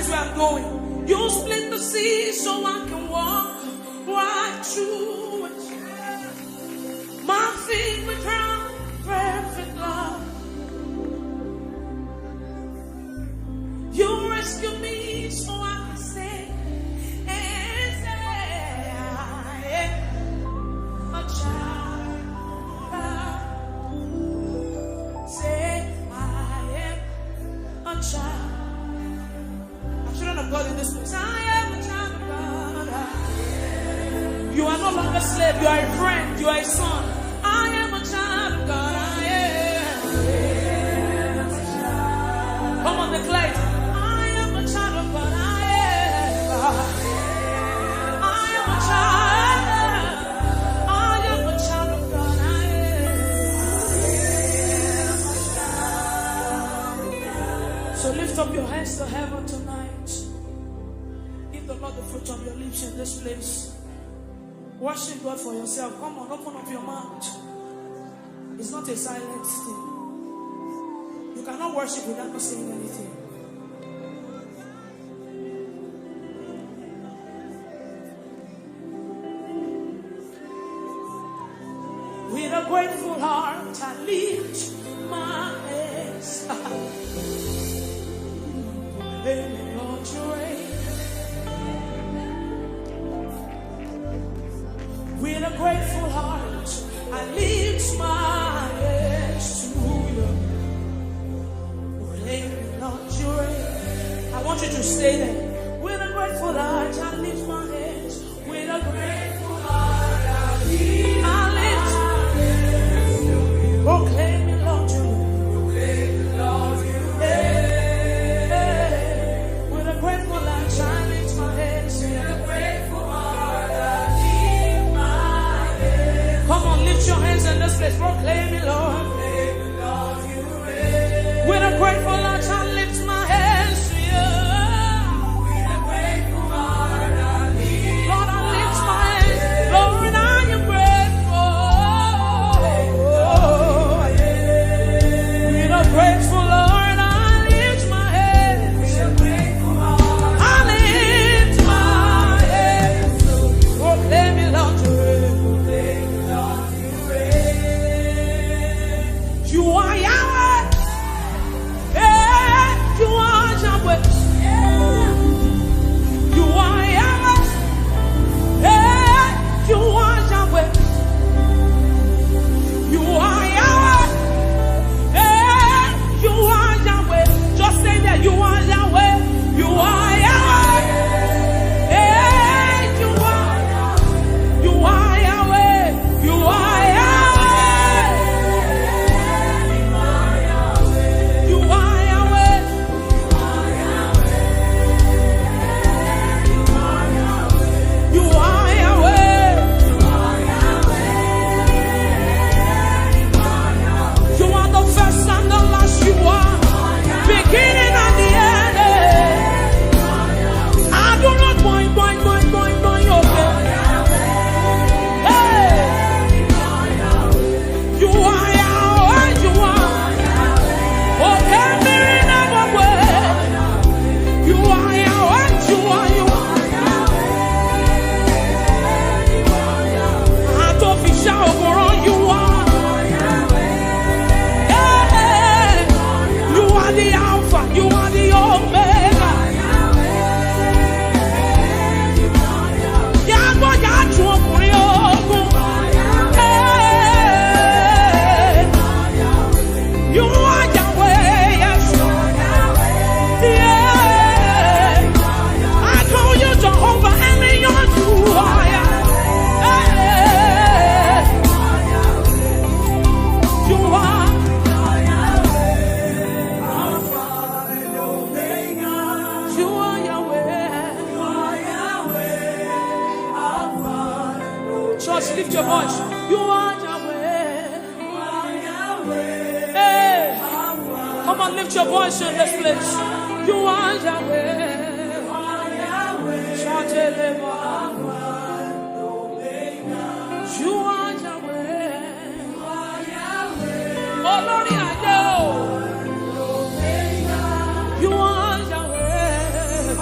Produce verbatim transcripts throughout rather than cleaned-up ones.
Where I'm going. You split the sea so I can walk right through it. My feet were ground perfect love. You rescue me so I can say, and say, I am a child of God. Say, I am a child. A children of God in this place. I am a child of God. You are no longer slave. You are a friend. You are a son. I am a child of God. I am. Come on, declare it. I am a child of God. I am. I am a child. I am a child of God. I am. So lift up your hands to heaven tonight. Give the Lord the fruit of your lips in this place. Worship God for yourself. Come on, open up your mouth. It's not a silent thing. You cannot worship without not saying anything. With a grateful heart, I lift my hands. Amen, Lord, you reign. With a grateful heart, I lift my hands to you. Amen, Lord, you reign. I want you to stay there. With a grateful heart, I lift my hands. With a grateful heart, I lift my hands. Proclaim it, Lord, you reign. With a grateful heart, I lift my hands. Come on, lift your hands in this place. Proclaim it, Lord. With a grateful heart, I lift my hands to you. Lord, I lift my hands. Lord, I am grateful. With a grateful heart, I lift my hands. I lift my hands. Proclaim it, Lord, you reign. You are Yahweh. Hey, you are Yahweh. You are Yahweh. Hey, you are Yahweh. You are Yahweh. Hey, you are Yahweh. Just say that you are Yahweh. You are Yahweh. Hey, you are. You are Yahweh. You are Yahweh. You are Yahweh. You are Yahweh. You are the first and the last. You are beginning and the end. I do not point, point, point, point, point, okay. Hey. You are Yahweh, you are. Okay, Mary, never way. You are Yahweh, you are, you are. Àtòfìṣà òkúrọ̀, you are. Hey, you are the Alpha, you are the Omega. Yàgbọ́ yàtú ọkùnrin ogun. Hey. You are Yahweh, yes. Yeah. I call you Jehovah Elion, you are. Hey. You are. You are Yahweh. Church, lift your voice. You are Yahweh. Hey, come on, lift your voice in this place. You are Yahweh. Shout it, Lord. You are Yahweh. Olórí ayé o. You are Yahweh.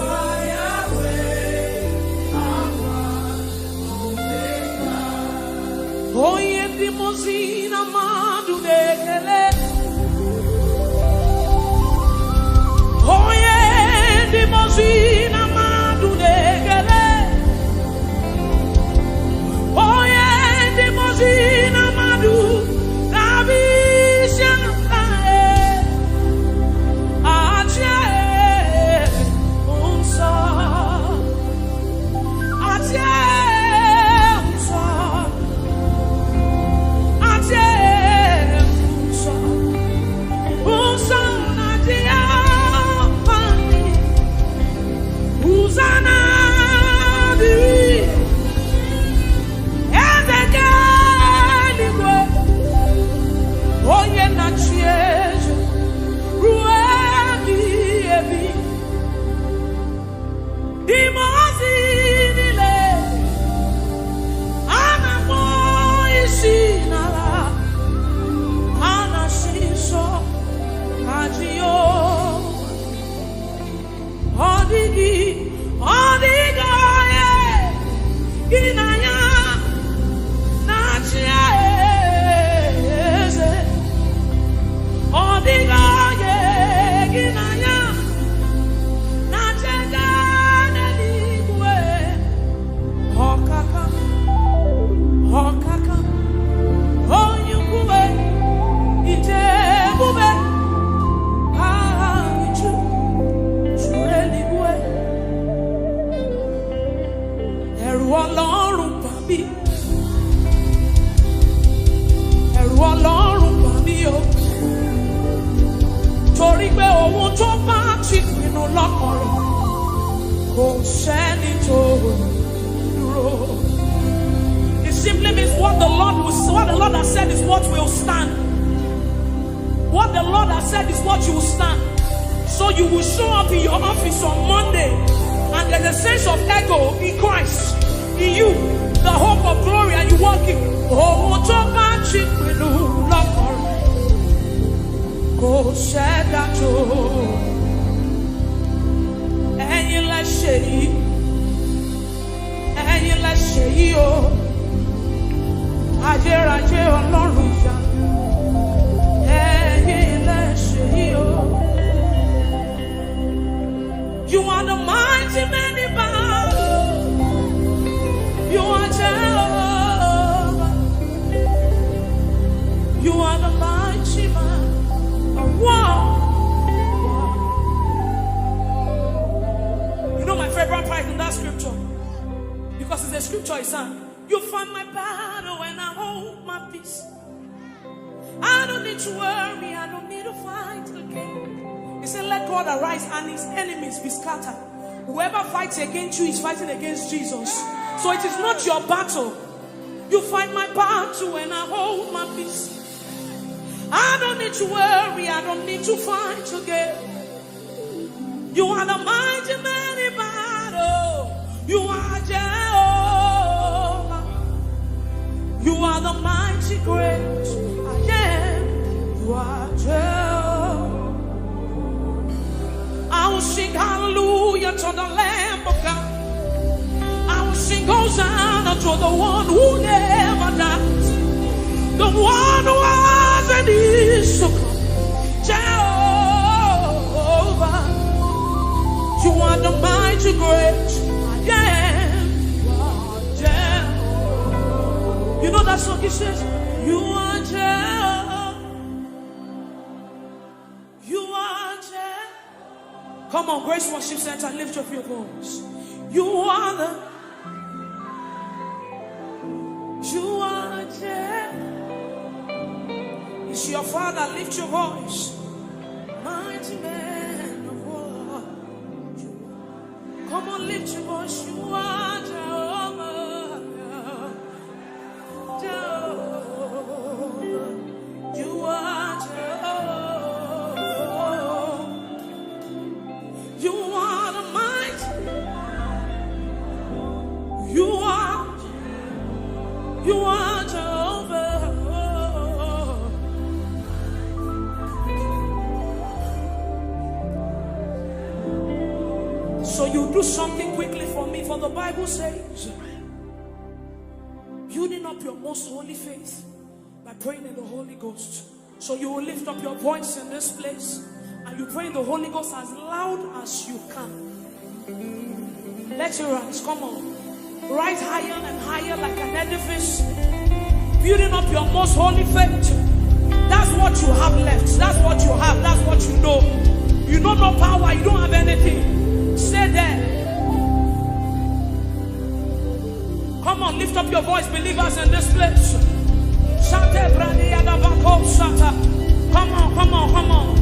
You will show up in your office on Monday, and there's a sense of ego in Christ, in you, the hope of glory, and you walk in. Ohun tó bá ti pinnu lọ́kàn rẹ̀, kò sẹ́dá tó. Ẹ̀yin lẹ ṣe yìí, ẹ̀yin lẹ ṣe yìí o. Ayérayé Ọlọ́run ìyanu, ẹ̀yin lẹ ṣe yìí o. You are the mighty man in battle. You are Jehovah. You are the mighty man of war. You know my favorite part in that scripture? Because it's a scripture, it's a, "You fight my battle and I hold my peace. I don't need to worry, I don't need to fight again." He said, "Let God arise and his enemies be scattered." Whoever fights against you is fighting against Jesus. So it is not your battle. "You fight my battle and I hold my peace. I don't need to worry, I don't need to fight again." You are the mighty man in battle. You are Jehovah. You are the mighty great I am. You are Jehovah. I will sing hallelujah to the Lamb of God. I will sing Hosanna to the one who never dies, the one who has and is to come. Jehovah, you are the mighty great I am. You are Jehovah. You know that song, he says, "You are Jehovah. You are Jehovah." Come on, Grace Worship Center, lift up your voice. You are the, you are Jehovah. It's your Father, lift your voice. Mighty man of war. Come on, lift your voice. You are Jehovah. Jehovah. You are Jehovah. You are the mighty. You are, you are Jehovah. So you do something quickly for me, for the Bible says, "Building up your most holy faith by praying in the Holy Ghost." So you will lift up your voice in this place and you pray in the Holy Ghost as loud as you can. Let it rise, come on. Rise higher and higher like an edifice. Building up your most holy faith. That's what you have left. That's what you have. That's what you know. You know no power. You don't have anything. Stay there. Come on, lift up your voice, believers in this place. Shate brani adabako shata. Come on, come on, come on.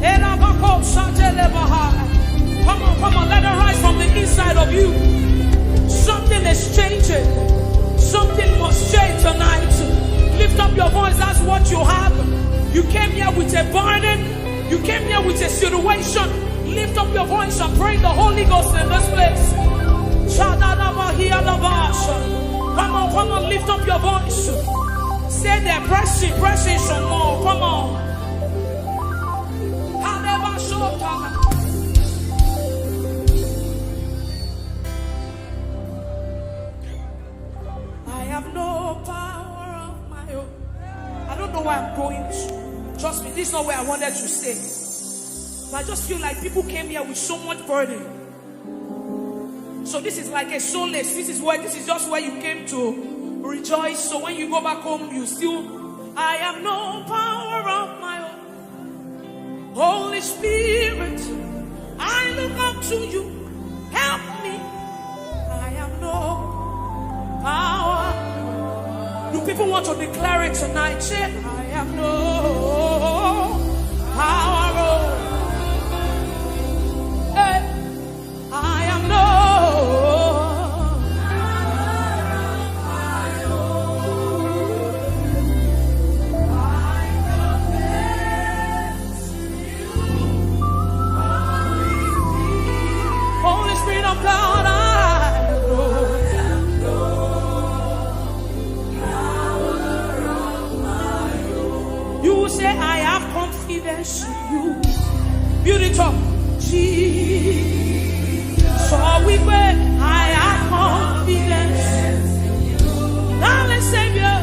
Erabako shate lebaha. Come on, come on, let it rise from the inside of you. Something is changing. Something must change tonight. Lift up your voice, that's what you have. You came here with a burden. You came here with a situation. Lift up your voice and pray in the Holy Ghost in this place. Shadadabahiyadabasha. Come on, come on, lift up your voice. Say there, press in, press in some more. Come on. Halabashota. I have no power of my own. I don't know where I'm going to. Trust me, this is not where I wanted to stay. But I just feel like people came here with so much burden. So this is like a solace. This is where, this is just where you came to rejoice. So when you go back home, you still, I have no power of my own. Holy Spirit, I look up to you. Help me. I have no power. Do people want to declare it tonight? Say, I have no power. Oh. Hey. I am no. Build it up. Jesus. Sọ wípé, "I have confidence." Darling Savior.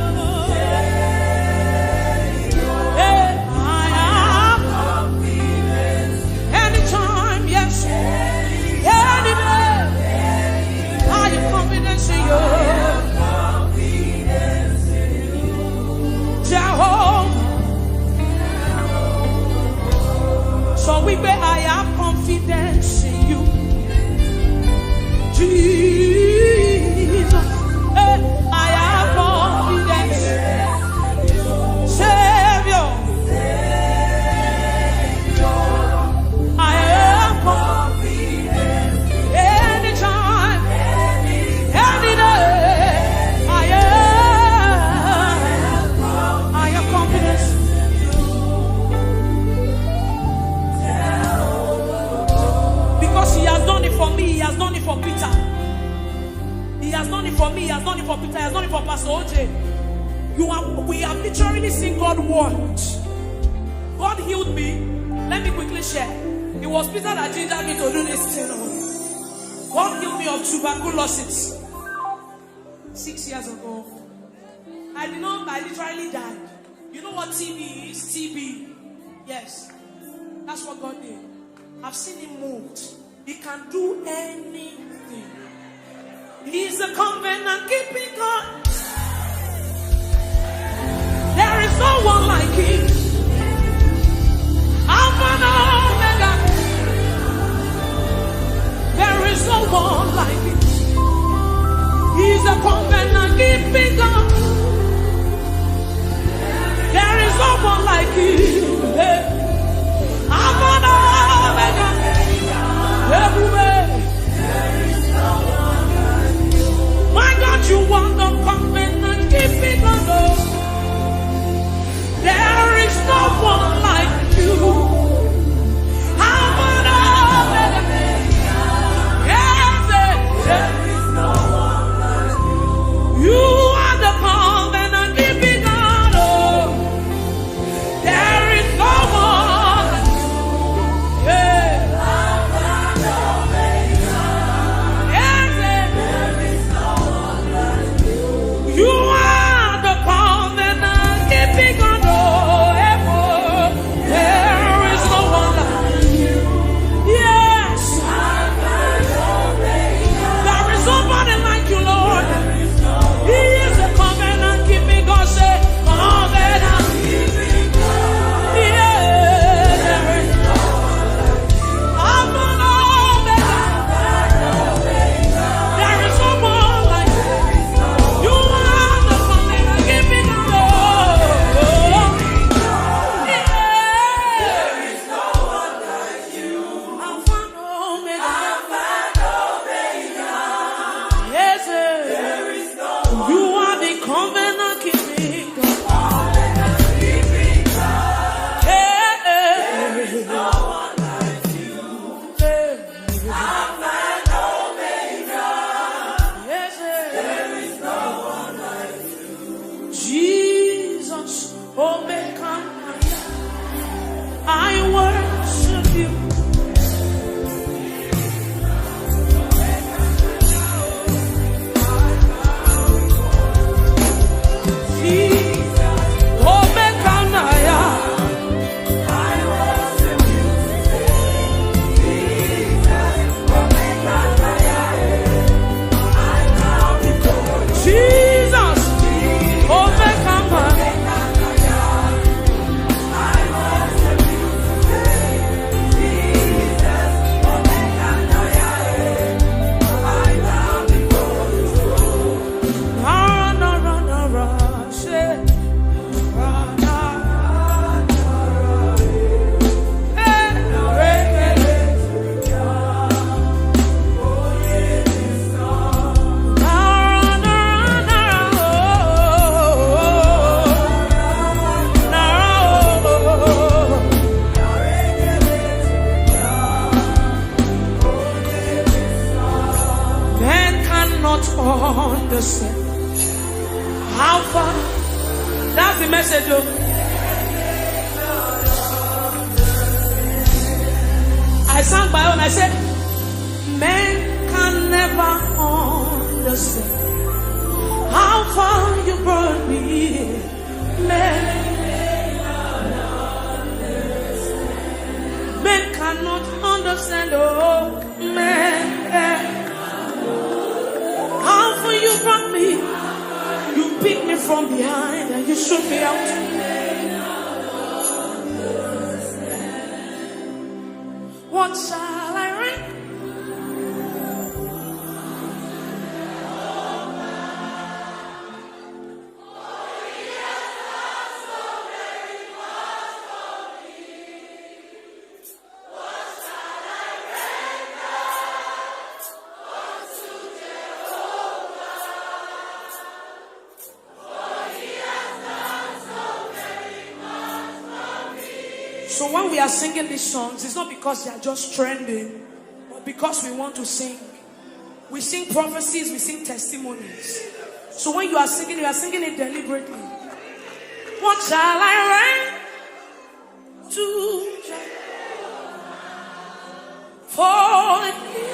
Hey, I have confidence. Anytime, yes. Any day. I have confidence in you. Jehovah. Sọ wípé, "I have confidence in you." Jesus. Hey, I have confidence. Savior. I have confidence. Anytime. Any day. I have, I have confidence. Because he has done it for me, he has done it for Peter. He has done it for me, he has done it for Peter, he has done it for Pastor O J. You have, we have literally seen God work. God healed me. Let me quickly share. It was Peter that gingered me to do this thing. God healed me of tuberculosis six years ago. I did not, I literally died. You know what T B is? T B. Yes. That's what God did. I've seen him moved. He can do anything. He's a covenant keeping God. There is no one like him. Alpha and Omega. There is no one like him. He's a covenant keeping God. There is no one like you. Hey. Alpha and Omega. Everywhere. My God, you are the covenant keeping God. Oh. There is no one like you. Alpha and Omega. Yes, eh, there is no one like you. You are the covenant keeping God. Oh. There is no one. Yeah. Yes, eh. You are the covenant keeping God. Oh, eh, oh. There is no one like you. Yes. There is nobody like you, Lord. He is a covenant keeping God. Say, covenant keeping God. Yeah, there is no one like you. Alpha and Omega. There is no one like you. You are the covenant keeping God. Yeah. Alpha and Omega. Yes, sir. You are the covenant keeping God. Yeah. Yeah. Yes, sir. Jesus, Omega, I worship you. Jesus, Omega, Jesus, Omega. Men cannot understand how far. That's the message, though. I sang my own. I said, men can never understand how far you brought me. Men, men cannot understand. Oh, men, eh. How far you brought me. You picked me from behind and you shook me out. What shall I render? So when we are singing these songs, it's not because they are just trending, but because we want to sing. We sing prophecies, we sing testimonies. So when you are singing, you are singing it deliberately. What shall I render to Jehovah? For he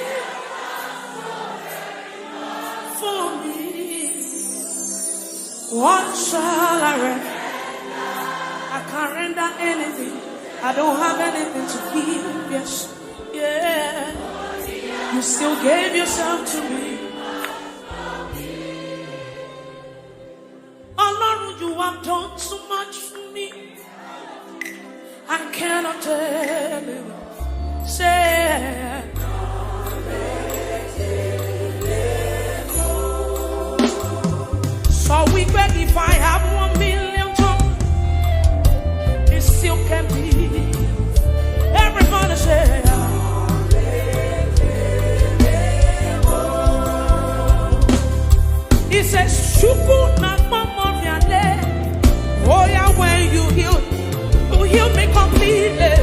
for me. What shall I render? I can't render anything. I don't have anything to give. Yes. Yeah. You still gave yourself to me. Ọlọ́run, you have done too much for me. I cannot tell you. Say, so we bet if I have one million tongues, it still can be. Everybody say, he says, Shuku na mama miale. Oh yeah, when you heal, you heal me completely.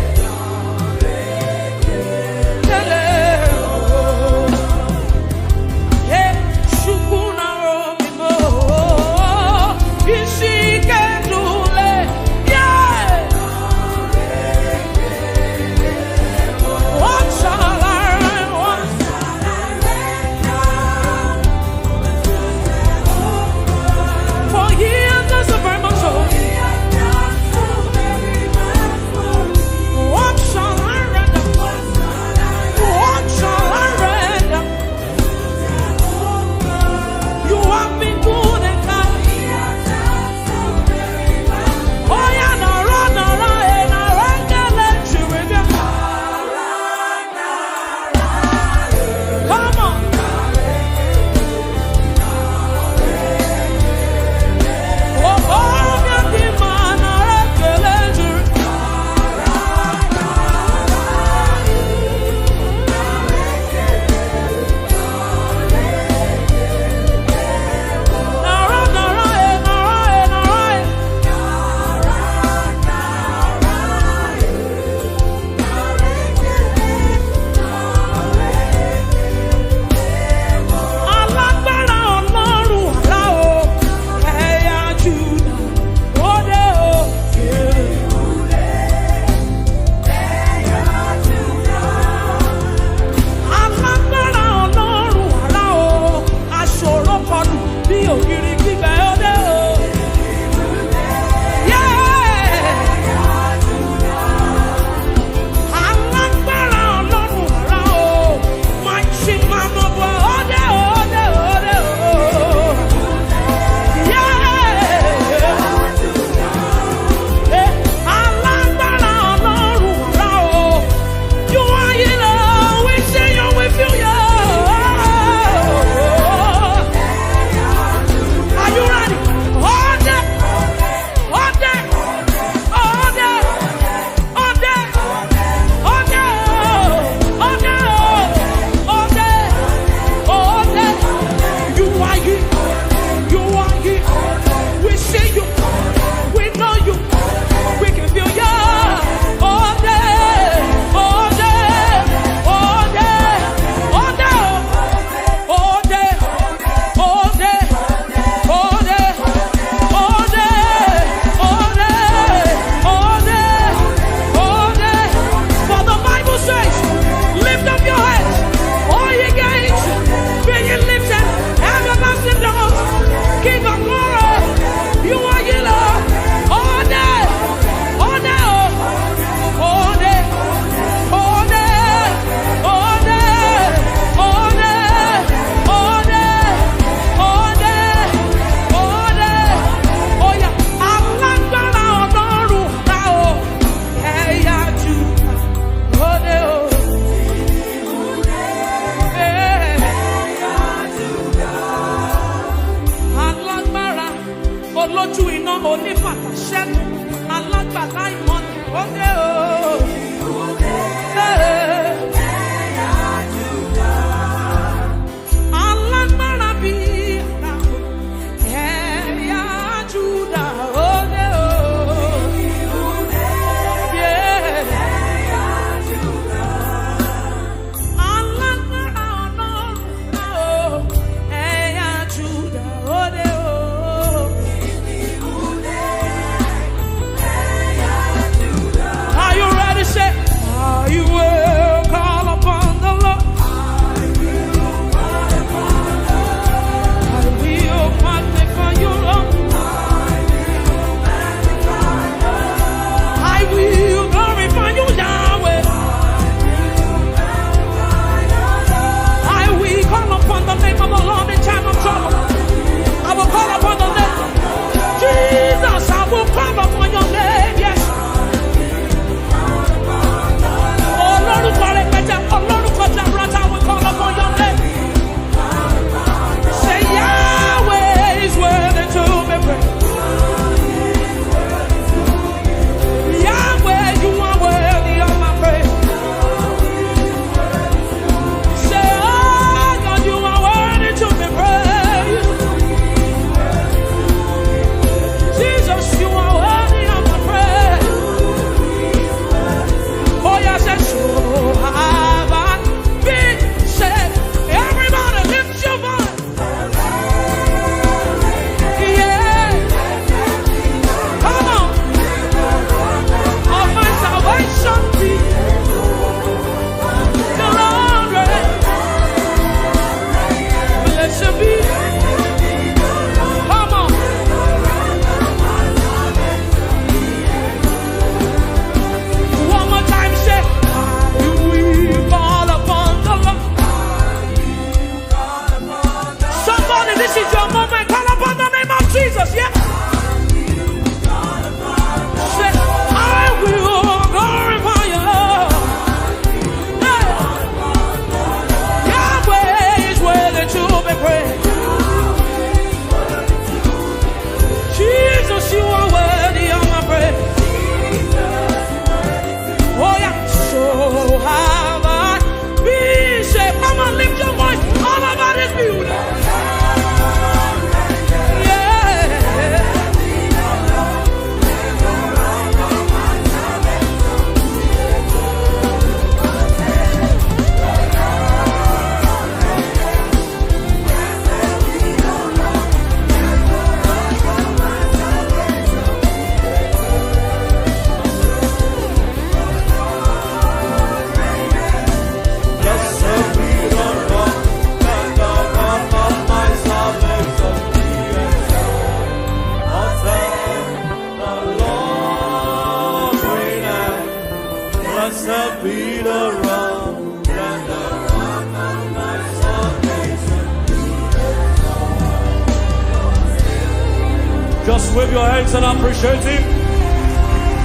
Just wave your hands and appreciate him.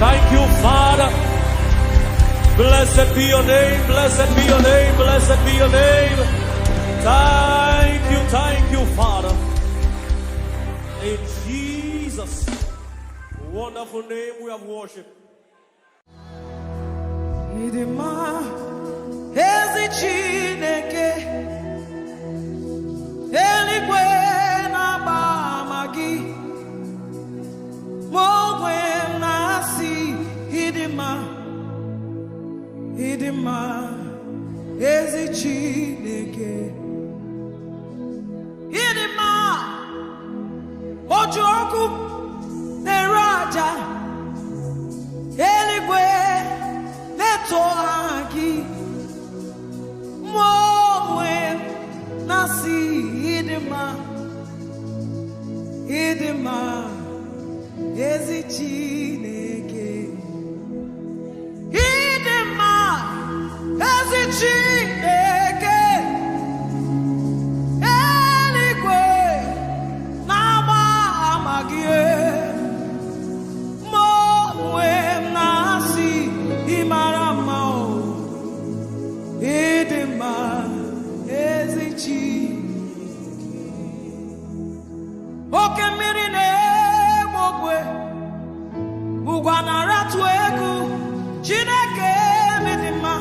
Thank you, Father. Blessed be your name, blessed be your name, blessed be your name. Thank you, thank you, Father. In Jesus' wonderful name we have worship. Ịdị mma, ezi Chineke, eluigwe na-agba ama gị. Mụ onwe m na-asị, ịdị mma, ịdị mma, ezi Chineke. Ịdị mma, oji ọkụ na-ere aja, eluigwe na-eto aha gị. Mụ onwe m na-asị, ịdị mma, ịdị mma, ezi Chineke. Ịdị mma, ezi Chineke, eluigwe na-agba ama gị. Mụ onwe m na-asị, ị mara mma o. Ịdị mma, ezi Chineke. Oke mmiri na-egbu ogwe, ugwu na-aratụ egwu, Chineke m, ịdị mma.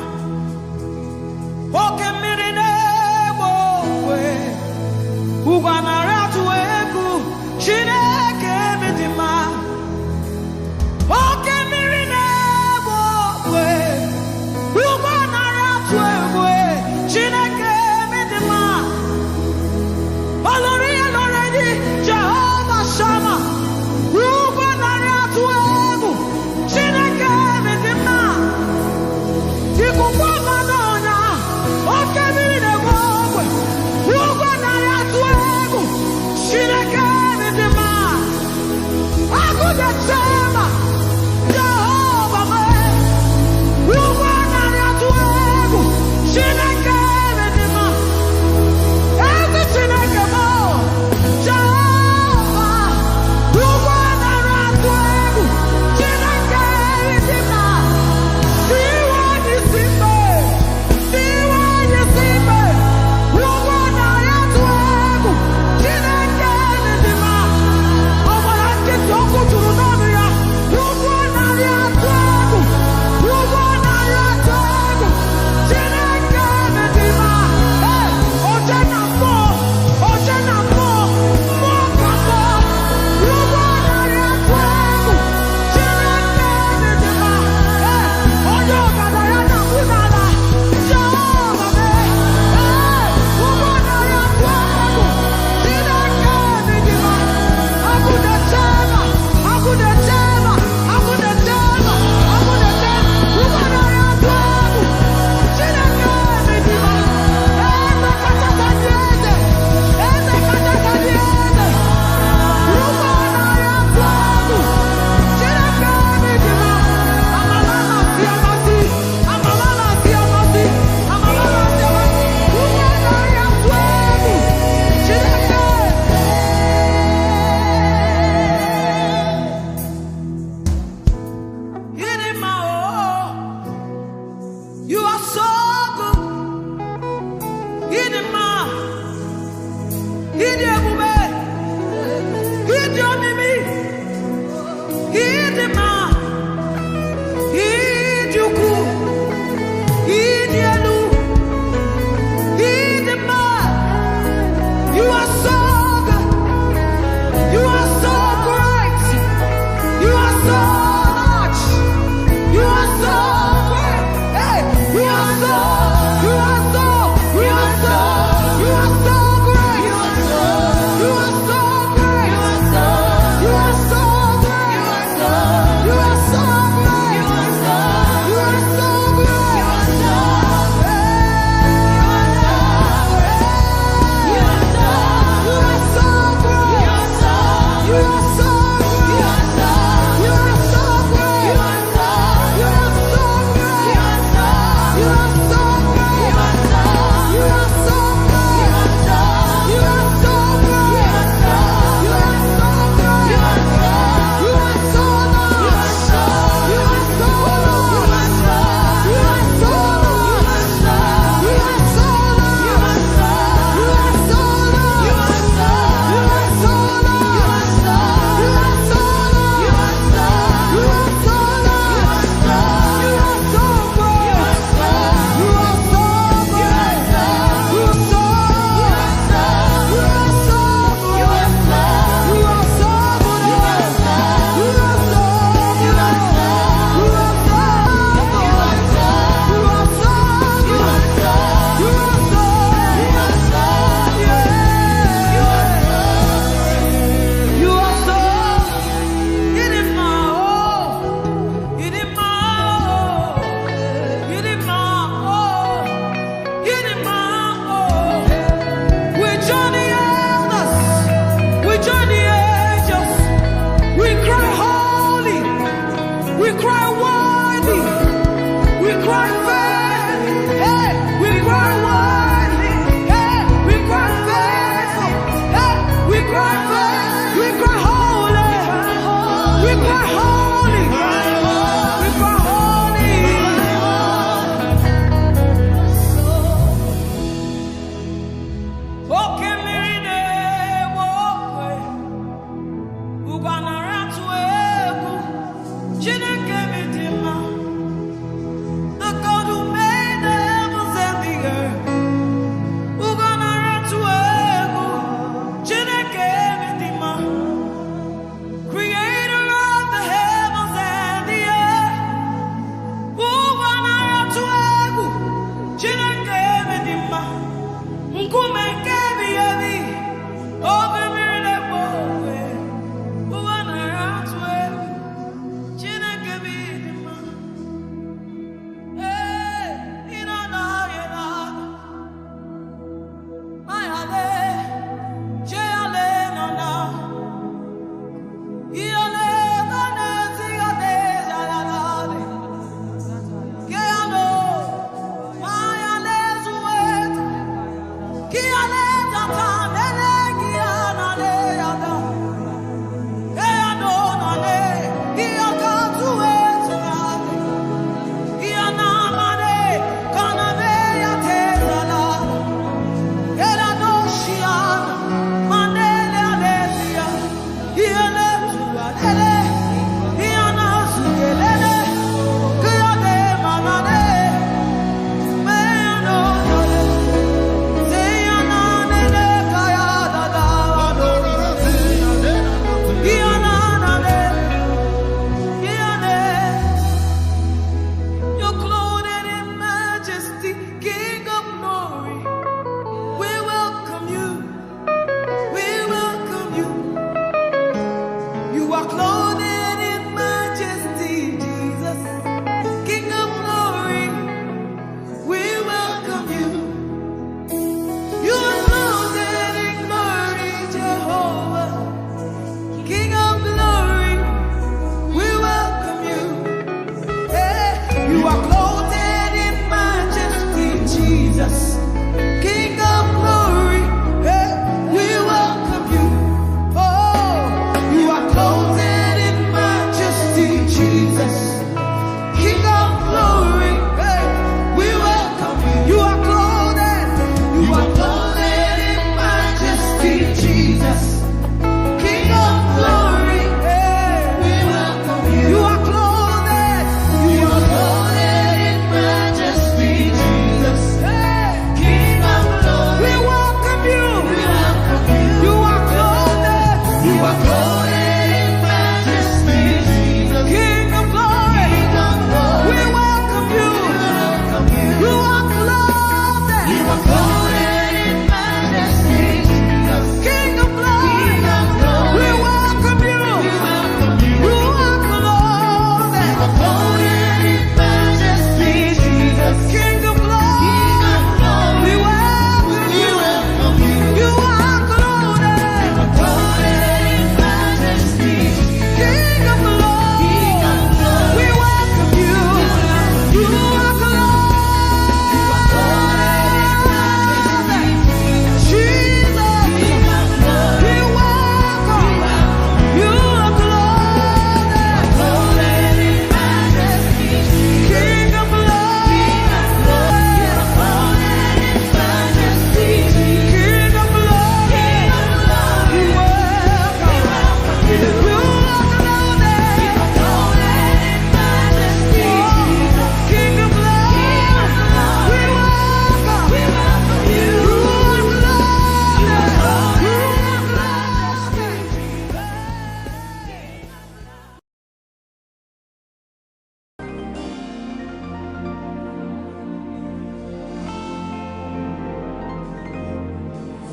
Oke mmiri na-egbu ogwe, ugwu na-aratụ egwu, Chineke m, ịdị mma. Oke mmiri na-egbu ogwe, ugwu na-aratụ egwu, Chineke m, ịdị mma.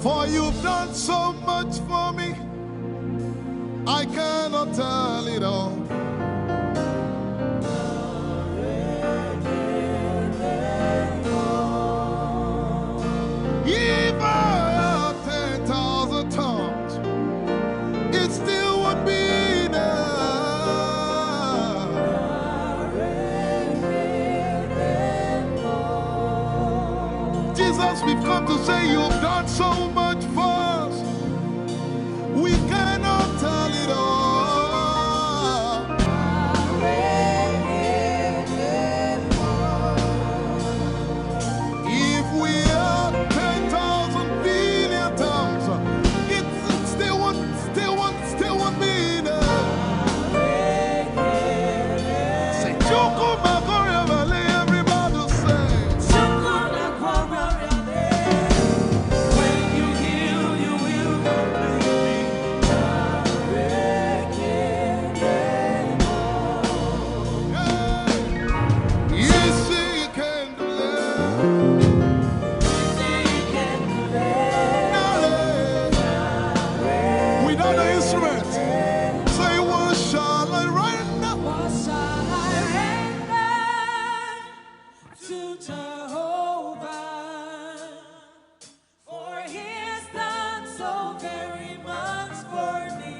For you've done so much for me, I cannot tell it all. If I had ten thousand tongues, it still won't be enough. Jesus, we've come to say you've done so much for us. We cannot tell it all. If we had ten thousand billion tongues, it still won't, still won't, still won't be enough. Say, "Chukwu Makoria Valley," everybody say. When you heal, you will complete me. Yes, he can do it. Without the instrument, say, "What shall I render?" What shall I render to Jehovah? For he has done so very much for me.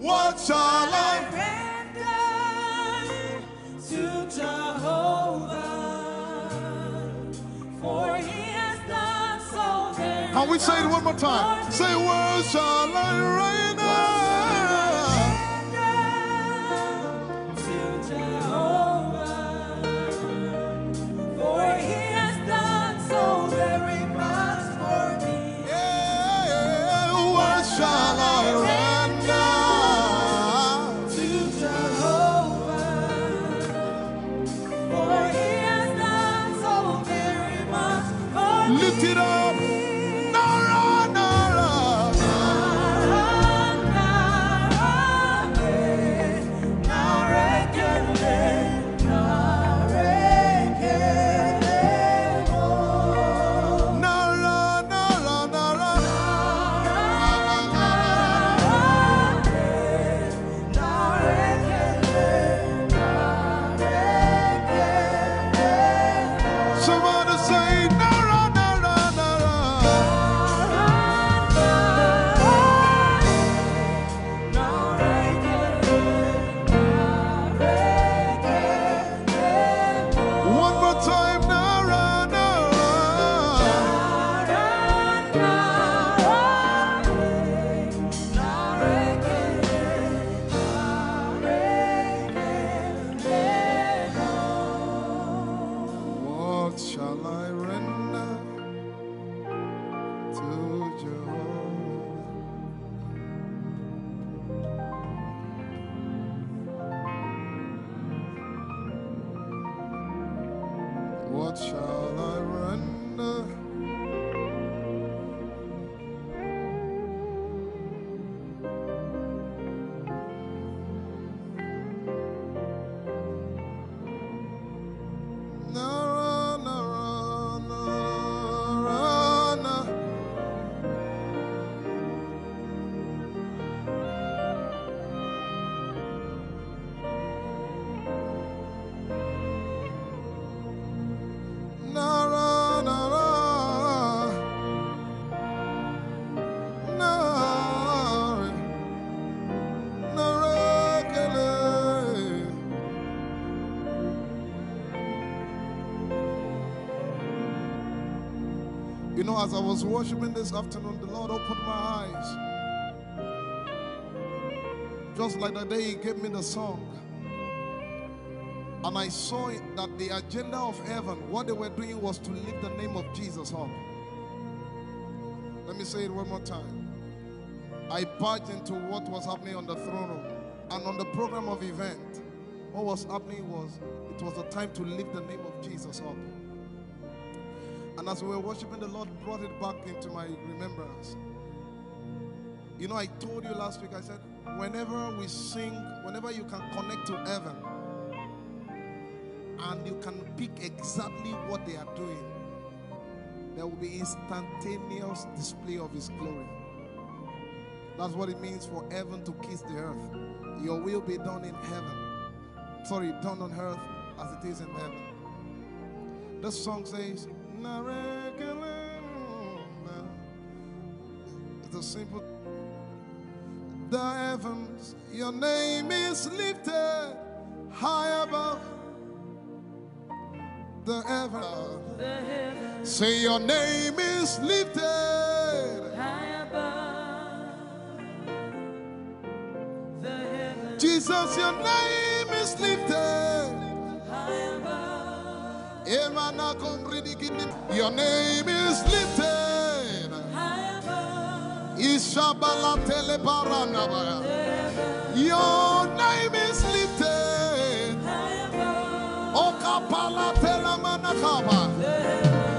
What shall I render to Jehovah? For he has done so very much for me. Can we say it one more time? Say, "What shall I render?" To Jehovah, for he has done so very much for me. Yeah, what shall I render to Jehovah? For he has done so very much for me. Lift it up. Nara, nara. Nara, nara, eh. Nara, nara, nara, eh. Nara, nara, nara. Somebody say, "Nara, nara, nara." One more time, "Nara, nara." What shall I render to Jehovah? What shall I render? Nara, nara, nara, nara. Nara, nara, nara, nara, kele. You know, as I was worshiping this afternoon, the Lord opened my eyes. Just like the day He gave me the song. And I saw it that the agenda of heaven, what they were doing was to lift the name of Jesus up. Let me say it one more time. I barged into what was happening on the throne room and on the program of event. What was happening was, it was a time to lift the name of Jesus up. And as we were worshiping, the Lord brought it back into my remembrance. You know, I told you last week, I said, whenever we sing, whenever you can connect to heaven and you can pick exactly what they are doing, There will be instantaneous display of his glory. That's what it means for heaven to kiss the earth. Your will be done in heaven. Sorry, done on earth as it is in heaven. This song says, "Narekelema." It's a simple. The heavens, your name is lifted high above the heavens. Say, "Your name is lifted high above the heavens." Jesus, your name is lifted high above. Emana komridikini. Your name is lifted high above. Ishabala telebaranabaya. Your name is lifted. Okapala telamanakaba.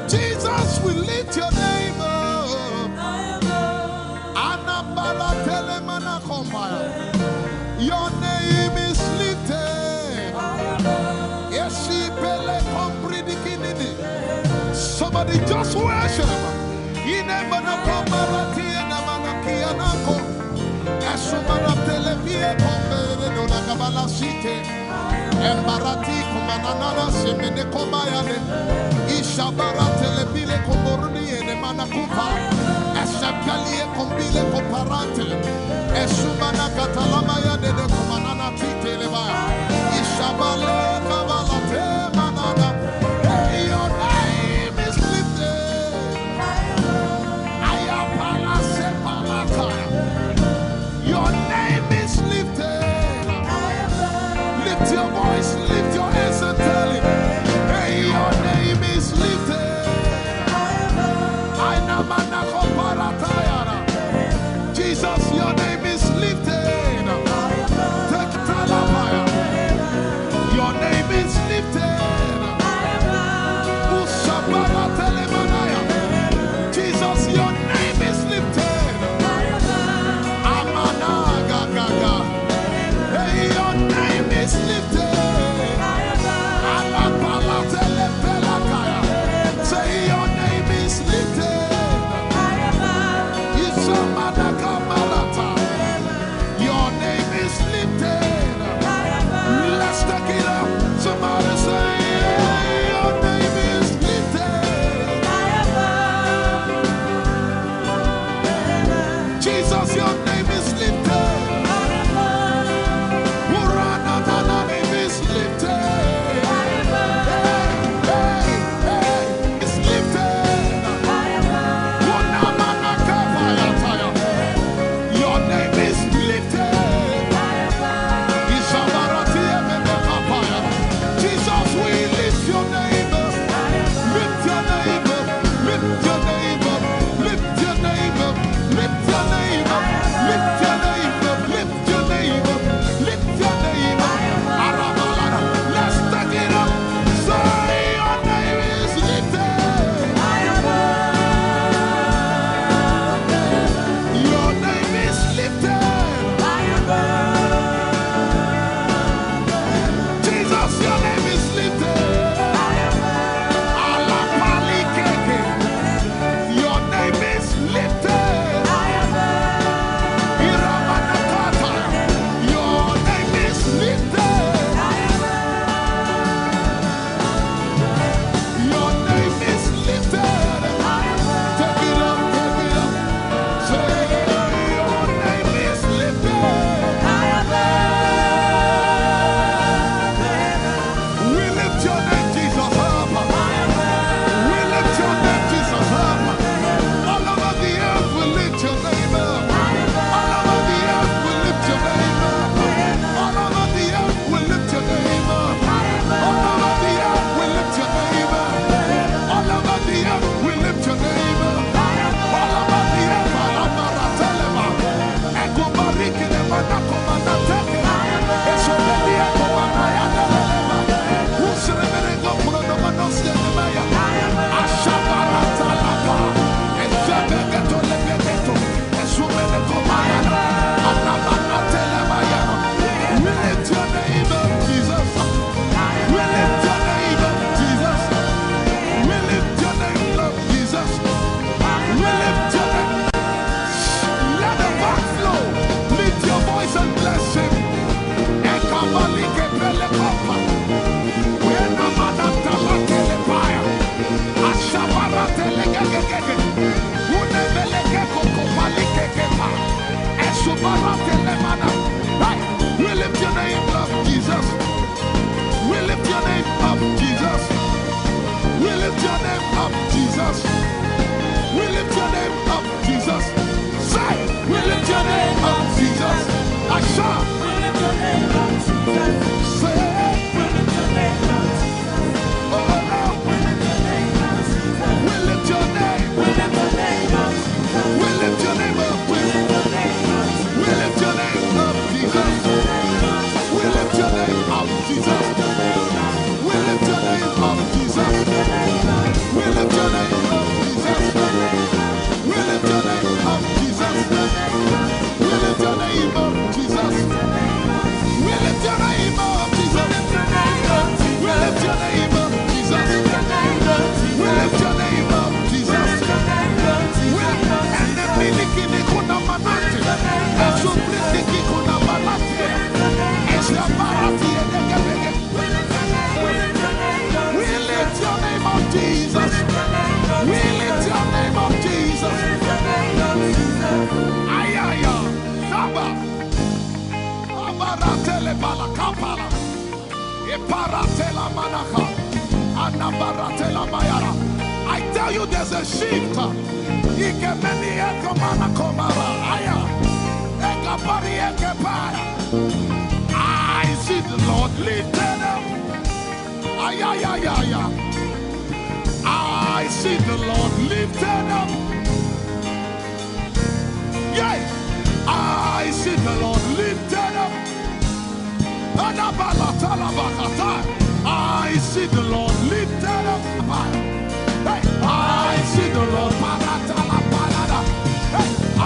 Jesus, we lift your name up. Anabala telemanakombaya. Your name is lifted. Esipele kompridikinini. Somebody just worship. Inemanakomarati enamanakianako. Esumaratele bie komberedonakabalasite. Embarati kumanana semene komayane. Ishabaratele bile komoruni ene manakupa. Esepeli e kombile koparate. Esumana katalama ya dede kumanana titele ba. Ishabale kabalate manana. Hey, your name is lifted. Ayapala sepalata. Your name is lifted. Lift your voice, lift your hands and tell him, "Hey, your name is lifted." Aina manako paratayara. Jesus, your name is lifted. Paratela manaka. Anabaratela mayara. I tell you, there's a shift. Ikemeni ekomana komara. Aya. Ekapari ekepaya. I see the Lord lifted up. Ay, ay, ay, ay, ay. I see the Lord lifted up. Yeah, I see the Lord lifted up. Adabalatalabahatai. I see the Lord lifted up. Hey, I see the Lord. Palatalabalada. Hey, I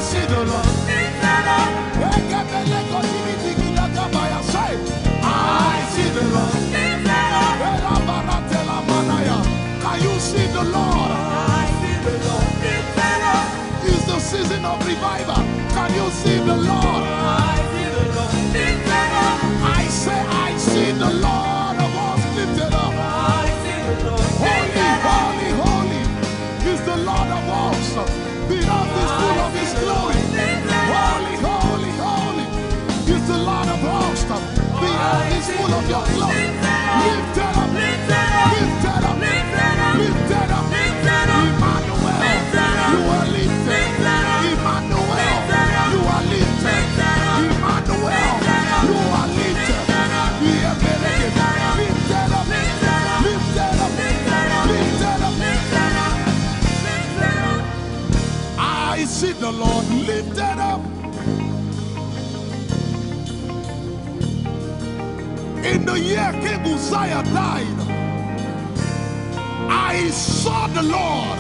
see the Lord. Ekebelekosibidigidagabaya. Say, I see the Lord. Elabaratelamanaya. Can you see the Lord? I see the Lord. It's the season of revival. Can you see the Lord? I see the Lord. I say, I see the Lord of hosts lifted up. I see the Lord. Holy, holy, holy is the Lord of hosts. The earth is full of his glory. Holy, holy, holy is the Lord of hosts. The earth is full of your glory. Lifted up, lifted up, lifted up, lifted up. Emmanuel, you are lifted. Emmanuel, you are lifted. Emmanuel, you are lifted. Lifted up, lifted up, lifted up, lifted up. I see the Lord lifted up. In the year King Uzziah died, I saw the Lord.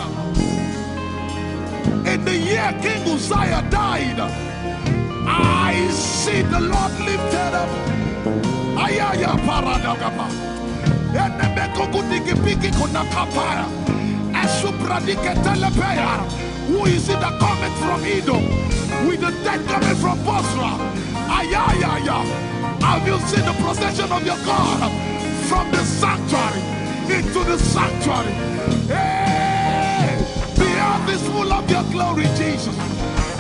In the year King Uzziah died, I see the Lord lifted up. Ayaya paradagaba. Enemekukudikipiki kunakapaya. Esupradiketelepeyara. Who is it that cometh from Edom with the dead coming from Bozrah? Ayayaya. Have you seen the procession of your God from the sanctuary into the sanctuary? Hey, the earth is full of your glory, Jesus.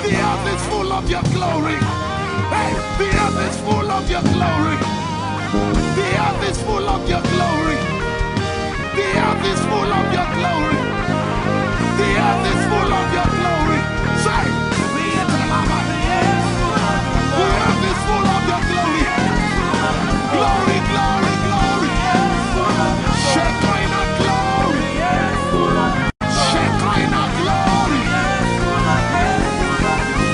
The earth is full of your glory. Hey, the earth is full of your glory. The earth is full of your glory. The earth is full of your glory. The earth is full of your glory. Say, the earth is full of your glory. Glory, glory, glory. Shekinah glory. Shekinah glory.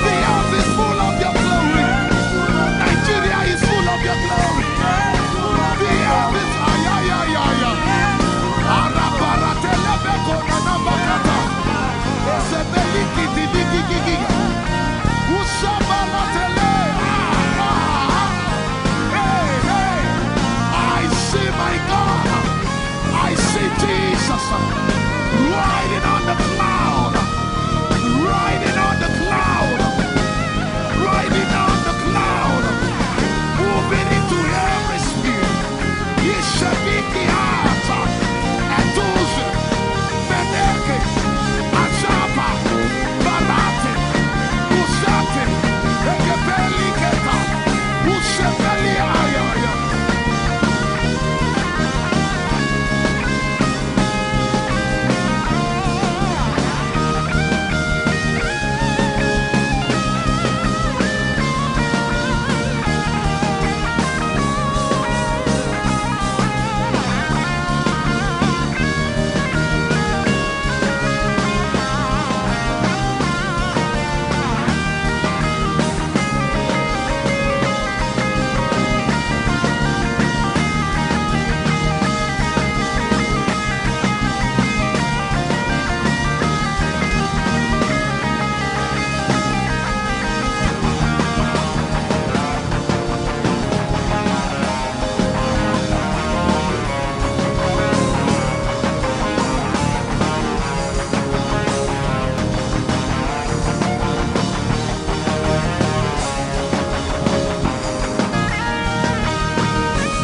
The earth is full of your glory. Nigeria is full of your glory. The earth is ayayayaya. Arabaratelebeko nanabakata. Esebelikidididididi. Usabalatele. Ah, ah, ah. Hey, hey. I see my God. I see Jesus riding on the cloud, riding on the cloud, riding on the cloud, moving into every spirit. Yeshemiki hata, etuze, meneke, achapa, barate, usate, ekepeliketa, usepeliayaya.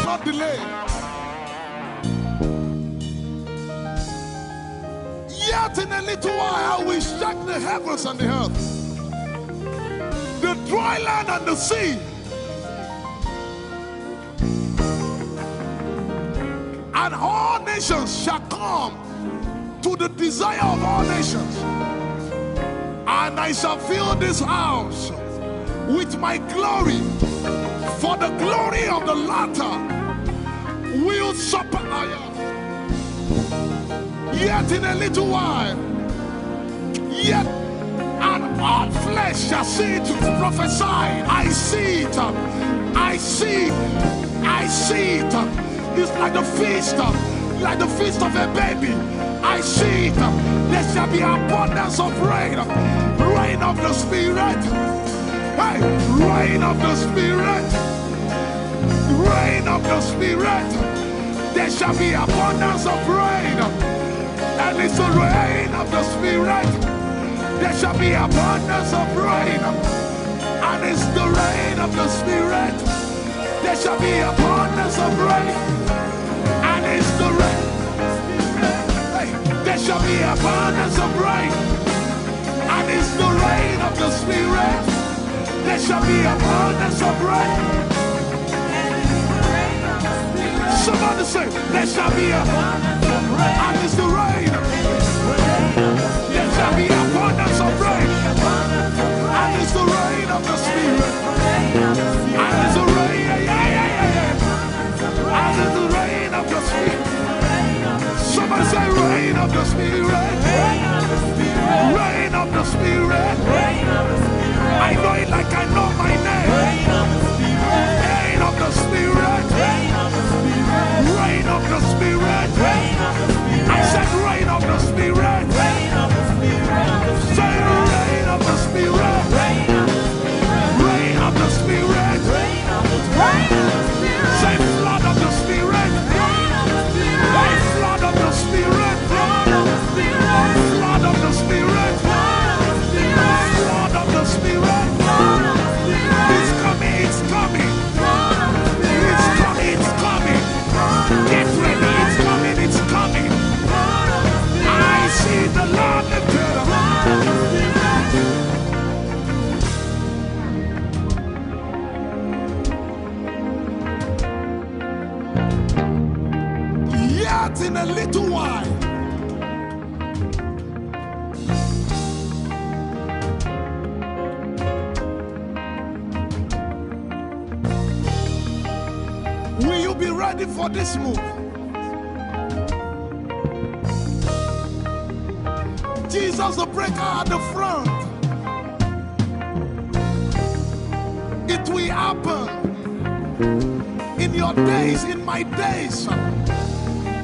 Not delay. Yet in a little while I will shake the heavens and the earth, the dry land and the sea. And all nations shall come to the desire of all nations. And I shall fill this house with my glory, for the glory of the latter will surpass. Yet in a little while, yet and all flesh shall see it. Prophesy. I see it. I see. I see it. It's like the feast, like the feast of a baby. I see it. There shall be abundance of rain. Rain of the Spirit. Hey, rain of the Spirit. Rain of the Spirit. There shall be abundance of rain. And it's the rain of the Spirit. There shall be abundance of rain. And it's the rain of the Spirit. There shall be abundance of rain. And it's the rain. Hey, there shall be abundance of rain. And it's the rain of the Spirit. There shall be abundance of rain. Somebody say, there shall be a, and it's the rain. There shall be abundance of rain. And it's the rain of the Spirit. And it's the rain, yeah, yeah, yeah, yeah, yeah. And it's the rain of the Spirit. Somebody say, rain of the Spirit. Rain of the Spirit. I know it like I know my name. Rain of the Spirit. Rain of the Spirit. I said, rain of the Spirit. Say, rain of the Spirit. Rain of the Spirit. Say, flood of the Spirit. Hey, flood of the Spirit. Flood of the Spirit. Flood of the Spirit. It's coming. It's coming. It's coming. It's coming. Get ready. It's coming. It's coming. I see the Lord lifted up. Yet in a little while, will you be ready for this move? Jesus the breaker at the front. It will happen in your days, in my days.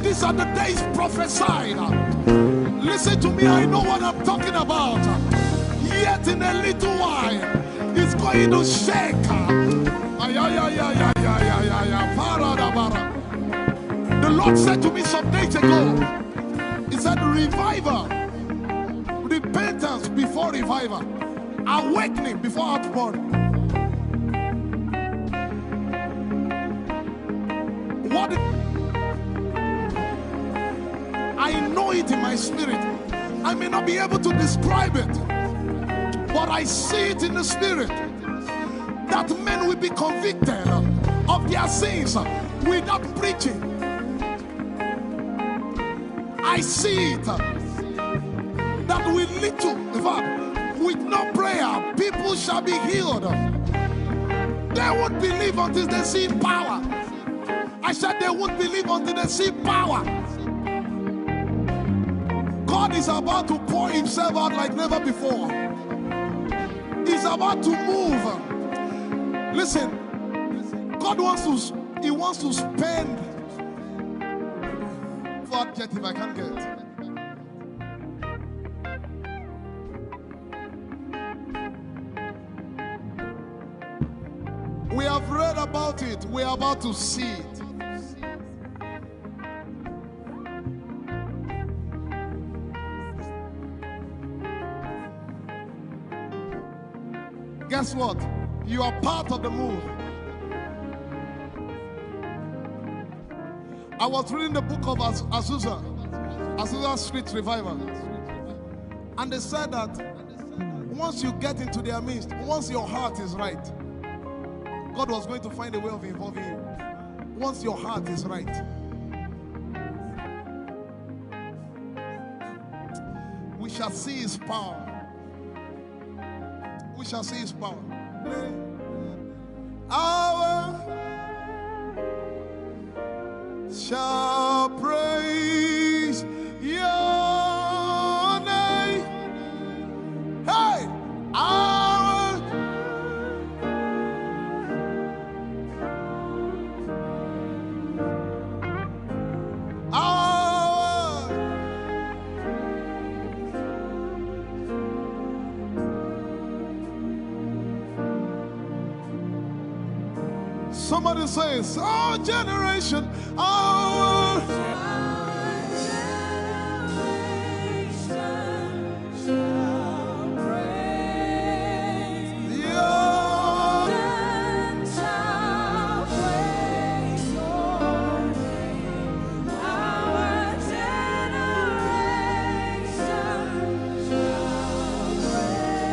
These are the days prophesied. Listen to me, I know what I'm talking about. Yet in a little while, it's going to shake. Ay, ay, ay, ay, ay, ay, ay, ay, ay, para da bara. The Lord said to me some days ago, He said, revival, repentance before revival, awakening before outpouring. What I know it in my spirit. I may not be able to describe it, but I see it in the spirit that men will be convicted of their sins without preaching. I see it that with little, in fact, with no prayer, people shall be healed. They won't believe until they see power. I said they won't believe until they see power. God is about to pour himself out like never before. He's about to move. Listen, God wants to, he wants to spend. What adjective I can't get. We have read about it. We are about to see it. Guess what? You are part of the move. I was reading the book of Az- Azusa, Azusa Street Revival. And they said that once you get into their midst, once your heart is right, God was going to find a way of involving you. Once your heart is right. We shall see his power. We shall see his power. Our shall praise your name. Hey, our our Somebody says, our generation, our generation shall praise your and shall praise your name. Our generation shall praise.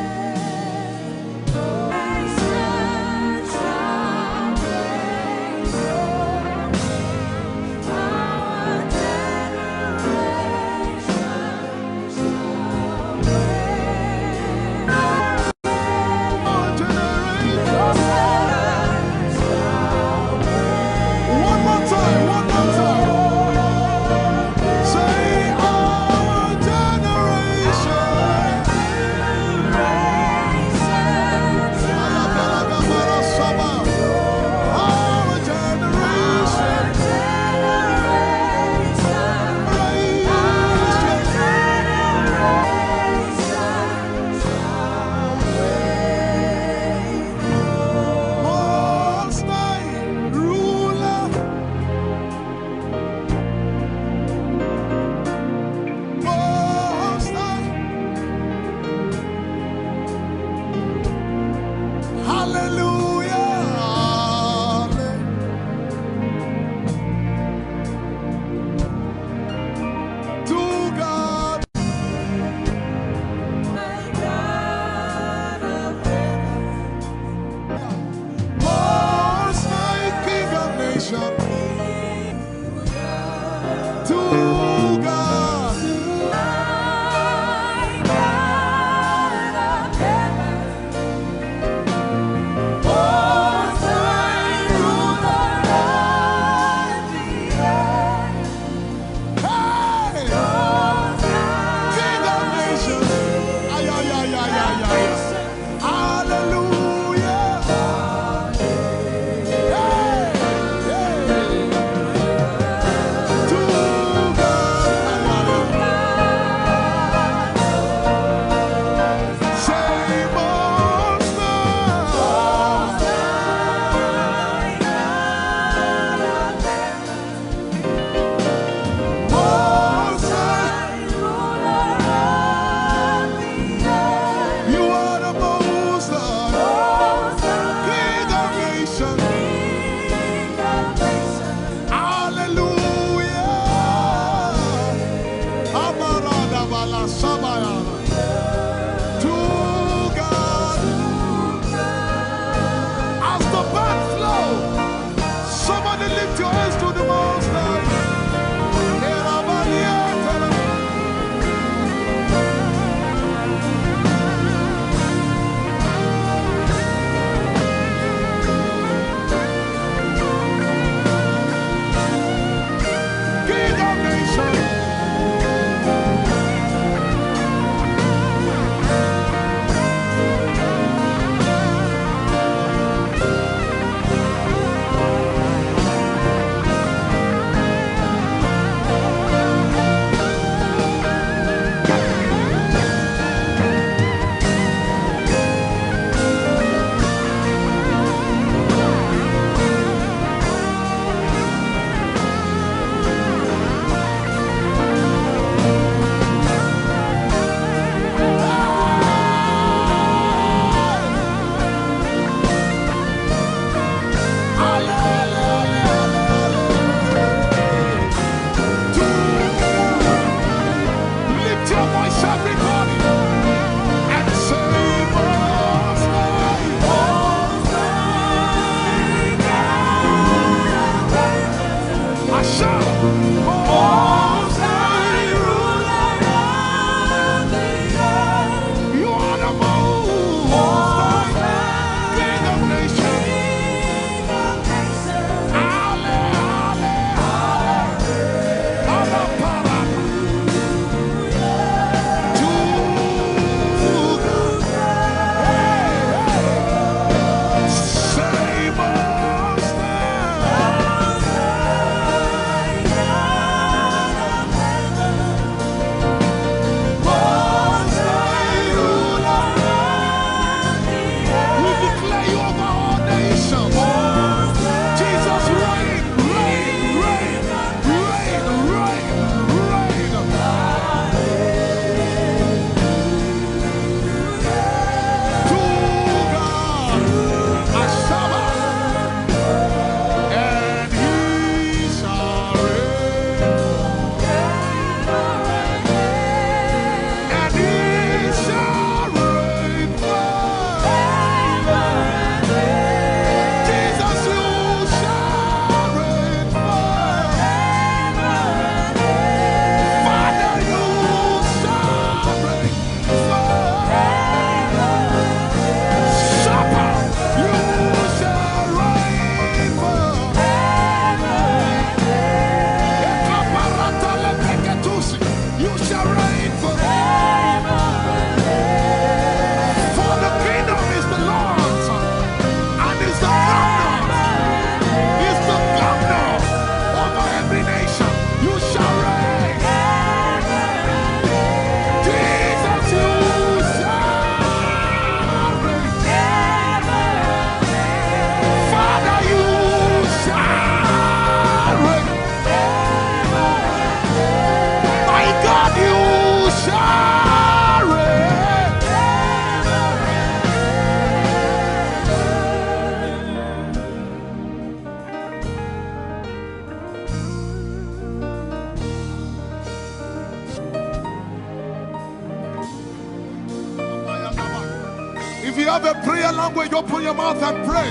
You have a prayer language, open your mouth and pray.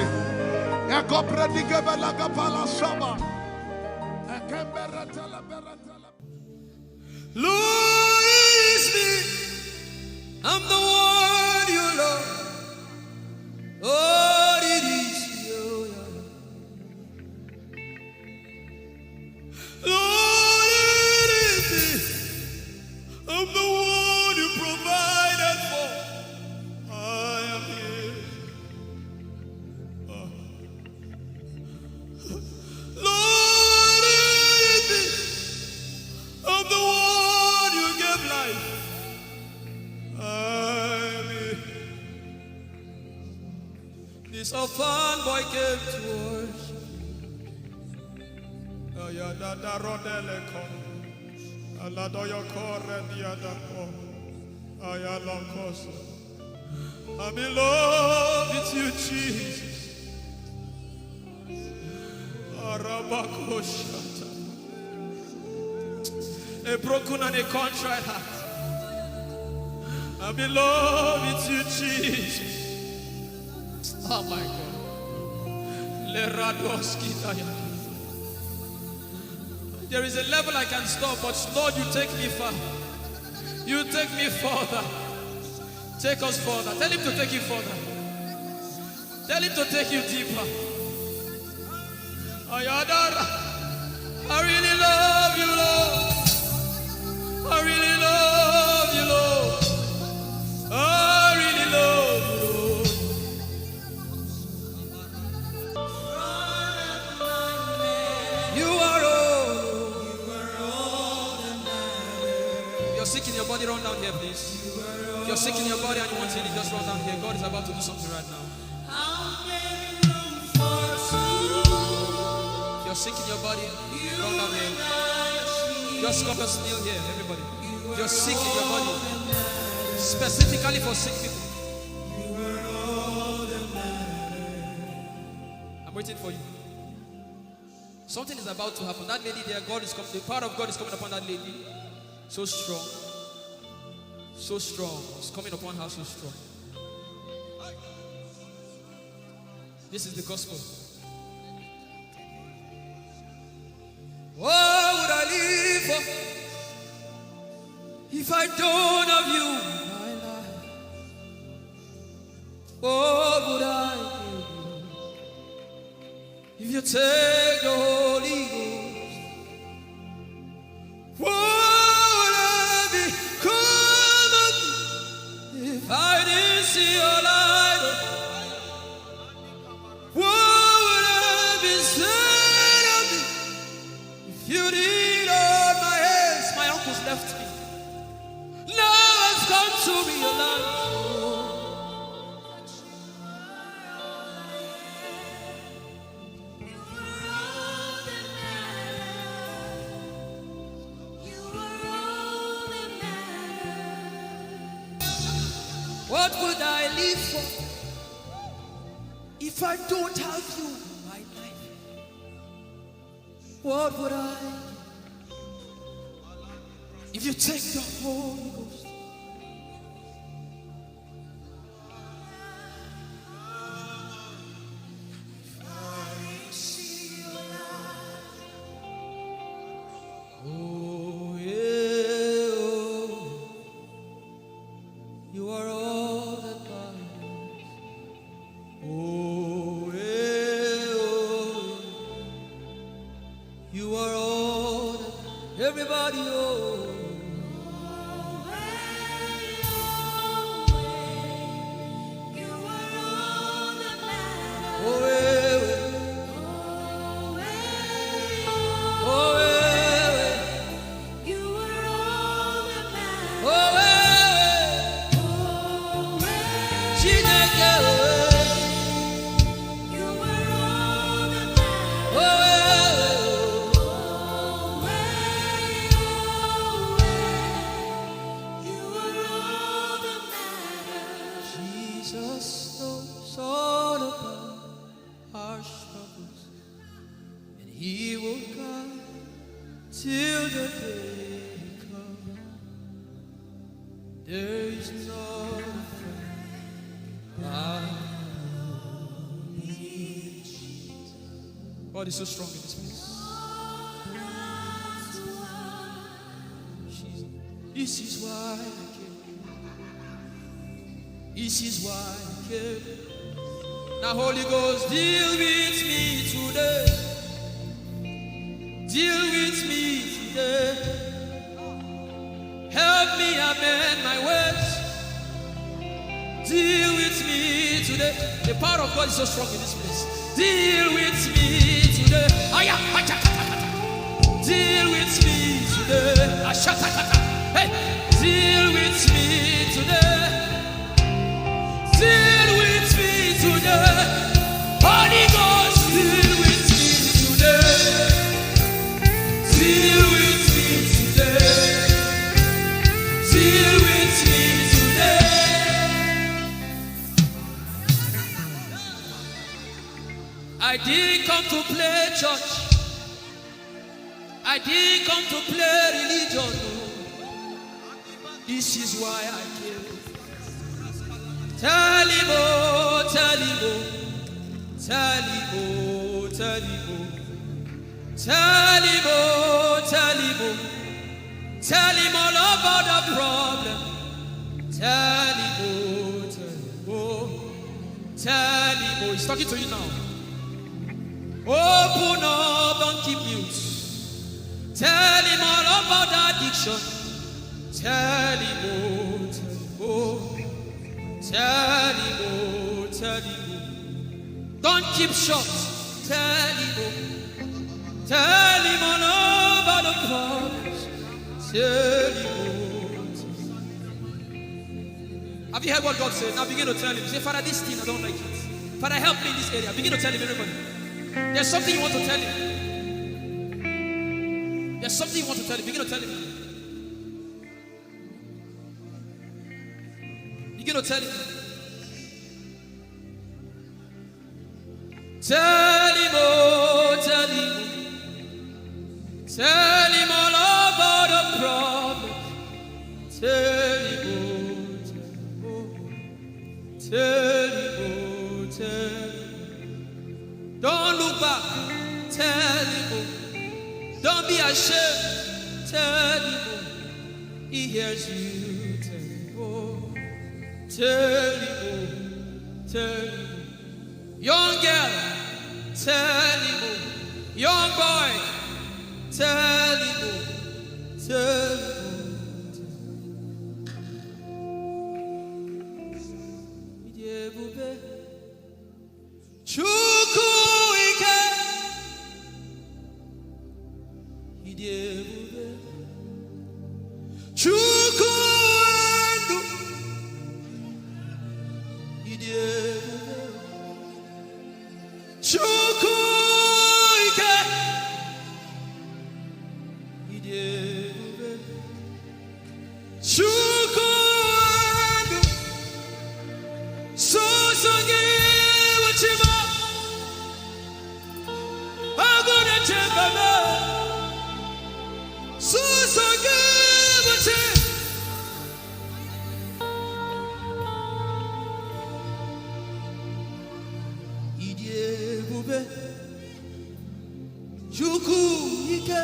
Ekopredigebelagapalashaba. Ekembereteleberetele. Lord, it is me. I'm the one you love. Lord, it is you. Lord, it is me. I'm the one you provided for. I am here. Oh. Lord, it is me. I'm the one you gave life. I am here. This orphan boy came to worship. Ayadada rodele kono. Aladoyo kore diada ko. Ayalokos. I'm in love with you, Jesus. Arabakoshata. A broken and a contrite heart. I'm in love with you, Jesus. Oh my God. Leradoskitaya. There is a level I can stop, but Lord, you take me far. You take me further. Take us further. Tell him to take you further. Tell him to take you deeper. Ayadara. I really love you, Lord. I really love you, Lord. I really love you, Lord. You are all. If you're sick in your body, run down here, please. If you're sick in your body and you want healing, just run down here. God is about to do something right now. If you're sick in your body, run down here. Just come and kneel here, everybody. If you're sick in your body, specifically for sick people, I'm waiting for you. Something is about to happen. That lady there, God is coming. The power of God is coming upon that lady. So strong. So strong. It's coming upon her so strong. This is the gospel. What would I live for if I don't have you in my life? What would I give if you take the Holy Ghost? What would I become of me if I didn't see your light? What would I be said of me if you didn't hold my hands? My uncles left me. Now has come to realize. What would I live for if I don't have you in my life? What would I if you take the Holy Ghost? Oh, yeah, oh. You are all that matters. Oh, yeah, oh. You are all that everybody, oh. Oh, eh, eh. Oh, eh, eh. Oh, eh, eh. Chineke, oh, eh. Jesus knows all about our struggles, and He will guide till the day comes. There is no friend God is so strong in this place. Jesus. This is why I came. This is why I came. Now, Holy Ghost, deal with me today. Deal with me today. Help me amend my ways. Deal with me today. The power of God is so strong in this place. Deal with me today. Aya, acha, acha, acha. Deal with me today. Ashatakata. Hey, deal with me today. Deal with me today. Holy Ghost, deal with me today. Deal with me today. Deal with me today. I didn't come to play church. I didn't come to play religion. Oh. This is why I came. Tell him, oh, tell him, oh. Tell him, oh, tell him, oh. Tell him, oh, tell him, oh. Tell him all about the problem. Tell him, oh, tell him, oh. Tell him, oh. He's talking to you now. Open up, don't keep mute. Tell him all about the addiction. Tell him, oh, tell him, oh. Tell him, oh, tell him, oh. Don't keep short. Tell him, oh. Tell him all about the problems. Tell him, oh, tell him. Have you heard what God said? Now begin to tell him. Say, "Father, this thing, I don't like it. Father, help me in this area." Begin to tell him, everybody. There's something you want to tell him. There's something you want to tell him. Begin to tell him. Begin to tell him. Tell him, oh, tell him. Tell him all about the problem. Tell him, oh, tell him, oh. Tell him, oh, tell him. Don't look back. Tell him, oh. Don't be ashamed. Tell him, oh. He hears you. Tell him, oh. Tell him, oh. Tell him, oh. Young girl, tell him, oh. Young boy, tell him, oh. Tell him, oh. Ị dị ebube. Chukwu ike. Ị dị ebube. Chukwu ndụ. Ị dị ebube. Chukwu ike. Ị dị ebube. Chukwu ndụ. Sọsọ gị bụ Chi m. Agụ na-eche mba m. Sọsọ gị bụ Chi. Ị dị ebube. Chukwu ike.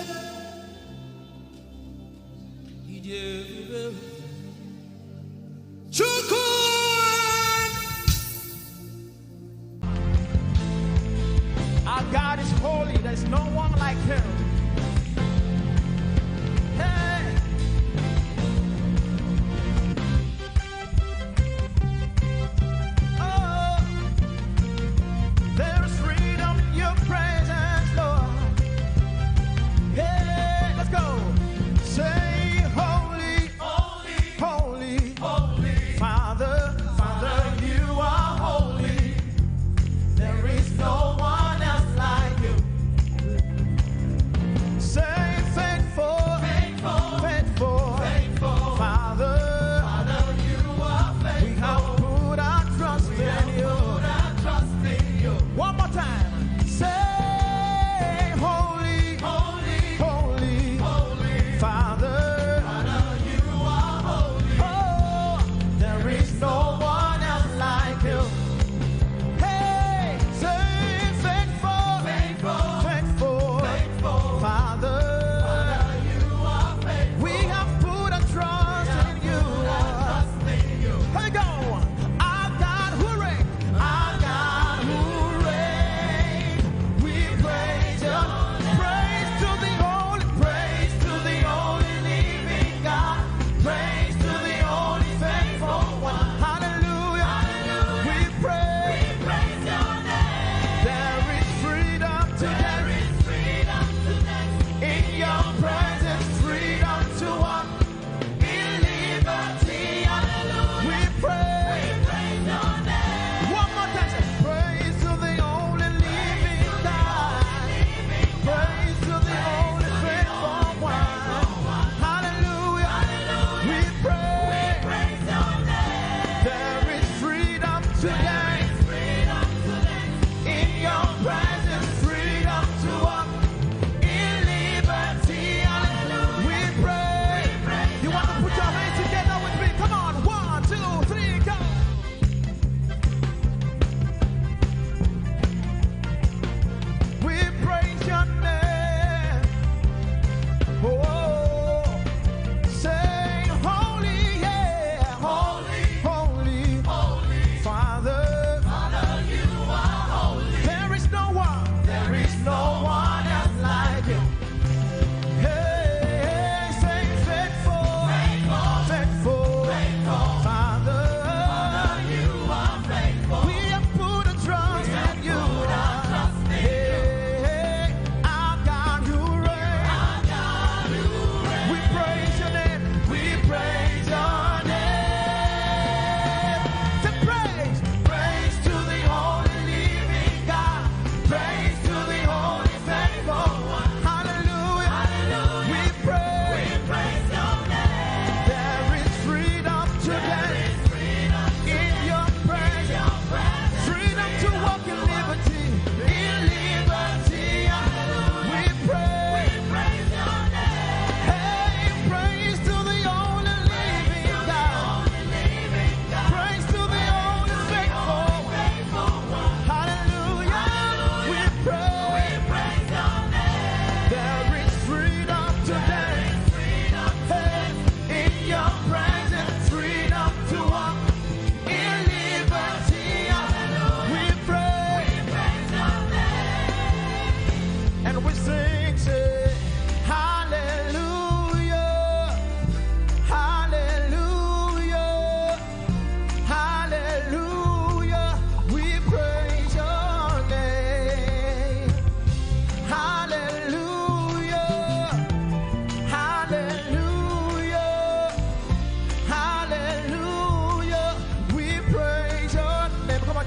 Ị dị ebube. Chukwu. Our God is holy. There's no one like him. Hey. Oh, there's freedom in your presence, Lord. Hey, let's go. Say, "Holy, holy, holy, holy, Father, Father, you are holy. There is no one else like you."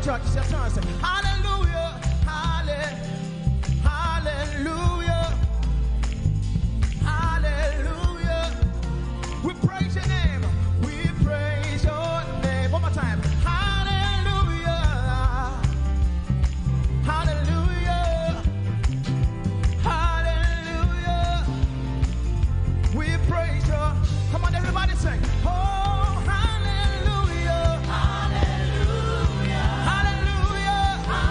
Church, it's your turn. Say, hallelujah, halle-, hallelujah, hallelujah. We praise your name. We praise your name. One more time. Hallelujah. Hallelujah. Hallelujah. We praise you. Come on, everybody sing. Oh, hallelujah. Hallelujah. Hallelujah.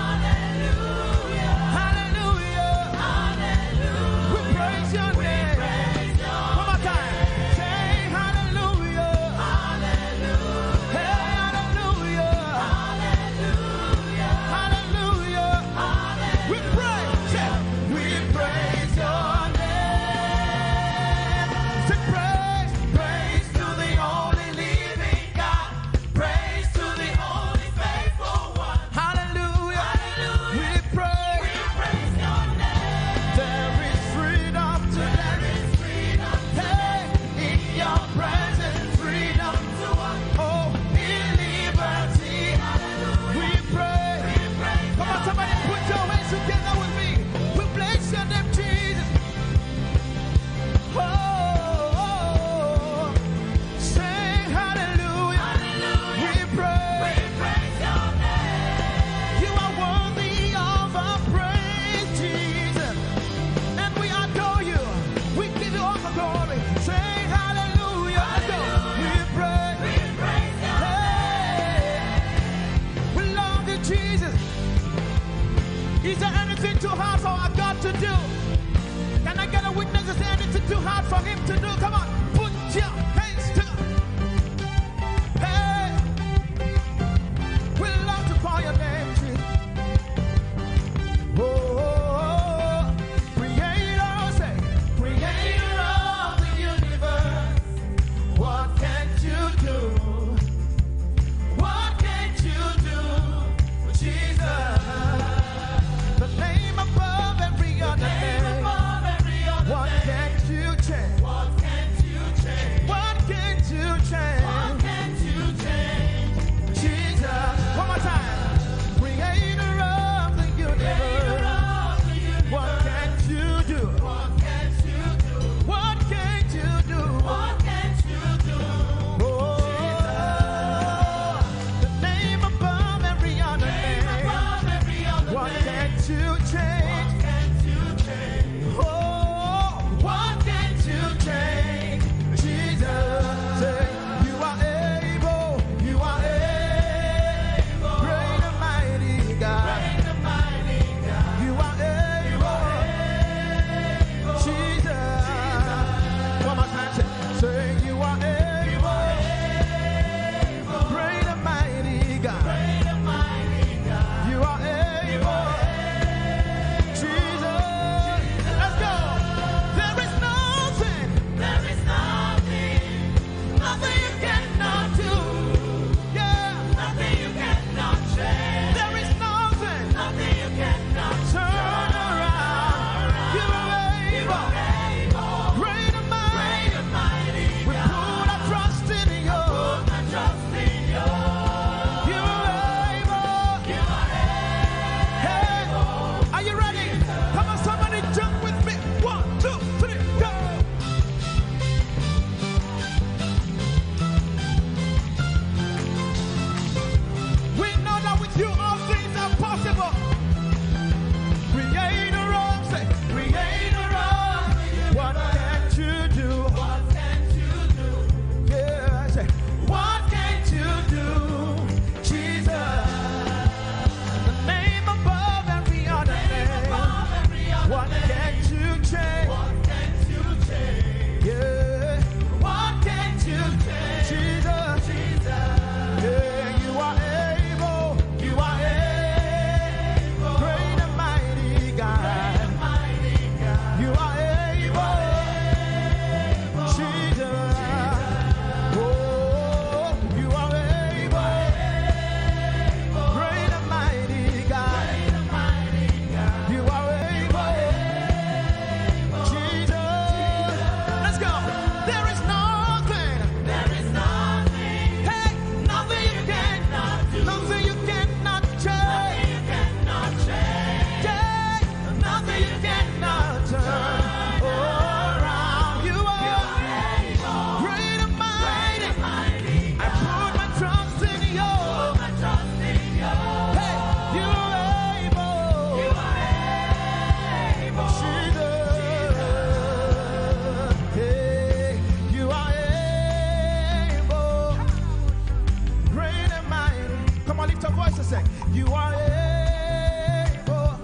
Lift your voice and say, "You are able,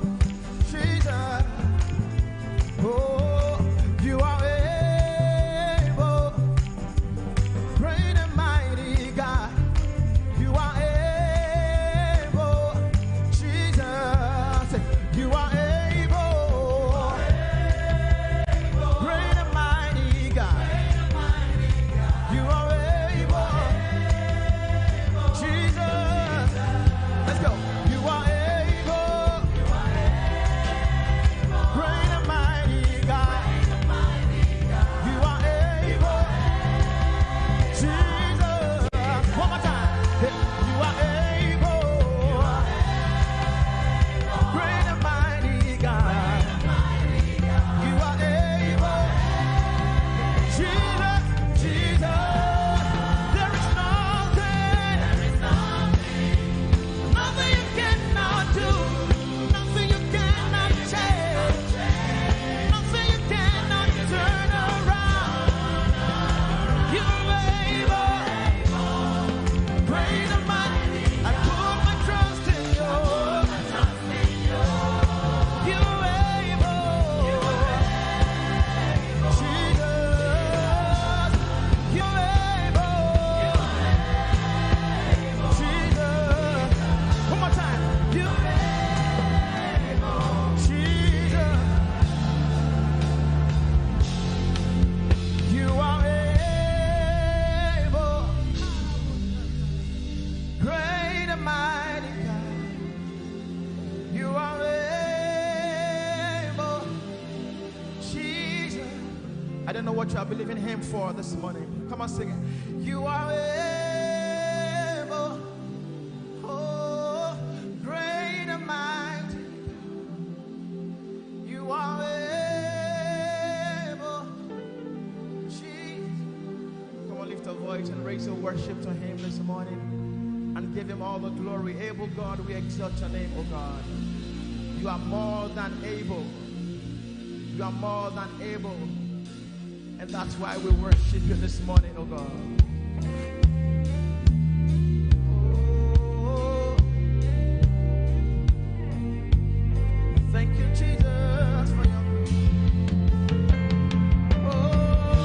Jesus. Oh, you are able. Great and mighty God. You are able, Jesus. You are able. Great and mighty God. You are able. Jesus." Let's go. You are able. Great and mighty God. You are able. Jesus. One more time. You are able. Great and mighty God. You are able. Jesus, Jesus. There is nothing, nothing you cannot do, nothing you cannot change, nothing you cannot turn around. You're able. Great and mighty, I put my trust in you. You're able. Jesus, you're able. Jesus. One more time. You, Jesus. You are able. Great and mighty God. You are able. Jesus. I don't know what you are believing him for this morning. Come on, sing it. You are able. Oh, great and mighty. You are able. Jesus. Come on, lift a voice and raise your worship to him this morning and give him all the glory. Able God, we exalt your name, oh God. You are more than able. You are more than able. And that's why we worship you this morning, oh God. Oh, thank you, Jesus, for your, oh,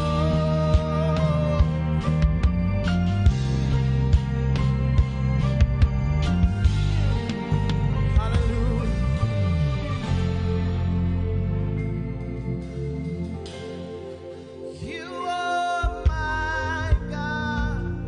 hallelujah. You are my God.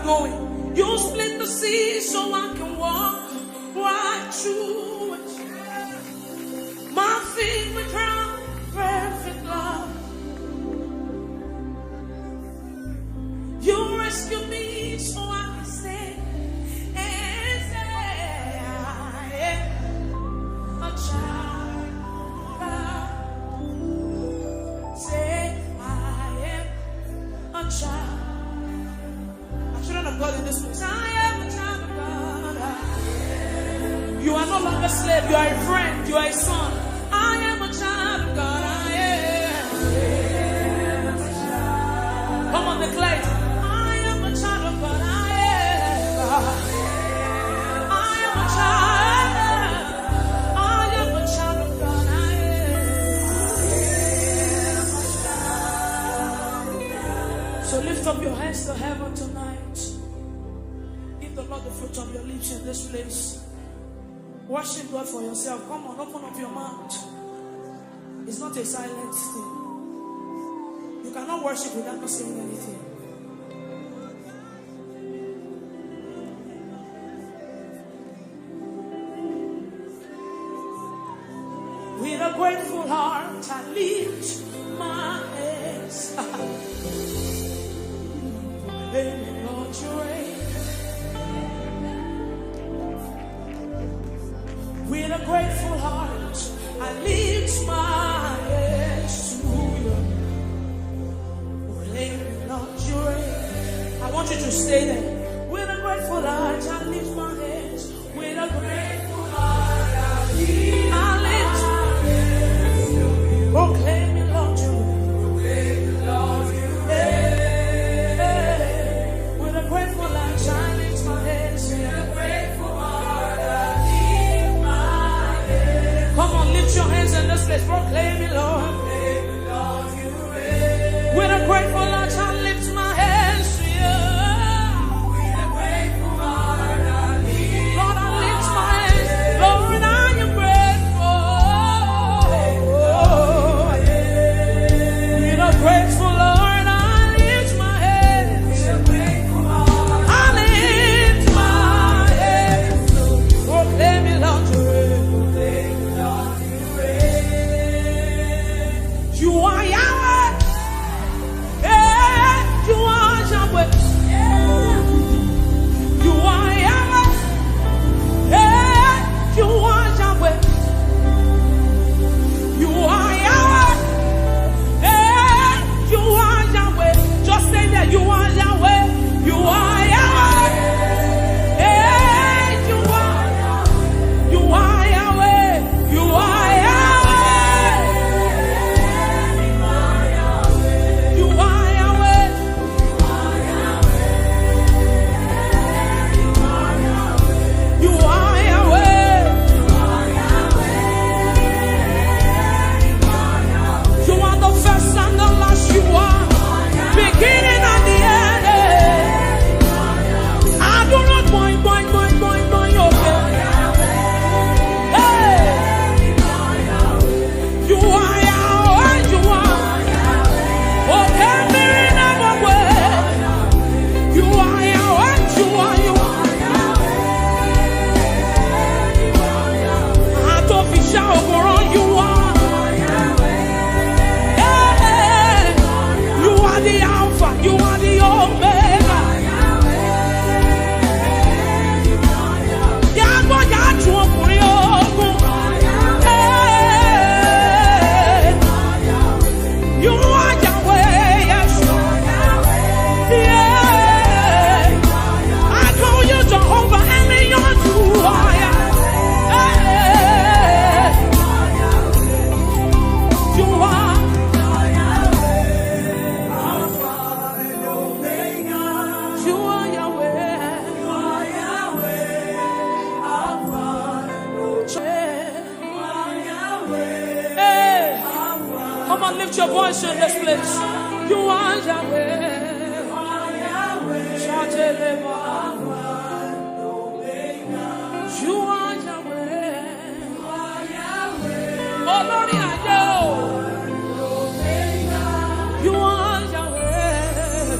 going. You split the sea so I can walk right through it. My feet were ground perfect love. You rescue me so I can say, and say, I am a child of God. Say, I am a child. A children of God in this place. I am a child of God. You are no longer slave. You are a friend. You are a son. I am a child of God. I am. Come on, declare it. I am a child of God. I am. I am a child. I am a child of God. I am. So lift up your hands to heaven tonight. Give the Lord the fruit of your lips in this place. Worship God for yourself. Come on, open up your mouth. It's not a silent thing. You cannot worship without not saying anything. With a grateful heart, I lift my hands. Hey, Lord, you reign. With a grateful heart, I lift my hands to you. Proclaiming, Lord, you reign. I want you to stay there. With a grateful heart, I lift my hands. With a grateful heart, I lift my hands. Proclaiming, Lord, you reign. Hey, hey. With a grateful heart, I lift my hands. With a grateful heart, I lift my hands. Come on, lift your hands in this place. Proclaim it, Lord. With a grateful heart, I lift my hands to you. Lord, I lift my hands. Lord, I am grateful. With a grateful heart, I lift my hands. I lift my hands. Proclaim it, Lord, you reign. You are Yahweh. Hey, you are Yahweh. You are Yahweh. Hey, you are Yahweh. You are Yahweh. Hey, you are Yahweh. Just say that you are Yahweh. You are Yahweh. Hey, you are. You are Yahweh. You are Yahweh. You are Yahweh. You are Yahweh. You are the first and the last. You are beginning and the end. I do not boing, boing, boing, boing, boing, okay. Hey. You are Yahweh, you are. Okay, Mary, never way. You are Yahweh, you are, you are. Atofisha Ogoro, you are. Hey, you are the Alpha, you are the Omega. Yàgò yàtú ọkùnrin ogun. Hey. You are Yahweh, yes. Yeah. I call you Jehovah, and you are. Hey. You are. You are Yahweh. Hey. Come on, lift your voice in this place. You are Yahweh. Shout it, Lord. You are Yahweh. Olórí ayé o. You are Yahweh.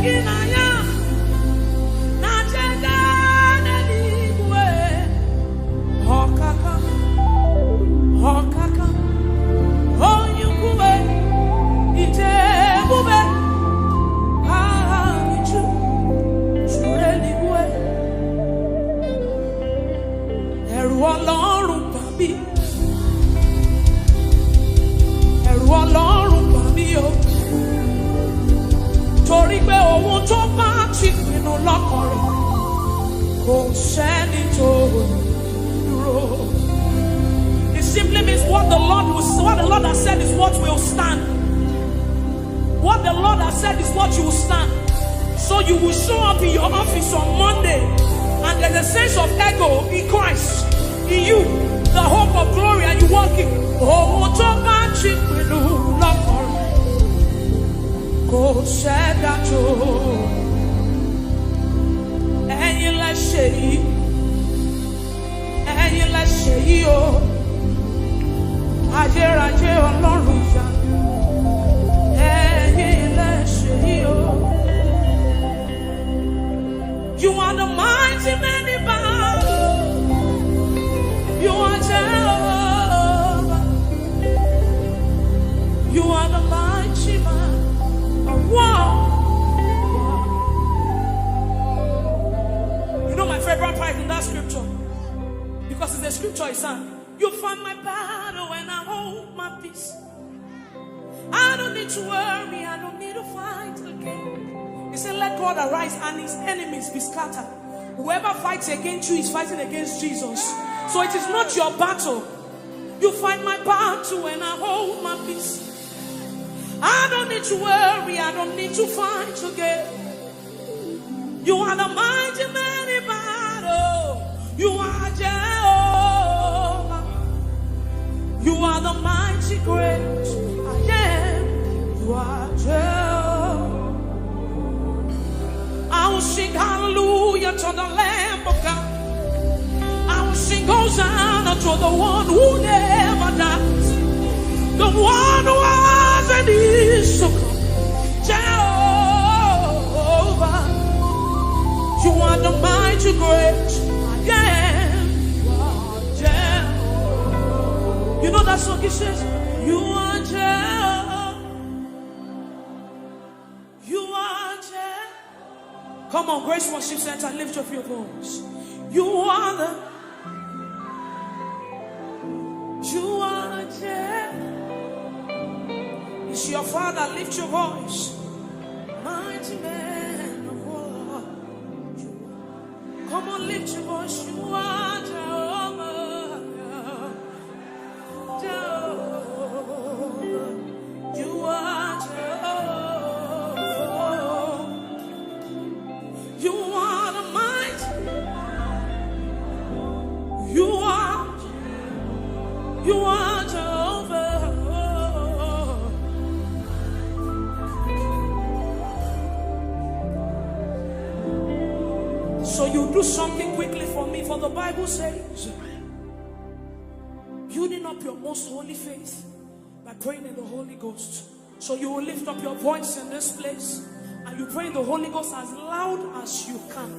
Gị na ya na-achịga n'eluigwe. Ọkaka, ọkaka, onye ukwu, ite ebube, aha gị ju-, juru eluigwe. Ẹ̀rù Ọlọ́run bà mí. Ẹ̀rù Ọlọ́run bà mí o. Torí pé ohun tó bá ti pinnu lọ́kàn rẹ̀, kò sẹ́ni tó dúró. It simply means what the Lord will, what the Lord has said is what will stand. What the Lord has said is what you will stand. So you will show up in your office on Monday, and there's a sense of ego in Christ, in you, the hope of glory, and you walk in. Ohun tó bá ti pinnu lọ́kàn rẹ̀, kò sẹ́dá tó. Ẹ̀yin lẹ ṣe yìí. Ẹ̀yin lẹ ṣe yìí o. Ayérayé Ọlọ́run ìyanu. Ẹ̀yin lẹ ṣe yìí o. You are the mighty man in battle. You are Jehovah. You are the mighty man of war. You know my favorite part in that scripture? Because it's a scripture, it's an, "You fight my battle and I hold my peace. I don't need to worry, I don't need to fight again." He said, "Let God arise and his enemies be scattered." Whoever fights against you is fighting against Jesus. So it is not your battle. "You fight my battle and I hold my peace. I don't need to worry, I don't need to fight again." You are the mighty man in battle. You are Jehovah. You are the mighty great I am. You are Jehovah. I will sing hallelujah to the Lamb of God. I will sing Hosanna to the one who never dies, the one who was and is to come. Jehovah, you are the mighty great I am. You are Jehovah. You know that song, it says, "You are Jehovah. You are Jehovah." Come on, Grace Worship Center, lift up your voice. You are the, you are Jehovah. It's your Father, lift your voice. Mighty man of war. Come on, lift your voice. You are Jehovah. Jehovah. You are Jehovah. You are the mighty. You are, you are Jehovah. So you do something quickly for me, for the Bible says, building up your most holy faith by praying in the Holy Ghost. So you will lift up your voice in this place and you pray in the Holy Ghost as loud as you can.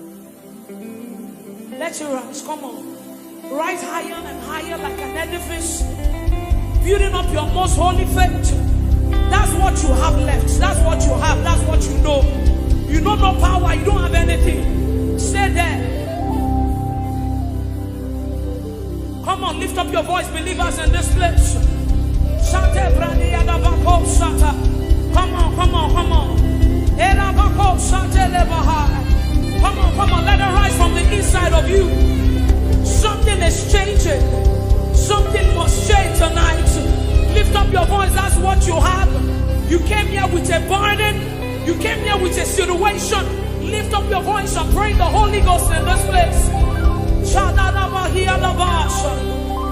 Let it rise, come on. Rise higher and higher like an edifice, building up your most holy faith. That's what you have left. That's what you have. That's what you know. You know no power. You don't have anything. Stay there. Come on, lift up your voice, believers in this place. Shate brani adabako shata. Come on, come on, come on. Erabako shate lebaha. Come on, come on, let it rise from the inside of you. Something is changing. Something must change tonight. Lift up your voice, that's what you have. You came here with a burden. You came here with a situation. Lift up your voice and pray in the Holy Ghost in this place. Shadadabahiyadabasha.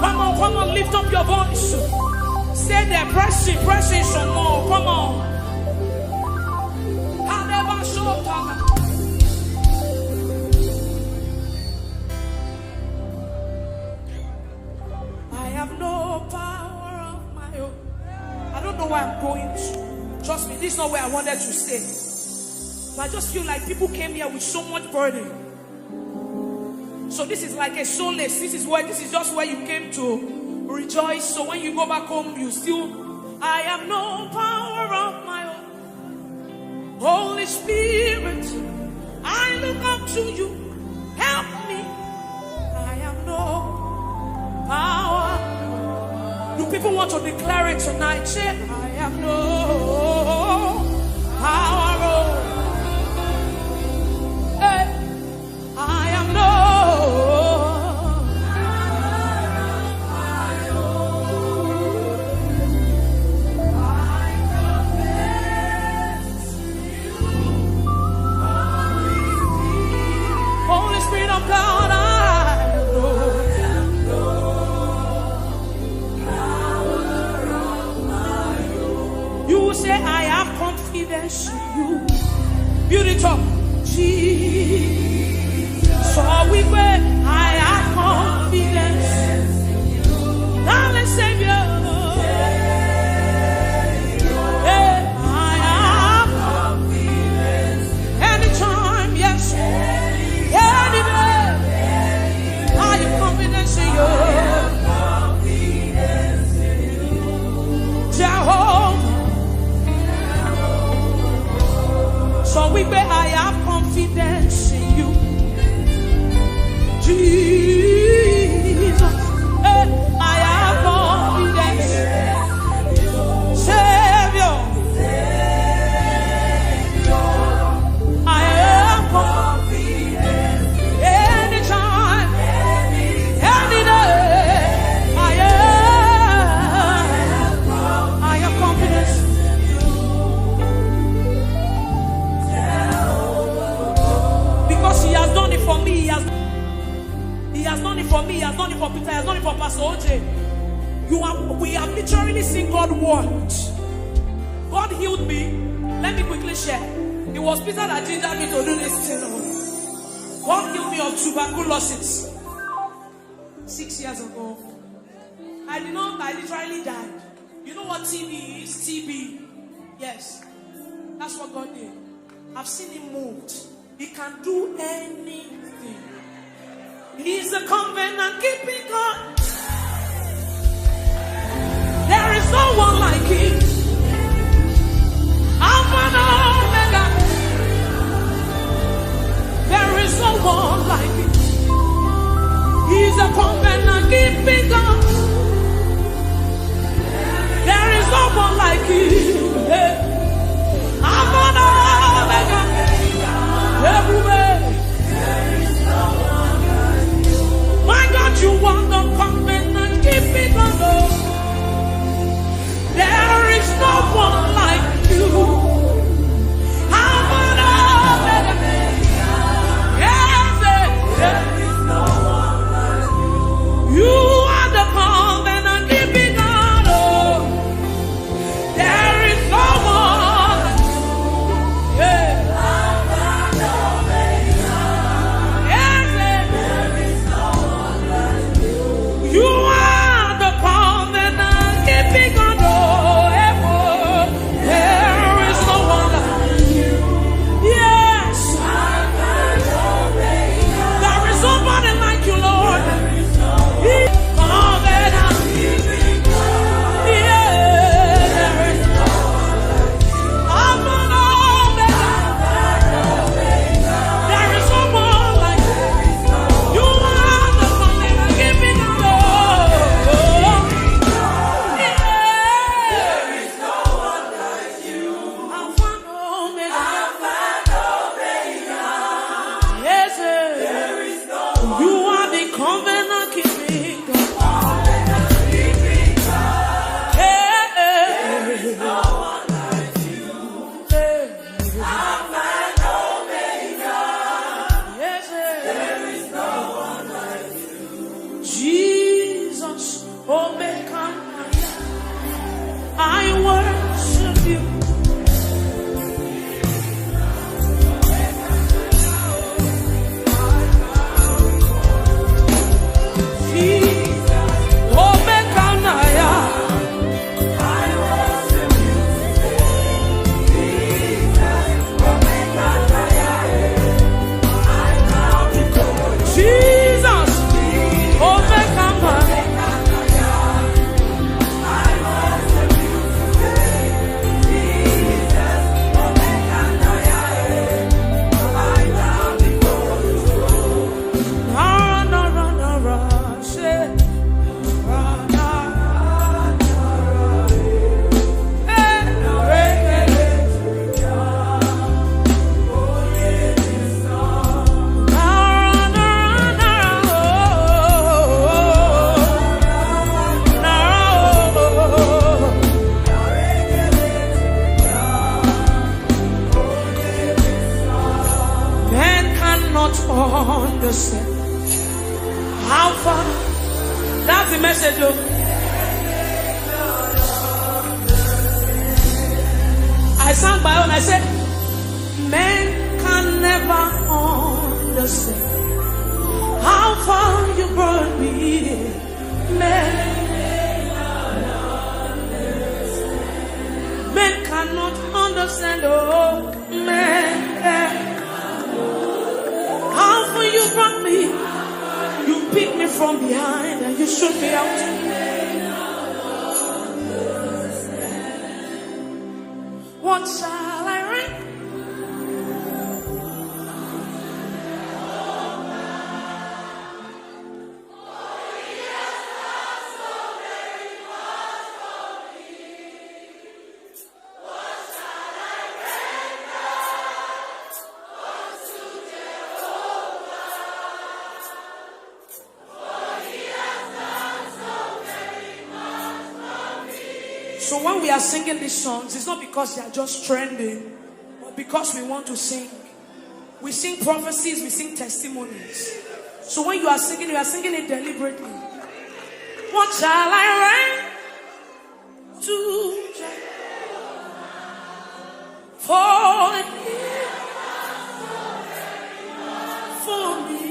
Come on, come on, lift up your voice. Stay there, press in, press in some more. Come on. Kadabashota. I have no power of my own. I don't know where I'm going to. Trust me, this is not where I wanted to stay. But I just feel like people came here with so much burden. So this is like a solace. This is where, this is just where you came to rejoice. So when you go back home, you still, I have no power of my own. Holy Spirit, I look up to you. Help me. I have no power. Do people want to declare it tonight? Say, I have no power. Oh. Hey, I have no. Holy Spirit of God, I know. You will say, I have confidence in you. Build it up. Jesus. So we pray, I have confidence. Darling Savior. Hey, I have confidence. Anytime, yes. Anywhere. I have confidence in you. Jehovah. So we pray, I have confidence in you. Jesus. Hey, I have confidence. Savior. I have confidence. Anytime, any day, I have, I have confidence. Because he has done it for me, he has, he has done it for me, he has done it for Peter, he has done it for Pastor O J. You are, we have literally seen God work. God healed me. Let me quickly share. It was Peter that gingered me to do this thing. God healed me of tuberculosis six years ago. I did not, I literally died. You know what T B is? T B. Yes. That's what God did. I've seen him moved. He can do anything. He's a covenant keeping God. There is no one like him. Alpha and Omega. There is no one like him. He's a covenant keeping God. There is no one like you. Hey. Alpha and Omega. Everywhere. My God, you are the covenant keeping God. Oh. There is no one like you. Alpha and Omega. Yes, yes. You are the covenant keeping God. Oh. There is no one. Yeah. Yes, yes. You are the covenant keeping God. Oh, eh, oh. There is no one like you. Yes. There is nobody like you, Lord. He covenant. Yeah, there is no one like you. Alpha and Omega. There is no one like you. You are the covenant keeping God. Yeah. Alpha and Omega. Yes, sir. You are the covenant keeping God. Hey, hey. Hey. Yes, sir. Jesus, Omega, I worship you. Jesus, Omega, I worship you. Jesus, Understand how far. That's the message, though. I sang my own. I said, "Men can never understand how far you brought me. Men, men cannot understand, oh, men can." How far you brought me, you picked me from behind and you shook me out. What shall I render? So when we are singing these songs, it's not because they are just trending, but because we want to sing. We sing prophecies, we sing testimonies. So when you are singing, you are singing it deliberately. What shall I render to Jehovah? For he for me.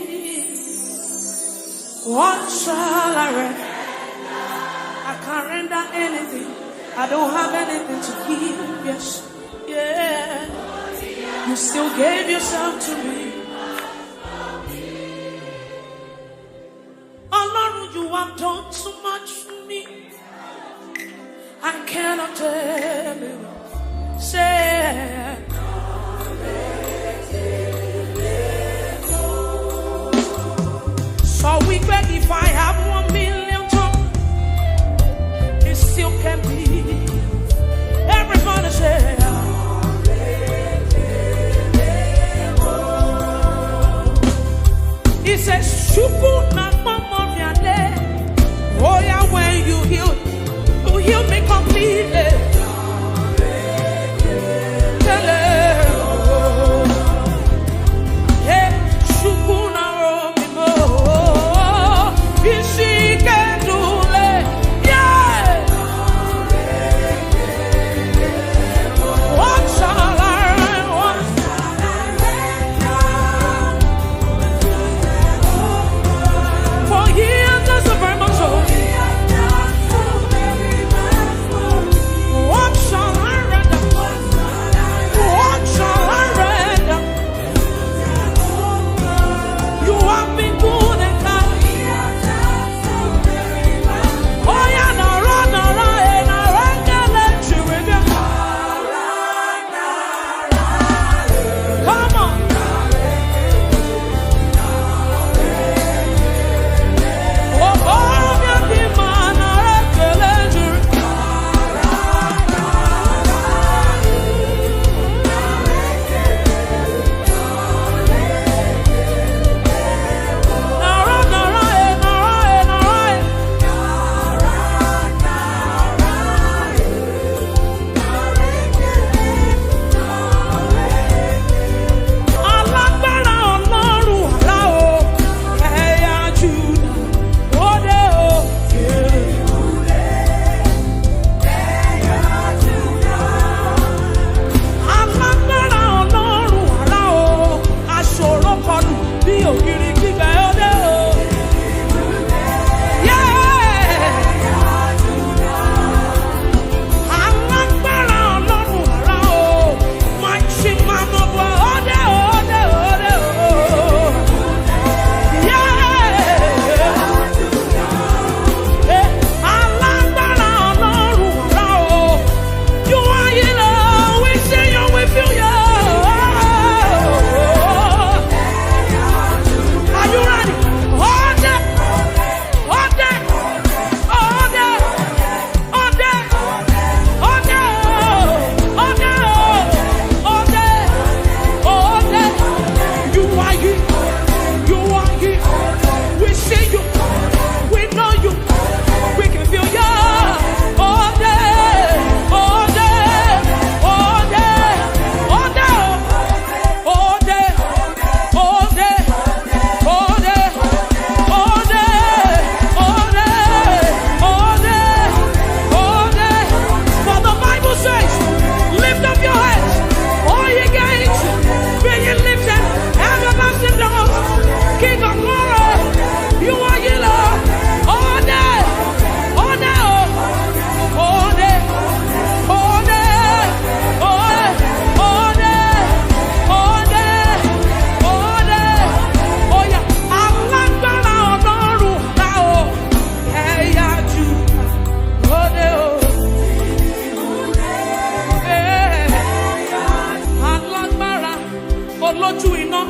What shall I render? I can't render anything. I don't have anything to give. Yes, yeah. You still gave yourself to me. Ọlọ́run, you have done so much for me. I cannot tell you. Say, so we beg, if I have one million tongues, it still can be. Everybody say, he says, "Chukwu na mama riale." Oh yeah, when you heal, you heal me completely. Tell her, hey, Chukwu na romi mo. Isi ke dule, yeah. What shall I, what shall I render? For he has done so very much, oh.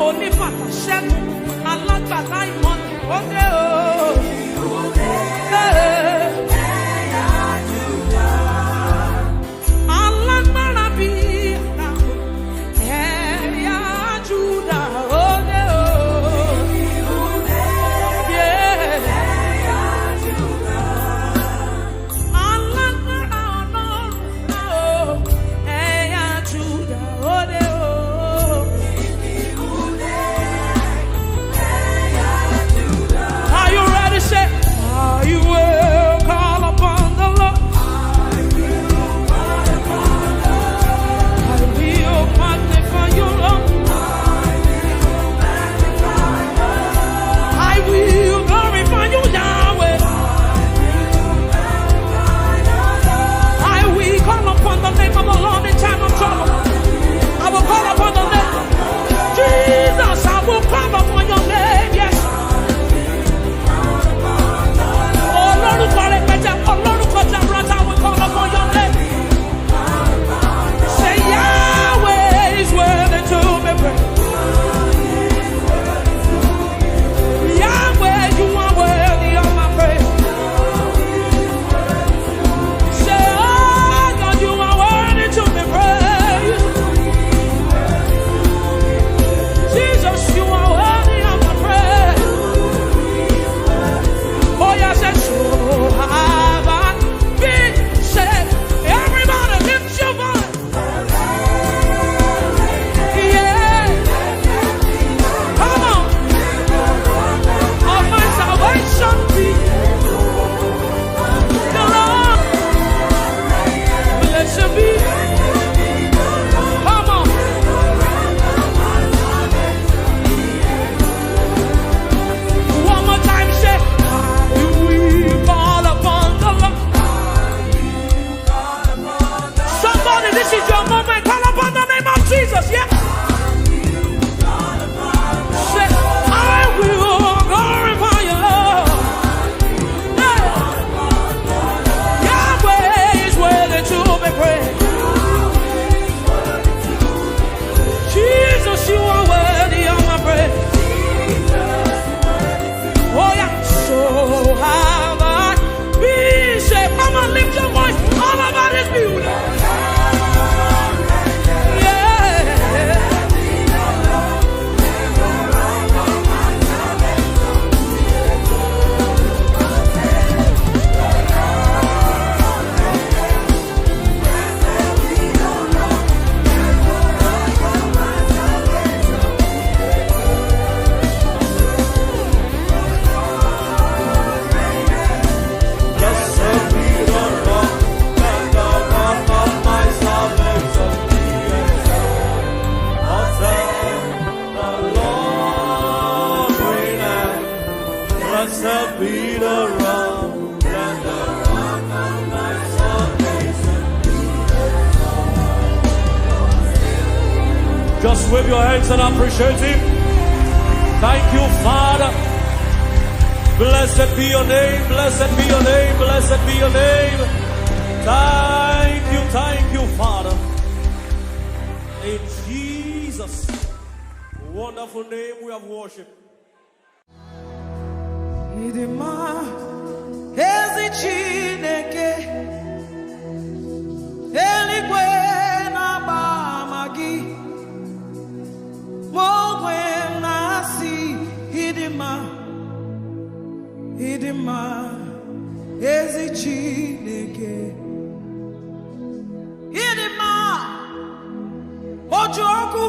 Oníbàtà ṣẹ́gun, alágbàlá ìmọ̀lẹ̀, ó dé o. Hey. Alágbára bí ara, ẹ̀yà Júdà, ó dé o. Yeah. Alágbára Ọlọ́run, ó, ẹ̀yà Júdà, ó dé o. Are you ready? Say, "I will call upon the Lord. I will magnify you, Lord. I will glorify you, Yahweh. I will call upon the name of the Lord in time of trouble. I will call upon the name. Jesus, I will call upon your name." Yes. Olórúkọ rẹpẹtẹ, olórúkọ jaburata, I will call upon your name. Say, "Yahweh is worthy to be praised. Yahweh, you are worthy of my praise." Say, "Oh God, you are worthy to be praised. Jesus, you are worthy of my praise." Oh, yes, yes. So have I been saved. Everybody, lift your voice. Yeah. Come on. Of my salvation be the Lord. Blessed be. Come on. One more time, say, "I will call upon the Lord." Somebody, this is your moment. Call upon the name of Jesus. Yeah. Say, "I will glorify you, Lord." Hey. Yahweh is worthy to be praised. Jesus, you are worthy of my praise. Oh, yeah. So have I been saved. Come on, lift your voice all over this building. Yeah. Blessed be the rock. Just wave your hands and appreciate him. Thank you, Father. Blessed be your name, blessed be your name, blessed be your name. Thank you, thank you, Father. In Jesus' wonderful name we have worship. Ịdị mma, ezi Chineke, eluigwe na-agba ama gị, mụ onwe m na-asị, ịdị mma, ịdị mma, ezi Chineke. Ịdị mma, oji ọkụ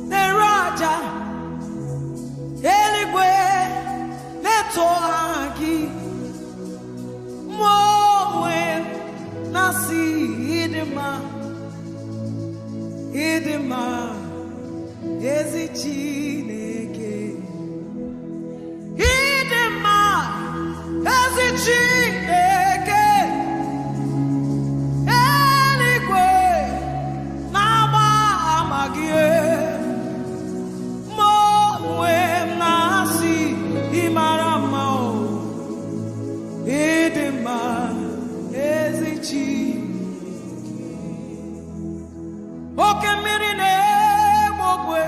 na-ere aja, eluigwe na-eto aha gị, mụ onwe m na-asị, ịdị mma, ịdị mma, ezi Chineke. Ịdị mma, ezi Chineke, eluigwe na-agba ama gị, mụ onwe m na-asị, ị mara mma o. Ịdị mma, ezi Chineke. Oke mmiri na-egbu ogwe,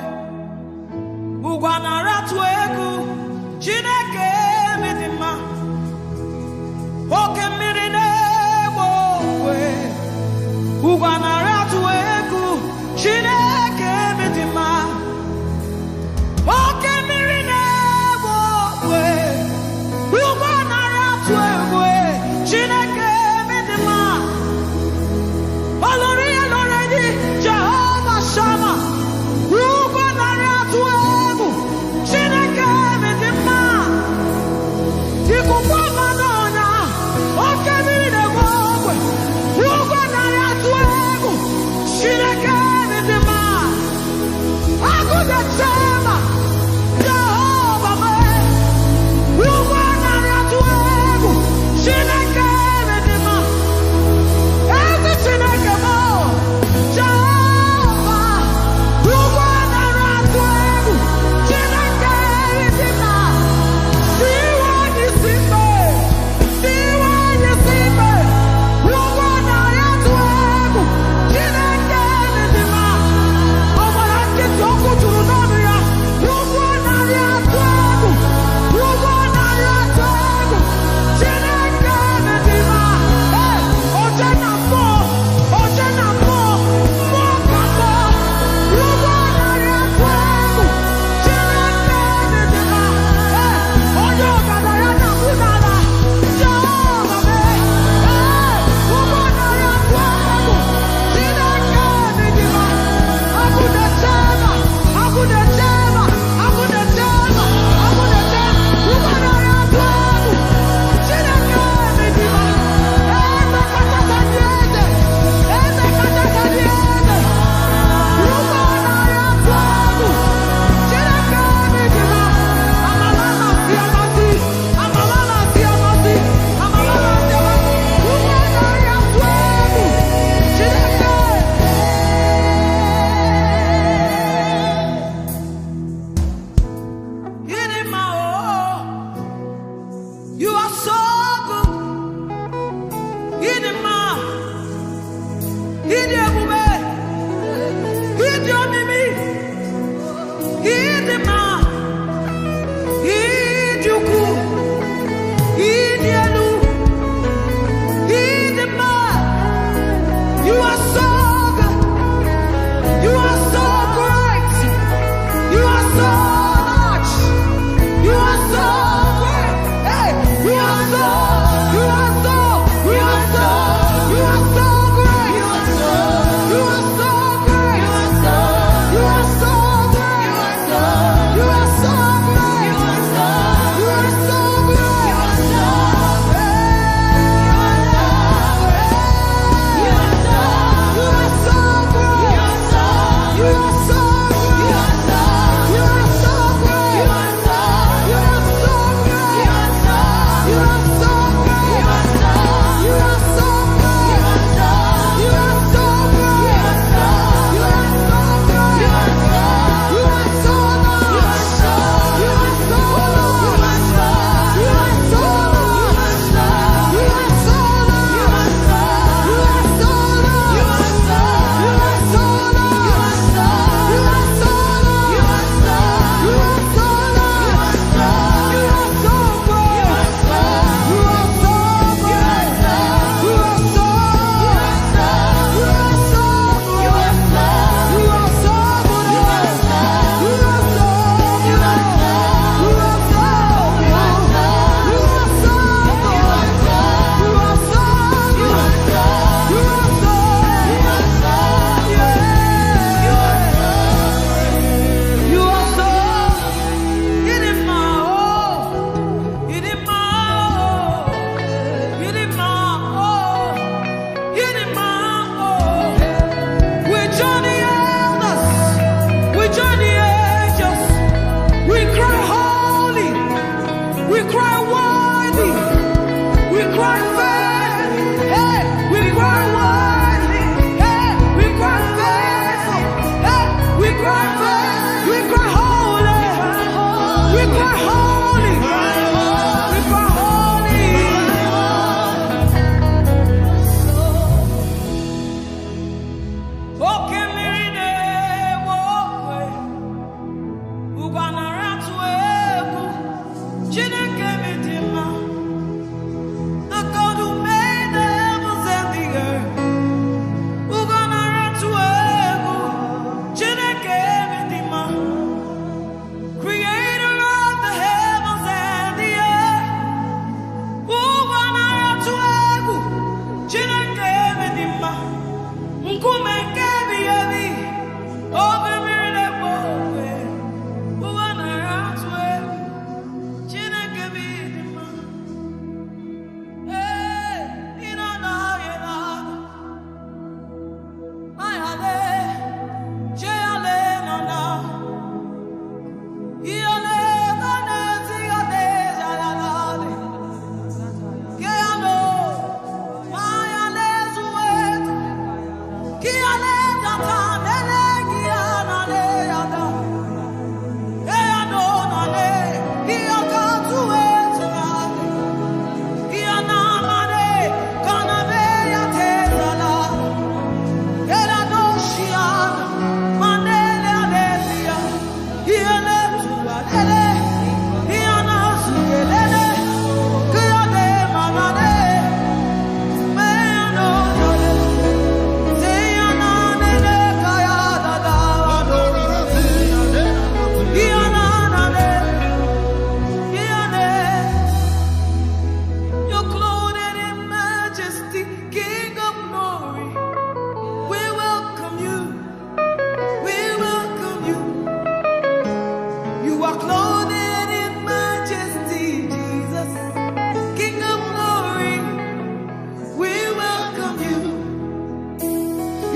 You are holy. You are holy. Oke mmiri na-ewe owe. Ugwu anara atụ egwu. Chineke m dị mma. The God who made the heavens and the earth. Ugwu anara atụ egwu. Chineke m dị mma. Creator of the heavens and the earth. Ugwu anara atụ egwu. Chineke m dị mma. Nkume nke ebighị ebi. Oke mmiri na-ewe owe. Ugwu anara atụ egwu. Chineke m dị mma. Ee, ị nọ n'ọhịa na You're clothed in majesty, King of glory. We welcome you. We welcome you. You are clothed in majesty, Jesus, King of glory. We welcome you.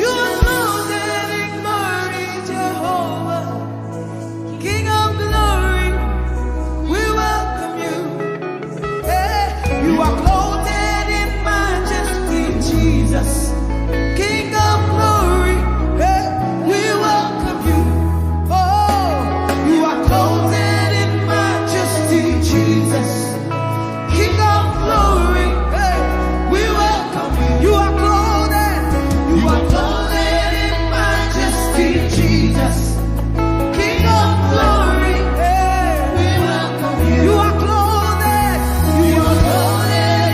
You are clothed in glory, Jehovah, King of glory. We welcome you. Hey, you are clothed in majesty, Jesus, King of glory. Hey, we welcome you. Oh, you are clothed in majesty, Jesus, King of glory. Hey, we welcome you. You are clothed. You are clothed in majesty, Jesus, King of glory. Hey, we welcome you. You are clothed. You are clothed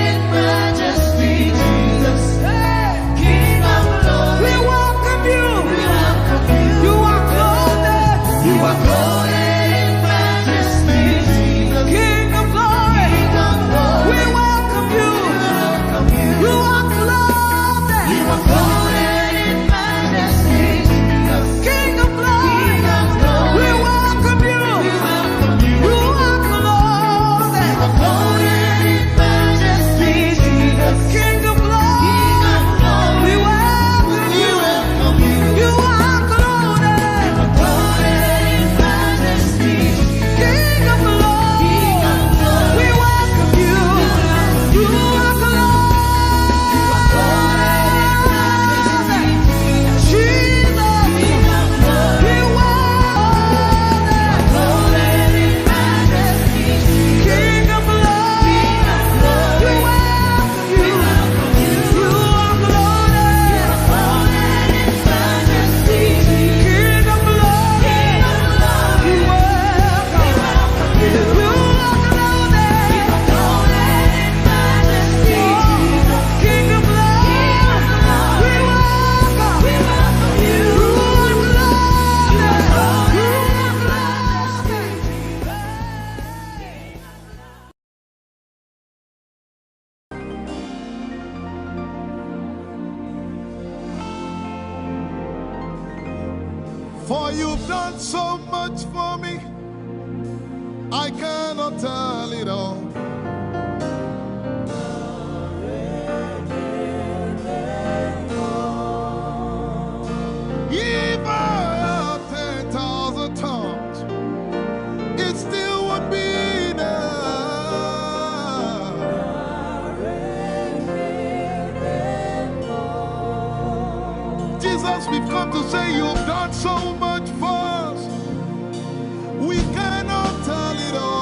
in majesty, Jesus. Hey, King of glory. We welcome you. We welcome you. You are clothed. You are clothed in majesty, Jesus. King of glory. King of glory. We welcome you. We welcome you. You are clothed. You are clothed in majesty, Jesus. King of glory. King of glory. We welcome you. We welcome you. You are clothed. You are clothed in majesty, Jesus. King of glory. King of glory. We welcome you. We welcome you. You are clothed. You are clothed in majesty. King of glory. King of glory. We welcome you. You are clothed. You are clothed in majesty. Jesus. King of glory. We welcome you. King of glory. King of glory. We welcome For you've done so much for me, I cannot tell it all. If I had ten thousand tongues, it still would be enough. Jesus, we've come to say you've done so much for us. We cannot tell it all.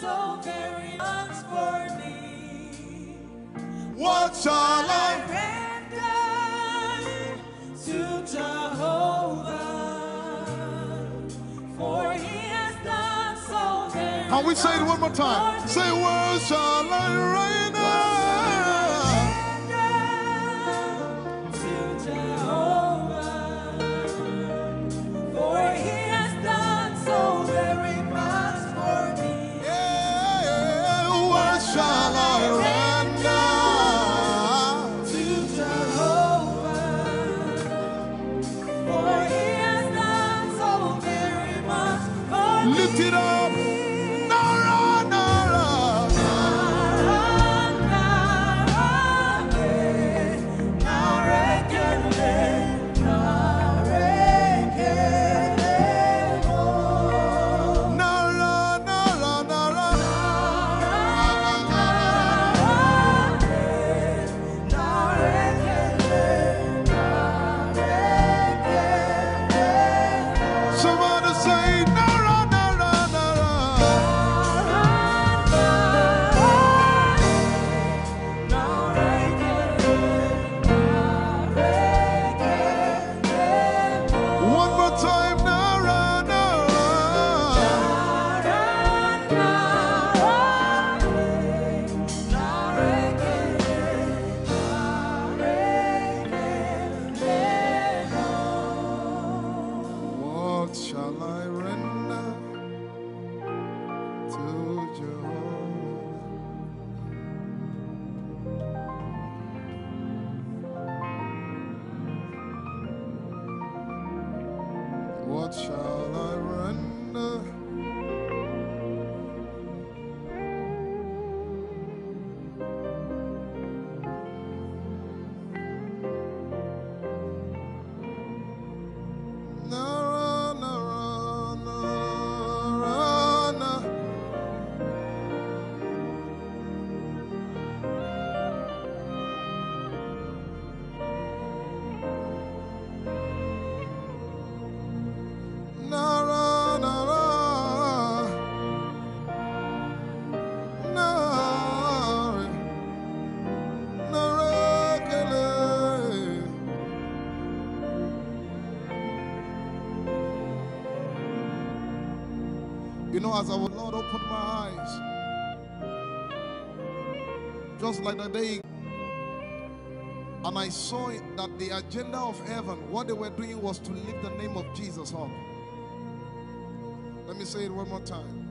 So very much for me. What shall I render to Jehovah? For he has done so very much for me. Can we say it one more time? Say, what shall I render? To Jehovah, for he has done so very much for me. Yeah, what shall I render to Jehovah? For he has done so very much for me. Lift it up. Nara, nara. Nara, nara, eh, nara, ekele, nara, ekele, oh. Nara, nara, nara. Nara, nara, eh. Somebody say, nara, nara, nara. One more time, nara, nara. What shall I render to Jehovah? What shall I render? Nara, nara, nara, na. Nara, nara. Nara. Nara, kele. You know, as our Lord opened my eyes, just like the day, and I saw it, that the agenda of heaven, what they were doing was to lift the name of Jesus up. Let me say it one more time.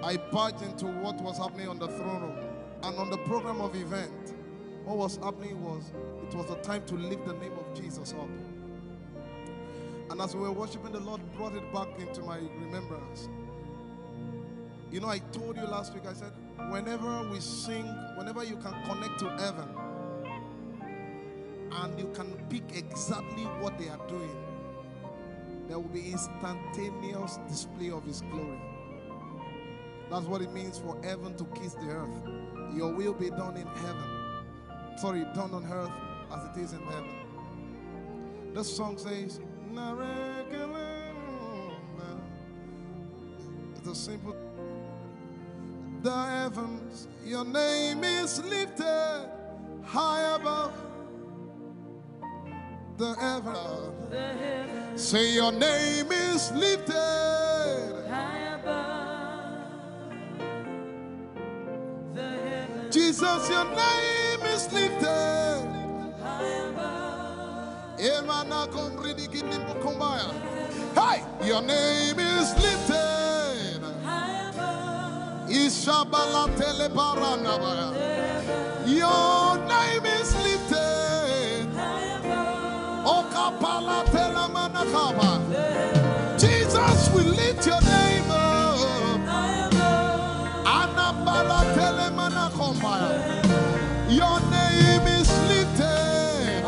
I barged into what was happening on the throne room and on the program of event. What was happening was, it was a time to lift the name of Jesus up. And as we were worshiping, the Lord brought it back into my remembrance. You know, I told you last week, I said, whenever we sing, whenever you can connect to heaven and you can pick exactly what they are doing, there will be instantaneous display of his glory. That's what it means for heaven to kiss the earth. Your will be done in heaven. Sorry, done on earth as it is in heaven. This song says, "Narekelema." It's a simple. The heavens, your name is lifted high above the heaven. The heavens. Say, your name is lifted high above the heavens. Jesus, your name is lifted high above. Emana komridi kinimbukumbaya. Hey, your name is lifted. Ishabala telebaranabaya. Your name is lifted. Okapala telamanakaba. Jesus, we lift your name up. Anabala telemanakombaya. Your name is lifted.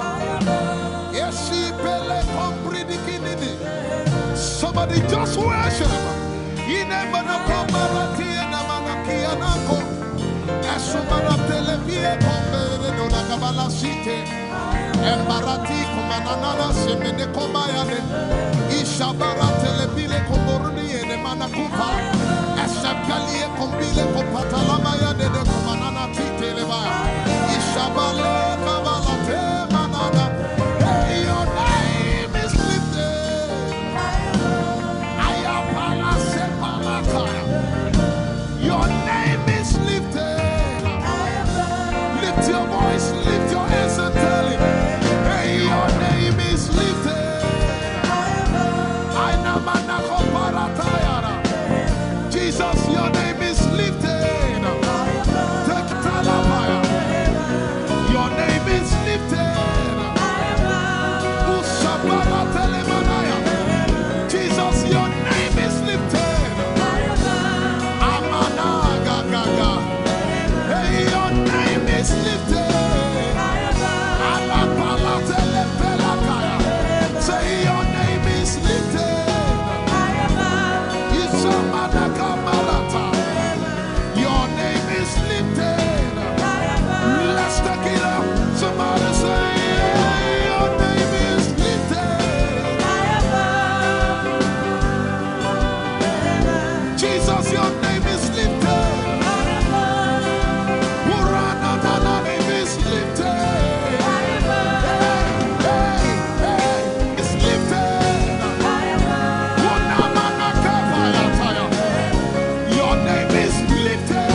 Eshipele kompridikinini. Somebody just worship. Inemana komarati enamana kianako. Esumana televie kombereno nakabalasite. Embarati kumanana semene kombayane. Ishabara telebile komboruni enemana kupa. Esabali Your name is lifted. Lift your voice, lift your hands and tell him, hey, your name is lifted. Aina manako paratayara. Jesus, your name is lifted. Take talabaya. Your name is lifted. Usabaratelemanaya. Jesus, your name is lifted. Amanagagaga. Hey, your name is lifted. Alapalatelepelakaya. Say, your name is lifted. Isamanakamarata. Your name is lifted. Let's take it up. Somebody say, your name is lifted. Jesus, your name is lifted. Your name is lifted. Hey, hey, hey, it's lifted. Your name is lifted.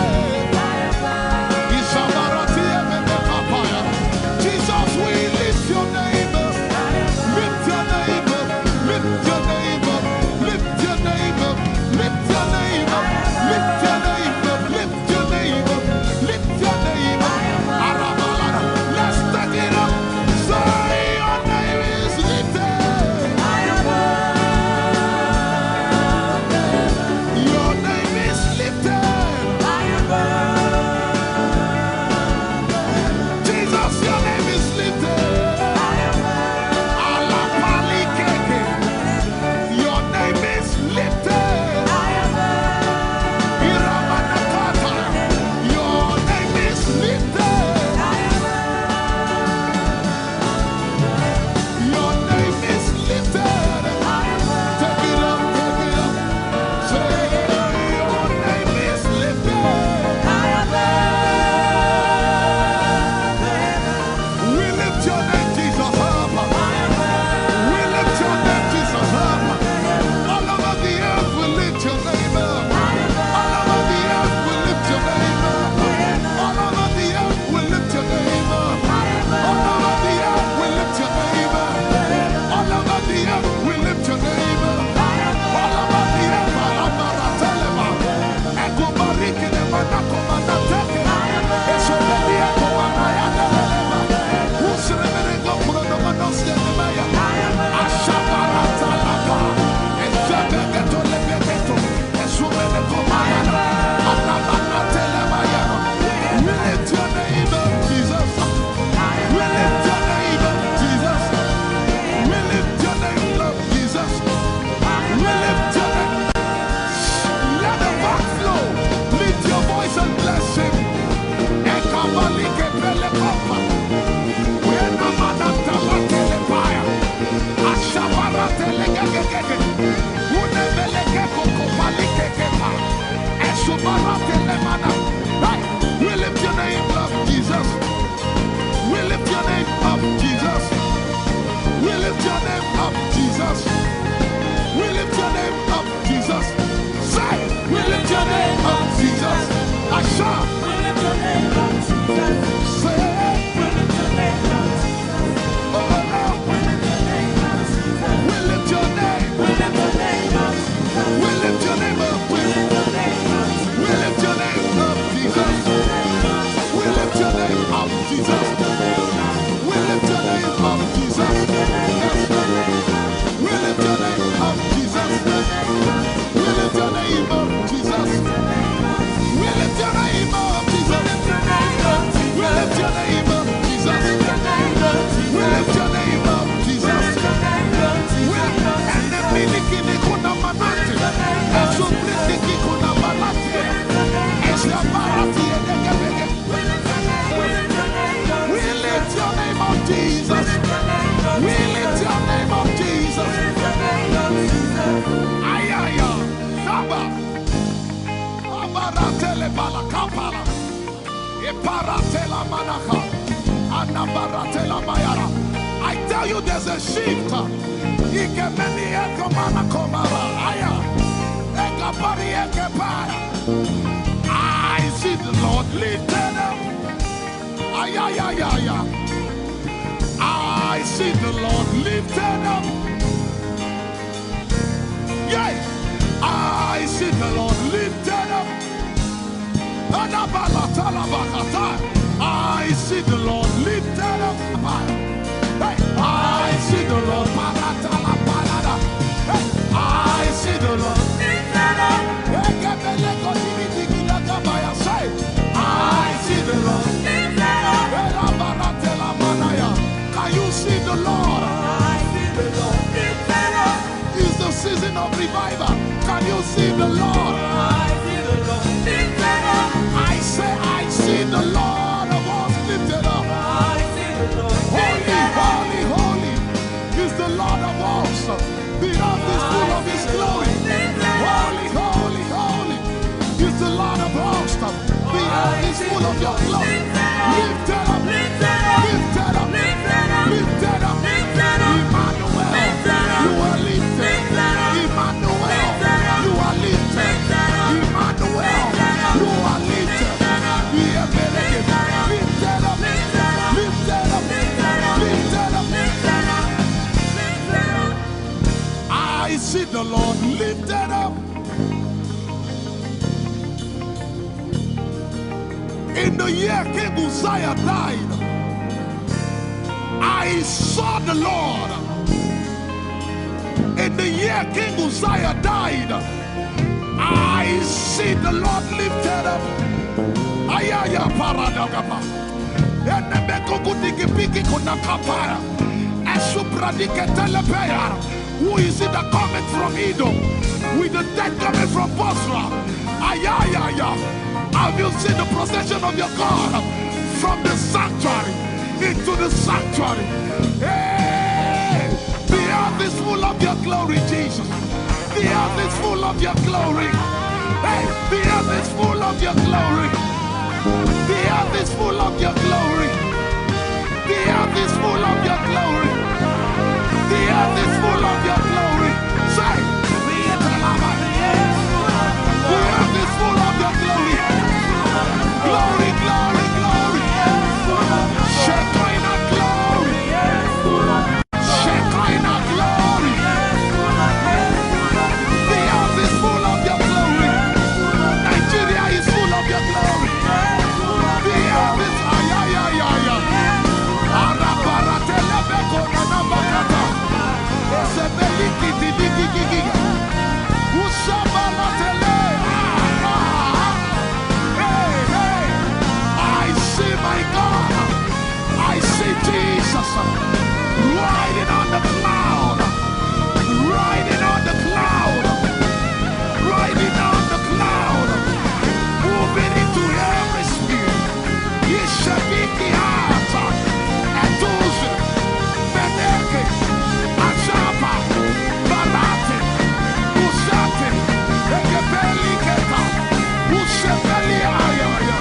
Jesus, we lift your name up. Lift your name up. Lift your name up. Lift your name up. Lift your name up. Lift your name up. Lift your name up. Lift your name up. Arabalada. Let's take it up. Say, your name is lifted. Your name is lifted. Jesus, your name is lifted. Alapalikeke. Your name is lifted. Iramanakata. Your name is lifted. Your name is lifted. Take it up, take it up. Say, your name is lifted. We lift your name, Jesus, up. We lift your name, Jesus, up. All over the earth, we lift your name up. All over the earth, we lift your name up. All over the earth, we lift your name up. All over the earth, we lift your name up. All over the earth, we lift your name up. All over the earth, Alabara Telema. Eko bariki de manako manateke. Eso beli eko manaya de lelema. Usre mere go kuro no manos de maya. Ashabara talaka. Esebe geto lebegeto. We lift your name up, Jesus. We lift your name up, Jesus. We lift your name up, Jesus. We lift your name. Let the back flow. Lift your voice and bless him. Ekabalike pele kopa. Wena mananta la telepaya. Ashabarate legegegege. Unebeleke kokopalike kepa. Eshubarate lemana. Hey, we lift your name up, Jesus. We lift your name up, Jesus. We lift your name up, Jesus. We lift your name up, Jesus. Say, we lift your name up, Jesus. Asha. We lift your name up, Jesus. Say, we lift your name up, Jesus. Oh, oh, oh. We lift your name up, Jesus. We lift your name. We lift your name up, Jesus. We lift your name up, Jesus. We lift your name up, Jesus. We lift your name up, Jesus. We lift your name up, Jesus. Yes. We lift your name up, Jesus. We lift your name up, Jesus. We lift your name up, Jesus. We lift your name up, Jesus. We lift your name up, Jesus. We enemy nikini kuna manati. Esu pritiki kuna manati. Esu barati edekebege. We lift your name up, Jesus. We lift your name up, Jesus. Ayaya, Saba. Abaratele balakapala. Iparatela manaka. Anabaratela mayara. I tell you, there's a shift. Ikemeni ekomana komara. Aya. Ekapari ekepaya. Yeah, yeah, yeah. I see the Lord lifted up. Yeah, I see the Lord lifted up. Adabalatalabahatai. I see the Lord lifted up. Hey, I see the Lord. Paratalabalada. Hey, I see the Lord lifted up. Ekebelekotibidigidagabaya. Say, I see the Lord lifted up. Elabaratelamanaya. Can you see the Lord? I see the Lord lifted up. It's the season of revival. Can you see the Lord? I see the Lord lifted up. I say, I see the Lord of hosts lifted up. I see the Lord lifted up. Holy, holy, holy is the Lord of hosts. The earth is full of his glory. Holy, holy, holy is the Lord of hosts. The earth is full of your glory. Lifted up, lifted up, lifted up, lifted up. Emmanuel, you are lifted. Emmanuel, you are lifted. Emmanuel, you are lifted. Lifted up, lifted up, lifted up, lifted up. I see the Lord lifted up. In the year King Uzziah died, I saw the Lord. In the year King Uzziah died, I see the Lord lifted up. Ayaya paradagaba. Enebekukudigibigi kunakapaya. Esupradiketelepeya. Who is it that cometh from Edom with the dead coming from Bozrah? Ayayaya. Have you seen the procession of your God from the sanctuary into the sanctuary? Hey, the earth is full of your glory, Jesus. The earth is full of your glory. Hey, the earth is full of your glory. The earth is full of your glory. The earth is full of your glory. The earth is full of your glory. Say, the earth is full of your glory. Glory, glory, glory. Shekinah glory. Shekinah glory. The earth is full of your glory. Nigeria is full of your glory. The earth is, ay, ay, ay, ay, ay. Arabaratelebeko nanabakata. Esebelikididigidigiga. Usabalatele. Ah, ah. Hey, hey. I see my God. I see Jesus riding on the cloud, riding on the cloud, riding on the cloud, moving into every spirit. Ishabiki hata, etuze, meneke, achapa, barate, usate, ekepeli keta, usepeli ayaya.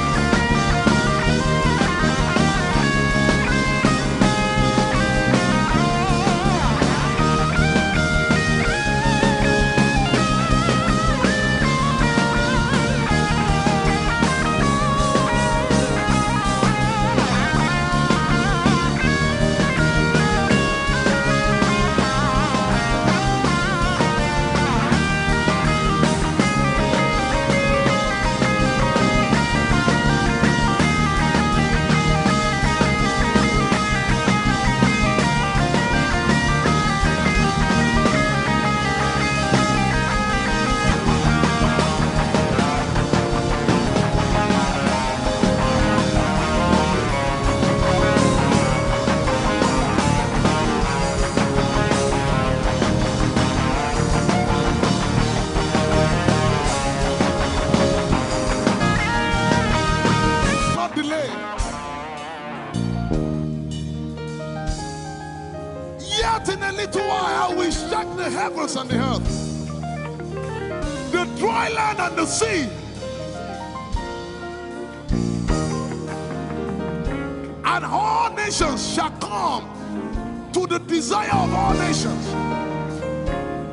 Not delay. Yet in a little while I will shake the heavens and the earth, the dry land and the sea, and all nations shall come to the desire of all nations.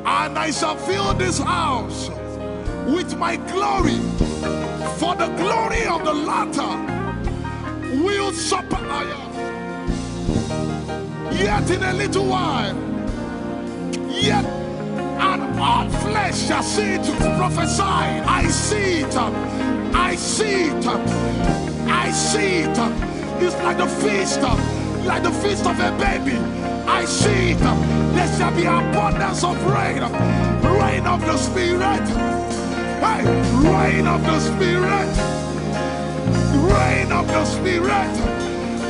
And I shall fill this house with my glory, for the glory of the latter Will suffer iron. Yet in a little while, yet and all flesh shall see it. Prophesy. I see it. I see it. I see it. It's like the feast, like the feast of a baby. I see it. There shall be abundance of rain. Rain of the Spirit. Hey, rain of the Spirit. Rain of the Spirit.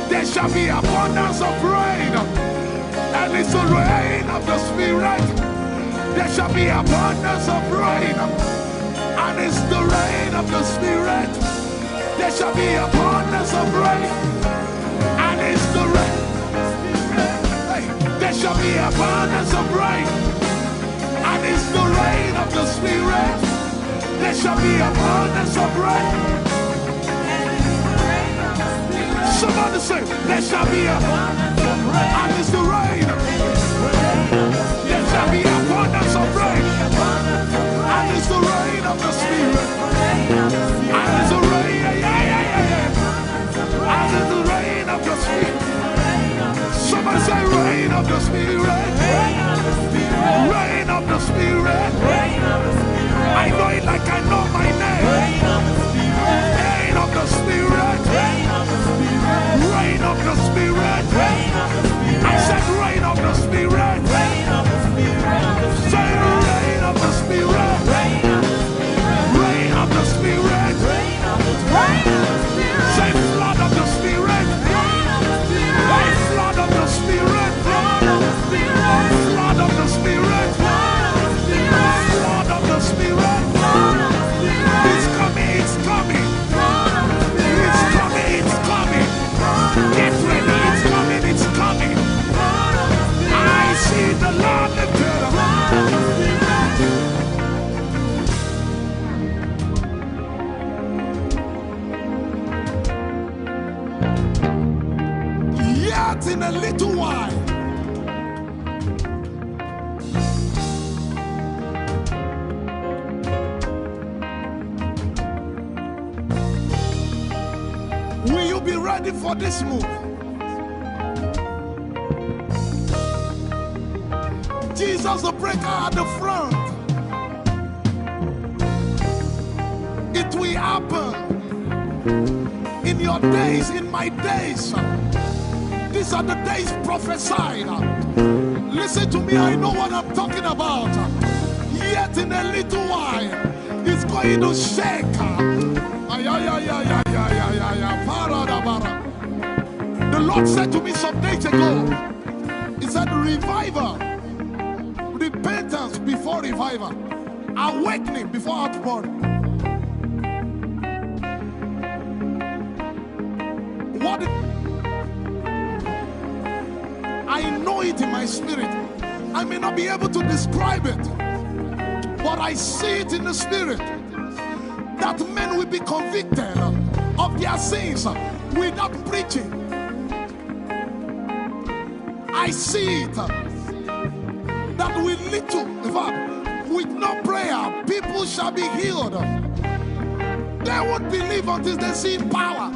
There shall be abundance of rain. And it's the rain of the Spirit. There shall be abundance of rain. And it's the rain of the Spirit. There shall be abundance of rain. And it's the rain. Hey, there shall be abundance of rain. And it's the rain of the Spirit. There shall be abundance of rain. Somebody say, there shall be abundance of rain. And it's the rain. There shall be abundance of rain. And it's the rain of the Spirit. And it's the rain. Yeah, yeah, yeah, yeah, yeah. And it's the rain of the Spirit. Somebody say, rain of the Spirit. Rain of the Spirit. I know it like I know my name. Rain of the Spirit. Rain of the Spirit. I said, rain of the Spirit. Say, rain of the Spirit. Rain of the Spirit. Say, flood of the Spirit. Hey, flood of the Spirit. Flood of the Spirit. Flood of the Spirit. It's coming, it's coming. It's coming, it's coming. Get ready, it's coming, it's coming. I see the Lord lifted up. Yet in a little while, will you be ready for this move? Jesus the breaker at the front. It will happen in your days, in my days. These are the days prophesied. Listen to me, I know what I'm talking about. Yet in a little while, it's going to shake. Ay, ay, ay, ay, ay, ay, ay, ay, ay, para da bara. The Lord said to me some days ago, He said, revival, repentance before revival, awakening before outpouring. What I know it in my spirit. I may not be able to describe it, but I see it in the spirit that men will be convicted of their sins without preaching. I see it that with little, in fact, with no prayer, people shall be healed. They won't believe until they see power.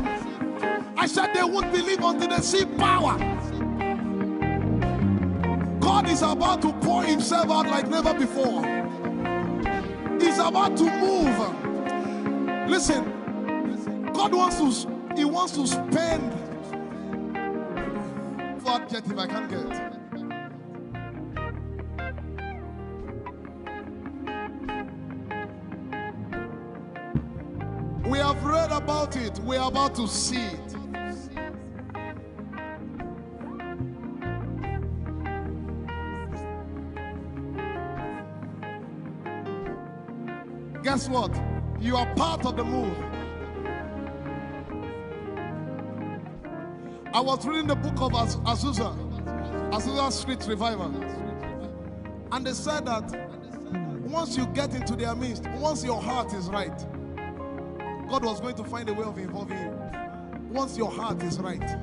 I said they won't believe until they see power. God is about to pour himself out like never before. He's about to move. Listen, God wants to, he wants to spend. What adjective I can't get. We have read about it. We are about to see it. Guess what? You are part of the move. I was reading the book of Az- Azusa, Azusa Street Revival. And they said that once you get into their midst, once your heart is right, God was going to find a way of involving you. Once your heart is right,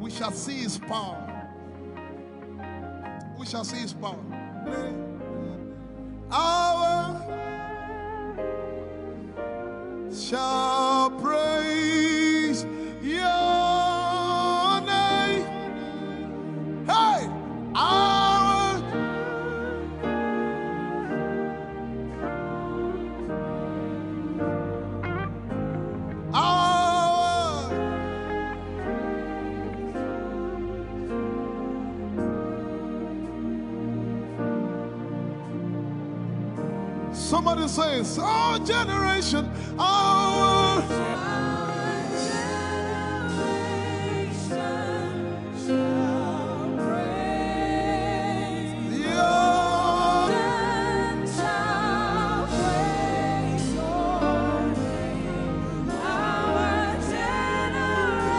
we shall see his power. We shall see his power. Our Shall praise your name. Hey, our our Somebody says, our generation, our generation shall praise your, shall praise your name. Our generation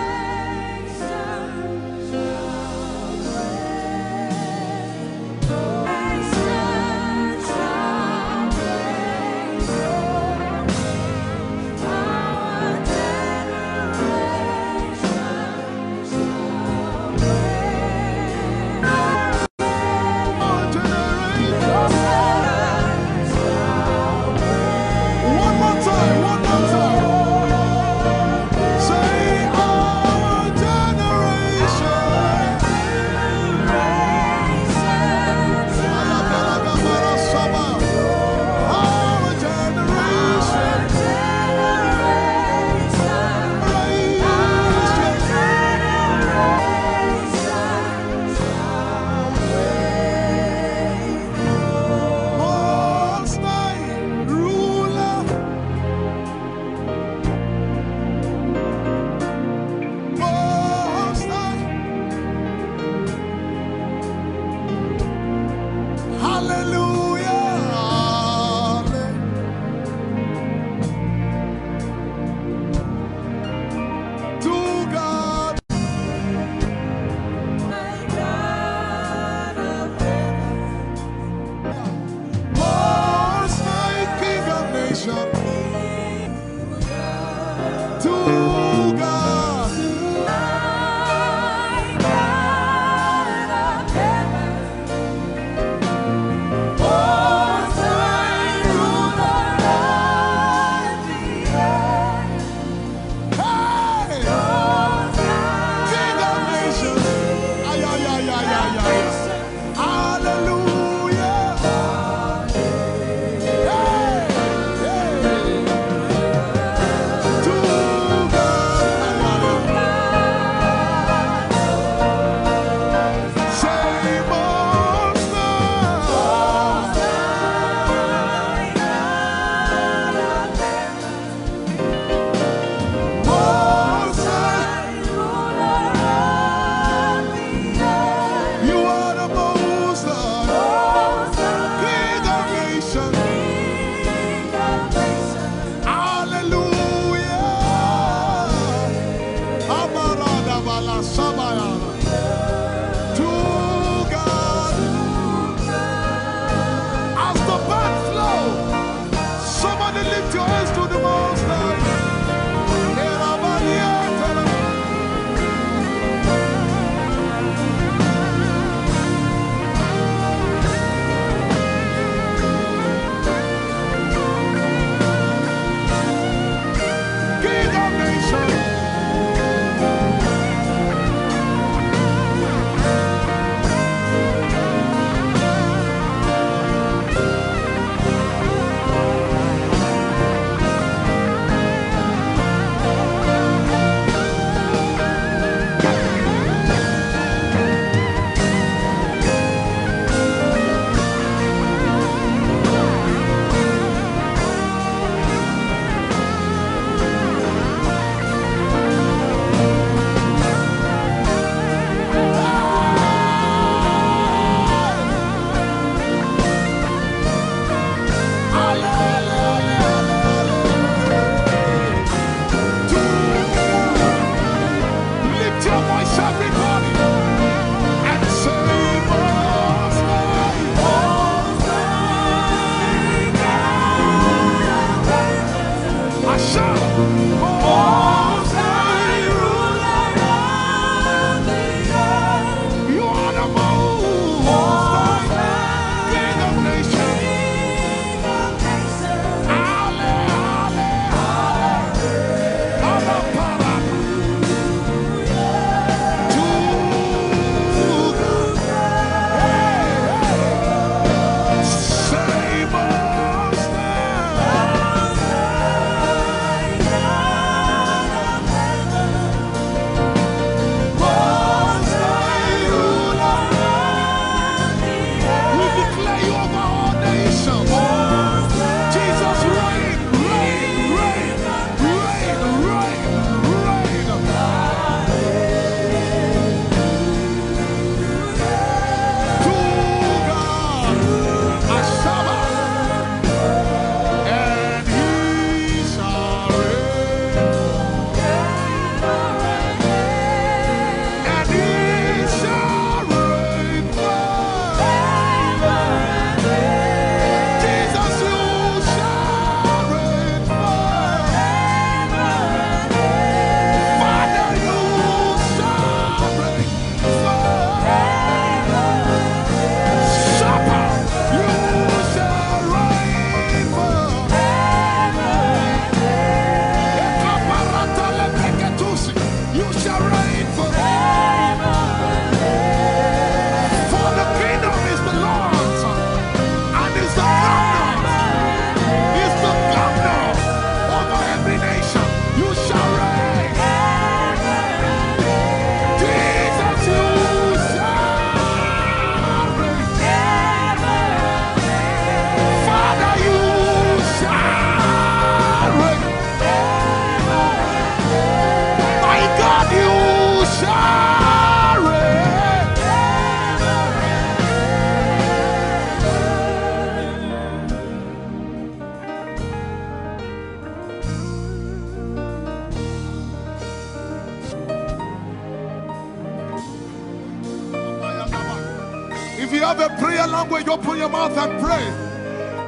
A prayer language, open your mouth and pray.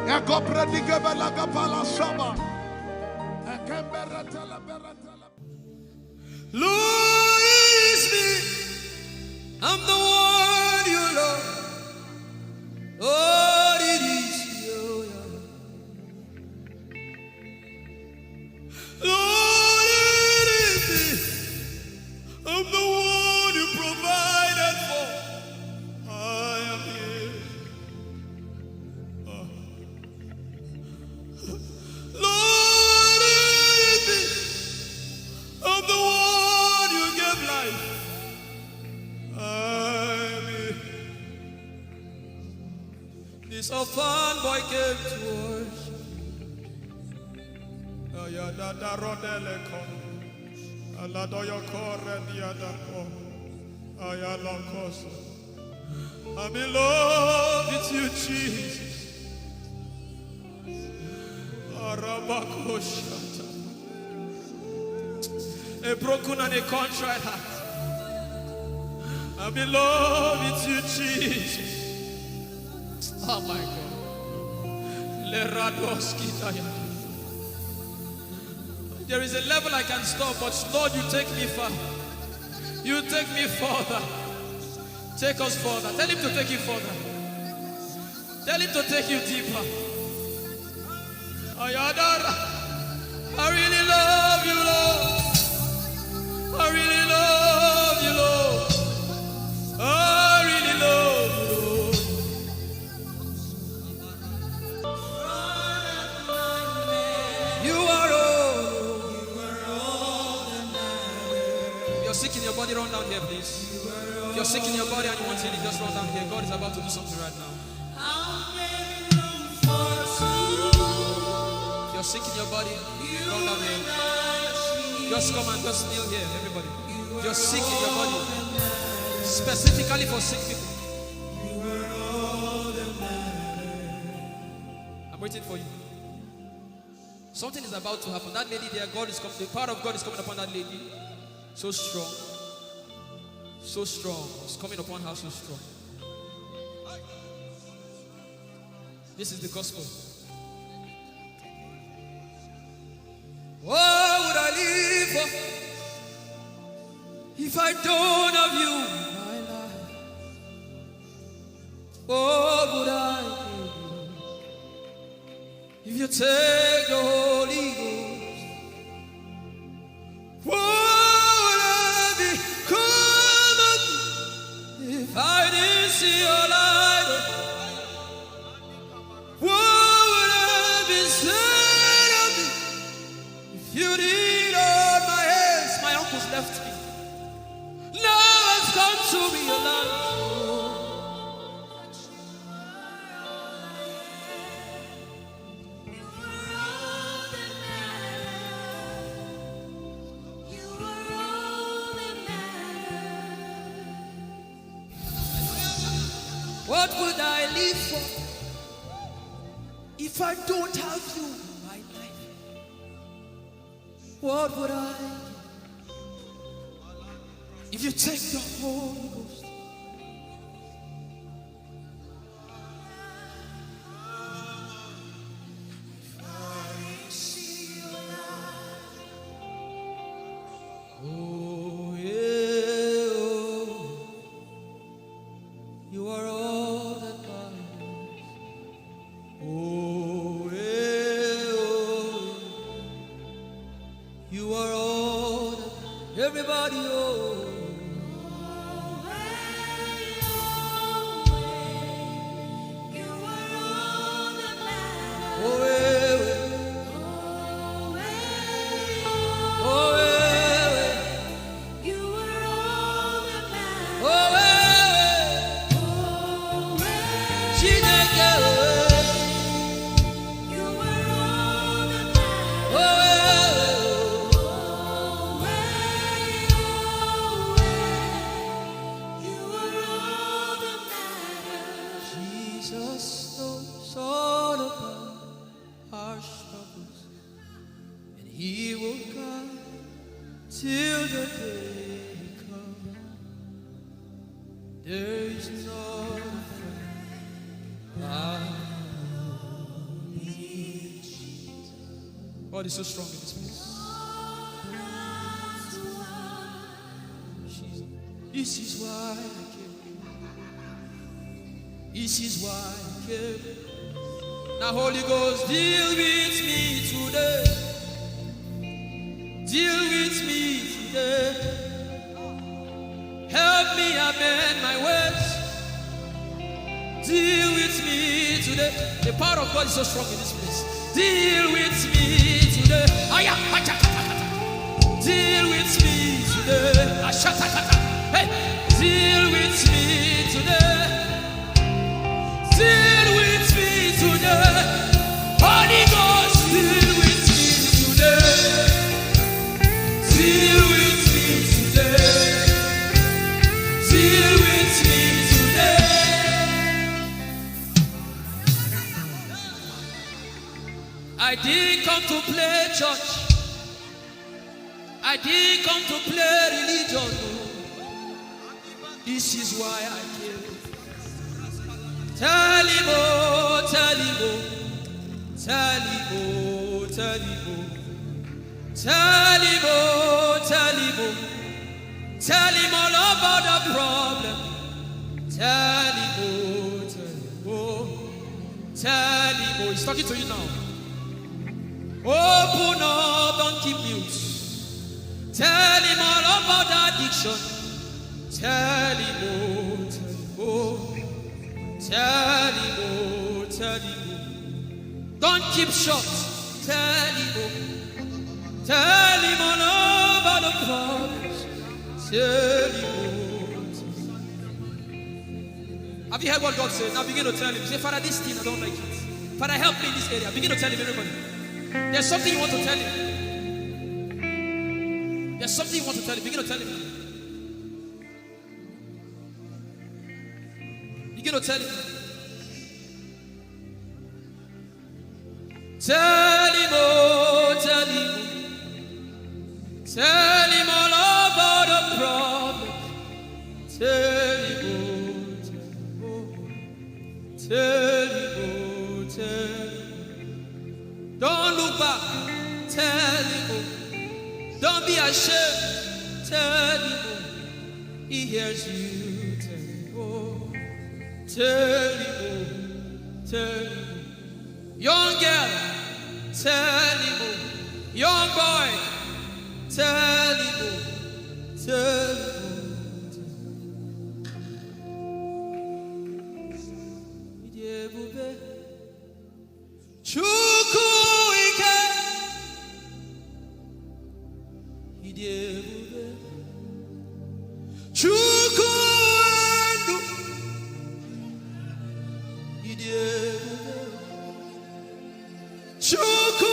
Ekopredikebalakapalashaba. Ekembereteleberetele. Lord, it is me. I'm the one you love. Lord, it is you. Lord, it is me. I'm the one you provided for. I am here. Oh. Lord, it is me. I'm the one you gave life. I am here. This orphan boy came to worship. Ayadadarodeleko. Aladoyokorediadako. Ayalokoso. I'm in love with you, Jesus. Arabakoshata. A broken and a contrite heart. I'm in love with you, Jesus. Oh my God. Leradoskitaya. There is a level I can stop, but Lord, you take me far. You take me further. Take us further. Tell him to take you further. Tell him to take you deeper. Ayadara. I really love you, Lord. I really love you, Lord. I really love you, Lord. You are all. If you're sick in your body, run down here, please. If you're sick in your body and you want healing, just run down here. God is about to do something right now. If you're sick in your body, run down here. Just come and just kneel here, everybody. If you're sick in your body, specifically for sick people, I'm waiting for you. Something is about to happen. That lady there, God is coming. The power of God is coming upon that lady. So strong. So strong. It's coming upon her so strong. This is the gospel. What would I live for if I don't have you in my life? What would I do if you take the Holy Ghost? What would I become of me if I didn't see your light? What would I be said of me if you didn't hold my hands? My uncles left me. Now has come to be your light. What would I live for if I don't have you in my life? What would I do if you take the Holy Ghost? Oh, yeah, oh. You are all that matters. Oh, yeah, oh. You are all that, everybody, oh. Oh, eh, eh. Oh, eh, eh. Oh, eh, eh. Chineke, oh, eh. Oh, eh, eh. Jesus knows all about our struggles, and He will guide till the day comes. There is no friend God is so strong in this place. Jesus. This is why I came. This is why I came. Now, Holy Ghost, deal with me today. Deal with me today. Help me amend my ways. Deal with me today. The power of God is so strong in this place. Deal with me today. Aya, acha, kata, kata. Deal with me today. Ashata, kata. Hey, deal with me today. Deal with me today. Holy Ghost, deal with me today. Deal with me today. Deal with me today. I didn't come to play church. I didn't come to play religion. Oh. This is why I came. Tell him, oh, tell him, oh. Tell him, oh, tell him, oh. Tell him, oh, tell him, oh. Tell him all about the problem. Tell him, oh, tell him, oh. Tell him, oh. He's talking to you now. Open up, don't keep mute. Tell him all about the addiction. Tell him, oh, tell him, oh. Tell him, oh, tell him, oh. Don't keep short. Tell him, oh. Tell him all about the problems. Tell him, oh, tell him. Have you heard what God said? Now begin to tell him. Say, "Father, this thing, I don't like it. Father, help me in this area." Begin to tell him, everybody. There's something you want to tell him. There's something you want to tell him. Begin to tell him. Begin to tell him. Tell him, oh, tell him. Tell him all about the problem. Tell him, oh, tell him, oh. Tell him, oh, tell him. Don't look back. Tell him, oh. Don't be ashamed. Tell him, oh. He hears you. Tell him, oh. Tell him, oh. Tell him, oh. Young girl, tell him, oh. Young boy, tell him, oh. Tell him, oh. Ịdị ebube. Chukwu ike. Ịdị ebube. Chukwu ndụ. Ịdị ebube. Chukwu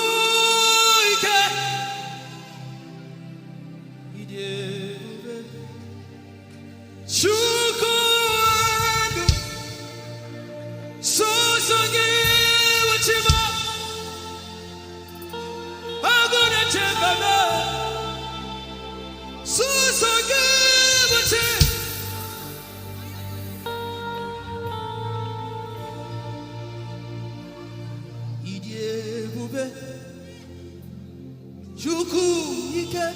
ike. Ịdị ebube. Chukwu ndụ. Sọsọ gị bụ Chi m. Agụ na-eche mba m. Sọsọ gị bụ Chi. Ịdị ebube. Chukwu ike.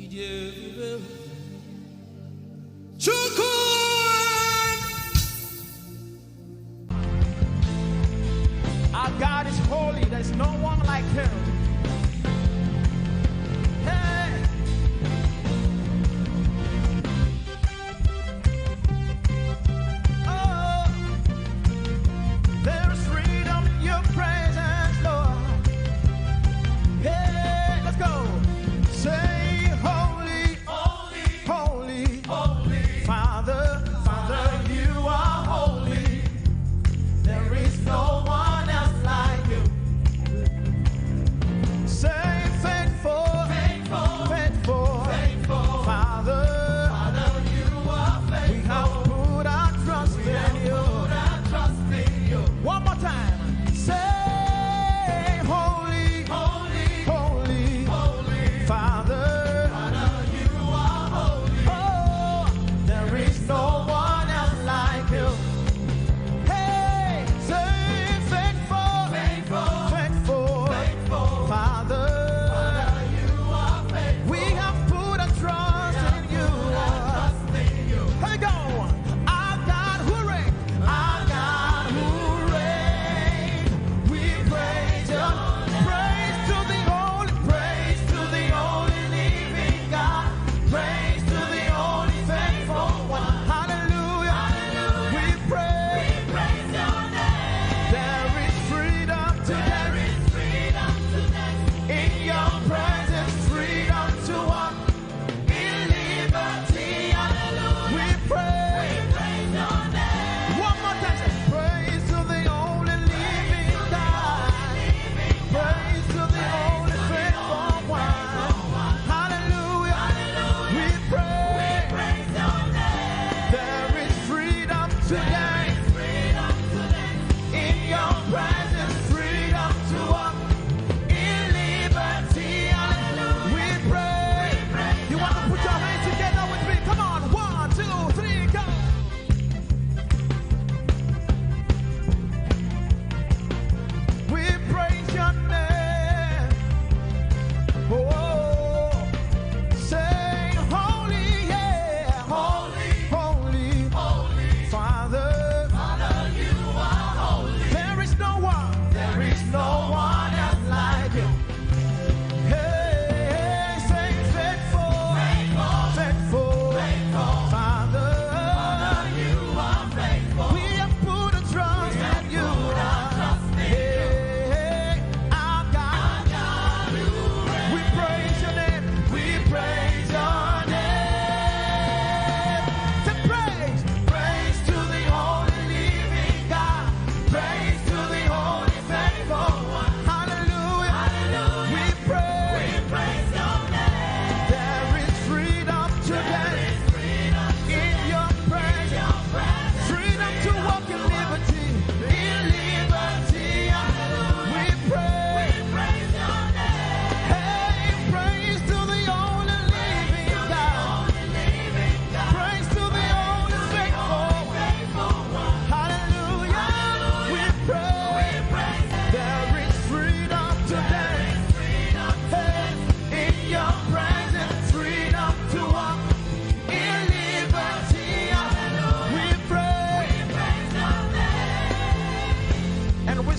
Ịdị ebube. Chukwu. Our God is holy. There's no one like him. Hey. Oh, there's freedom in your presence, Lord. Hey, let's go. Say, "Holy, holy, holy, holy, Father, Father, you are holy. There is no one else like you."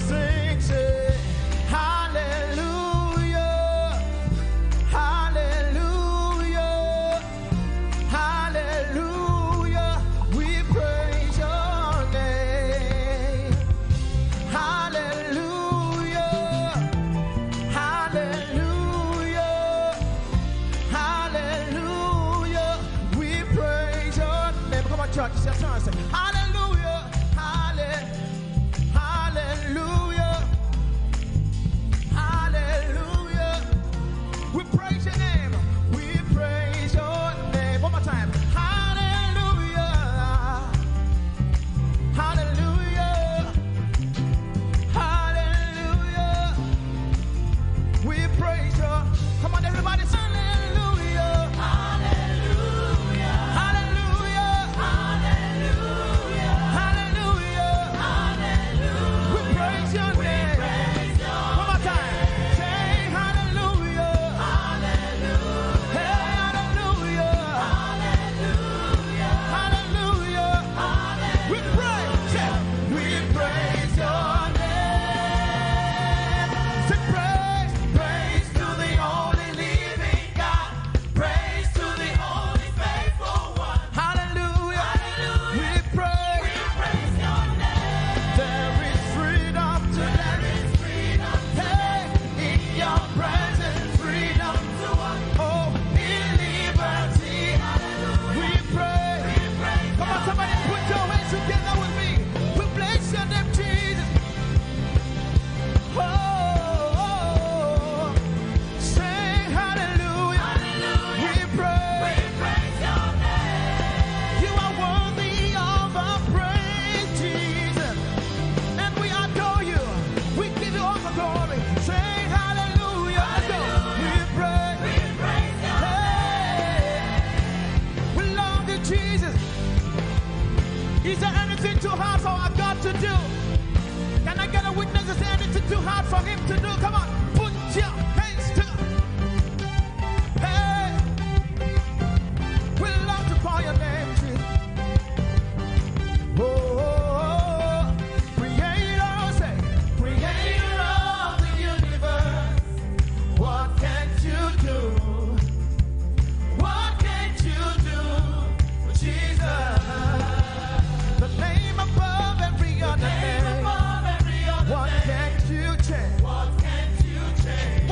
Sing, say, hallelujah, hallelujah, hallelujah. We praise your name. Hallelujah, hallelujah, hallelujah. We praise your name. Come on, church. Say, hallelujah, hallelujah. Hallelujah. Hallelujah. We praise your name. We praise your name. One more time. Hallelujah. Hallelujah. Hallelujah. We praise your. Come on, everybody. Hallelujah. Hallelujah. Hallelujah. Hallelujah. We praise your name. One more time. Say hallelujah. Hey, hallelujah. Hallelujah. We praise, say, we praise your name. Say praise, praise to the only living God. Praise to the only faithful one. Hallelujah. Hallelujah. We praise. We praise your name. There is freedom today. There is freedom today. Hey, in your presence, freedom to walk. Oh, in liberty. Hallelujah. We praise. We praise. Come on, somebody put your hands together with me. We bless your name, Jesus. Oh, oh, oh. Say hallelujah. Hallelujah. We praise. We praise your name. You are worthy of our praise, Jesus. And we adore you. We give you all the glory. Say hallelujah. Let's go. Hallelujah. We praise. We praise your name. Hey. We love you, Jesus. Is there anything too hard for our God to do? Can I get a witness to say anything too hard for him to do? Come on, put your hands together. Hey, we love to call your name, Jesus. Oh, Creator, say, Creator of the universe, what can't you do? What can't you do, Jesus? The name above every other name. What can't you change? What can't you change?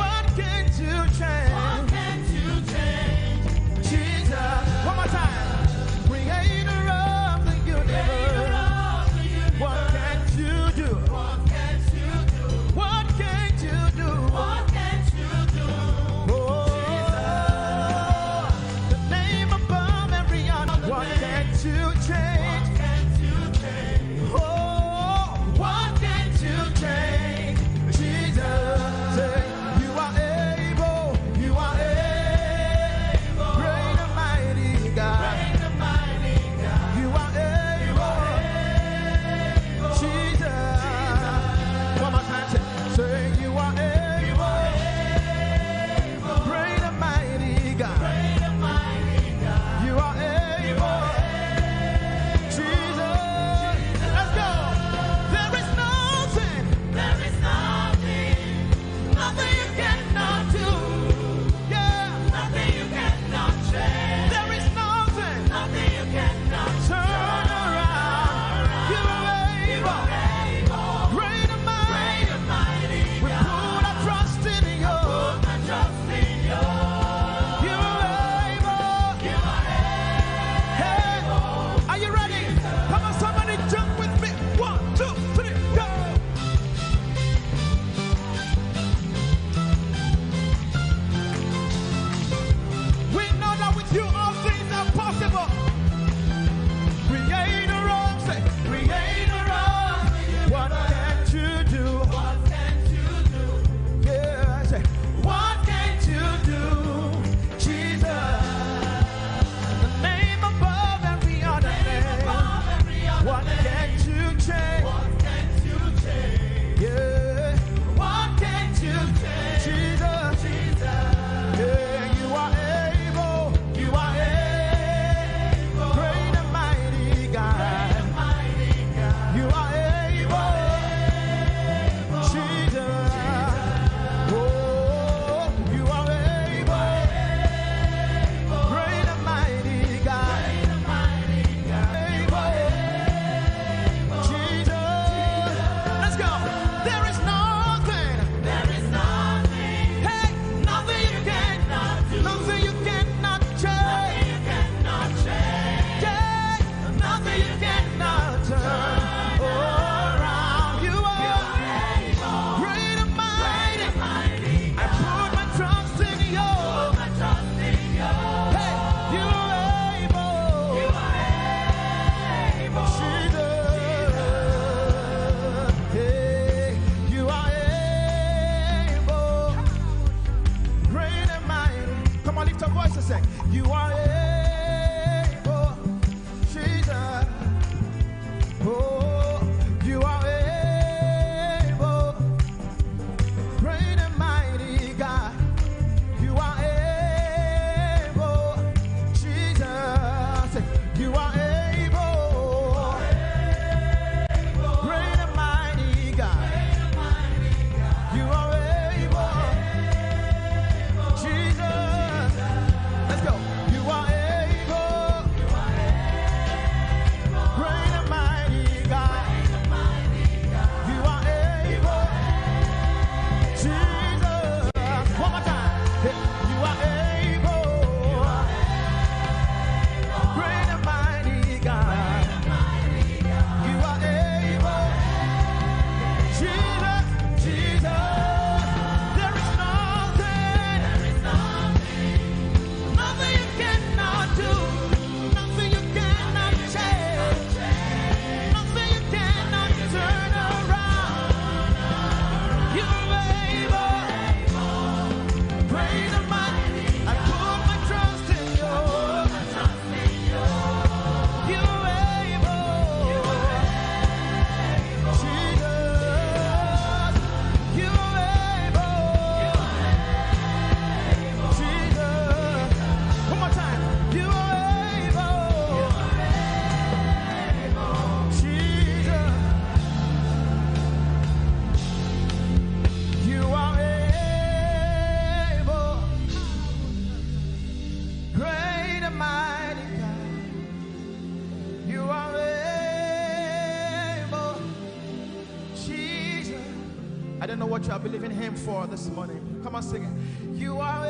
Don't know what you are believing him for this morning. Come on, sing it. You are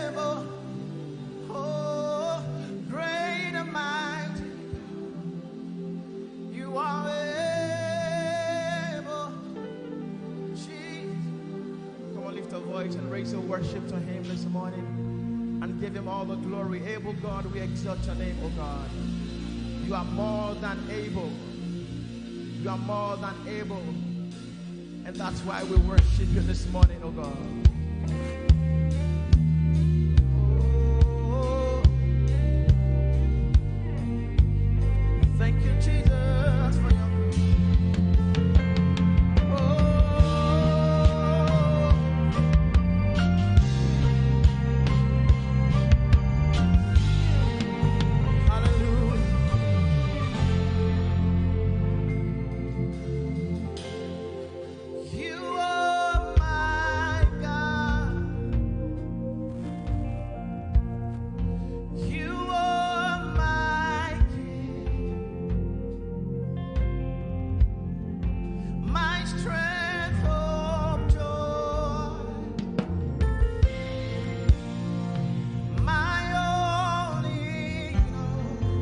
able. Oh, great and mighty. You are able. Jesus. Come on, lift your voice and raise your worship to him this morning. And give him all the glory. Able God, we exalt your name, oh God. You are more than able. You are more than able. And that's why we worship you this morning, oh God. Oh, thank you, Jesus, for your. Oh, hallelujah. You are my God. You are my King. My strength, hope, joy. My all in all.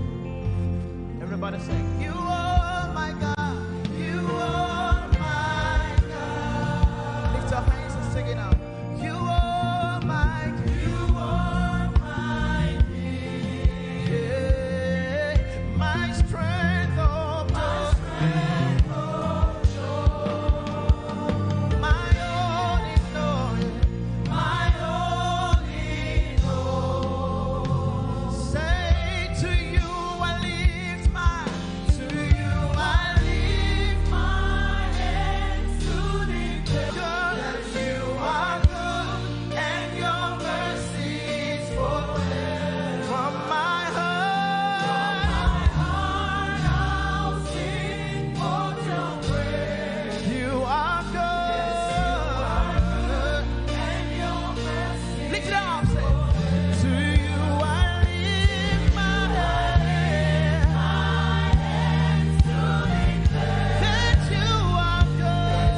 Everybody sing. You are my God. You are my God. Lift your hands and sing it out. You are my King. You are my King. Yeah. My strength, oh, my strength, oh, joy. My all in all, yeah. My all in all. Say, to you I lift my, to you I lift my hands to declare that you are good and your mercy is forever. From my heart, from my heart, I'll sing for your praise. You are good. Lift it up, say, to you I lift my hands. That you are good.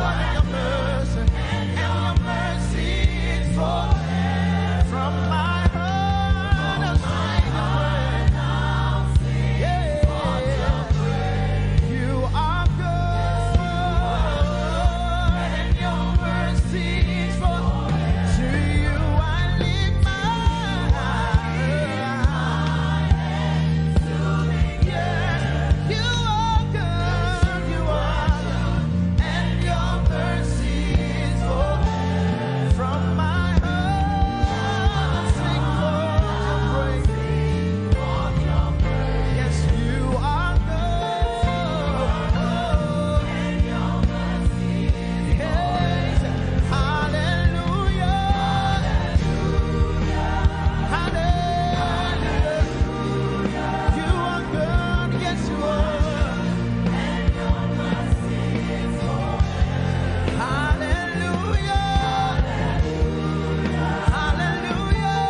And your mercy, and your mercy is forever. From my heart, I'll sing your praise. Yeah. You are good, and your mercy is forever. To you I lift my eyes. Yes, you are good, you are good, and your mercy is forever. From my heart, sing for your praise. Yes, you are good. Yes. Hallelujah. Hallelujah. You are good. Yes, you are. Hallelujah. Hallelujah.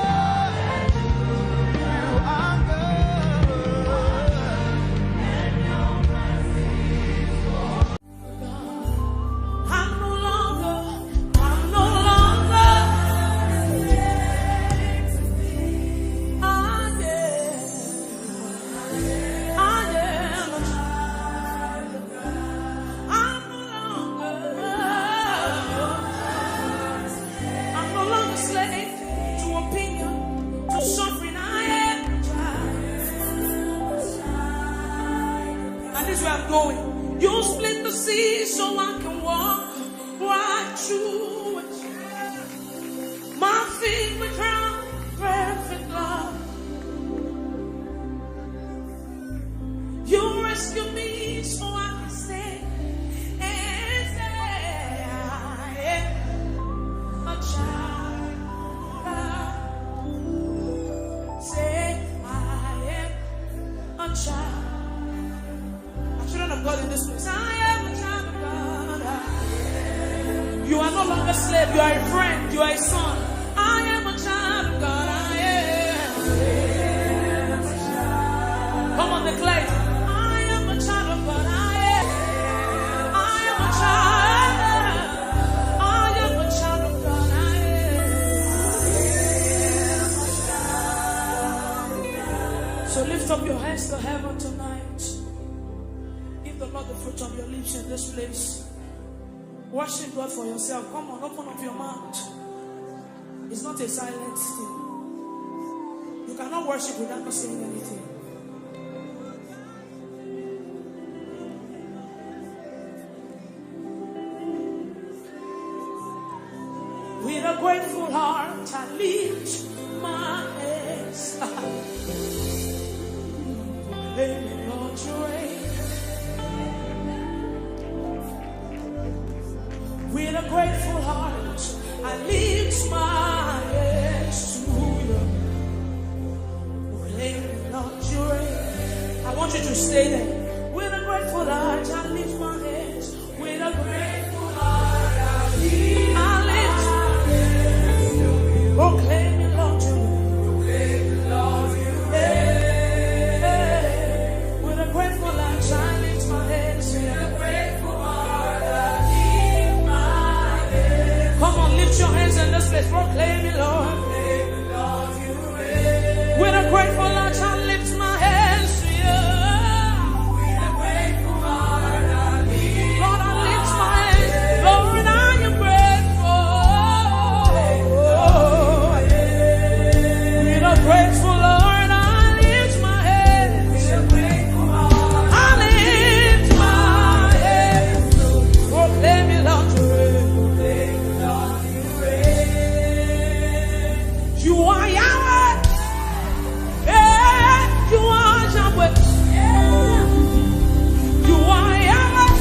You are good. I'm no longer, I'm no longer. I am, I am a child of God. I'm no longer, I'm no longer slave to opinion, to suffering. I am a child. And this is where I'm going. You split the sea so I can walk right through it. My feet were ground perfect love. You rescue me so I can say, and say, I am a child of God. Say, I am a child. A children of God in this place. I am a child of God. You are no longer slave. You are a friend. You are a son. I am a child of God. I am. Come on, declare it. I am a child of God. I am. I am a child. Worship God for yourself. Come on, open up your mouth. It's not a silent thing. You cannot worship without not saying anything. With a grateful heart, I lift my hands. Amen, Lord, you reign. With a grateful heart, I lift my hands to you. Amen, Lord, you reign. I want you to stay there. With a grateful heart, I lift my hands. With a grateful heart, I lift my hands. Proclaim it, Lord, you reign. With a grateful heart, I lift my hands. With a grateful heart, I lift my hands. Come on, lift your hands in this place. Proclaim it, Lord. With a grateful heart, I lift my hands to you. With a grateful heart, I lift Lord, I lift my hands. Lord, I am grateful. With a grateful Lord, I lift my hands. With a grateful heart, I lift my hands. Proclaim it, Lord, you reign. You are Yahweh. Hey, you are Yahweh. You are Yahweh.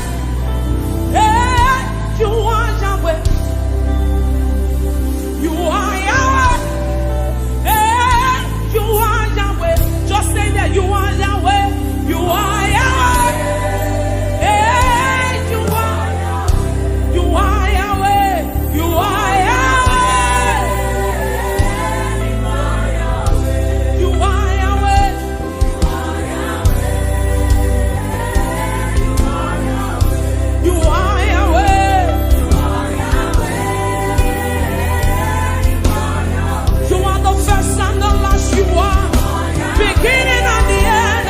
Hey, you are Yahweh. You are Yahweh. Hey, you are Yahweh. Just say that you are Yahweh. You are Yahweh. Hey, you are Yahweh. You are Yahweh. You are Yahweh. You are Yahweh. You are Yahweh. You are the first and the last. You are beginning and the end.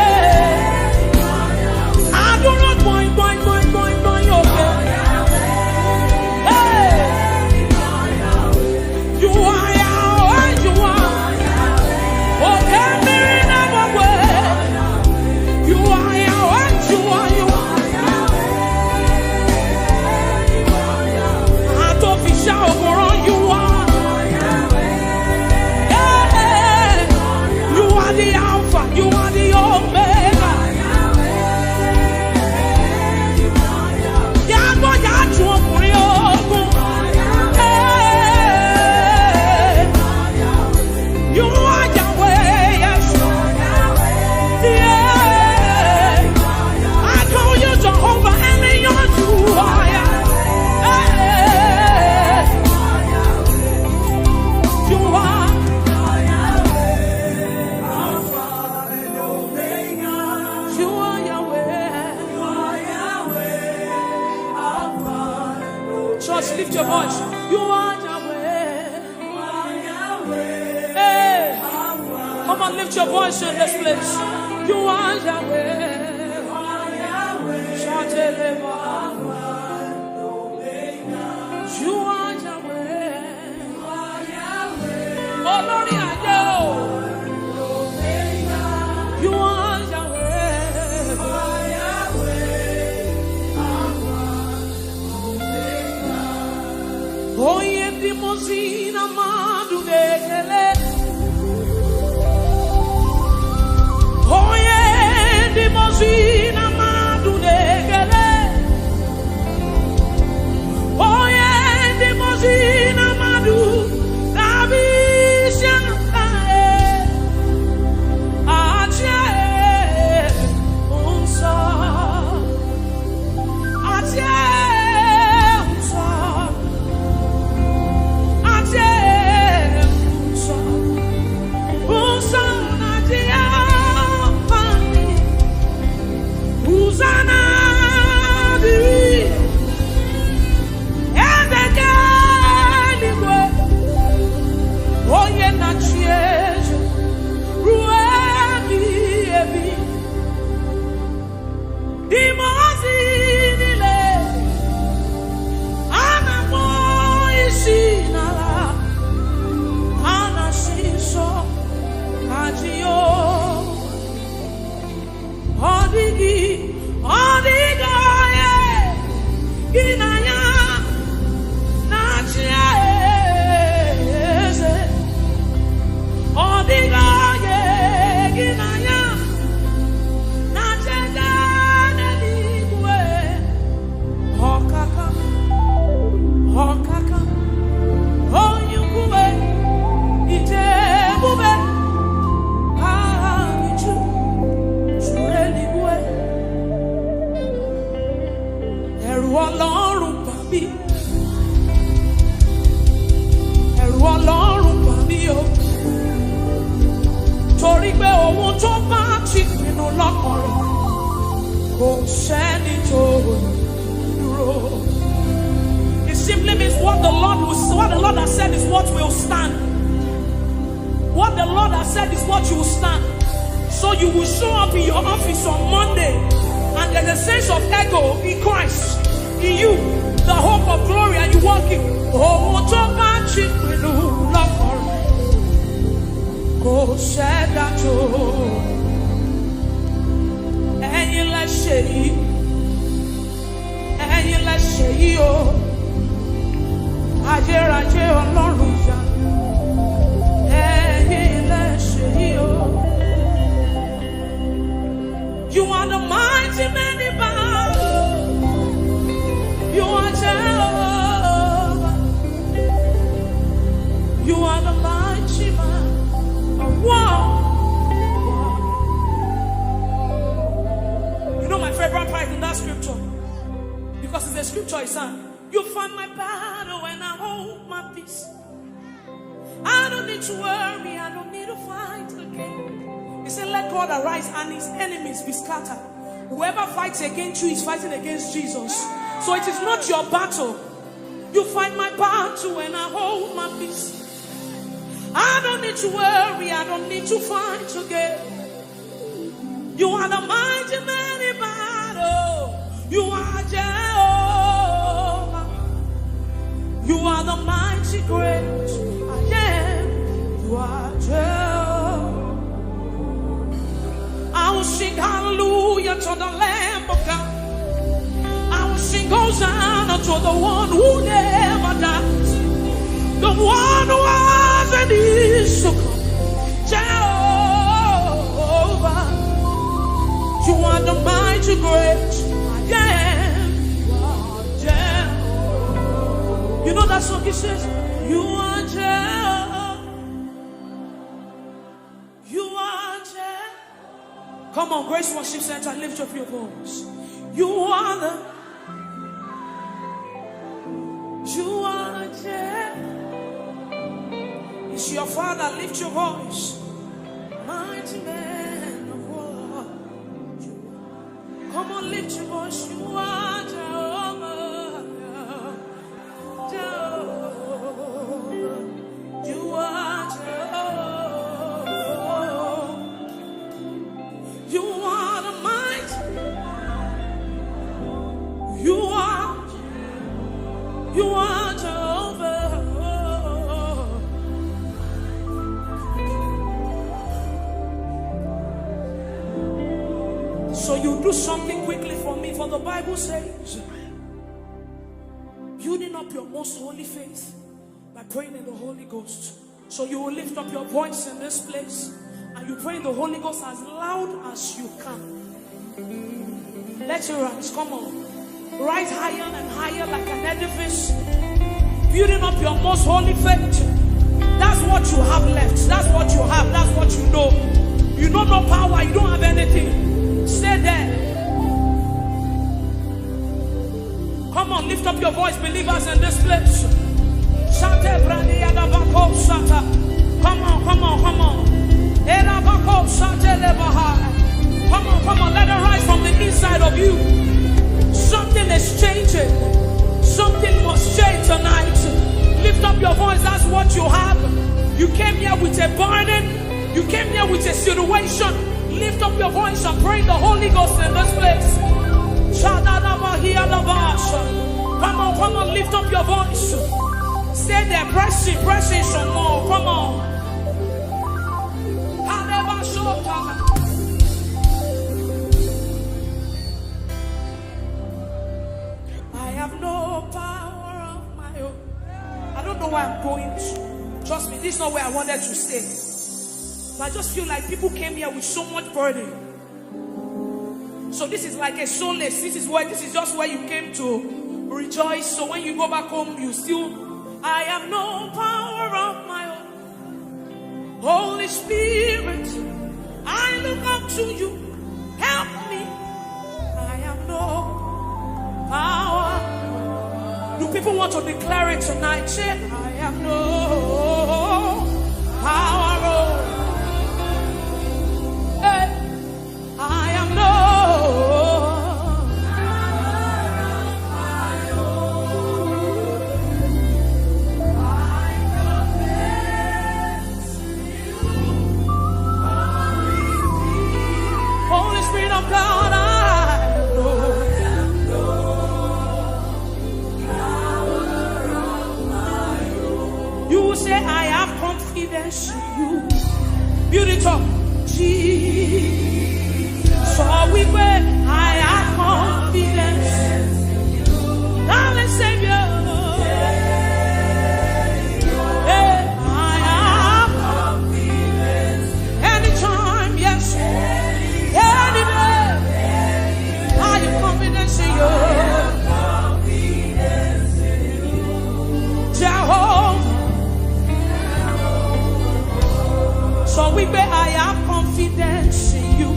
I do not boing, boing, boing, boing, boing, okay. Hey! You are Yahweh, you are. Okay, Mary, never way. You are Yahweh, you are, you are. Atofisha Okoro, you are. Yeah. You are the Alpha, you are the Omega. Yàgò yàtú ọkùnrin ogun. Hey. You are Yahweh, yes. Yeah. I call you Jehovah, and you are. Hey. You are. You are Yahweh. Church, lift your voice. You are Yahweh. Hey. Come on, lift your voice in this place. You are Yahweh. Shout it, Lord. You are Yahweh. Olórí ayé o. You are Yahweh. Onye ndị mmụọ ozi na mmadụ na-ekele. Onye ndị mmụọ ozi na mmadụ na-ekele. Onye ndị mmụọ ozi na mmadụ na-abịa isi ala, eh, achị, eh, nsọ. Achị, eh, nsọ. Achị, eh, nsọ. Nsọ na-achị ya, Gị na ya na-achị eze. Ọ dịghị onye gị na ya na-achị eze n'eluigwe. Ọkaka, ọkaka, onye ukwu, ije ebube, aha gị ju, juru eluigwe. Ẹ̀rù Ọlọ́run bà mí. Ẹ̀rù Ọlọ́run bà mí o. Torí pé ohun tó bá ti pinnu lọ́kàn rẹ̀, kò sẹ́ni tó lè dúró. It simply means what the Lord will, what the Lord has said is what will stand. What the Lord has said is what you will stand. So you will show up in your office on Monday, and there's a sense of ego in Christ, in you, the hope of glory, and you walk in. Ohun tó bá ti pinnu lọ́kàn rẹ̀, kò sẹ́dá tó. Ẹ̀yin lẹ ṣe yìí. Ẹ̀yin lẹ ṣe yìí o. Ayérayé Ọlọ́run ìyá. Ẹ̀yin lẹ ṣe yìí o. You are the mighty man in battle. You are Jehovah. You are the mighty man of war. You know my favorite part in that scripture? Because it's a scripture, it's a, "You fight my battle and I hold my peace. I don't need to worry, I don't need to fight again." He said, "Let God arise and his enemies be scattered." Whoever fights against you is fighting against Jesus. So it is not your battle. "You fight my battle and I hold my peace. I don't need to worry, I don't need to fight again. You are the mighty man in battle. You are Jehovah. You are the mighty great I am. You are Jehovah." I will sing hallelujah to the Lamb of God. I will sing Hosanna to the one who never dies, the one who was and is to come. Jehovah, you are the mighty great I am. You are Jehovah. You know that song, it says, "You are Jehovah. You are Jehovah." Come on, Grace Worship Center, lift up your voice. You are the, you are Jehovah. It's your Father, lift your voice. Mighty man of war. Come on, lift your voice. You are Jehovah. Jehovah. You are Jehovah. You are the mighty. You are, you are Jehovah. So you do something quickly for me, for the Bible says, "Building up your most holy faith by praying in the Holy Ghost." So you will lift up your voice in this place and you pray in the Holy Ghost as loud as you can. Let you rise. Come on. Rise higher and higher like an edifice. Building up your most holy faith. That's what you have left. That's what you have. That's what you know. You know no power. You don't have anything. Stay there. Come on, lift up your voice, believers in this place. Shate brani adabako shata. Come on, come on, come on. Erabako shate lebaha. Come on, come on, let it rise from the inside of you. Something is changing. Something must change tonight. Lift up your voice, that's what you have. You came here with a burden. You came here with a situation. Lift up your voice and pray in the Holy Ghost in this place. Shadadabahiyadabasha. Come on, come on, lift up your voice. Stay there, press in, press in some more. Come on. Halebashota. I have no I don't know where I'm going to. Trust me, this is not where I wanted to stay. But I just feel like people came here with so much burden. So this is like a solace. This is where, this is just where you came to rejoice. So when you go back home, you still, I have no power of my own. Holy Spirit, I look up to you. Help me. I have no power. Do people want to declare it tonight? Say, I have no power. Oh. Hey. I am no. Holy Spirit of God, I know. You will say, I have confidence in you. Build it up. Jesus. So we pray, I have confidence. Darling Savior. Hey, I have confidence. Anytime, yes. Any day. I have confidence in you. Jehovah. So we pray, I have confidence in you.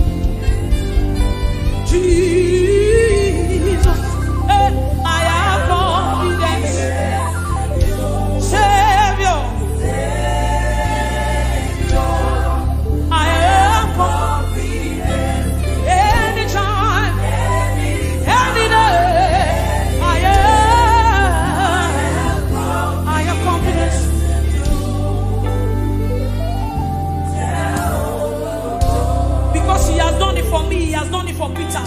Jesus. Eh, I have confidence. Savior. I have confidence. Anytime, any day, I have, I have confidence. Because he has done it for me, he has done it for Peter.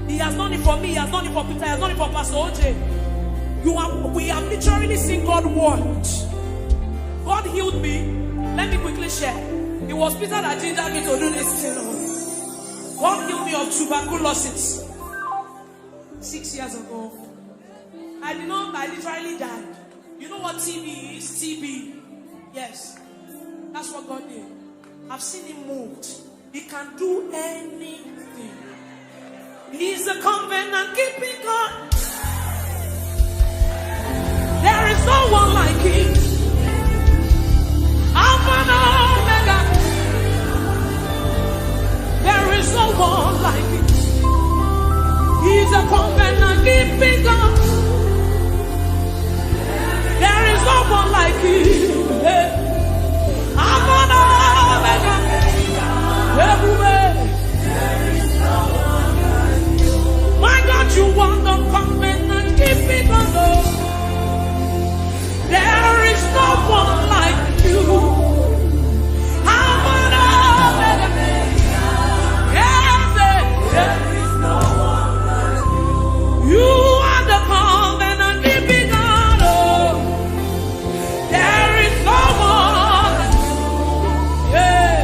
He has done it for me, he has done it for Peter, he has done it for Pastor O J. You have, we have literally seen God work. God healed me. Let me quickly share. It was Peter that gingered me to do this thing. God healed me of tuberculosis six years ago. I did not, I literally died. You know what T B is? T B. Yes. That's what God did. I've seen him moved. He can do anything. He's a covenant keeping God. There is no one like him. Alpha and Omega. There is no one like him. He's a covenant keeping God. There is no one like you. Hey. Alpha and Omega. Everywhere. My God, you are the covenant keeping God. There is no one like you. Alpha and Omega. Yes, yes. You are the covenant keeping God. Oh, there is no one. Yeah.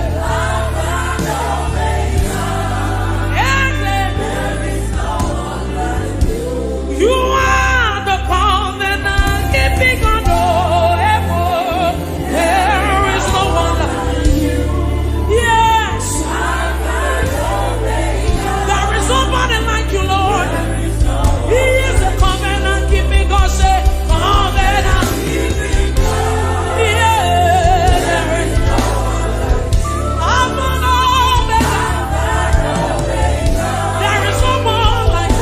Yes, yes. You are the covenant keeping God. Oh, eh, oh. There is no one like you. Yes. There is nobody like you, Lord. He is a covenant keeping God. Say, covenant keeping God. Yeah, there is no one like you. Alpha and Omega. There is no one like you.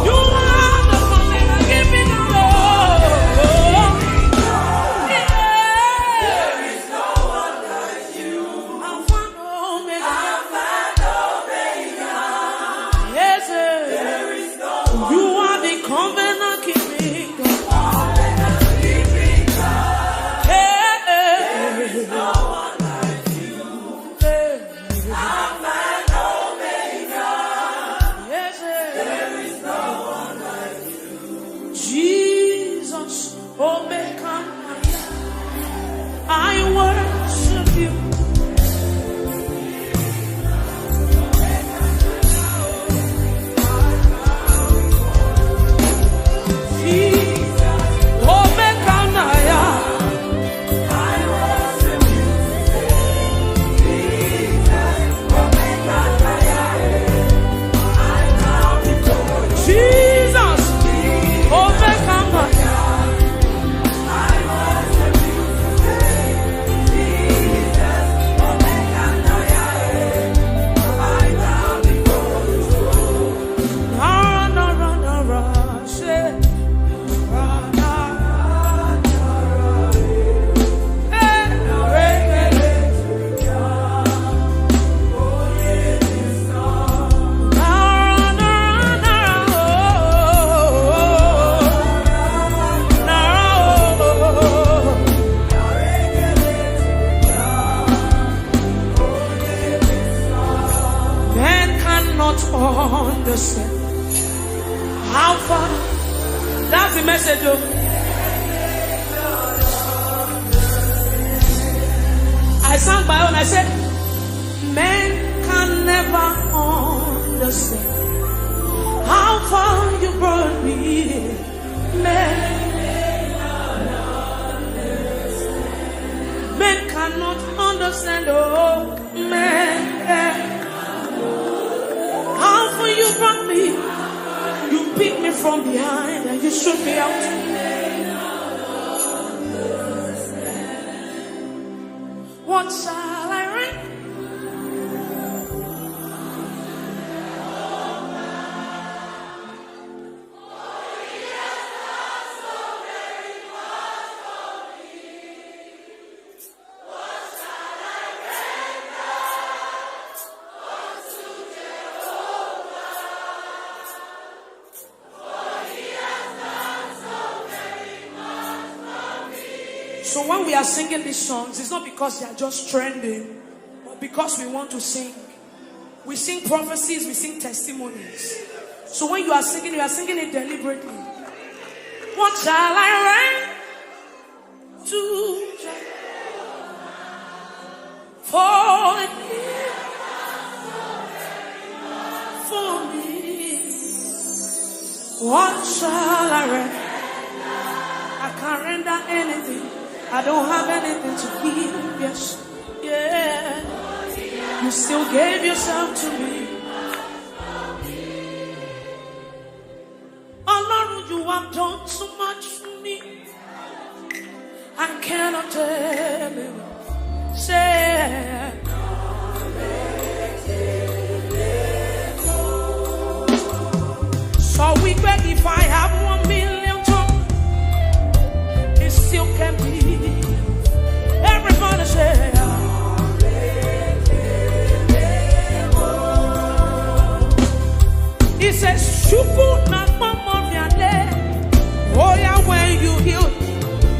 You are the covenant keeping God. Yeah. Alpha and Omega. Yes, sir. You are the covenant keeping God. Hey, hey. Hey. Yes, sir. Jesus, Omega, I worship you. Jesus, Omega. The message, oh. I sang my own. I said, "Men can never understand how far you brought me. Men, men cannot understand, oh, men can." How far you brought me, you picked me from behind and you shook me out. What shall I render? So when we are singing these songs, it's not because they are just trending, but because we want to sing. We sing prophecies, we sing testimonies. So when you are singing, you are singing it deliberately. What shall I render to Jehovah? For he for me. What shall I render? I can't render anything. I don't have anything to give. Yes, yeah. You still gave yourself to me. Ọlọ́run, you have done so much for me. I cannot tell you. Say, so we beg, if I have one million tongues, it still can be. Everybody say, he says, "Chukwu na mama mi ale." Oh yeah, when you heal,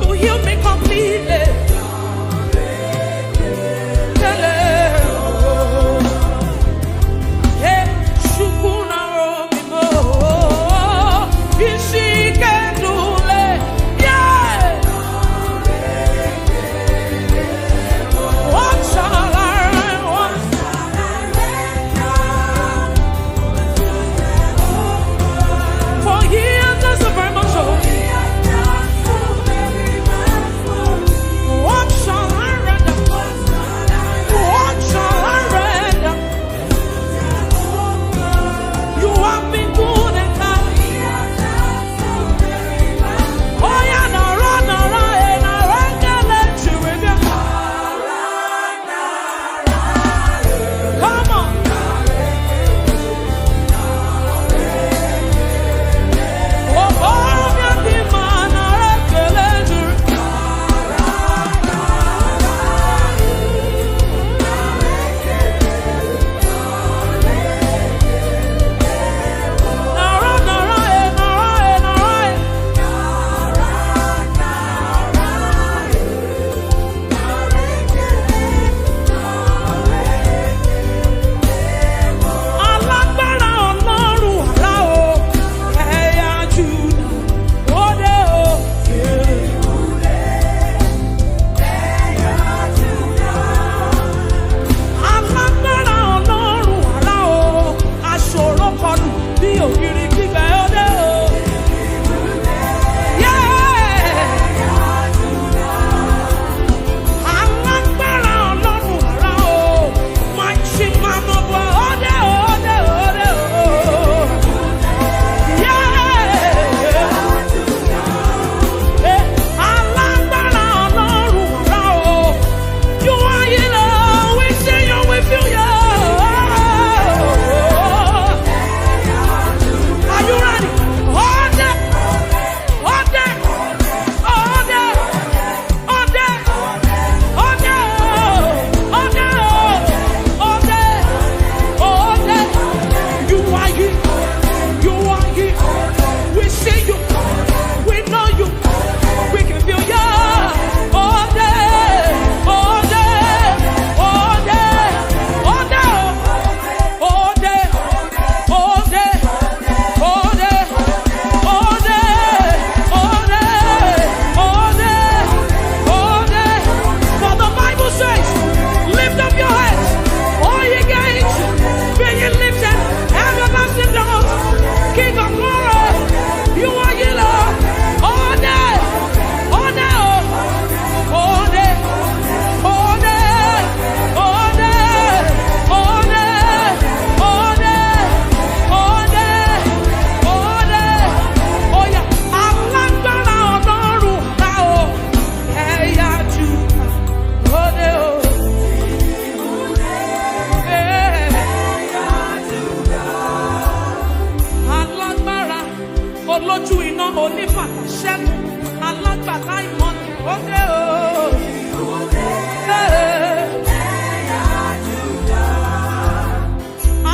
you heal me completely. Tell her, hey, Chukwu na robi mo. Isi ke dule. Yeah. What shall I, what shall I render? For he has done so very much, oh. Ṣẹ́gun alágbàlá ìmọ̀ni ó dé o. Hey.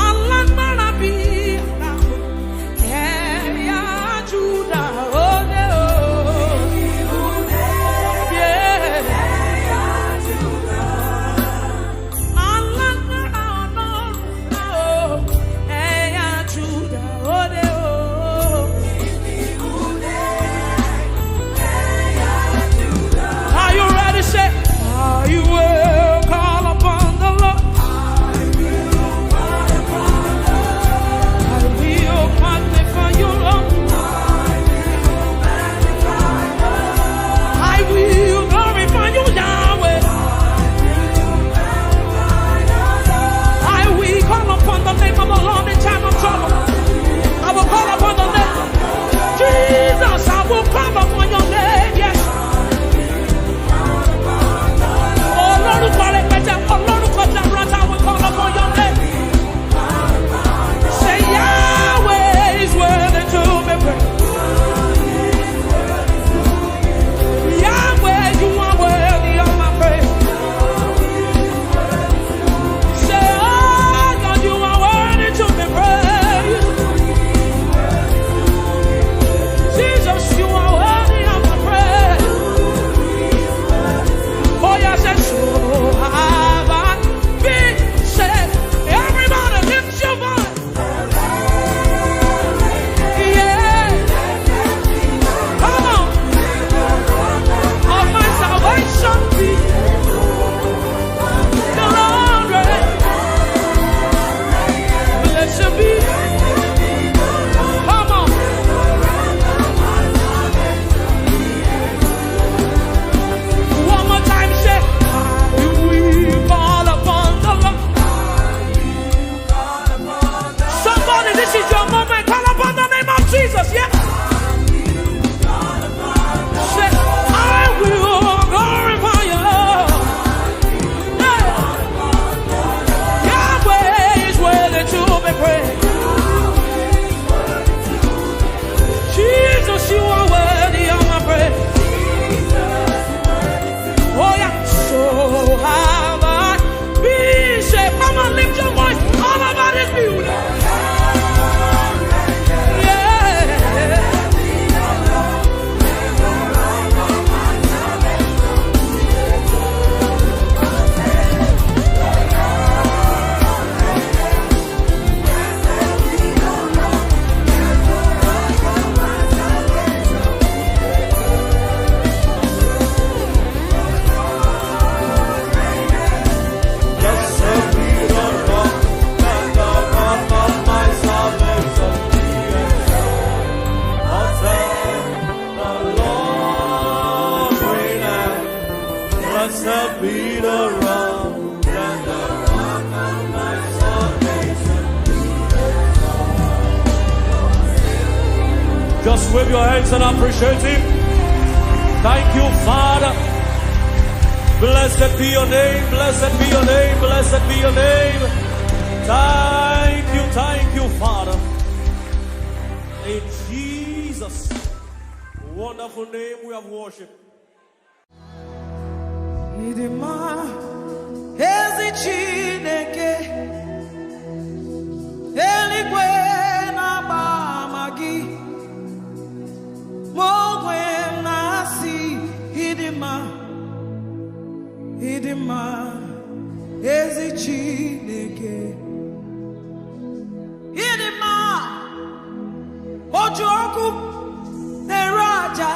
Alágbára bí àrá, ẹ̀yà Júdà ó dé o. Yeah. Alágbára Ọlọ́run o, ẹ̀yà Júdà ó dé o. Are you ready? Say, I will call upon the Lord. I will magnify you, Lord. I will glorify you, Yahweh. I will call upon the name of the Lord in time of trouble. I will call upon the name. Jesus, I will call upon your name. Yes. Olórúkọ rẹpẹtẹ, olórúkọ jaburata, I will call upon your name. Say, Yahweh is worthy to be praised. Yahweh, you are worthy of my praise. Say, oh God, you are worthy to be praised. Jesus, you are worthy of my praise. Oh, yes, and so have I been saved. Everybody, lift your voice. Yeah. Come on. Of my salvation be the Lord reign. Blessed be. Come on. One more time, say, I will call upon the Lord. Somebody, this is your moment. Call upon the name of Jesus. Yeah. Say, I will glorify you, Lord. Yeah. Yahweh is worthy to be praised. Jesus, you are worthy of my praise. Oh, yeah. So have I been saved. Come on, lift your voice all over this building. Yeah. Blessed be the rock and the rock of my salvation. Just wave your hands and appreciate Him. Thank you, Father. Blessed be your name, blessed be your name, blessed be your name. Thank you, thank you, Father. In Jesus' wonderful name we have worship. Ịdị mma, ezi Chineke, eluigwe na-agba ama gị. Mụ onwe m na-asị, ịdị mma, ịdị mma, ezi Chineke. Ịdị mma, o ji ọkụ na-ere aja,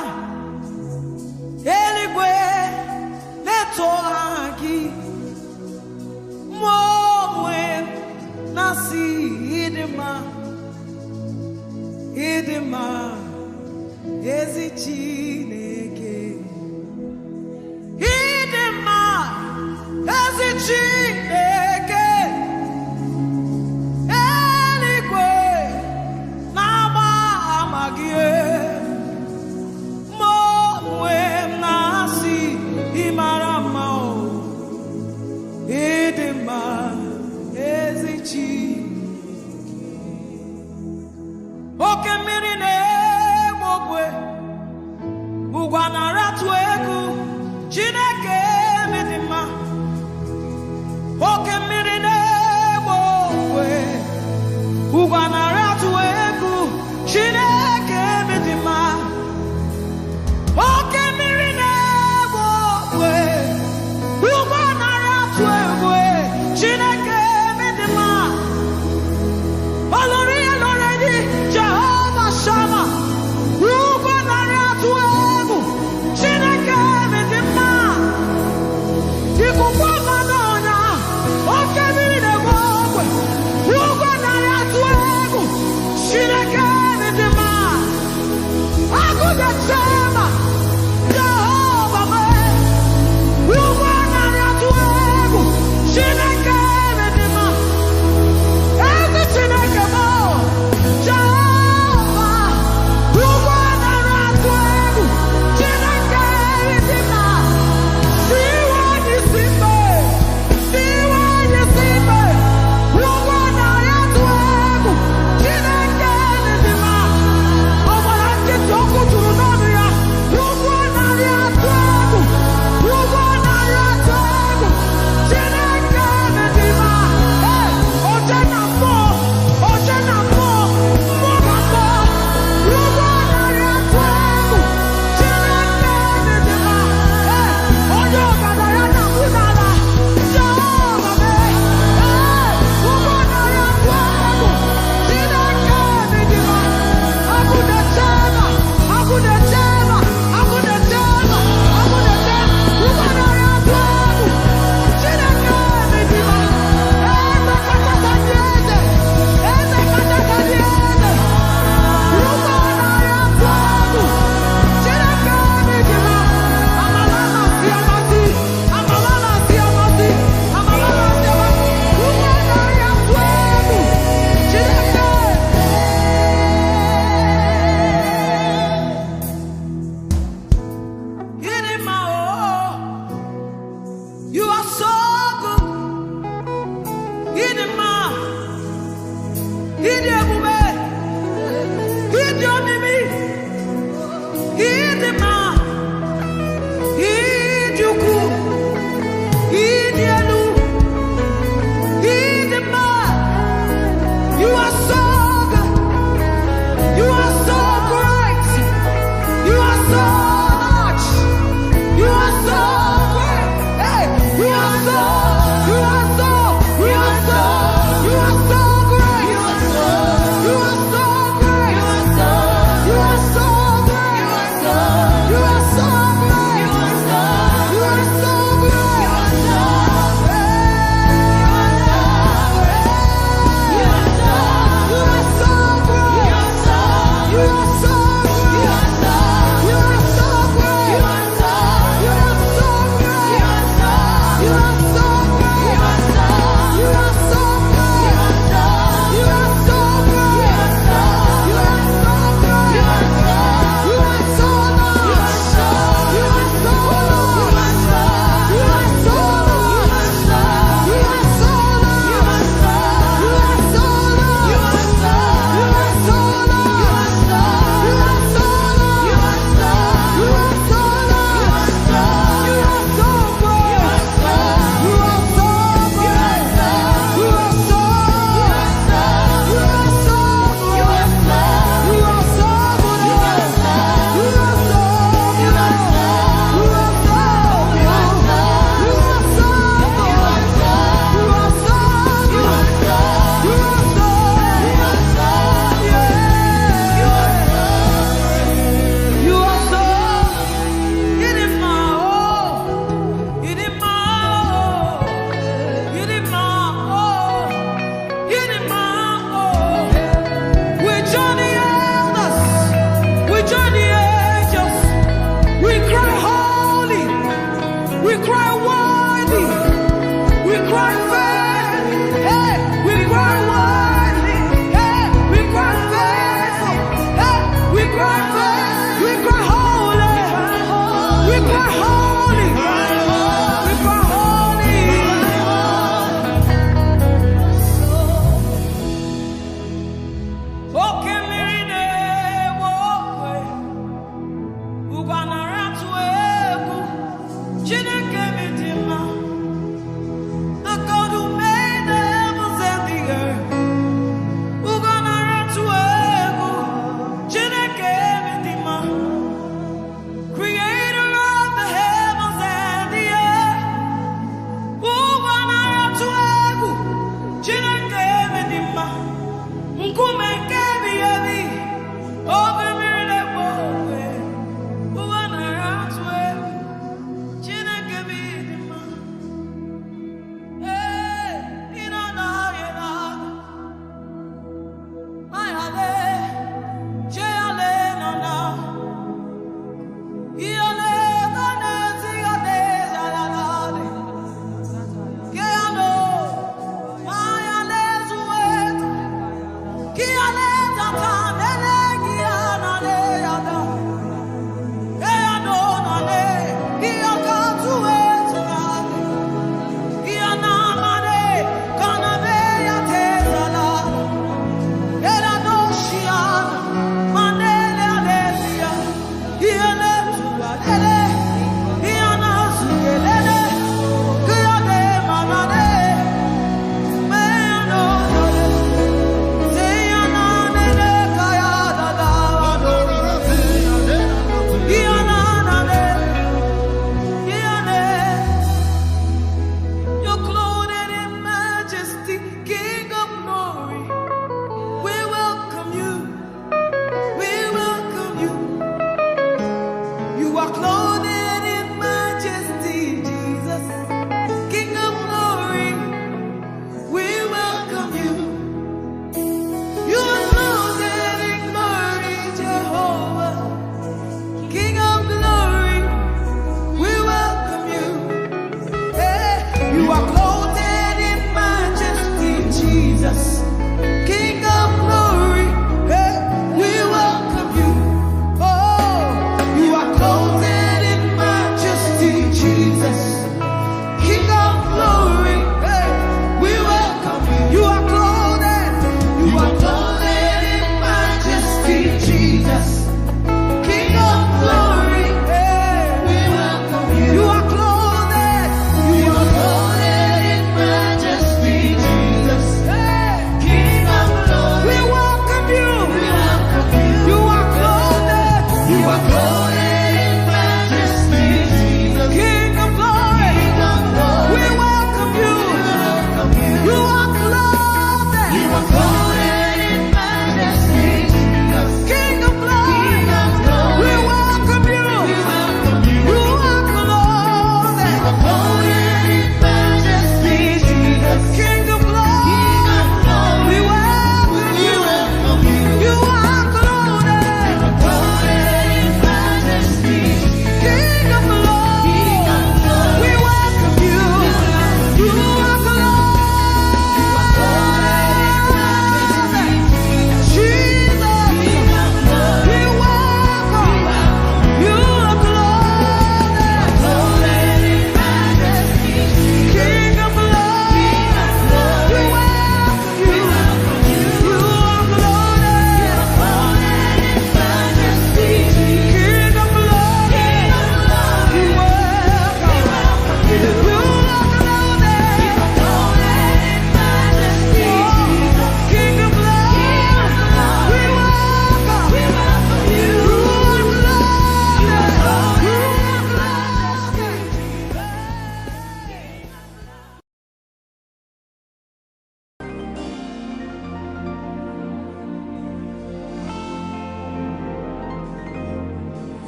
eluigwe na-eto aha gị. Mụ onwe m na-asị, ịdị mma, ịdị mma, ezi Chineke. Ịdị mma, ezi Chineke, eluigwe na-agba ama gị. Mụ onwe m na-asị, ị mara mma o. Ịdị mma, ezi Chineke. Oke mmiri na-egbu ogwe, Ụgwọ nara atụ egwu, Chineke m dị mma. Oke mmiri na-egbu ogwe. Ụgwọ nara atụ egwu, Chineke m dị mma. Oke mmiri na-egbu ogwe. Ụgwọ nara atụ egwu, Chineke m dị mma. Olori ya lore di Jehovah Shammah. Ụgwọ nara atụ egwu, Chineke m dị mma. Ikuku ọma n'ọnya, oke mmiri na-egbu ogwe. Ụgwọ nara atụ egwu, Chineke m dị mma. Agụ na-eche mba, Jehova m. Ụgwọ nara atụ egwu, Chineke m dị mma. Ezi Chineke m, Jehova, ụgwọ nara atụ egwu, Chineke m dị mma. Siwe anyị si mbe. Siwe anyị si mbe. Ụgwọ nara atụ egwu, Chineke m dị mma. Ọ gbara nkịtị, ọkụ juru n'ọnụ ya. Ụgwọ nara atụ egwu. Ụgwọ nara atụ egwu, Chineke m dị mma. Ee, oche na mmụọ, oche na mmụọ, mmụọ na mmụọ. Ụgwọ nara atụ egwu, Chineke m dị mma. Ee, onye ọgaranya na-akwụ n'ala. Jehova m. Ee, ụgwọ nara atụ egwu, Chineke m dị mma. Agụ na-eche mba, agụ na-eche mba, agụ na-eche mba, agụ na-eche mba. Ụgwọ nara atụ egwu, Chineke m dị mma. Eze kachasị ndị eze, eze kachasị ndị eze. Ụgwọ nara atụ egwu, Chineke m dị mma. Amala amasị amasị. You are so good. Ịdị mma. Ịdị ebube. Ịdị omimi. Ịdị mma. Ịdị ukwu. Ịdị elu. Ịdị mma. You are so good. You are so great. You are so much. You are so great. Hey, you are so, you are so, you are so, you are so great. You are so, you are so great. You are so, you are so great. We join the elders, we join the angels, we cry holy, we cry worthy, we cry faithful, hey, we cry worthy, hey, we cry faithful, hey, we cry faithful, we cry holy, we cry holy, we cry holy. Oke mmiri na-egbu ogwe, ụgwọ nara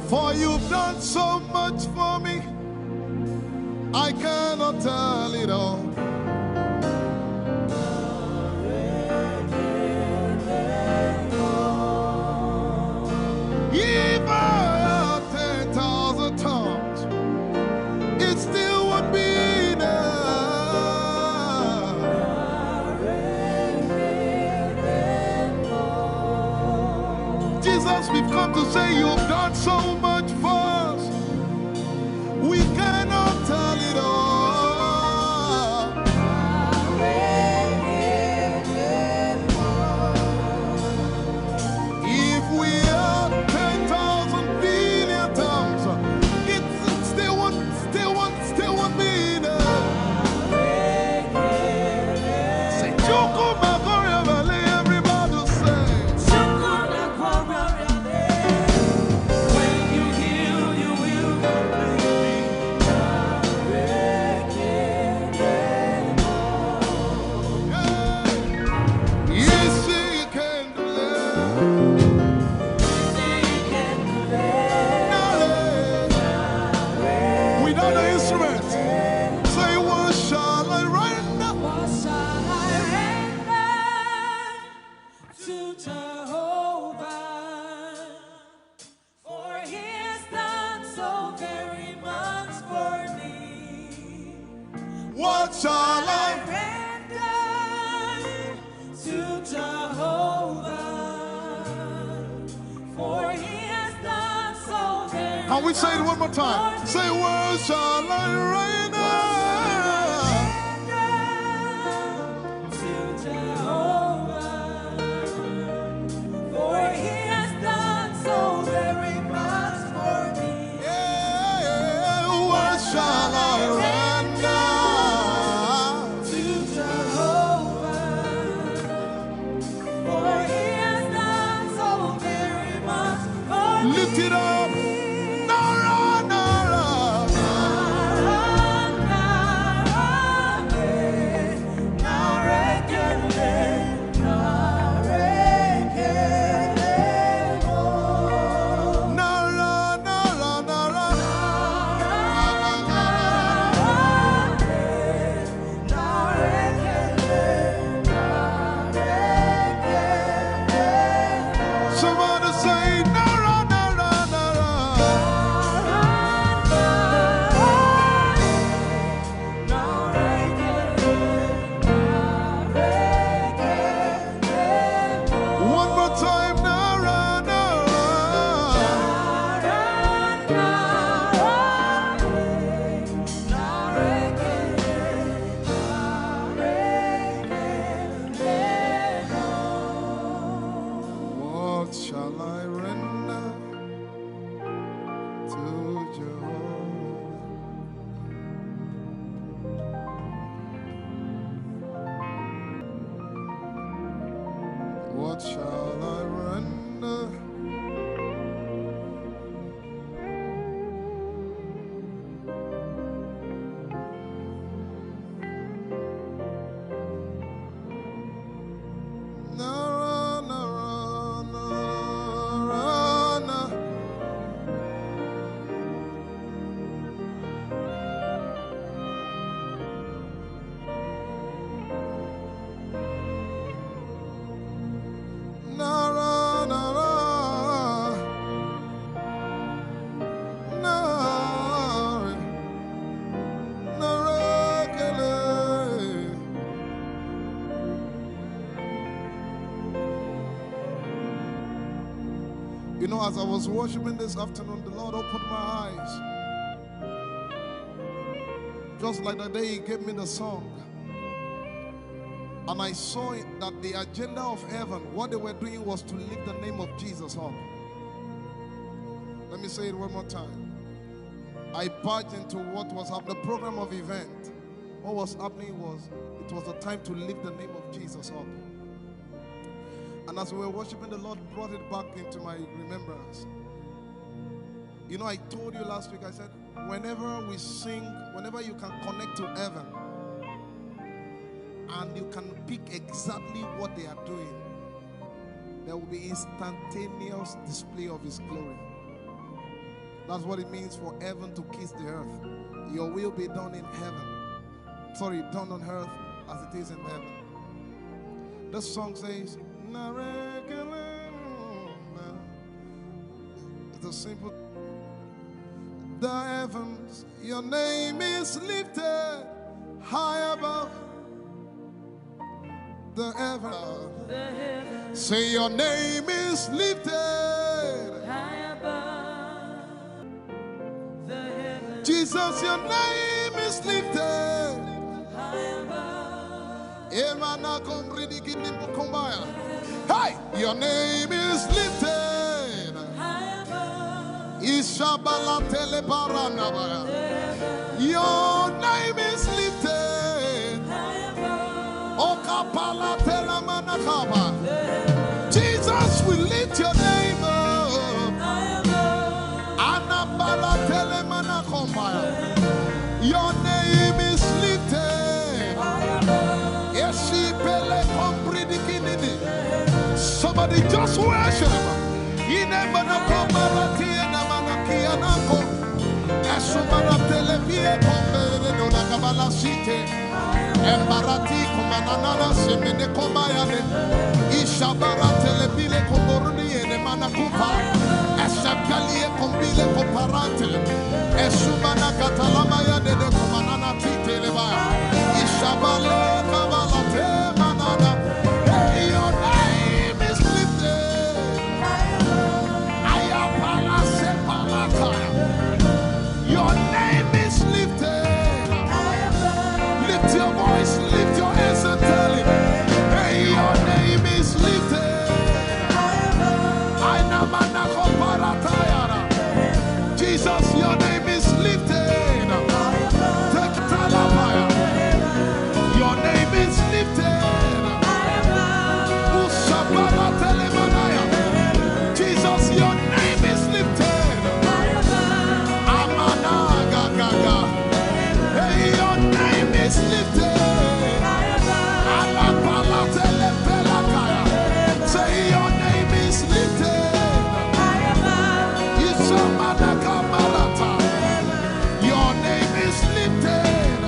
For you've done so much for me, I cannot tell it all. If I had ten thousand tongues, it still would be enough. Jesus, we've come to say you've done so much for us. We cannot tell it all. If we had ten thousand billion tongues, it still won't, still won't, still won't be enough. Say, "Chukwu makori ebele," everybody say. When you heal, you will completely. Yes, he can do that. Without the instrument, say, "What shall I render?" What shall I render to Jehovah? For he has done so very much for me. What shall I render to Jehovah? For he has done so very much for me. Can we say it one more time? Say, "What shall I render?" To Jehovah, for he has done so very much for me. Yeah, what shall I render to Jehovah? For he has done so very much for me. Lift it up. Nara, nara. Nara, nara, eh. Nara, ekele, nara, ekele, oh. Nara, nara, nara. Nara, nara, eh. Somebody say, "Nara, nara, nara." One more time, "Nara, nara." What shall I render to Jehovah? What shall I render? Nara, nara, nara, na. Nara, nara. Nara, nara, kele. You know, as I was worshiping this afternoon, the Lord opened my eyes. Just like the day He gave me the song. And I saw it that the agenda of heaven, what they were doing was to lift the name of Jesus up. Let me say it one more time. I barged into what was happening, the program of event. What was happening was, it was a time to lift the name of Jesus up. And as we were worshiping, the Lord brought it back into my remembrance. You know, I told you last week, I said, whenever we sing, whenever you can connect to heaven and you can pick exactly what they are doing, there will be instantaneous display of His glory. That's what it means for heaven to kiss the earth. Your will be done in heaven. Sorry, done on earth as it is in heaven. The song says, "Narekelena." It's a simple. The heavens, your name is lifted high above the heaven. Say, "Your name is lifted." High above the heavens. Jesus, your name is lifted. High above. Emana komridi kini mukumbaya. Hey, your name is lifted. High above. Ishabala telebaranabaya. Your name is lifted. Okapala telamanakaba. Jesus, we lift your name up. Anabala telemanakombaya. Your name is lifted. Eshipele kompridikinini. Somebody just worship. Inemanakomaratienamanakianako. Esumaratelevieko. Embarati kumanana semene kombayane. Ishabara telebile komboruni ene manakupa. Esakalie kombile koparate. Esumana katalama ya de kumanana titeleba. Ishabale kabalate manana. Hey, your name is lifted. Ayapala sepalata. Your name is lifted. Lift your voice, lift your hands and tell him, "Hey, your name is lifted." Aina manako paratayara. Jesus, your name is lifted. Take talabaya. Your name is lifted. Usabala telemanaya. Jesus, your name is lifted. Amana gagaga. Hey, your name is lifted. Alapala telepelakaya. Say, "Your name is lifted." Isamana kamarata. Your name is lifted.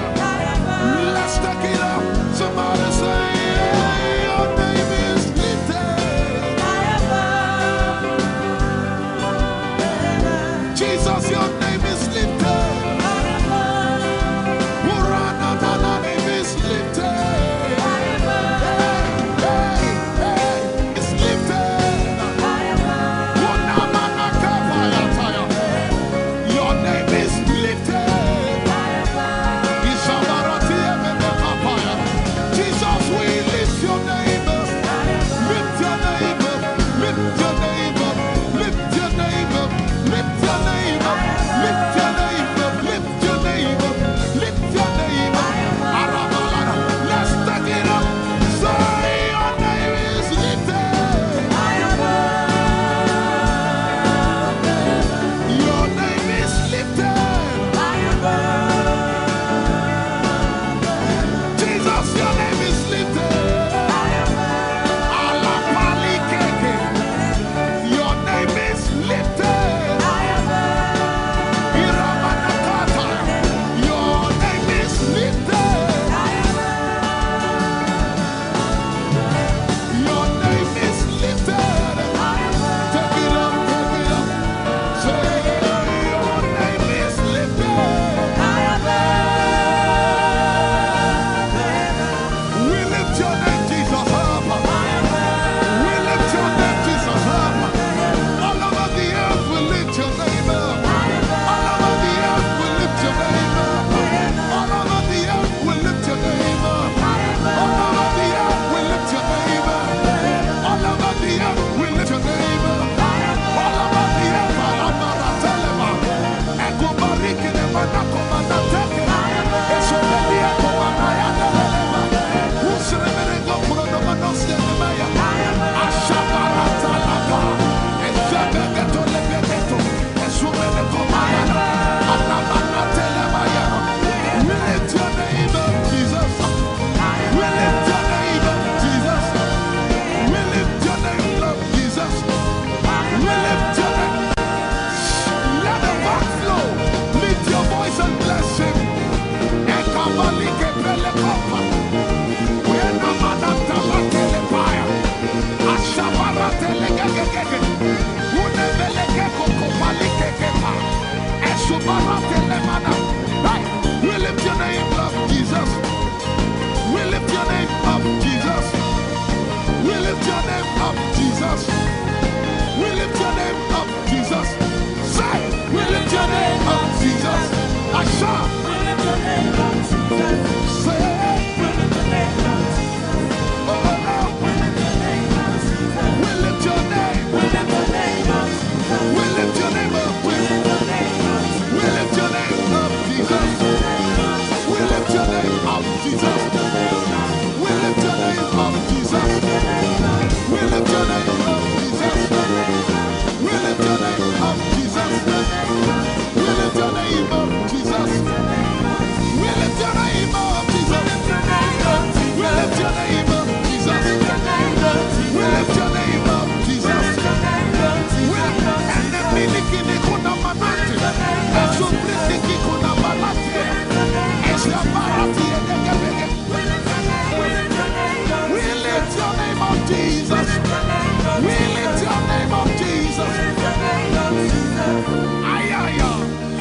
Let's take it up. Somebody say, "Your name is lifted." Jesus, your name is lifted. Uranadana name is lifted. Hey, hey, hey. Is lifted. Unamanakapayataya. Your name is lifted. Ishabaratiyemenekapaya. Jesus, we lift your name. Lift your name. Lift your name. Lift your name. Lift your name. Lift We lift your name up, Jesus. We lift your name up, Jesus. We lift your name up, Jesus. We lift your name up, Jesus. We enemy likini kuna manati. Asumbriki kuna manati. Esa barati. We lift your name up, Jesus. We lift your name up, Jesus. Ayaya,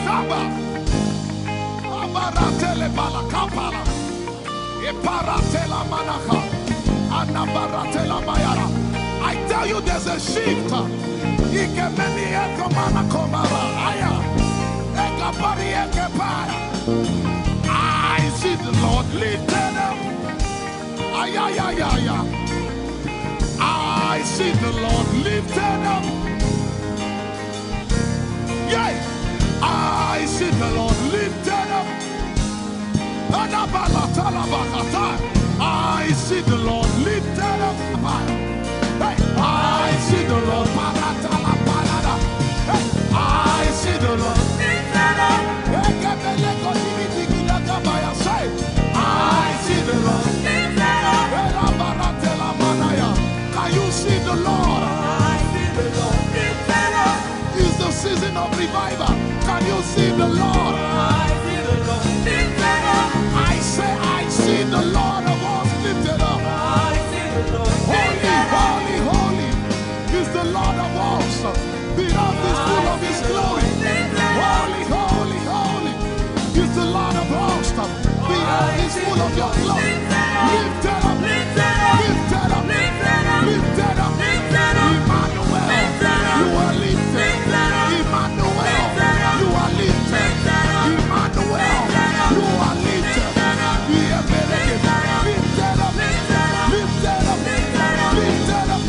Shaba. Abaratele balakapala. Iparatela manaka. Anabaratela mayara. I tell you, there's a shift. Ikemeni ekomana komara. Aya. Ekapari ekepaya. I see the Lord lifted up. Ay, ay, ay, ay, ay. I see the Lord lifted up. Yeah, I see the Lord lifted up. Anabalatalabahatai. I see the Lord lifted up. Hey, I see the Lord. Paratalabalada. Hey, I see the Lord. Ekebeleko dibidigidaga bayasai. I see the Lord. Elabaratelamanaya. Can you see the Lord? It's the season of revival. Can you see the Lord? I say, I see the Lord of hosts lifted up. Holy, holy, holy is the Lord of hosts. The earth is full of his glory. Holy, holy, holy is the Lord of hosts. The earth is full of your glory. Lifted up, lifted up, lifted up, lifted up. Emmanuel, you are lifted. Emmanuel, you are lifted. Emmanuel, you are lifted. Lifted up, lifted up, lifted up, lifted up.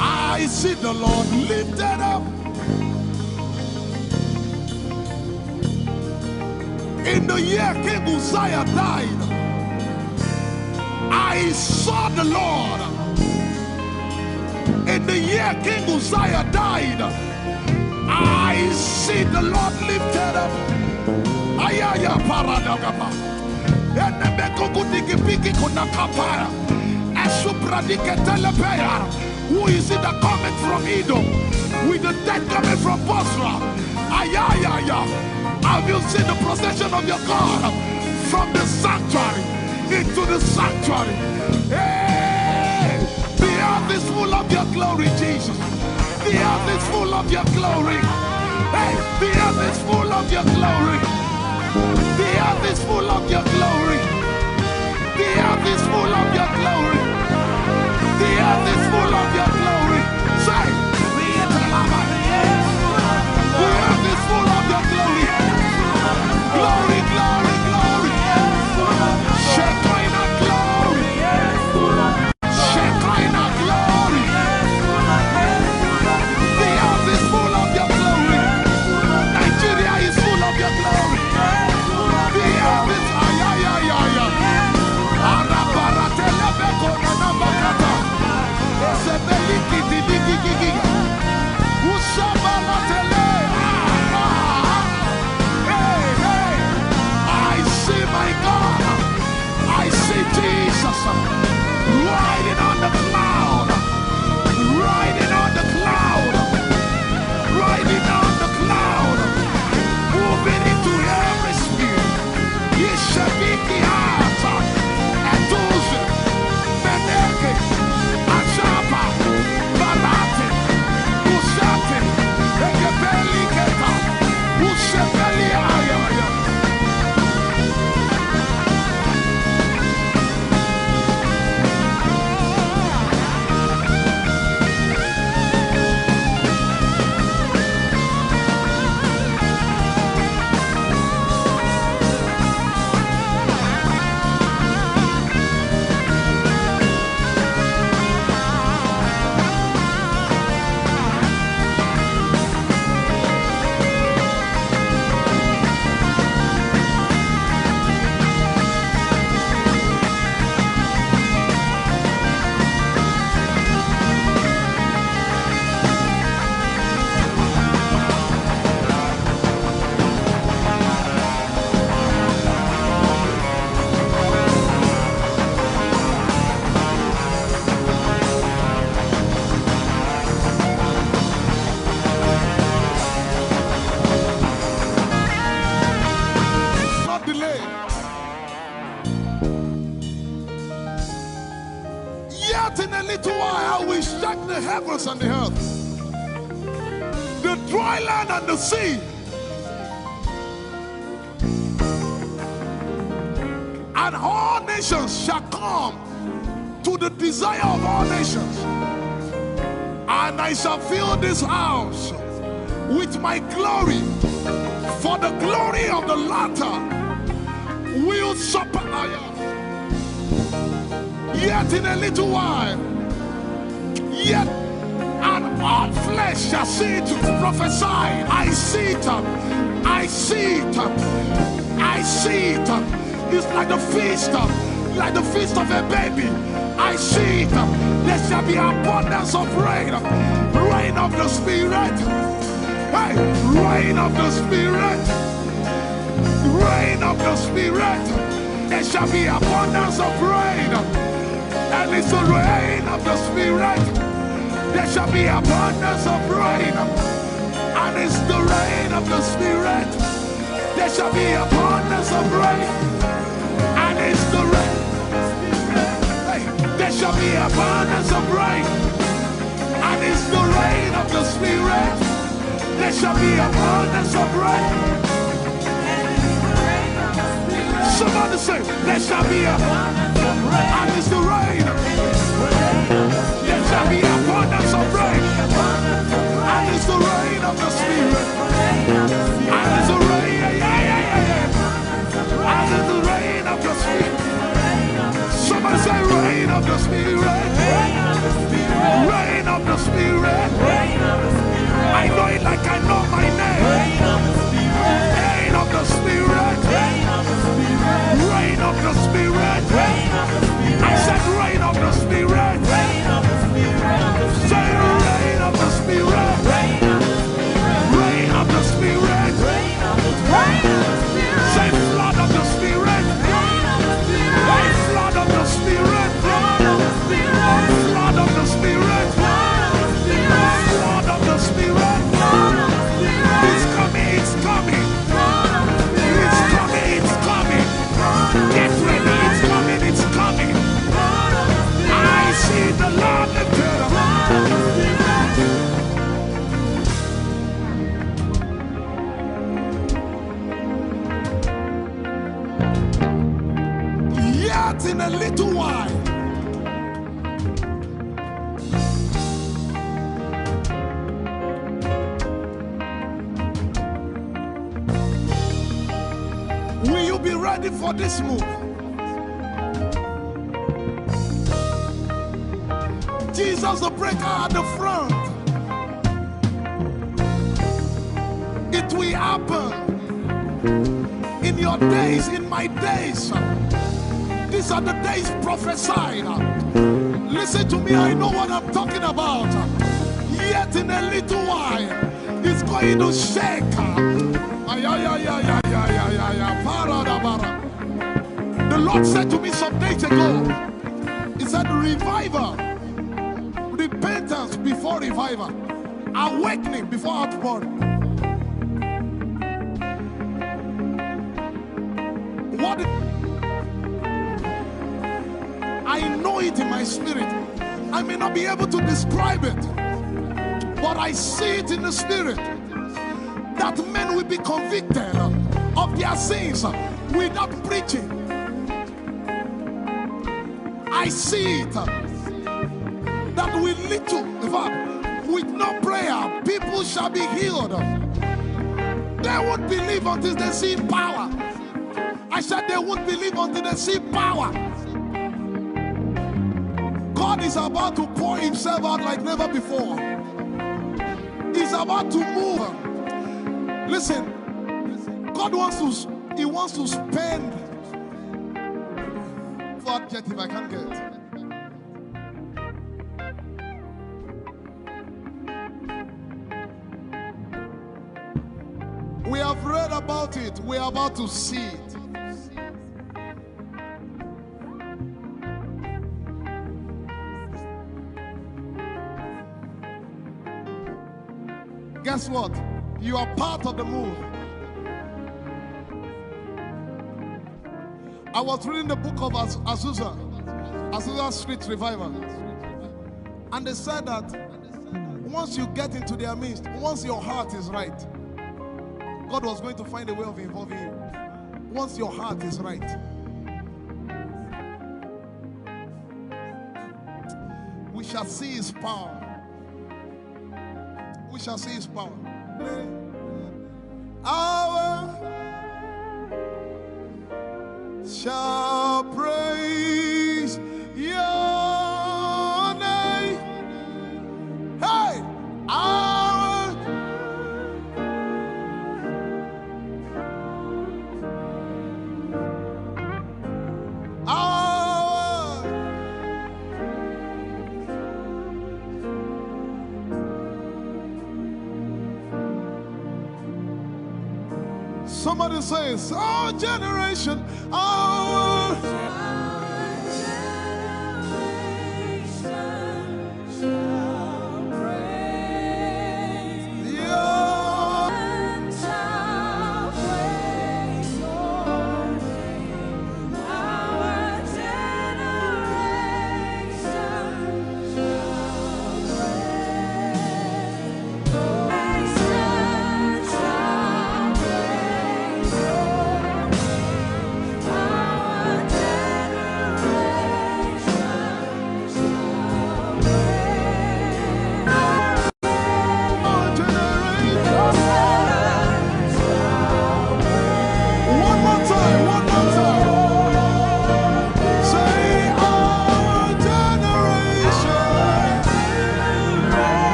I see the Lord lifted up. In the year King Uzziah died, I saw the Lord. In the year King Uzziah died, I see the Lord lifted up. Ayaya paradagaba. Enebekugudikipiki kunakapaya. Esupradiketelepeya. Who is it that cometh from Edom with the dead coming from Bozrah? Ayayaya. Have you seen the procession of your God from the sanctuary into the sanctuary? Hey, the earth is full of your glory, Jesus. The earth is full of your glory. Hey, the earth is full of your glory. The earth is full of your glory. The earth is full of your glory. The earth is full of your glory. Say, the earth is full of your glory. Glory, glory, glory. Shekinah glory. Shekinah glory. The earth is full of your glory. Nigeria is full of your glory. The earth is, ay, ay, ay, ay, ay. Arabaratelebeko nanabakata. Esebeli The heavens and the earth, the dry land and the sea, and all nations shall come to the desire of all nations, and I shall fill this house with my glory, for the glory of the latter will surpass. Yet in a little while, yet and all flesh shall see it. Prophesy. I see it. I see it. I see it. It's like the feast, like the feast of a baby. I see it. There shall be abundance of rain, rain of the Spirit. Hey, rain of the Spirit, rain of the Spirit. There shall be abundance of rain. And it's the rain of the Spirit. There shall be abundance of rain. And it's the rain of the Spirit. There shall be abundance of rain. And it's the rain. Hey, there shall be abundance of rain. And it's the rain of the Spirit. There shall be abundance of rain. Somebody say, there shall be a, and it's the rain. There shall be abundance of rain. And it's the rain of the Spirit. And it's the rain, yeah, yeah, yeah, yeah, yeah. And it's the rain of the Spirit. Somebody say, rain of the Spirit. Rain of the Spirit. I know it like I know my name. Rain of the Spirit. Rain of the Spirit. I said, rain of the Spirit. Say, rain of the Spirit. Rain of the Spirit. Say, flood of the Spirit. Hey, flood of the Spirit. Flood of the Spirit. Flood of the Spirit. It's coming, it's coming. It's coming, it's coming. Get ready, it's coming, it's coming. I see the Lord lifted up. Yet in a little while, will you be ready for this move? Jesus the breaker at the front. It will happen in your days, in my days. These are the days prophesied. Listen to me, I know what I'm talking about. Yet in a little while, it's going to shake. Ay, ay, ay, ay, ay, ay, ay, ay, ay, para da bara. The Lord said to me some days ago, He said, revival, repentance before revival, awakening before outpouring. What I know it in my spirit. I may not be able to describe it, but I see it in the spirit that men will be convicted of their sins without preaching. I see it that with little, in fact, with no prayer, people shall be healed. They won't believe until they see power. I said they won't believe until they see power. God is about to pour himself out like never before. He's about to move. Listen, God wants to, he wants to spend. What adjective I can't get. We have read about it. We are about to see it. Guess what? You are part of the move. I was reading the book of Az- Azusa, Azusa Street Revival. And they said that once you get into their midst, once your heart is right, God was going to find a way of involving you. Once your heart is right. We shall see his power. We shall see his power. Our shall praise your name. Hey, our our Somebody says, our generation, our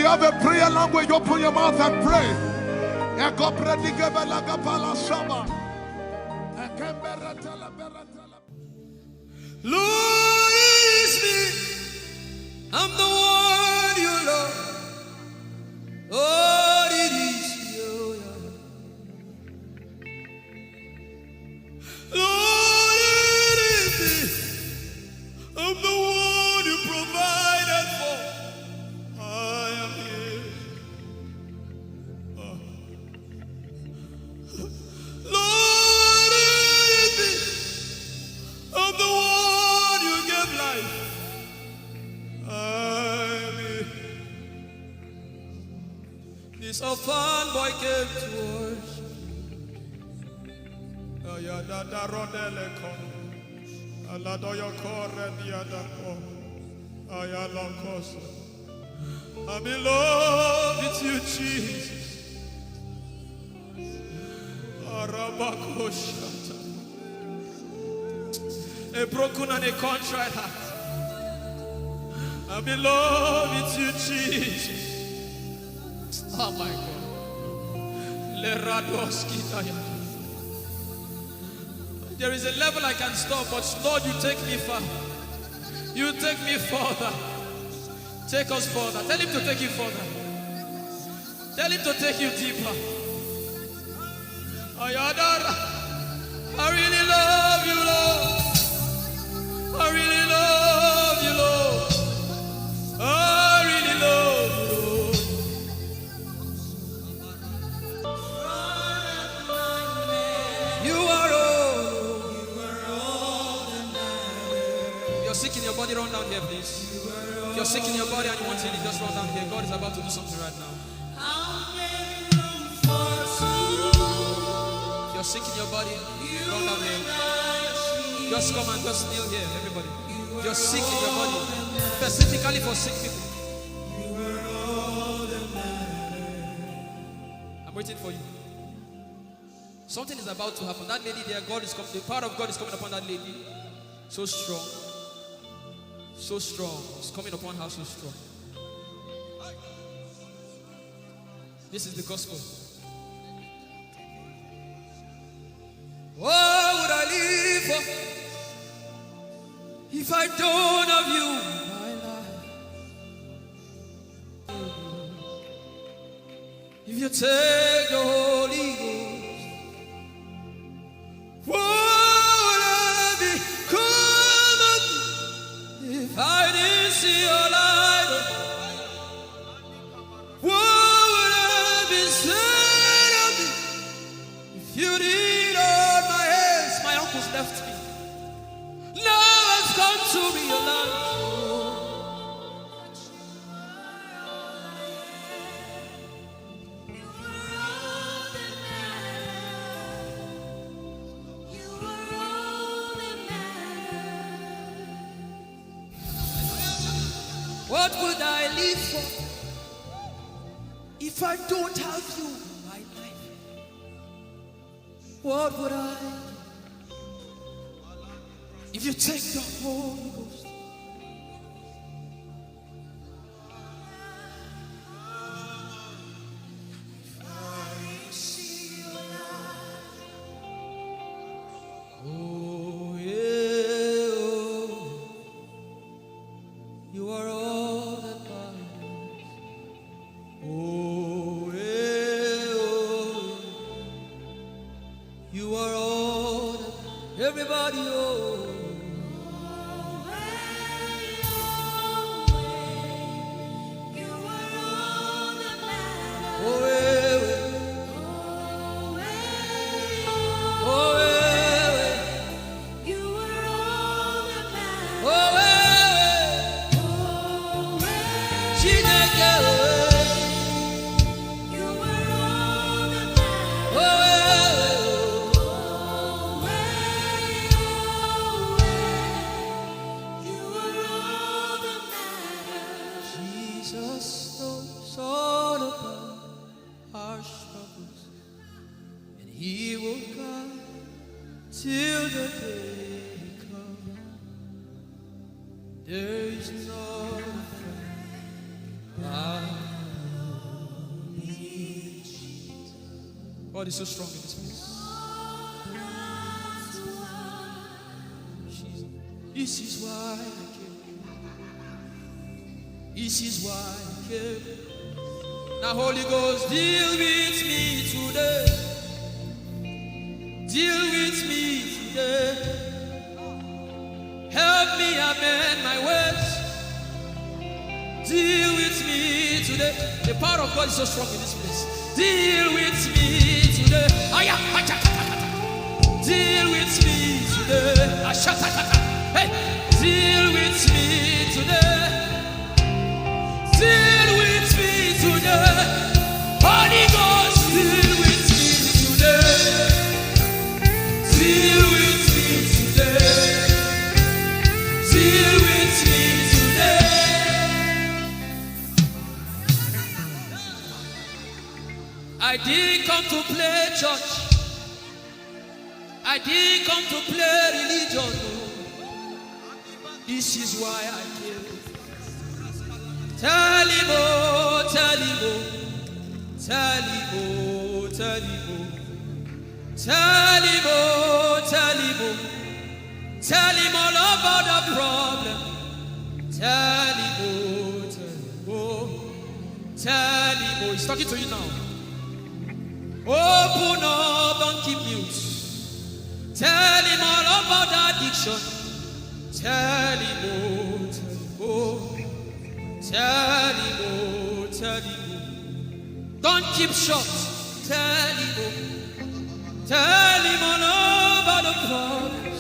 You have a prayer language, open your mouth and pray. Ekopredigebelagapalashaba. Ekembereteleberetele. Lord, it is me. I'm the one you love. Lord, it is you. Lord, it is me. I'm the one you provided for. I am here. Oh. Lord, it is me. I'm the one you gave life. I am here. This orphan boy came to worship. Ayadadarodeleko. Aladoyokorediadako. Ayalokoso. I'm in love with you, Jesus. Arabakoshata. A broken and a contrite heart. I'm in love with you, Jesus. Oh my God. Leradoskitaya. There is a level I can stop, but Lord, you take me far. You take me further. Take us further. Tell him to take you further. Tell him to take you deeper. Ayadara. I really love you, Lord. I really love you, Lord. I really love you, Lord. You are all. If you're sick in your body, run down here, please. If you're sick in your body and you want healing, just run down here. God is about to do something right now. If you're sick in your body, run down here. Just come and just kneel here, everybody. If you're sick in your body, specifically for sick people. I'm waiting for you. Something is about to happen. That lady there, God is coming. The power of God is coming upon that lady. So strong. So strong. It's coming upon her so strong. This is the gospel. What would I live for if I don't have you in my life? If you take the Holy Ghost, what would I become of me if I didn't see your light? What would I be said of me if you didn't hold my hands? My uncles left me. Now I've come to realize. What would I live for if I don't have you in my life? What would I if you take the Holy Ghost? Oh, yeah, oh. You are all that matters. Oh, yeah, oh. You are all that, everybody, oh. Oh, eh, eh. Oh, eh, eh. Oh, eh, eh. Chineke, oh, eh. Jesus knows all about our struggles, and He will guide till the day comes. There is no friend like God is so strong in this place. Jesus. This is why I came. This is why I came. Now, Holy Ghost, deal with me today. Deal with me today. Help me amend my ways. Deal with me today. The power of God is so strong in this place. Deal with me today. Aya, acha, acha, acha. Deal with me today. Ashatakata. Hey, deal with me today. Deal with me today. Holy Ghost, deal with me today. Deal with me today. Deal with me today. I didn't come to play church. I didn't come to play religion. Oh. This is why I came. Tell him, oh, tell him, oh. Tell him, oh, tell him, oh. Tell him, oh, tell him, oh. Tell him all about the problem. Tell him, oh, tell him, oh. Tell him, oh. He's talking to you now. Open up, don't keep mute. Tell him all about the addiction. Tell him, oh, tell him, oh. Tell him, oh, tell him, oh. Don't keep short. Tell him, oh. Tell him all about the problems.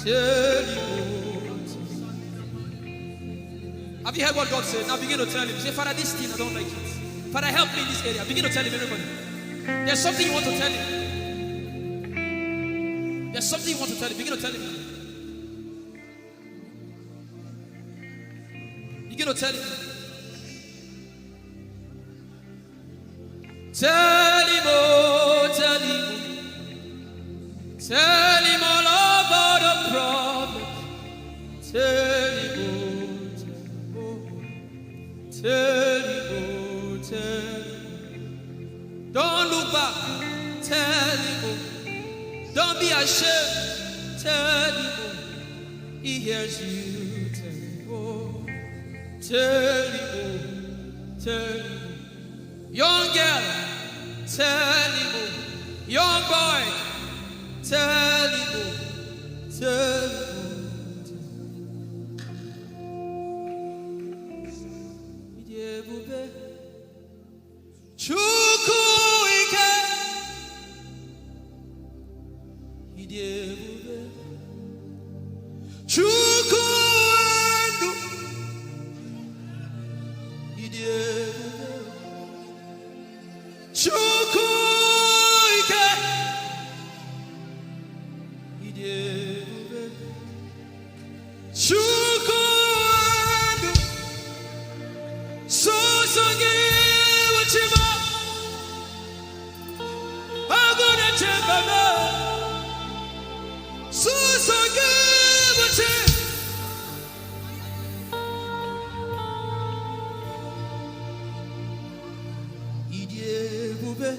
Tell him, oh, tell him. Have you heard what God said? Now begin to tell him. Say, "Father, this thing, I don't like it. Father, help me in this area." Begin to tell him, everybody. There's something you want to tell him. There's something you want to tell him. Begin to tell him. Begin to tell him. Tell him, oh, tell him. Tell him all about the problem. Tell him, oh, tell him, oh. Tell him, oh, tell him. Don't look back. Tell him, oh. Don't be ashamed. Tell him, oh. He hears you. Tell him, oh. Tell him, oh. Tell him, oh. Young girl, tell him, oh. Young boy, tell him, oh. Tell him, oh. Chukwu ike. Ịdị ebube. Chukwu ndụ. Ịdị ebube. Chukwu ike. Ịdị ebube. Chukwu ndụ. Sọsọ gị bụ chi m. Agụ na-eche mba m. Sọsọ gị bụ chi. Ịdị ebube.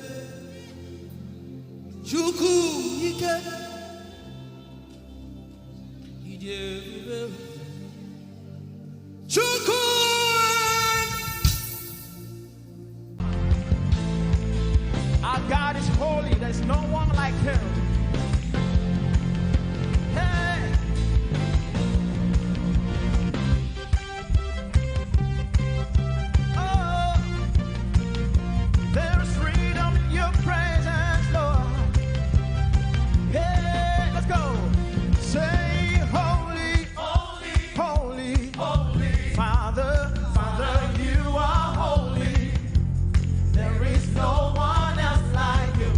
Chukwu ike. Ịdị ebube. Chukwu. Our God is holy. There's no one like him. Hey. Oh, there's freedom in your presence, Lord. Hey, let's go. Say, "Holy, holy, holy, holy. Father, Father, you are holy. There is no one else like you."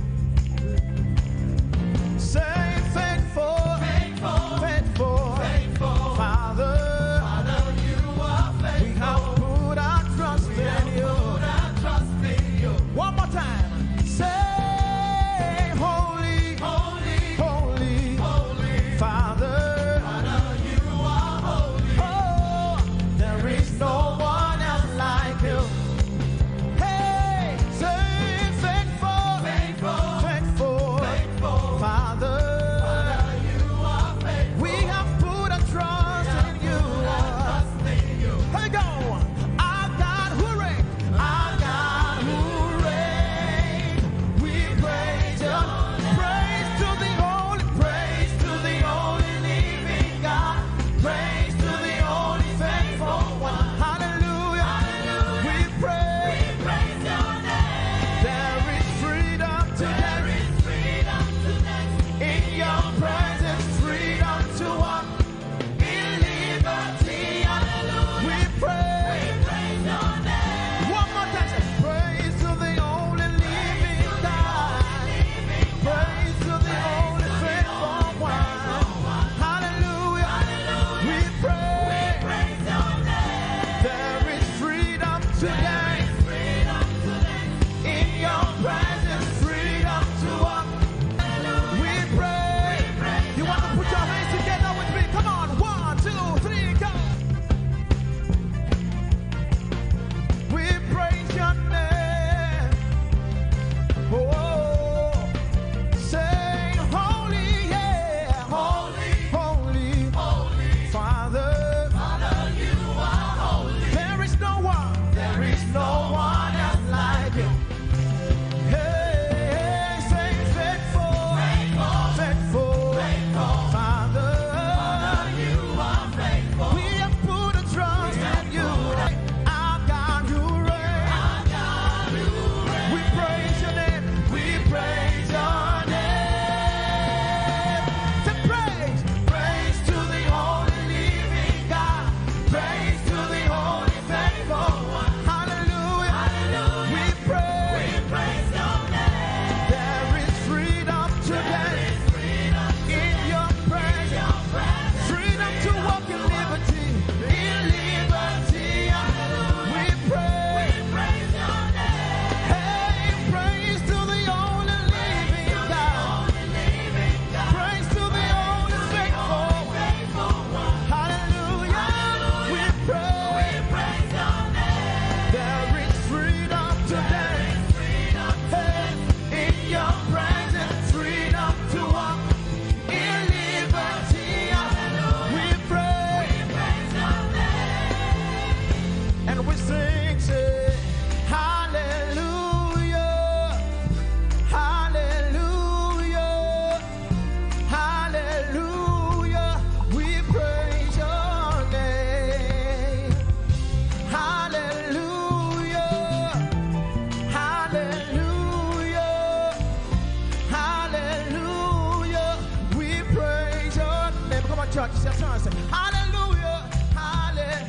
Church, it's your turn. Say, hallelujah, halle-,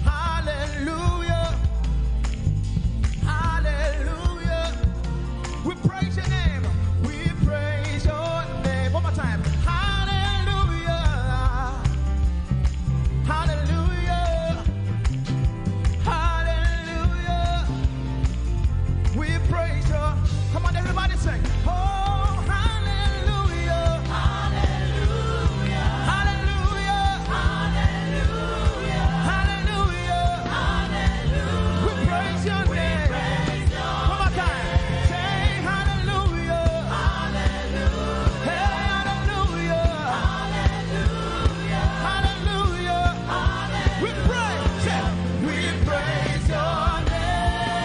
hallelujah, hallelujah. We praise your name. We praise your name. One more time. Hallelujah. Hallelujah. Hallelujah. We praise you. Come on, everybody sing. Oh, hallelujah. Hallelujah. Hallelujah. Hallelujah. We praise your name. One more time. Say hallelujah. Hey, hallelujah. Hallelujah. We praise, say, we praise your name.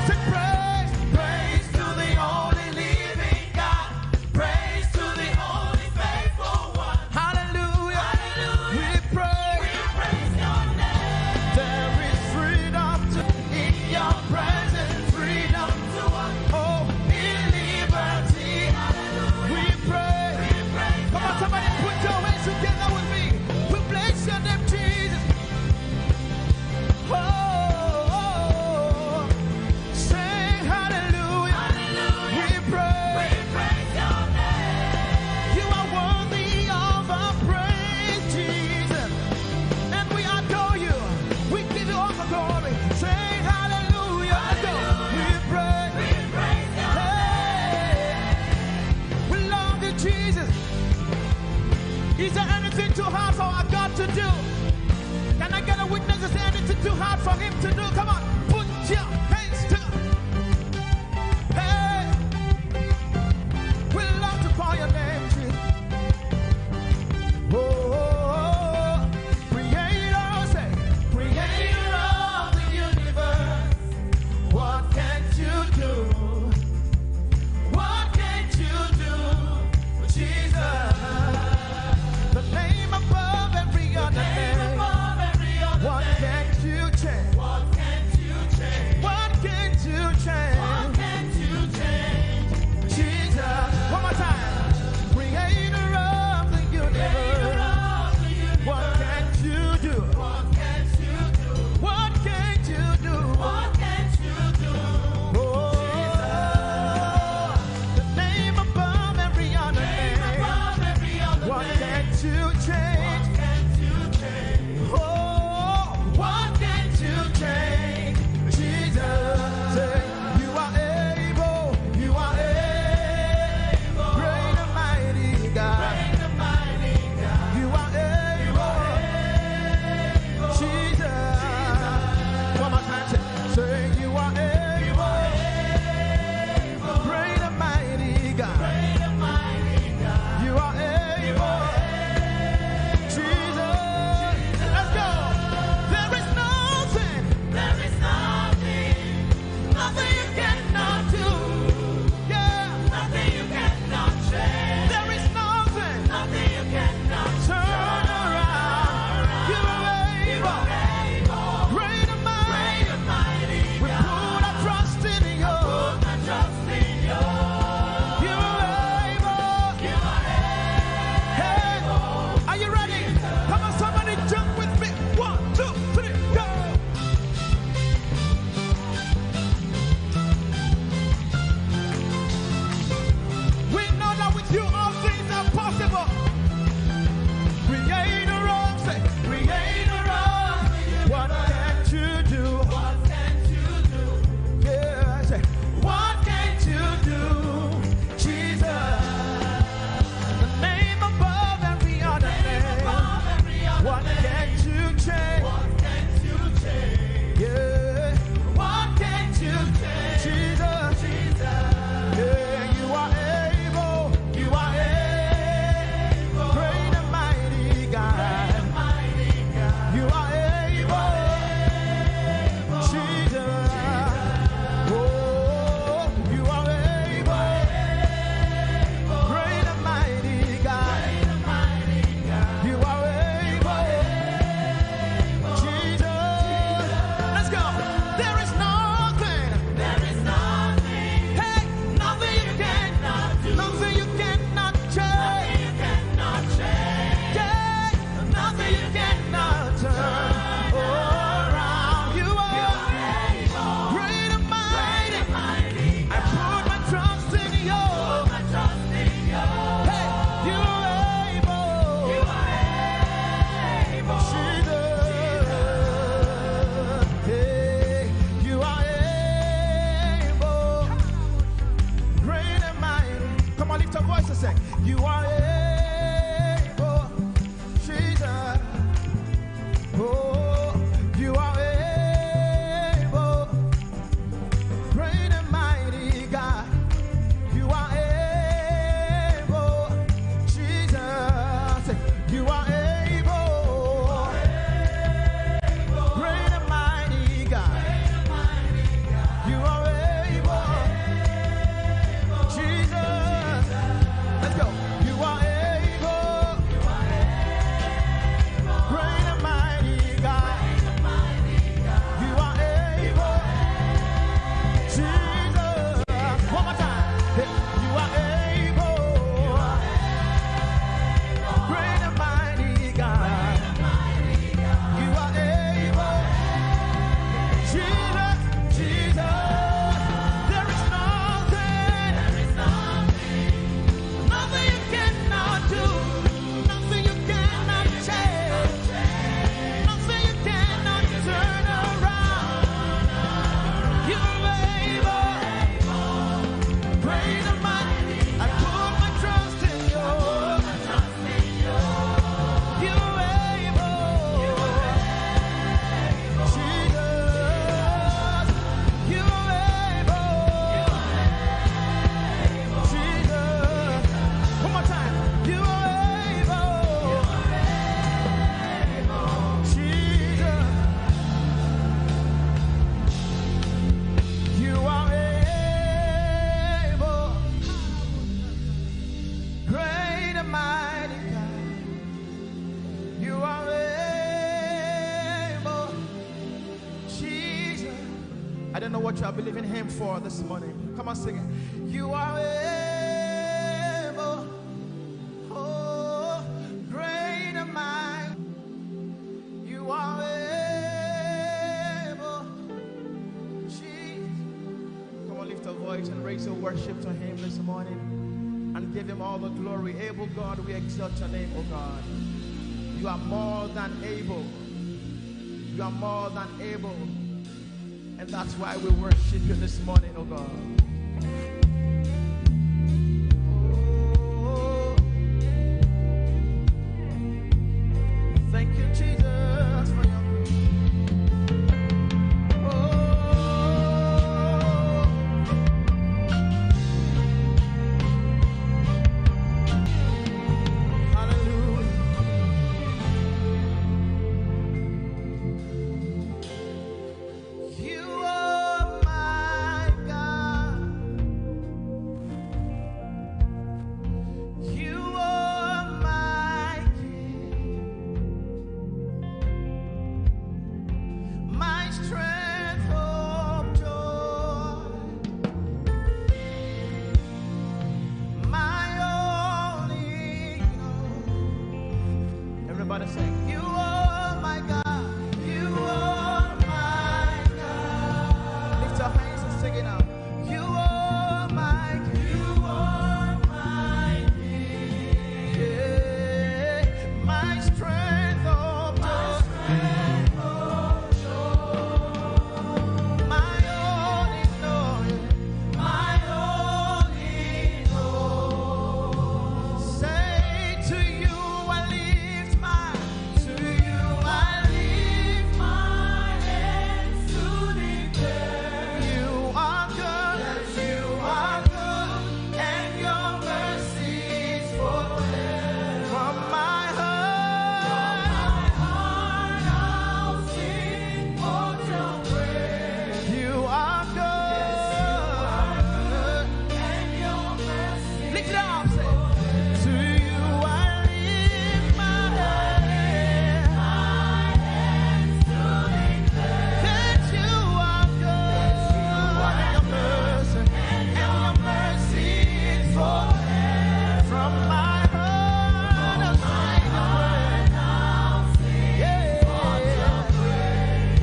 Say praise, praise to the only living God. Praise to the only faithful one. Hallelujah. Hallelujah. We praise. We praise your name. There is freedom to, in your presence, freedom to walk. Oh, in liberty. Hallelujah. We praise. We praise. Come on, somebody put your hands together with me. We bless your name, Jesus. Oh, oh, oh. Say hallelujah. Hallelujah. We praise. We praise your name. You are worthy of our praise, Jesus. And we adore you. We give you all the glory. Say hallelujah. Let's go. Hallelujah. We praise. We praise your name. Hey. We love you, Jesus. Is there anything too hard for our God to do? Can I get a witness to say anything too hard for him to do? Come on, put your hands together. Hey, we love to call your name, Jesus. Oh, creator, say, creator of the universe. What can't you do? What can't you do, Jesus? The name above every other name. What can't you change? What can't you change? What can't you change? Jesus. One more time. Creator of the universe. What can't you do? What can't you do? What can't you do? Oh, the name above every other name. What can't you change? Oh, what can't you change? Jesus, say, you are able, you are able. Great and mighty God. Great and mighty God. You are able. You are able. Jesus. One more time, say, say, you are able. You are able. Great and mighty God. Great and mighty God. You are able. You are able. Jesus. I don't know what you are believing him for this morning. Come on, sing it. You are able. Oh, great am I. You are able. Jesus. Come on, lift a voice and raise your worship to him this morning and give him all the glory. Able God, we exalt your name, oh God. You are more than able. You are more than able. And that's why we worship you this morning, oh God. Oh, thank you, Jesus, for your oh, hallelujah. You are my God. You are my King. My strength, hope, joy. My all in all. Everybody sing. You are my God. You are my God. Lift your hands and sing it out. You are my King. You are my King. Yeah. My strength, oh, my strength, oh, my all in all. My all in all. Say, to you I lift my, to you I lift my hands to declare you are good, you are good, and your mercy is forever. From my heart, from my heart, I'll sing for your praise. You are good. Lift it up, say, to you I lift my hands. That you are good. And your mercy, and your mercy is forever. From my heart, I'll sing your praise. Yeah.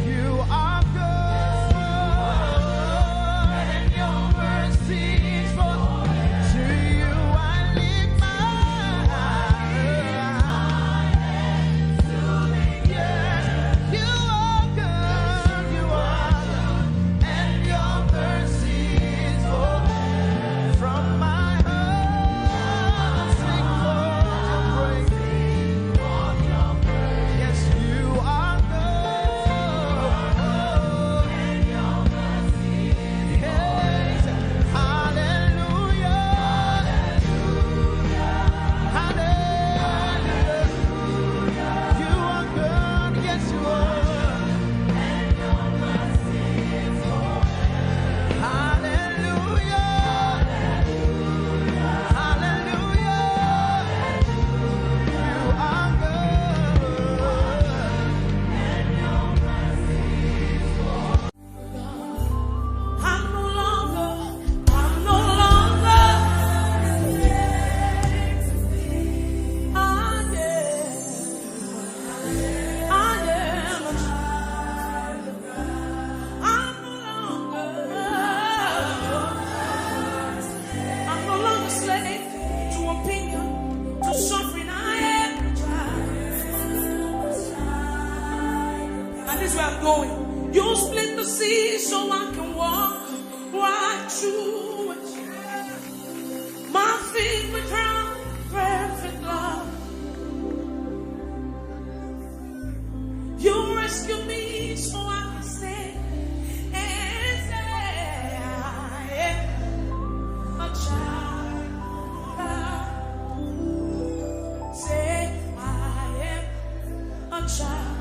You are good, and your mercy is forever. To you I lift my eyes. Yes, you are good, you are good, and your mercy is forever. From my heart, I'll sing for your praise. Yes, you are good. Yes. Hallelujah. Hallelujah. You are good. Yes, you are. Hallelujah. Hallelujah. You are good. I'm no longer, I'm no longer enslaved to fear. I am, I am a child of God. I'm no longer, I'm no longer slave to opinion, to suffering. I am a child. And this is where I'm going. You split the sea so I can walk right through it. My feet were crowned with perfect love. You rescue me so I can say and say I am a child of God. Say I am a child.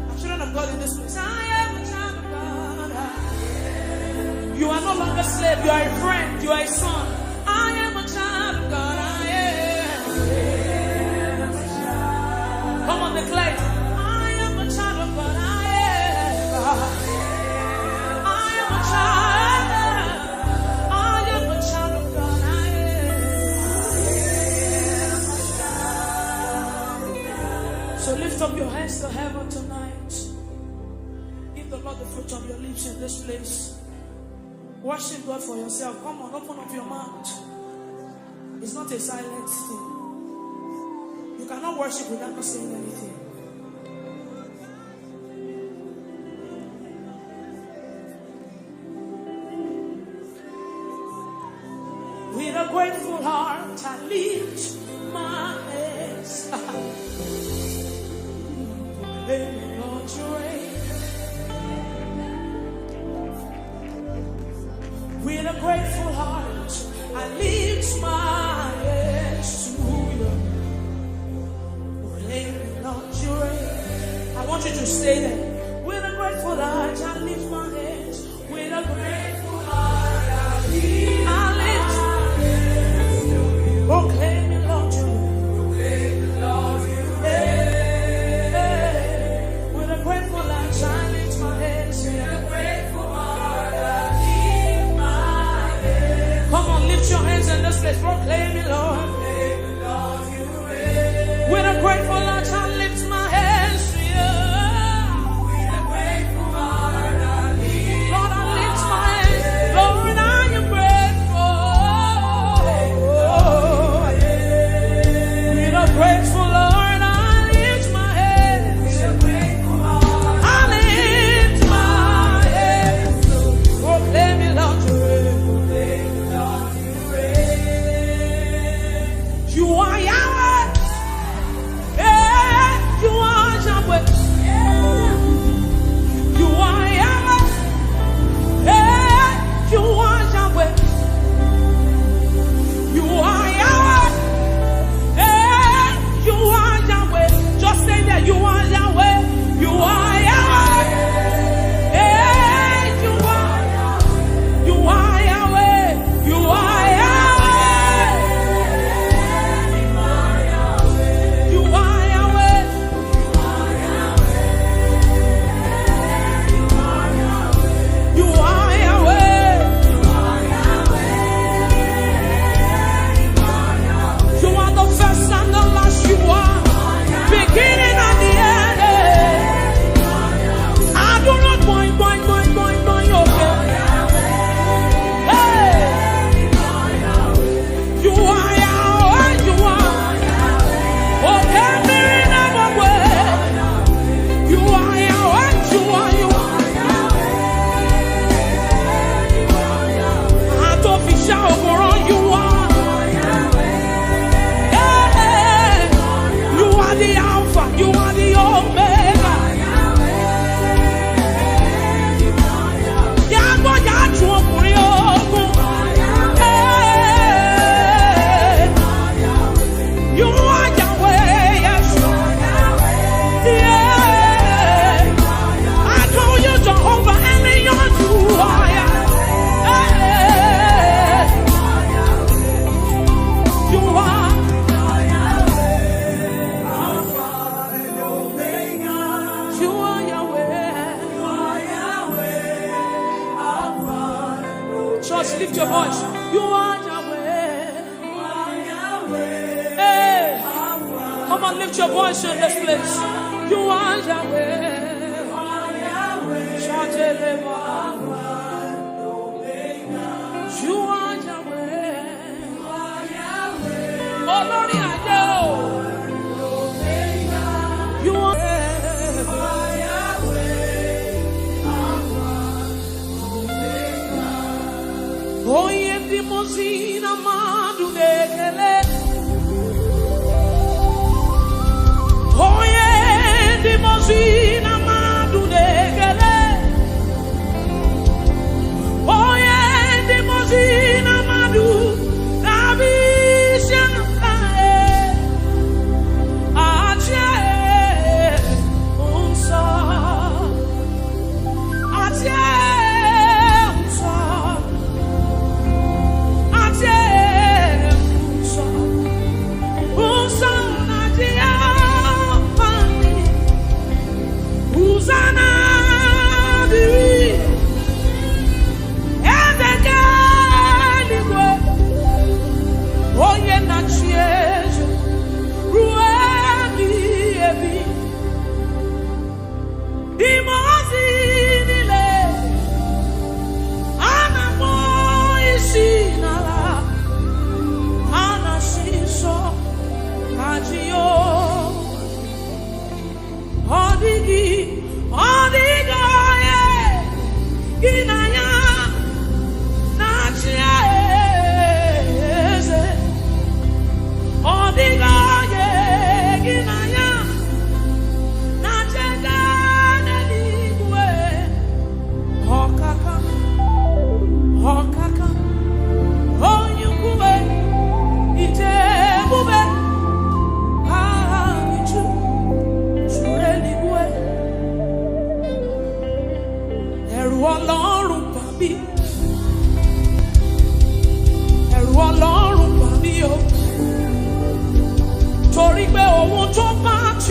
A children of God in this place. I am a child of God. You are no longer slave. You are a friend. You are a son. I am a child of God. I am. Come on, declare it. I am a child of God. I am. Lift up your hands to heaven tonight. Give the Lord the fruit of your lips in this place. Worship God for yourself. Come on, open up your mouth. It's not a silent thing. You cannot worship without not saying anything. With a grateful heart, I lift my hands. Proclaiming, Lord, you reign. With a grateful heart, I lift my hands to you. Proclaiming, Lord, you reign. I want you to stay there. With a grateful heart, I lift my hands. With a grateful heart, I lift. I lift. Proclaiming, Lord, you reign. Hey, hey. With a grateful heart, I lift my hands. With a grateful heart, I lift my hands. Come on, lift your hands in this place. Proclaiming, Lord. With a grateful heart, I lift my hands to you. With a grateful heart, I lift. Lord, I lift my hands. Lord, I am grateful. With a grateful heart, I lift my hands. With a grateful heart, I lift my hands. Proclaim it, Lord, you reign. You are Yahweh. Hey, you are Yahweh. You are Yahweh. Hey, you are Yahweh. You are Yahweh. Hey, you are Yahweh. Just say that you are Yahweh. You are Yahweh. Hey, you are. You are Yahweh. You are Yahweh. You are Yahweh. You are Yahweh. You are the first and the last. You are beginning and the end. I do not point, point, point, point, point, okay. Hey. You are Yahweh, you are. Okay, Mirina Bagwe. You are Yahweh, you are, you are. Atofisha Okoro, you are. Hey, you are the Alpha, you are the Omega. Yàgò yàtú ọkùnrin ogun. Hey. You are Yahweh, yes. Yeah. I call you Jehovah Elion, you are. Hey. You are. You are Yahweh. Just lift your voice. You are Yahweh. Hey, come on, lift your voice in this place. You are Yahweh. You are Yahweh. Olórí ayé o. You are. Onye ndị mmụọ ozi na mmadụ na-ekele. Onye ndị mmụọ ozi na mmadụ na-ekele.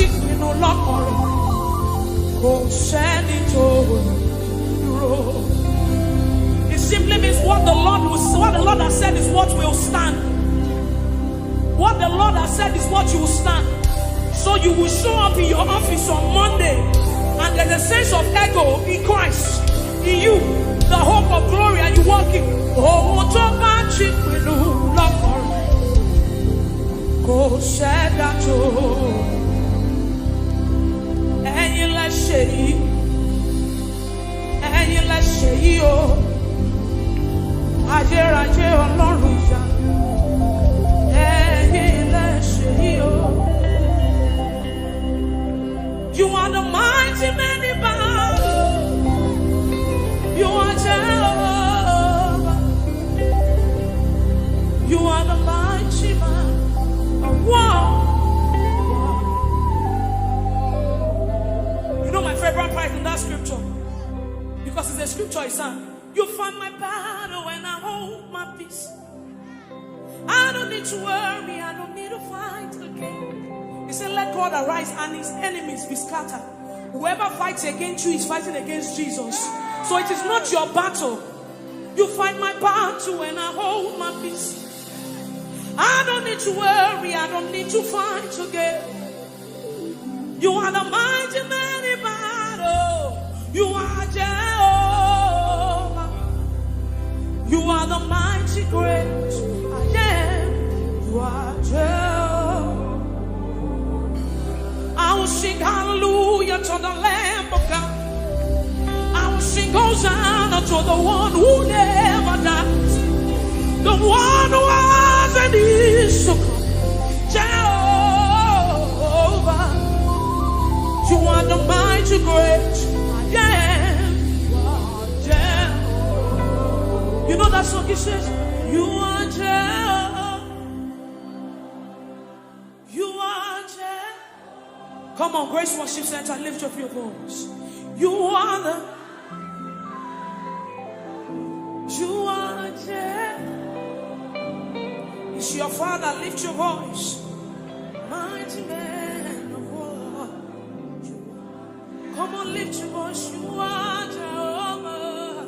Ìpinnu lọ́kàn rẹ̀, kò sẹ́ni tó dúró. It simply means what the Lord will, what the Lord has said is what will stand. What the Lord has said is what you will stand. So you will show up in your office on Monday, and there's a sense of ego in Christ, in you, the hope of glory, and you walk in. Ohun tó bá ti pinnu lọ́kàn rẹ̀, kò sẹ́dá tó. Ẹ̀yin lẹ ṣe yìí, ẹ̀yin lẹ ṣe yìí o. Ayérayé Ọlọ́run ìyanu, ẹ̀yin lẹ ṣe yìí o. You are the mighty man in battle. You are Jehovah. You are the mighty man of war. You know my favorite part in that scripture? Because it's a scripture, it's a, "You fight my battle and I hold my peace. I don't need to worry, I don't need to fight again." He said, "Let God arise and his enemies be scattered." Whoever fights against you is fighting against Jesus. So it is not your battle. You fight my battle and I hold my peace. I don't need to worry, I don't need to fight again. You are the mighty man in battle. You are Jehovah. You are the mighty great I am. You are Jehovah. I will sing hallelujah to the Lamb of God. I will sing Hosanna to the one who never dies, the one who has and is to come. Jehovah, you are the mighty great I am. You are Jehovah. You know that song, it says, "You are Jehovah. You are Jehovah." Come on, Grace Worship Center, lift up your voice. You are the, you are Jehovah. It's your Father, lift your voice. Mighty man of war. Come on, lift your voice. You are Jehovah.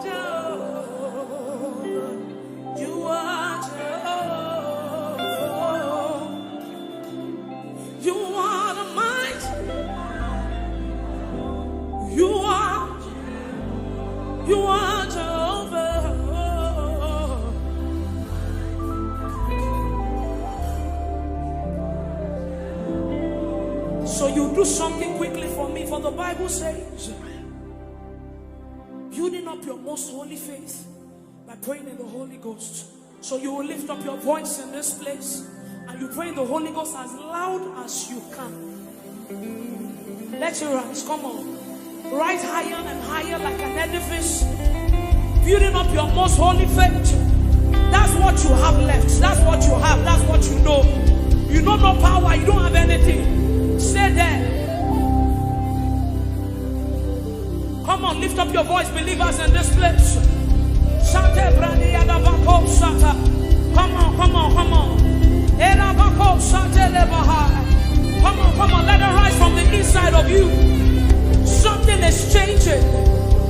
Jehovah. You are Jehovah. You are the mighty. You are, you are Jehovah. So you do something quickly for me, for the Bible says, building up your most holy faith by praying in the Holy Ghost. So you will lift up your voice in this place and you pray in the Holy Ghost as loud as you can. Let you rise, come on. Rise higher and higher like an edifice, building up your most holy faith. That's what you have left. That's what you have. That's what you know. You know no power. You don't have anything. Stay there. Come on, lift up your voice, believers in this place. Shante bradiada bako shata. Come on, come on, come on. Era bako shante lebaha. Come on, come on, let it rise from the inside of you. Something is changing.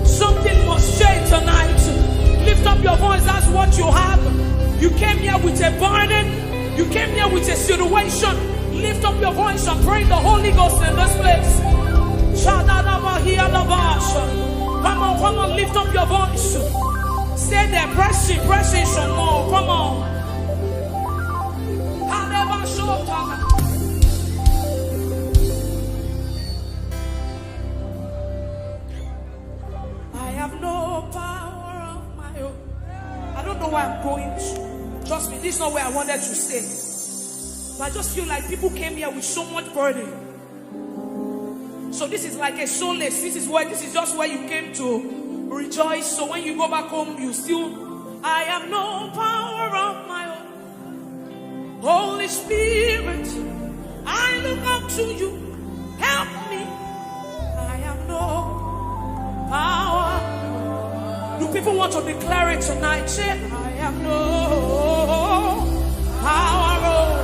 Something must change tonight. Lift up your voice, that's what you have. You came here with a burden. You came here with a situation. Lift up your voice and pray in the Holy Ghost in this place. Shadadabahiyadabasha. Come on, come on, lift up your voice. Stay there, press in, press in some more. Come on. Halebashota. I have no power of my own. I don't know where I'm going to. Trust me, this is not where I wanted to stay. But I just feel like people came here with so much burden. So this is like a solace. This is where, this is just where you came to rejoice. So when you go back home, you still, I have no power of my own. Holy Spirit, I look up to you. Help me. I have no power. Do people want to declare it tonight? Say, I have no power. Oh.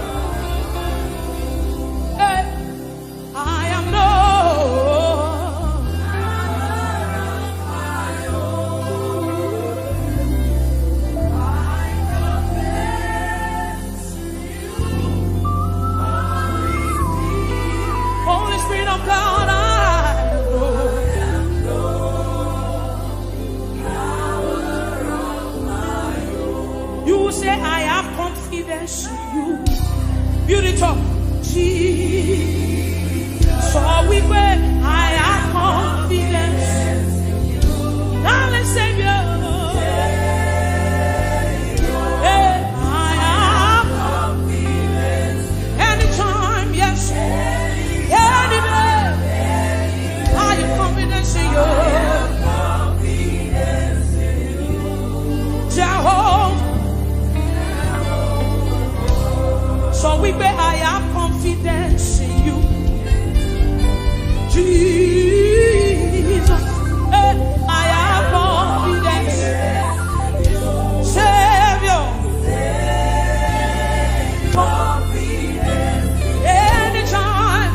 Beauty talk. Jesus. Sọ wípé I have confidence. Darling Savior. Hey, I have confidence. Anytime, yes. Anywhere. I have confidence in you. Jehovah. Sọ wípé I have confidence in you. Jesus, eh, I have confidence. Savior, anytime,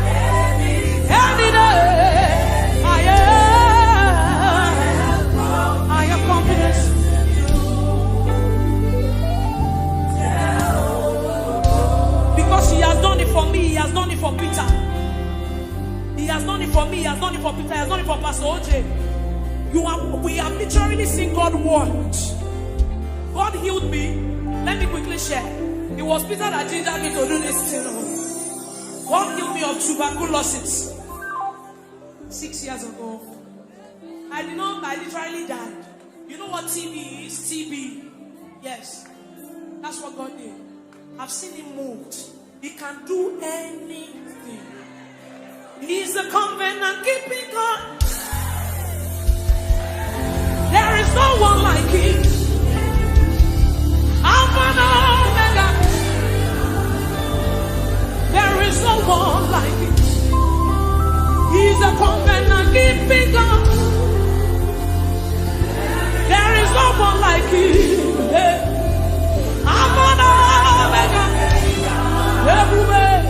any day, I am, I have confidence. Because he has done it for me, he has done it for Peter. He has done it for me, he has done it for Peter, he has done it for Pastor O J. You are, we have literally seen God work. God healed me. Let me quickly share. It was Peter that gingered me to do this thing. God healed me of tuberculosis six years ago. I did not, I literally died. You know what T B is? T B. Yes. That's what God did. I've seen him moved. He can do anything. He's a covenant keeping God. There is no one like him. Alpha and Omega. There is no one like him. He's a covenant keeping God. There is no one like you. Hey. Alpha and Omega. Everywhere.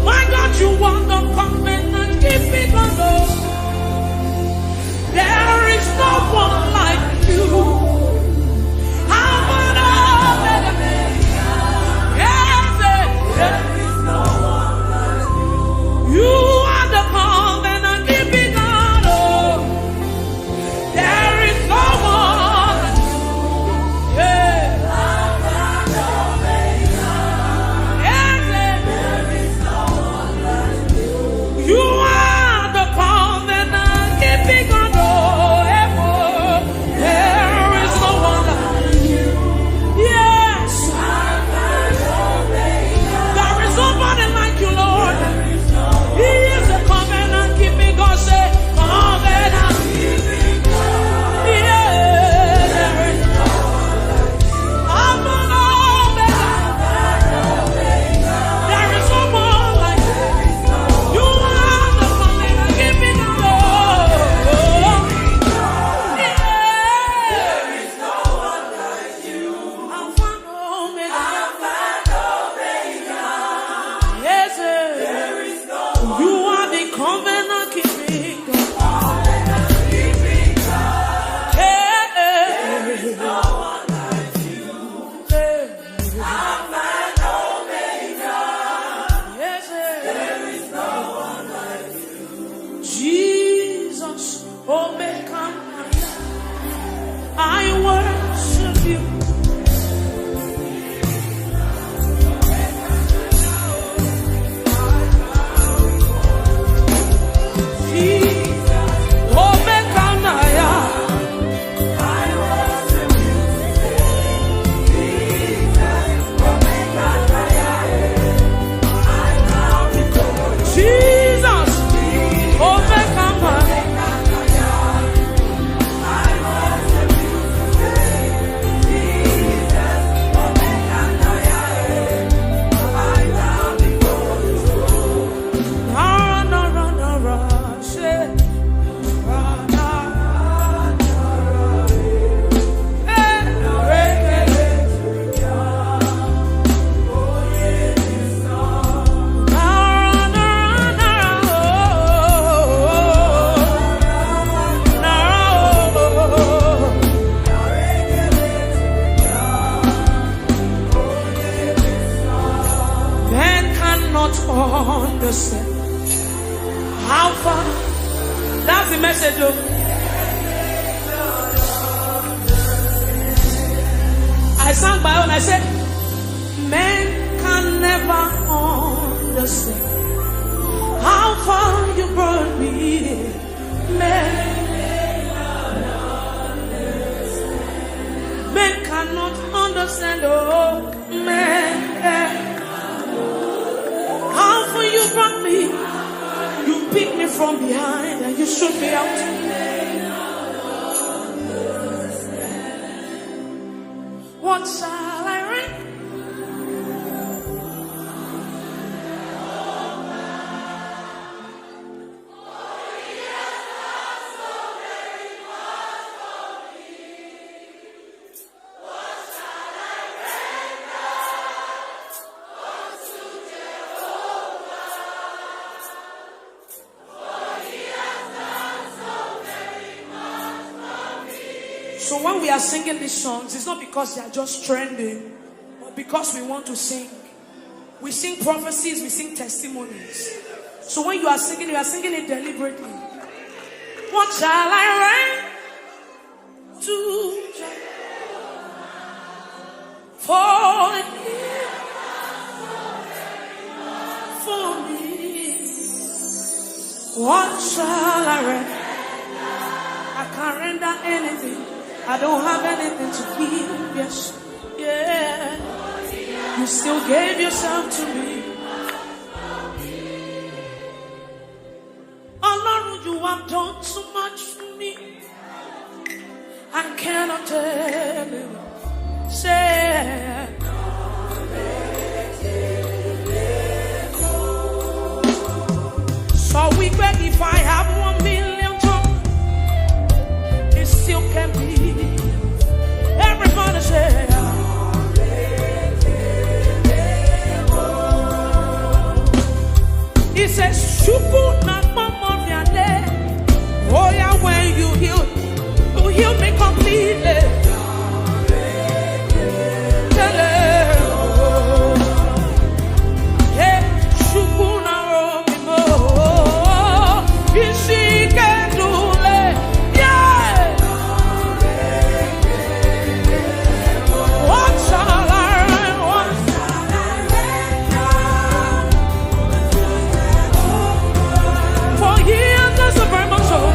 My God, you are the covenant keeping God. Oh. There is no one like you. Alpha and Omega. Yes, eh. You are the covenant keeping God. Oh. There is no one. Yeah. Yes, eh. You are the covenant keeping God. Oh, eh, oh. There is no one like you. Yes. There is nobody like you, Lord. He is a covenant keeping God. Say, covenant keeping God. Yeah, there is no one like you. Alpha and Omega. There is no one like you. You are the covenant keeping God. Yeah. Alpha and Omega. Yes, sir. You are the covenant keeping God. Hey, hey. Hey. Yes, sir. Jesus, Omega, I worship you. Jesus, Omega, Jesus, Omega. Men cannot understand. How far? That's the message, though. I sang my own. I said, Men can never understand how far you brought me. Men, men cannot understand, oh, men. How far you brought me, you picked me from behind and you shook me out. What shall I render? So when we are singing these songs, it's not because they are just trending, but because we want to sing. We sing prophecies, we sing testimonies. So when you are singing, you are singing it deliberately. What shall I render to Jehovah? For he for me. What shall I render? I can't render anything. I don't have anything to give. Yes, yeah. You still gave yourself to me. Ọlọ́run, you have done too much for me. I cannot tell you. Say, so we bet if I have one million tongues, it still can be. Everybody say, he says, "Shuku na mama viale." Oh yeah, when you heal, you heal me completely. Tell her, hey, Shuku na robi mo. Isi ke dule. Yeah. What shall I, what shall I render? For he has done so very much, oh.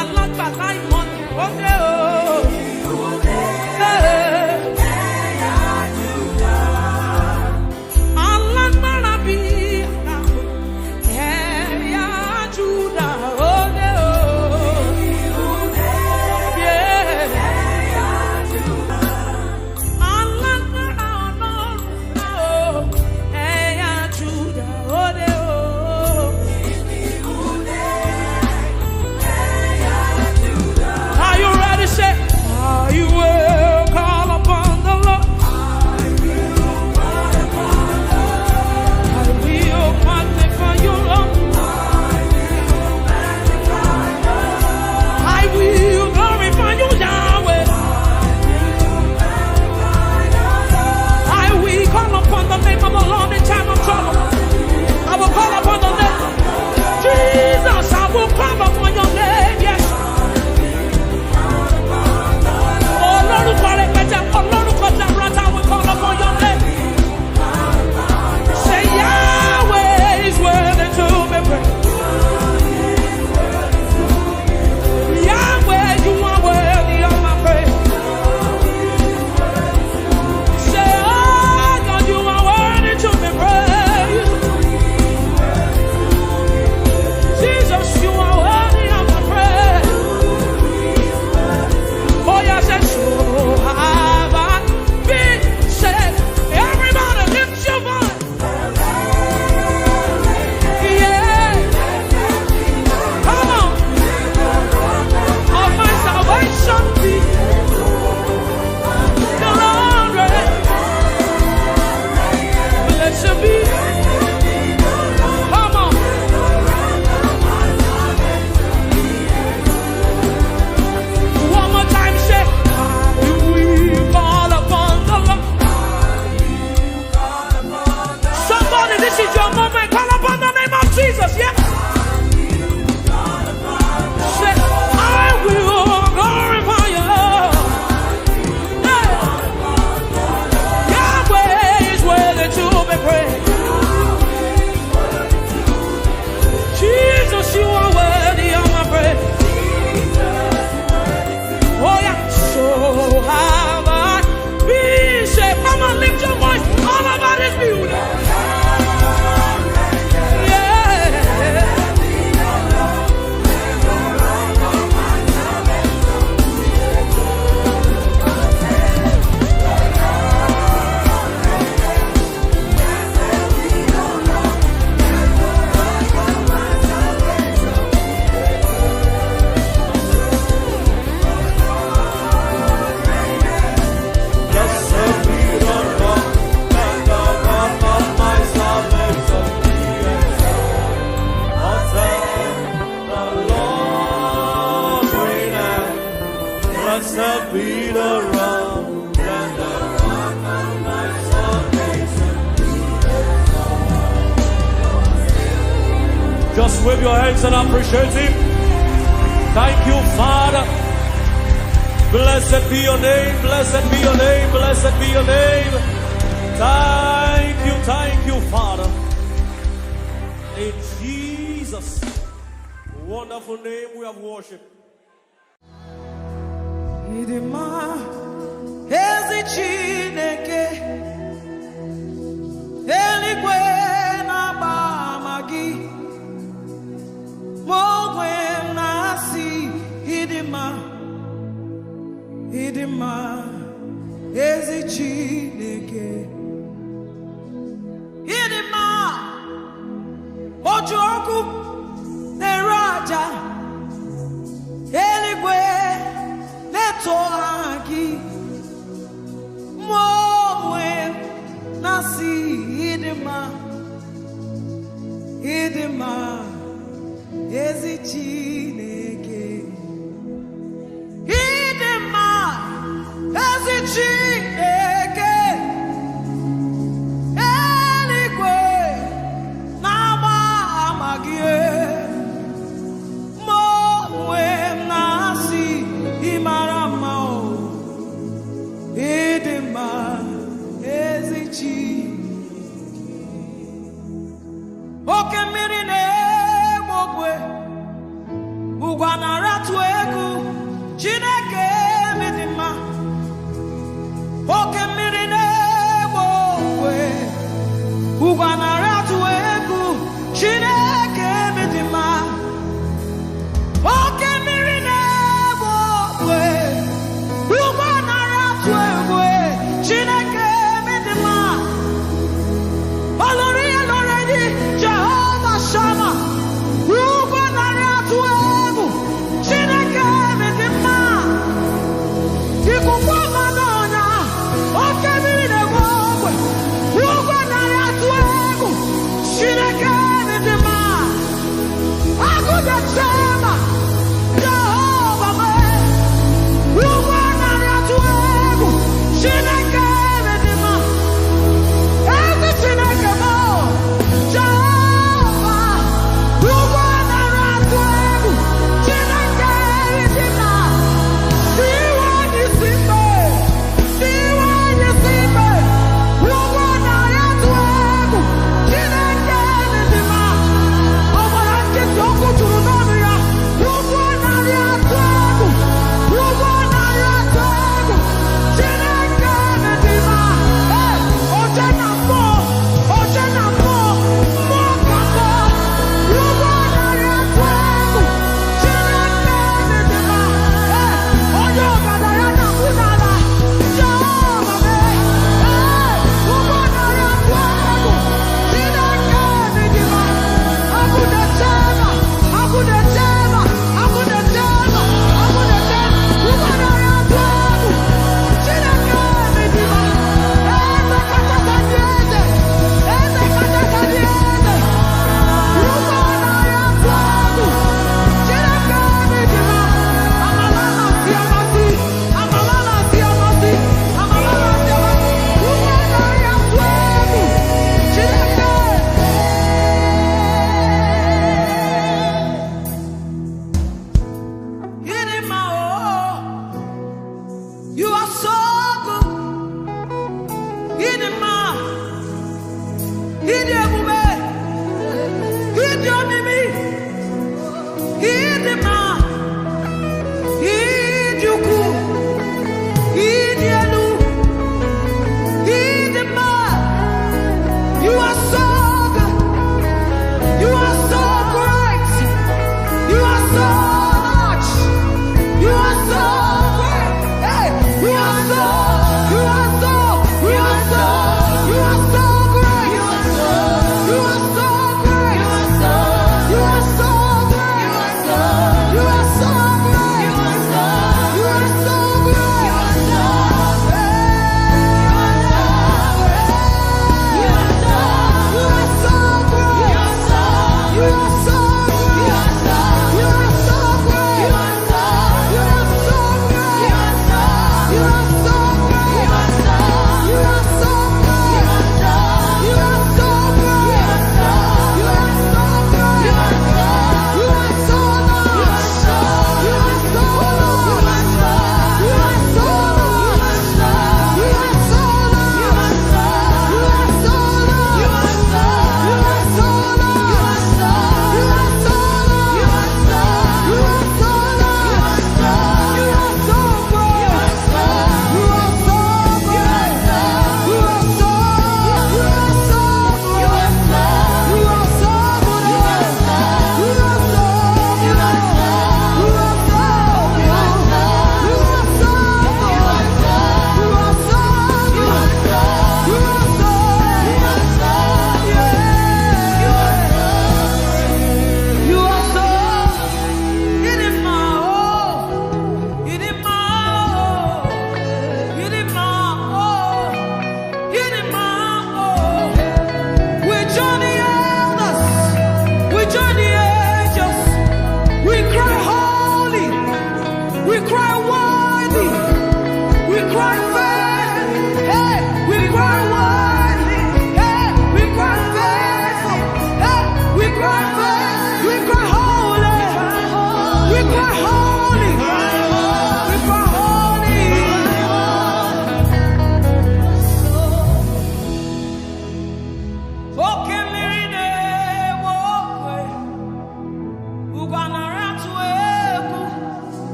Alágbàlá ìmọ̀lẹ̀ ó dé o. Hey. Alágbára bí ara, ẹ̀yà Júdà ó dé o. Yeah. Alágbára Ọlọ́run o, ẹ̀yà Júdà ó dé o. Are you ready? Say, I will call upon the Lord. I will magnify you, Lord. I will glorify you, Yahweh. I will call upon the name of the Lord in time of trouble. I will call upon the name. Jesus, I will call upon your name, yes. Olórúkọ rẹpẹtẹ, olórúkọ jaburata, I will call upon your name. Say, Yahweh is worthy to be praised. Yahweh, you are worthy of my praise. Say, oh God, you are worthy to be praised. Jesus, you are worthy of my praise. Oh, yes, and so have I been saved. Everybody, lift your voice. Yeah. Come on. Of my salvation be the Lord reign. Blessed be. Come on. One more time, say, we call upon the Lord. Somebody, this is your moment. Call upon the name of Jesus, yeah? Say, I will glorify you, Lord. Hey. Yahweh is worthy to be praised. Jesus, you are worthy of my praise. Oh, yeah. So have I been saved. Come on, lift your voice all over this building. Yeah. Blessed be the rock. Just wave your hands and appreciate him. Thank you, Father. Blessed be your name, blessed be your name, blessed be your name. Thank you, thank you, Father. In Jesus' wonderful name we have worship. Ịdị mma, ezi Chineke, eluigwe na-agba ama gị, ma onwe m na-asị, ịdị mma, ịdị mma, ezi Chineke. Ịdị mma, otu okwu na-eru aja, eluigwe na-eto aha gị, mụ onwe m na-asị, ịdị mma, ịdị mma, ezi Chineke. Ịdị mma, ezi Chineke, eluigwe na-agba ama gị, mụ onwe m na-asị, ị mara mma o. Ịdị mma, ezi Chineke. Oke mmiri na-egbu ogwe, ugwu a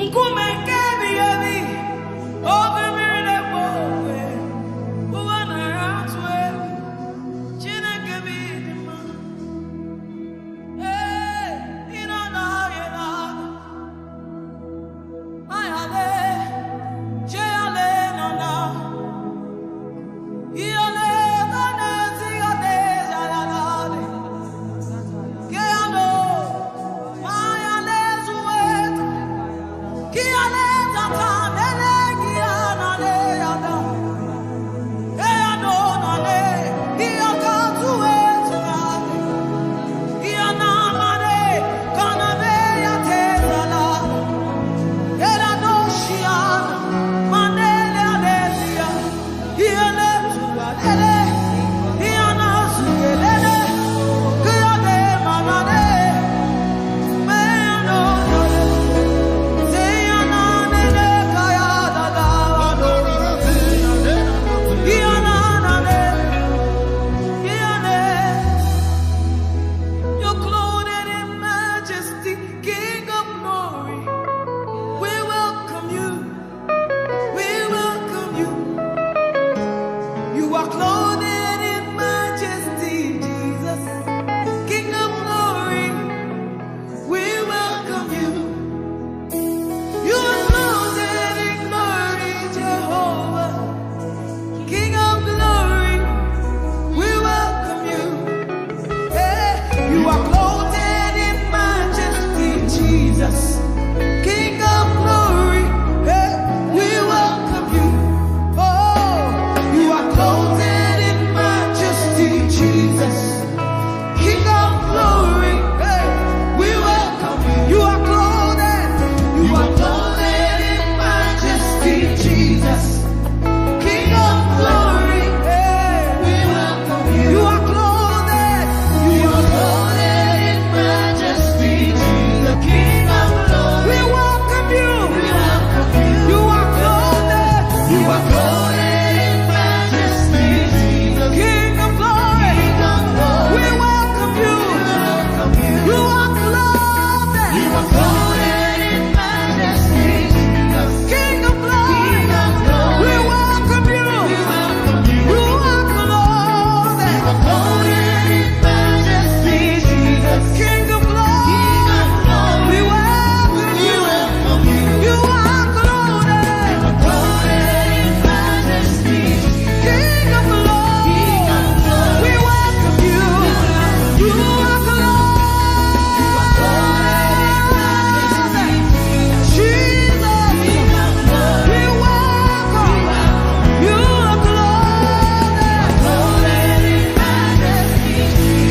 Nkume nke ebighị ebi, oge mmiri na-ekpo okwe, ụwa nara atụ egwu, Chineke bụ ịdị mma. Ee, ị nọ n'oge na-aga. Ayale, jeyale nana. Iyale, tane, ziyale, zayalale. Keyano, mayale, zuweta. Kiyale, tata, nele, kiyanale, yada. Eyano, nale, iyaka, zuweta. Iyana, mane, kanabe, yatezala. Ela no shiana, manele alesia, iele tualele, iana suelele, kiade manane, meano nole, seyana nene kaya dada, iana nane, iane. You're clothed in majesty, King of glory. We welcome you. We welcome you. You are clothed in majesty, Jesus. King of glory, we welcome you. You are clothed in glory, Jehovah. King of glory, we welcome you. Hey, you are clothed in majesty, Jesus. King of glory, hey, we welcome you. Oh, you are clothed in majesty, Jesus. King of glory, hey, we welcome you. You are clothed, you are clothed in majesty, Jesus. King of glory, hey, we welcome you. You are clothed, you are clothed in majesty, Jesus. King of glory, we welcome you. We welcome you. You are clothed, you are clothed in majesty, Jesus. King of glory, King of glory, we welcome you. We welcome you. You are clothed, you are clothed in majesty, Jesus. King of glory, King of glory, we welcome you. We welcome you. You are clothed, you are clothed in majesty, Jesus. King of glory, King of glory, we welcome you. You are clothed, you are clothed in majesty. King of glory, we welcome you. You are clothed. Jesus, we welcome. You are clothed.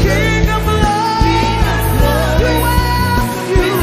King of glory, we welcome.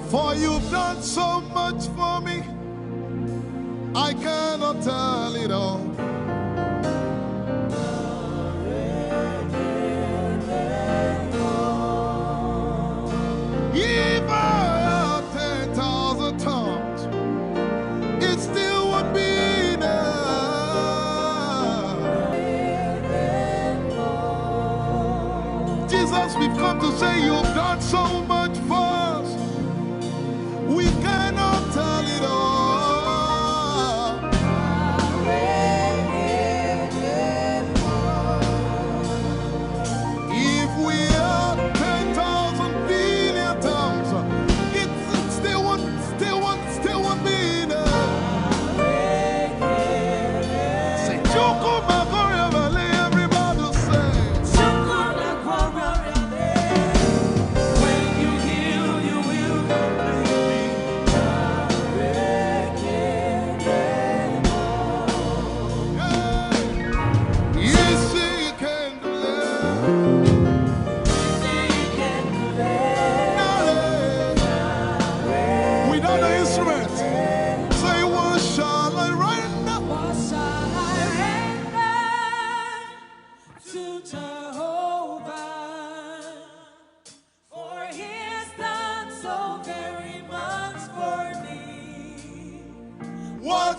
For you've done so much for me, I cannot tell it all. If I had ten thousand tongues, it still won't be enough. Jesus, we've come to say you've done so much for us. We cannot tell it all. If we had ten thousand billion tongues, it still won't, still won't, still won't be enough. Say, "Chukwu Magoria Valley," everybody say. When you heal, you will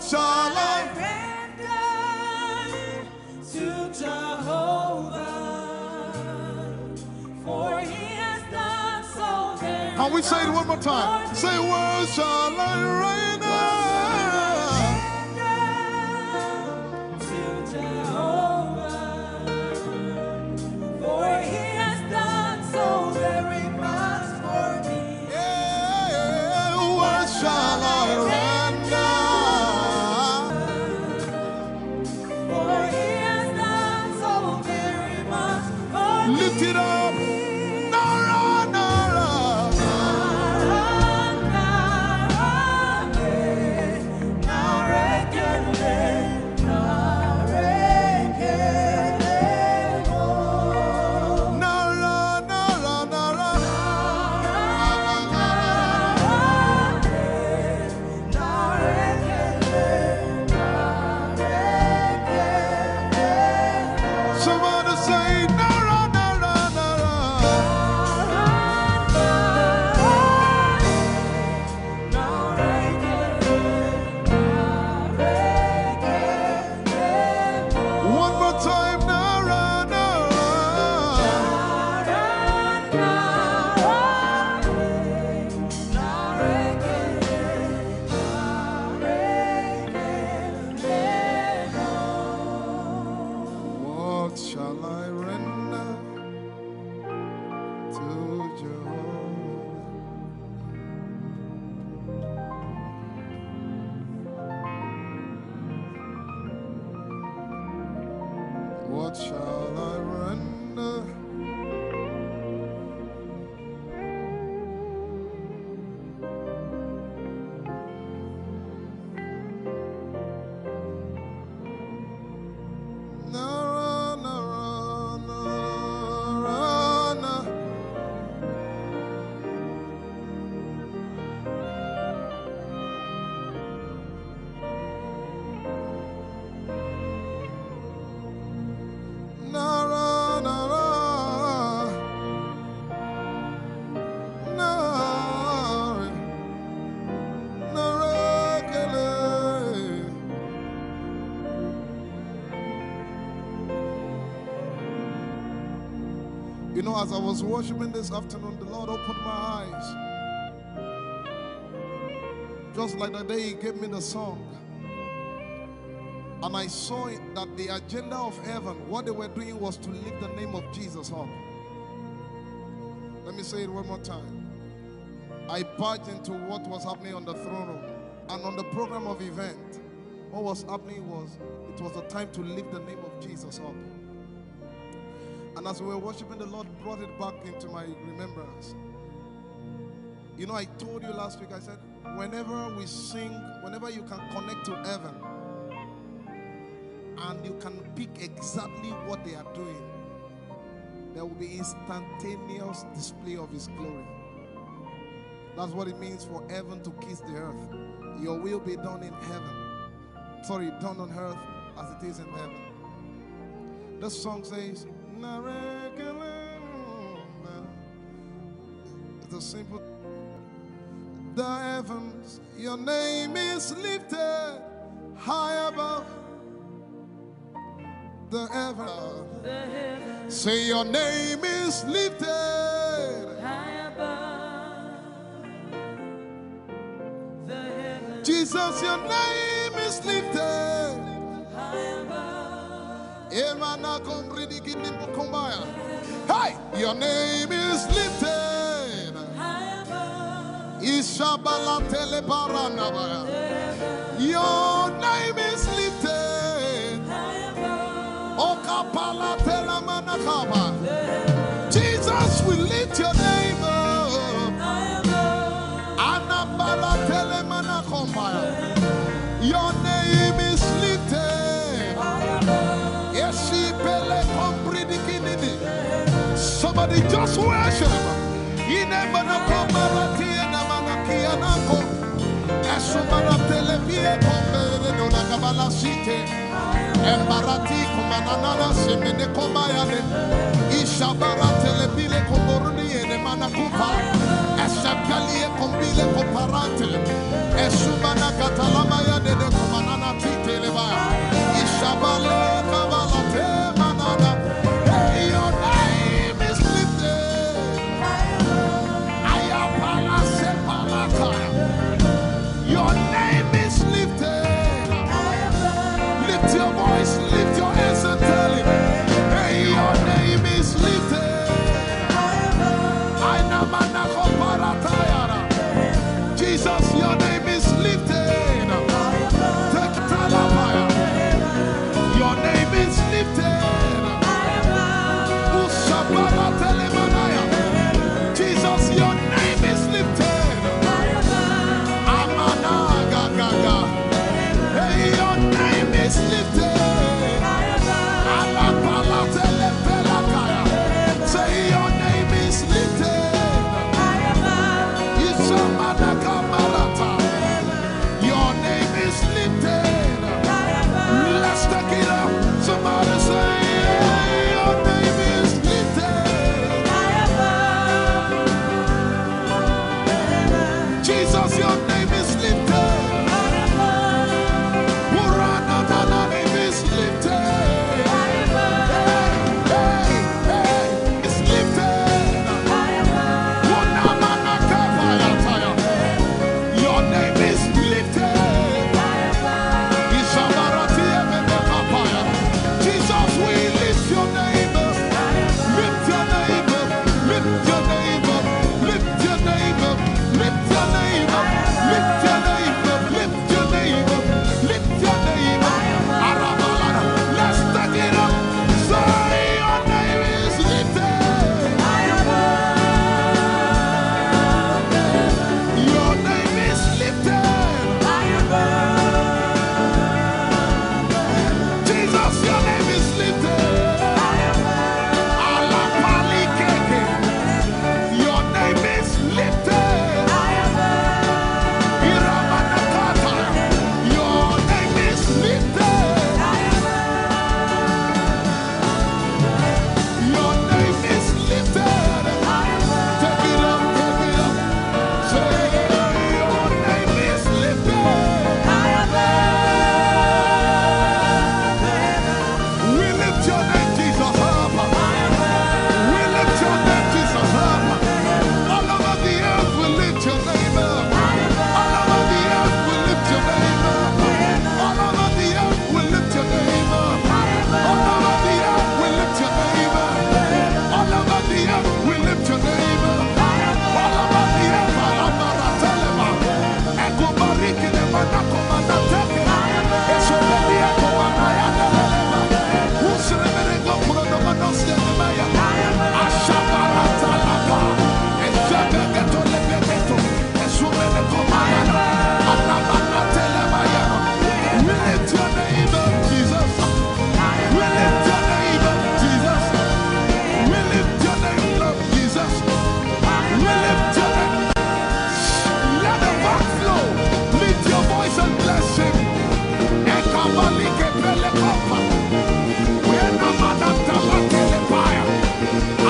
Shall I? Render to Jehovah, for he has done so very Can we say it one more time? much. Say, where shall I render? Render to Jehovah, for he has done so very much for me. Yeah, where shall I render? For he has done so very much for me. Lift it up. Nara, nara. Nara, nara, nara. Somebody say, nara, nara, nara. One more time, nara, nara. What shall I render to Jehovah? What shall I render? Nara, nara, nara, nara. Nara, nara, nara, nara, kele. You know, as I was worshiping this afternoon, the Lord opened my eyes. Just like the day He gave me the song. And I saw it that the agenda of heaven, what they were doing was to lift the name of Jesus up. Let me say it one more time. I barged into what was happening on the throne room and on the program of event. What was happening was, it was a time to lift the name of Jesus up. And as we were worshiping, the Lord brought it back into my remembrance. You know, I told you last week, I said, whenever we sing, whenever you can connect to heaven and you can pick exactly what they are doing, there will be instantaneous display of His glory. That's what it means for heaven to kiss the earth. Your will be done in heaven. Sorry, done on earth as it is in heaven. This song says, "Narekele." It's a simple. The heavens, your name is lifted high above the heavens. Say, your name is lifted. Jesus, your name is lifted. Emana kombridi kini mukumbaya. Hey, your name is lifted. Ishabala telebarana baya. Your name is lifted. Okapala telamanakaba. Jesus, we lift your name up. Anabala telemanakombaya. Your name is lifted. Esipele kompridikinini. Somebody just worship. Inemanakomaratie namanakianako. Esumaratelevieko. Embarati kumanana semene komayane. Ishabara telebile komoruni ene manakupa. Esakalie kombile koparante. Esumana katalama yane de kumanana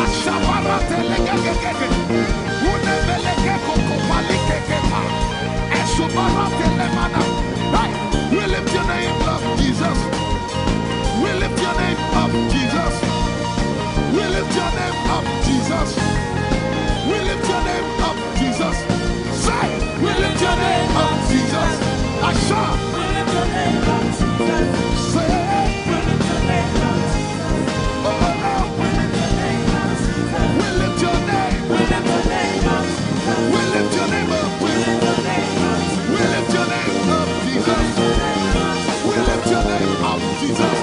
Shabaratelegegegehe. Unebelekekokopalikekepa. Eshubaratele mana. Hey, we lift your name up, Jesus. We lift your name up, Jesus. We lift your name up, Jesus. We lift your name up, Jesus. Say, we lift your name up, Jesus. Asha. We lift your name up, Jesus. Say, we lift your name up, Jesus. Oh, oh, oh. We lift your name up, Jesus. We lift your name. We lift your name up, Jesus. We lift your name up. We lift your name up, Jesus.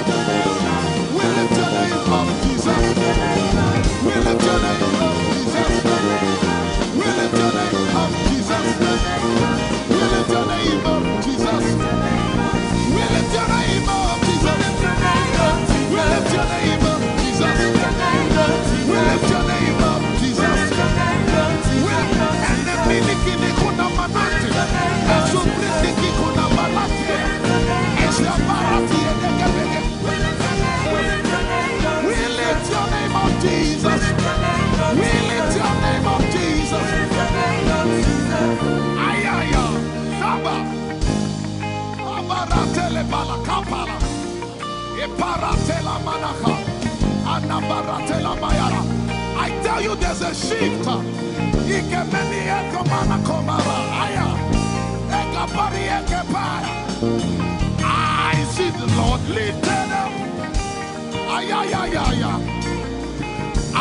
We lift your name up, Jesus. We lift your name up, Jesus. We lift your name up, Jesus. We lift your name up, Jesus. We lift your name up, Jesus. We lift your name up, Jesus. We lift your name up, Jesus. We lift your name up, Jesus. We, and the mini kini kuna manati. As you bring the kikuna manati. As you barati and the kebeke. We lift your name up, Jesus. We lift your name up, Jesus. Ayaya, Saba. Abaratele balakapala. Iparatela manaka. Anabaratela mayara. I tell you, there's a shift. Ikemeni ekomana komara. Aya. Ekapari ekepaya. I see the Lord lifted up. Ay, ay, ay, ay, ay. I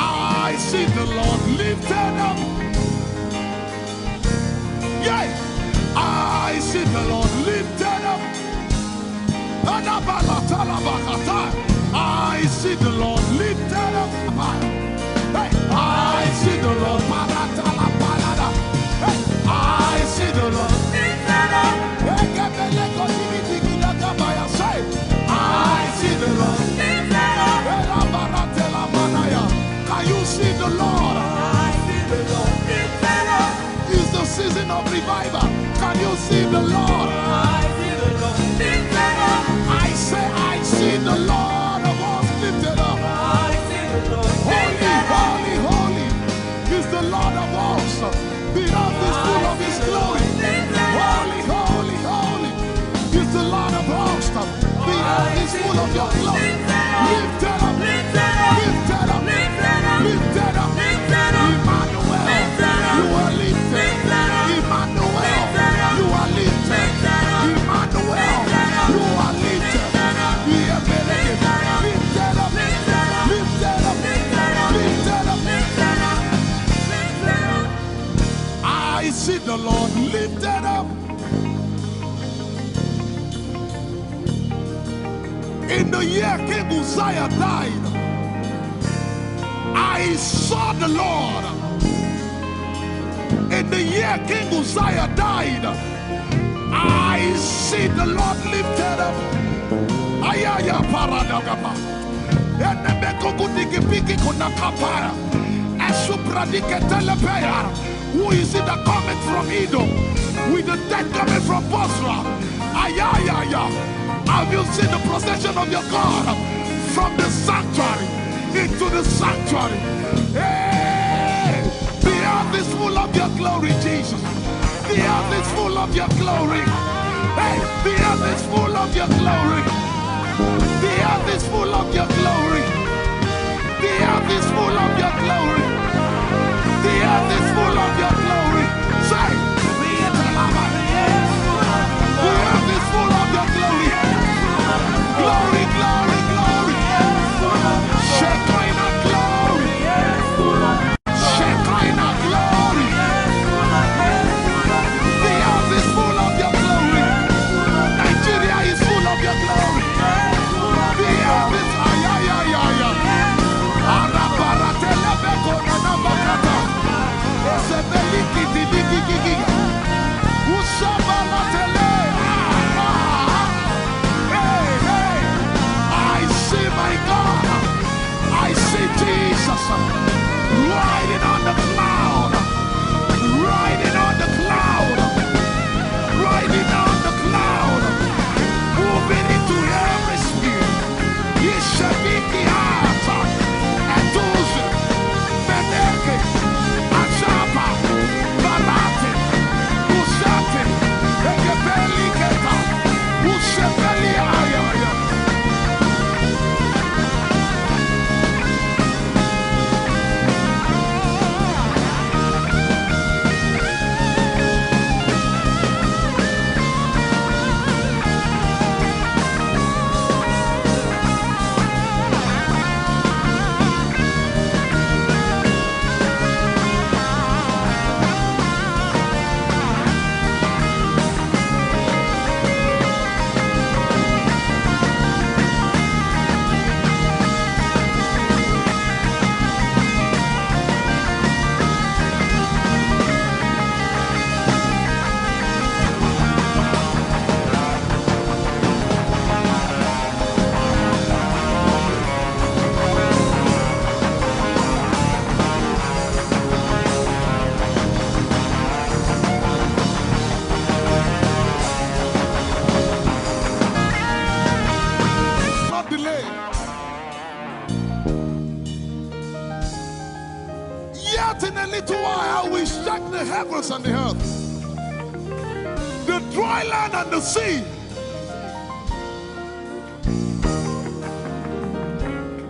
see the Lord lifted up. Yeah, I see the Lord lifted up. Adabalatalabahatai. I see the Lord lifted up. Hey, I see the Lord. Paratalabalada. Hey, I see the Lord lifted up. Ekebelekosibitikidakabaya. Say, I see the Lord. Erabaratelamanaya. Can you see the Lord? I see the Lord. It's the season of revival. Can you see the Lord? I see the Lord. I say, I see the Lord of hosts lifted up. I see the Lord. Holy, holy, holy is the Lord of hosts. The earth is full of his glory. Holy, holy, holy is the Lord of hosts. The earth is full of your glory. Lifted up, lifted up, lifted up, lifted up. Emmanuel, you are lifted. Emmanuel, you are lifted. Emmanuel, you are lifted. Lifted up, lifted up, lifted up, lifted up. I see the Lord lifted up. In the year King Uzziah died, I saw the Lord. In the year King Uzziah died, I see the Lord lifted up. Ayaya paradagaba. Enemekukudikipiki kunakapaya. Esupradiketelepeyara. Who is it that cometh from Edom with the dead coming from Bozrah? Ayayaya. Have you seen the procession of your God from the sanctuary into the sanctuary? Hey, the earth is full of your glory, Jesus. The earth is full of your glory. Hey, the earth is full of your glory. The earth is full of your glory. The earth is full of your glory. The earth is full of your glory. Say, the earth is full of your glory. Glory, glory, glory. Shekinah glory. Shekinah glory. The earth is full of your glory. Nigeria is full of your glory. The earth is, ay, ay, ay, ay, ay. Arabaratelebe In a little while, I will shake the heavens and the earth, the dry land and the sea.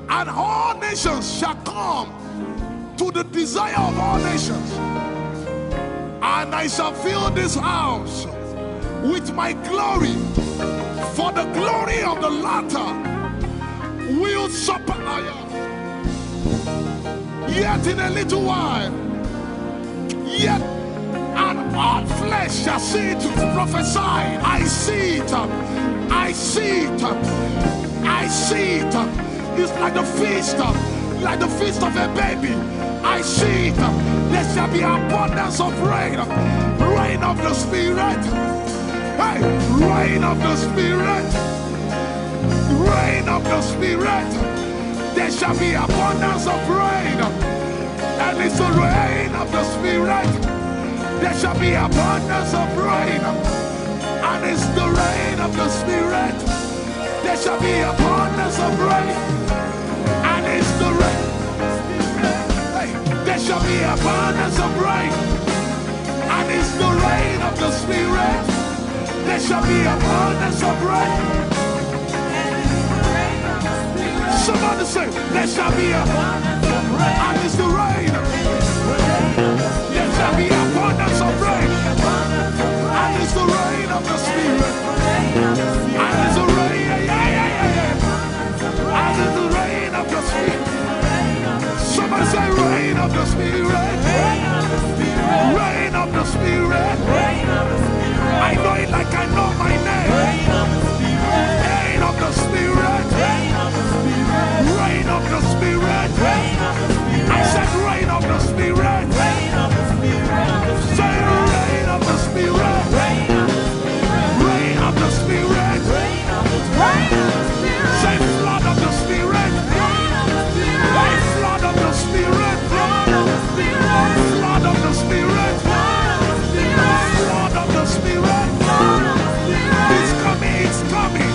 And all nations shall come to the desire of all nations. And I shall fill this house with my glory, for the glory of the latter will surpass. Yet in a little while, yet and all flesh shall see it. Prophesy. I see it. I see it. I see it. It's like the feast, like the feast of a baby. I see it. There shall be abundance of rain. Rain of the Spirit. Hey, rain of the Spirit. Rain of the Spirit. There shall be abundance of rain. And it's the rain of the Spirit. There shall be abundance of rain. And it's the rain of the Spirit. There shall be abundance of rain. And it's the rain. Hey, there shall be abundance of rain. And it's the rain of the Spirit. There shall be abundance of rain. Somebody say, there shall be a, and it's the rain. There shall be abundance of rain. And it's the rain of the Spirit. And it's the rain, yeah, yeah, yeah, yeah, yeah. And it's the rain of the Spirit. Somebody say, rain of the Spirit. Rain of the Spirit. I know it like I know my name. Rain of the Spirit. Rain of the Spirit. I said, rain of the Spirit. Say, rain of the Spirit. Rain of the Spirit. Say, flood of the Spirit. Hey, flood of the Spirit. Flood of the Spirit. Flood of the Spirit. It's coming, it's coming.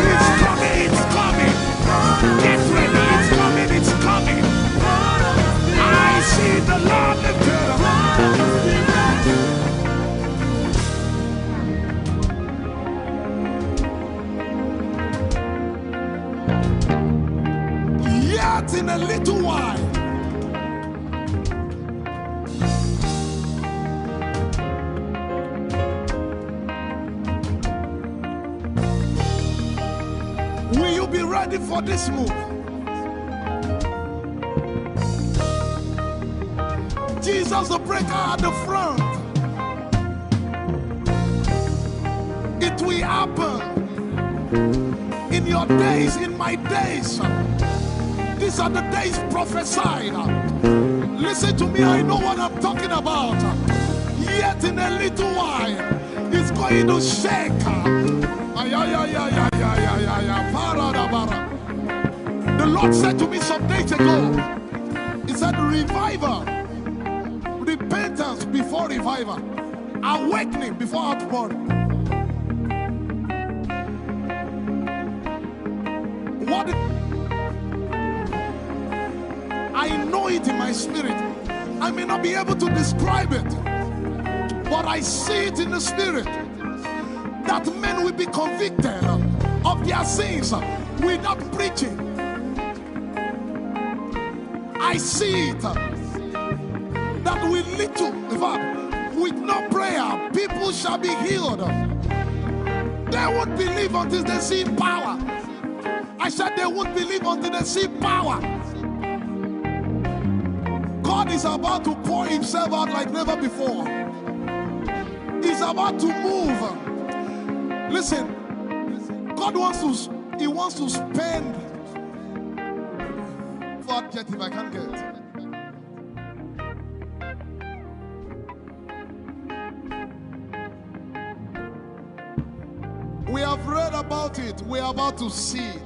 It's coming, it's coming. Get ready, it's coming, it's coming. I see the Lord lifted up. Yet in a little while, will you be ready for this move? Jesus the breaker at the front. It will happen in your days, in my days. These are the days prophesied. Listen to me, I know what I'm talking about. Yet in a little while, it's going to shake. Ay, ay, ay, ay, ay, ay, ay, ay, ay, para da bara. The Lord said to me some days ago, He said, revival, repentance before revival, awakening before outpouring. What I know it in my spirit. I may not be able to describe it, but I see it in the spirit that men will be convicted of their sins without preaching. I see it that with little, in fact, with no prayer, people shall be healed. They won't believe until they see power. I said they won't believe until they see power. God is about to pour himself out like never before. He's about to move. Listen, God wants to, he wants to spend. What adjective I can't get. We have read about it. We are about to see it.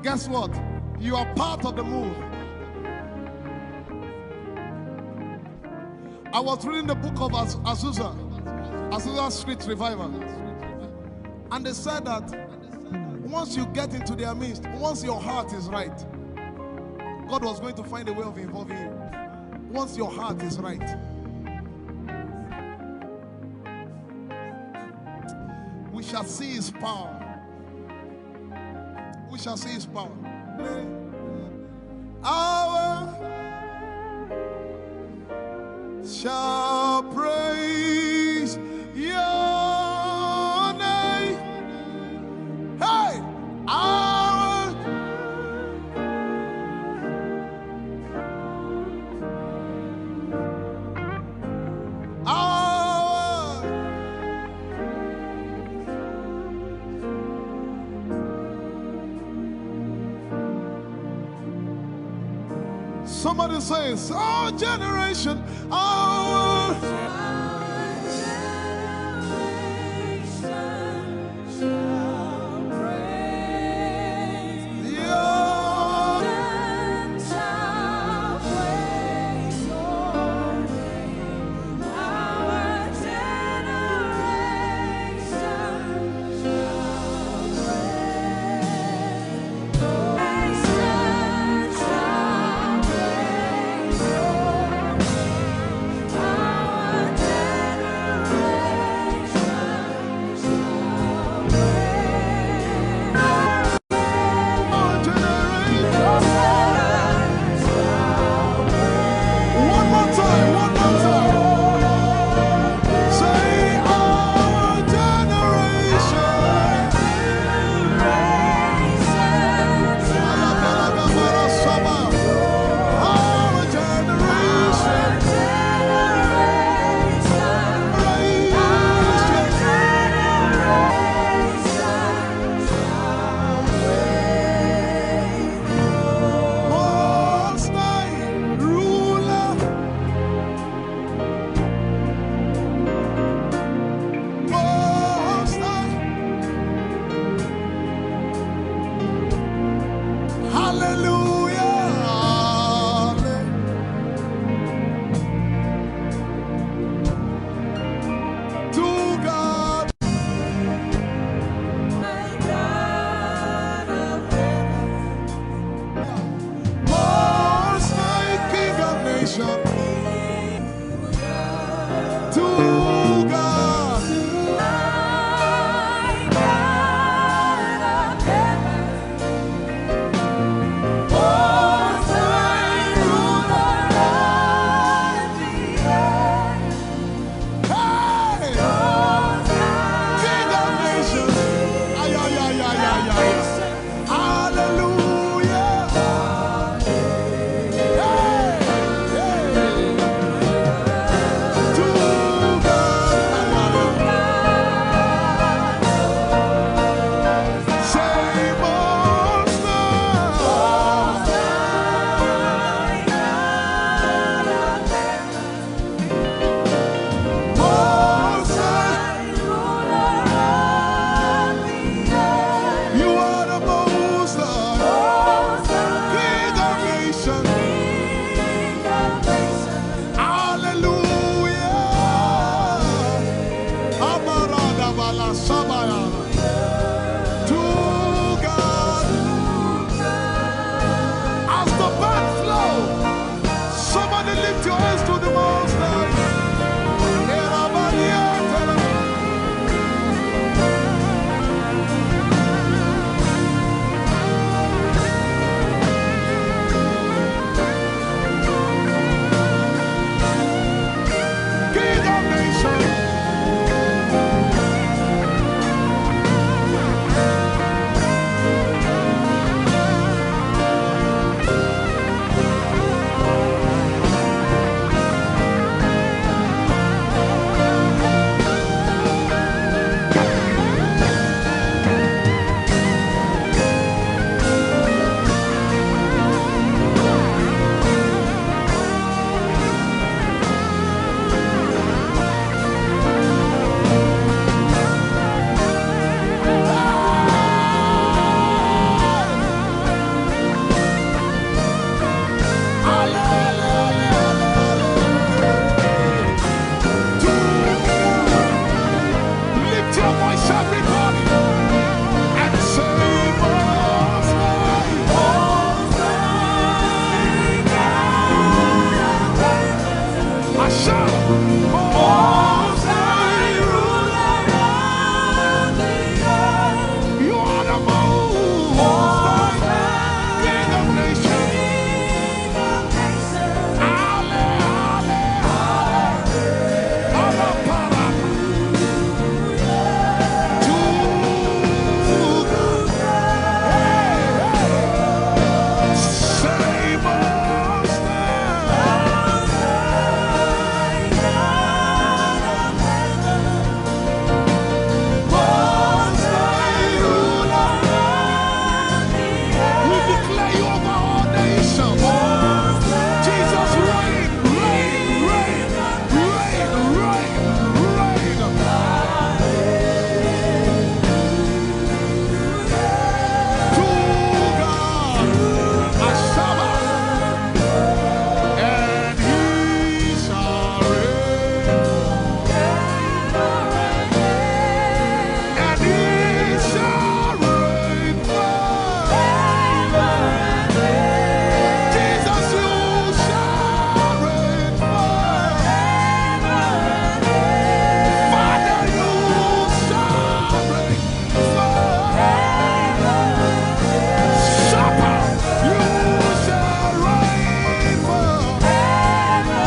Guess what? You are part of the move. I was reading the book of Az-, Azusa. Azusa Street Revival. And they said that once you get into their midst, once your heart is right, God was going to find a way of involving you. Once your heart is right, we shall see his power. We shall see his power. Our shall praise your name. Hey, our our Somebody says, our generation, our generation shall praise your Your voice, everybody, and say, "Most High, Most High God of heaven, Asha, Most High ruler of the earth, you are the Most High King of nations." Ale, ale, ale. Ala para. To God. Hey, hey. Say, "Most High." We declare you over all nations. Jesus, reign, reign, reign, reign, reign, reign. To God, Ashaba, and He shall reign. And He shall reign forever. Jesus, you shall reign forever. Father, you shall reign forever. Shepherd, you shall reign forever.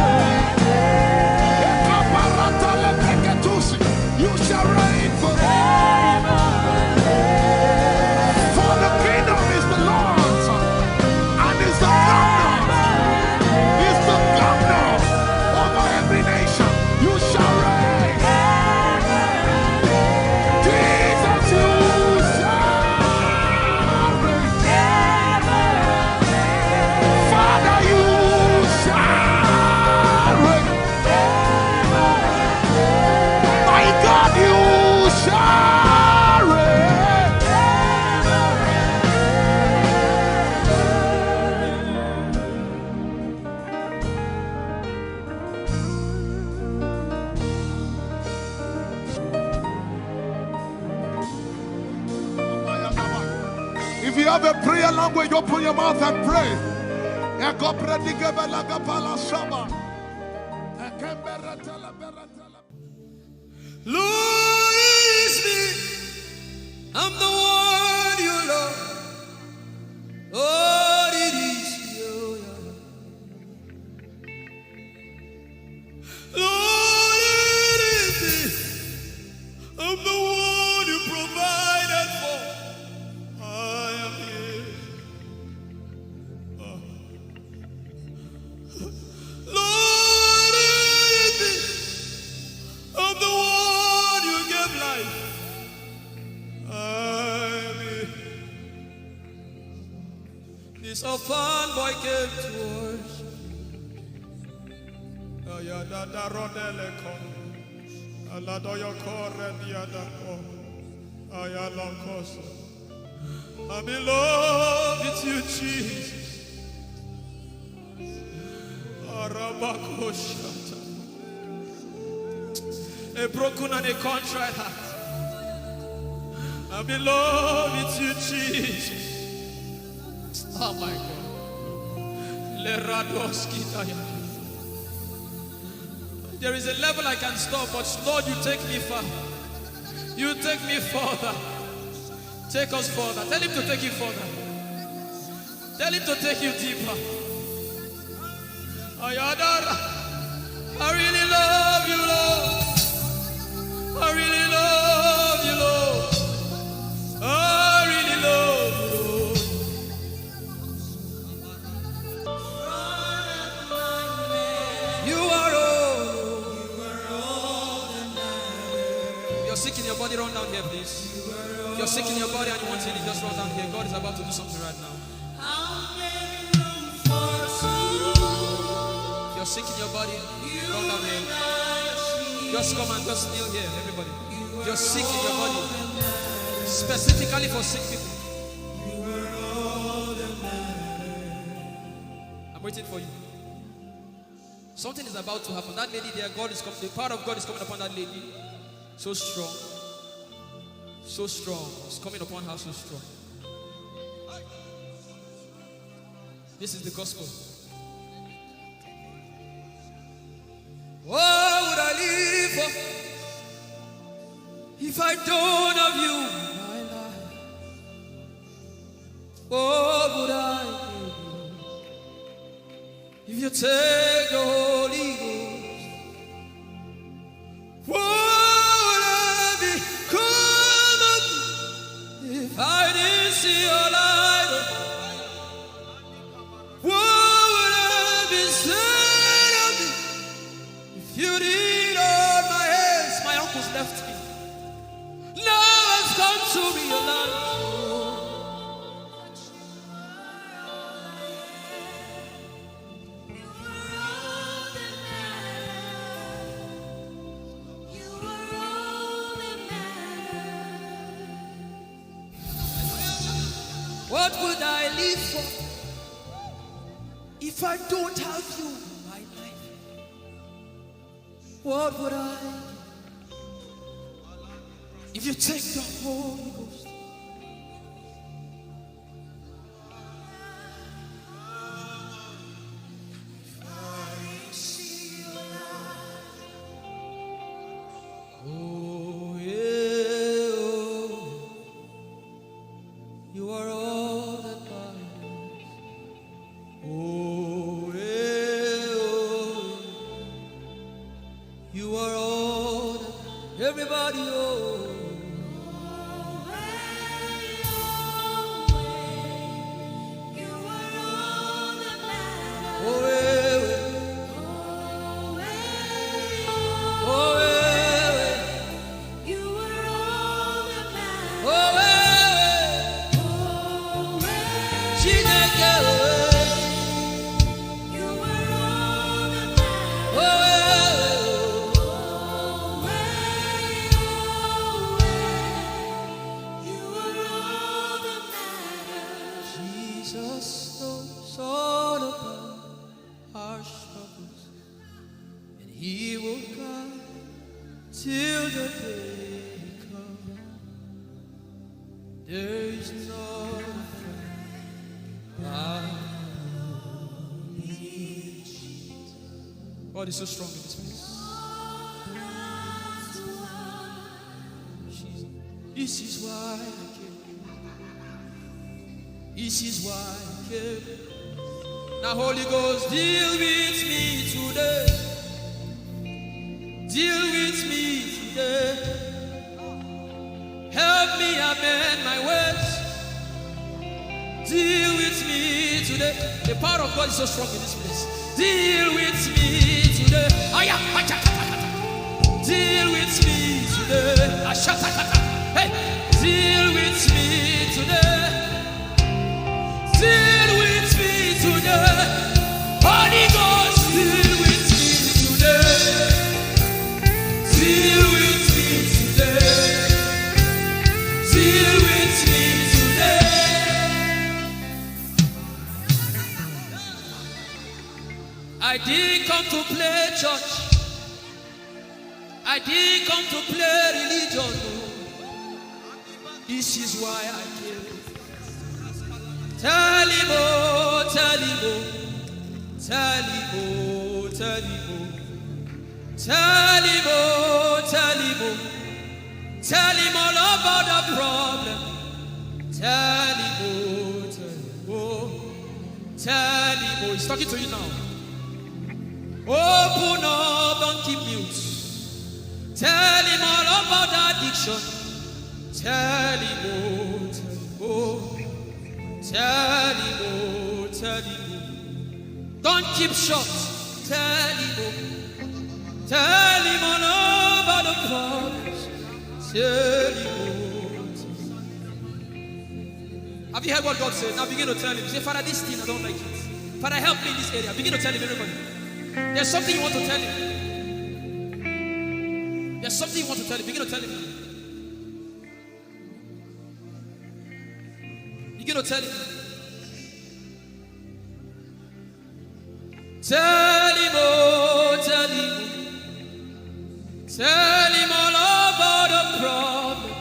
Ekaparata lepeketusi. You shall reign forever. For the kingdom is the Lord's, and is the governor, is the governor over every nation. You shall reign. Jesus, you shall reign. Father, you shall reign. My God, you shall reign. If you have a prayer language, open your mouth and pray. Lord, it's me. I'm the one you love. Lord, it is you. Lord, it is me. I'm the one you provided for. I am here. Oh. Lord, it is me. I'm the one you gave life. I am here. This orphan boy came to worship. Ayadadarodeleko. Aladoyokore diadako. Ayalokoso. I'm in love with you, Jesus. Arabakoshata. A broken and a contrite heart. I'm in love with you, Jesus. Oh my God. Leradoski daya. There is a level I can stop, but Lord, you take me far. You take me further. Take us further. Tell him to take you further. Tell him to take you deeper. Ayadara. I really love you, Lord. I really love you, Lord. I really love you, Lord. You are all. If you're sick in your body, run down here, please. If you're sick in your body and you want healing, just run down here. God is about to do something right now. If you're sick in your body, run down here. Just come and just kneel here, everybody. If you're sick in your body, specifically for sick people, I'm waiting for you. Something is about to happen. That lady there, God is coming. The power of God is coming upon that lady. So strong. So strong. It's coming upon her so strong. This is the gospel. What would I live for if I don't have you in my life? What would I give if you take the Holy Ghost? What would I become of me if I didn't see your light? What would I be said of me if you didn't hold my hands? My uncles left me. Now has come to realize. What would I live for if I don't have you in my life? What would I if you take the Holy Ghost? Oh, yeah, oh. You are all that matters. Oh, yeah, oh. You are all that. Everybody, oh. Oh, eh, eh. Oh, eh, eh. Oh, eh, eh. Chineke, oh, eh. Oh, eh, eh. Jesus knows all about our struggles, and he will guide till the day comes. There is no fight. God is so strong in this place. Jesus. This is why I came. This is why I came. Now, Holy Ghost, deal with me today. Deal with me today. Help me amend my ways. Deal with me today. The power of God is so strong in this place. Deal with me today. Aya, acha, acha, acha. Deal with me today. Ashata, acha. Hey, deal with me today. Deal with me today. Holy Ghost, deal with me today. Deal with me today. Deal with me today. I didn't come to play church. I didn't come to play religion. Oh. This is why I came. Tell him, oh, tell him, oh. Tell him, oh, tell him, oh. Tell him, oh, tell him, oh. Tell him all about the problem. Tell him, oh, tell him, oh. Tell him, oh. He's talking to you now. Open up, don't keep mute. Tell him all about the addiction. Tell him, oh, tell him, oh. Tell him, oh, tell him, oh. Don't keep short. Tell him, oh. Tell him all about the problems. Tell him, oh, tell him. Have you heard what God said? Now begin to tell him. Say, "Father, this thing, I don't like it. Father, help me in this area." Begin to tell him, everybody. There's something you want to tell him. There's something you want to tell him. Begin to tell him. Begin to tell him. Tell him, oh, tell him. Tell him all about the problem.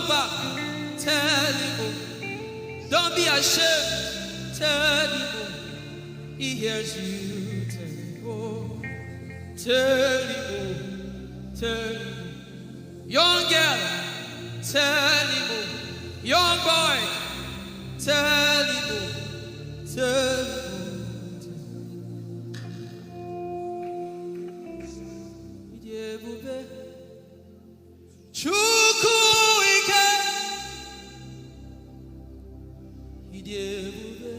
Back, tell him, oh. Don't be ashamed, tell him, oh. He hears you, tell him, oh. Tell him, oh. Tell him, oh. Young girl, tell him, oh. Young boy, tell him, oh. Tell him, oh. Tell him, oh. Ị dị ebube. Chukwu ike. Ị dị ebube.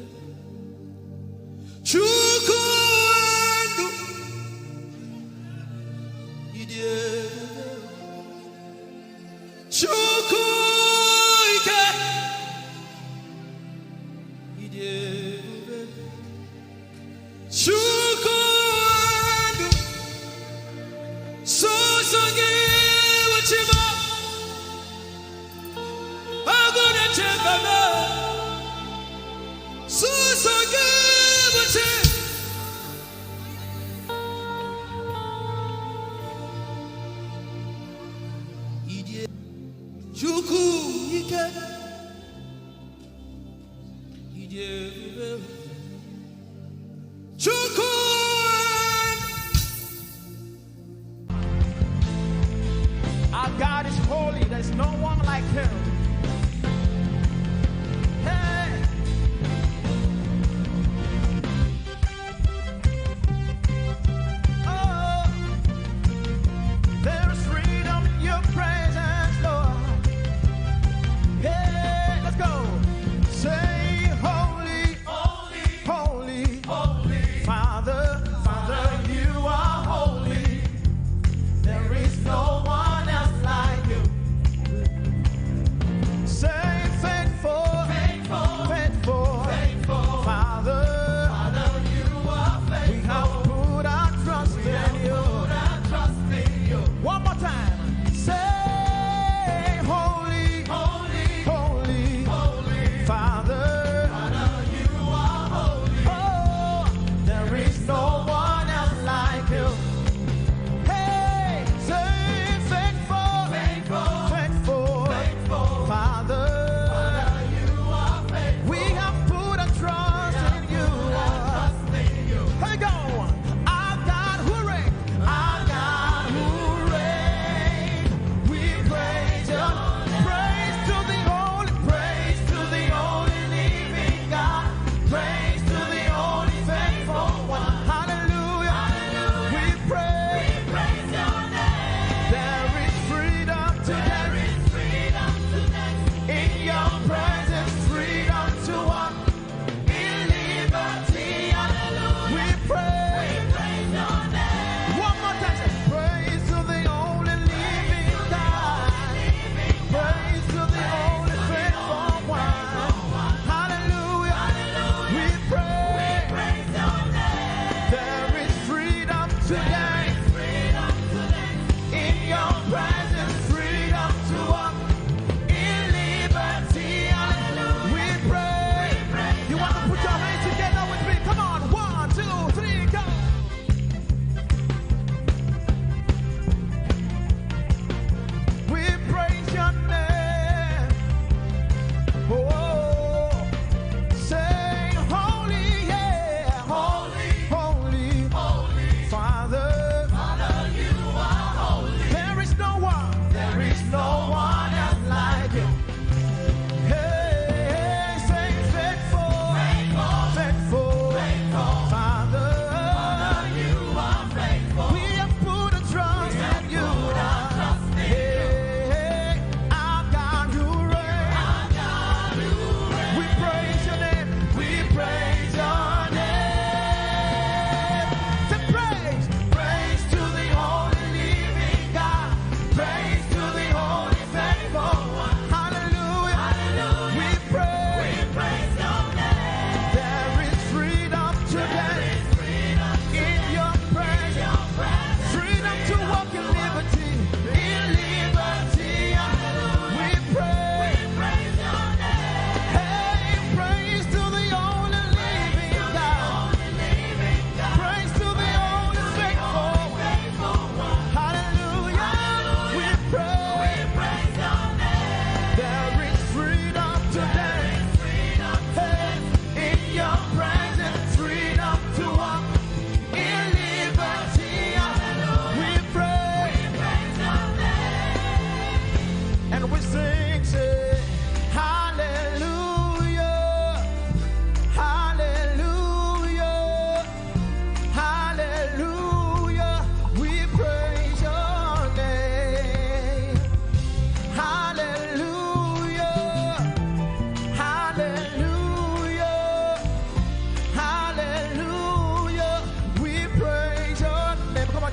Chukwu ndụ. Ị dị ebube. Chukwu ike. Ị dị ebube. Chukwu ndụ. Sọsọ gị bụ chi m. Agụ na-eche mba m. Sọsọ gị bụ chi. Ị dị Chukwu ike. Ị dị ebube. Chukwu. Our God is holy. There's no one like him. Hey. Oh, there is freedom in your presence, Lord. Hey, let's go. Say, holy, holy, holy, holy. Father, Father, you are holy. There is no one else like you.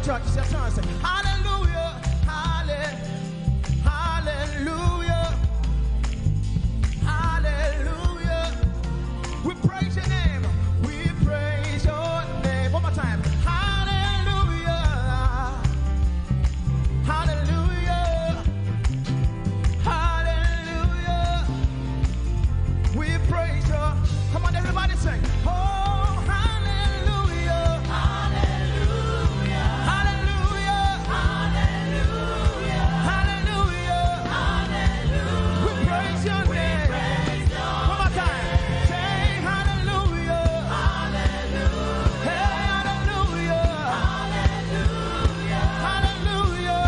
Church, it's your turn. Say, hallelujah, halle-, hallelujah, hallelujah. We praise your name. We praise your name. One more time. Hallelujah. Hallelujah. Hallelujah. We praise your. Come on, everybody sing. Oh, hallelujah. Hallelujah. Hallelujah. Hallelujah. We praise your name. One more time. Say hallelujah. Hey, hallelujah. Hallelujah.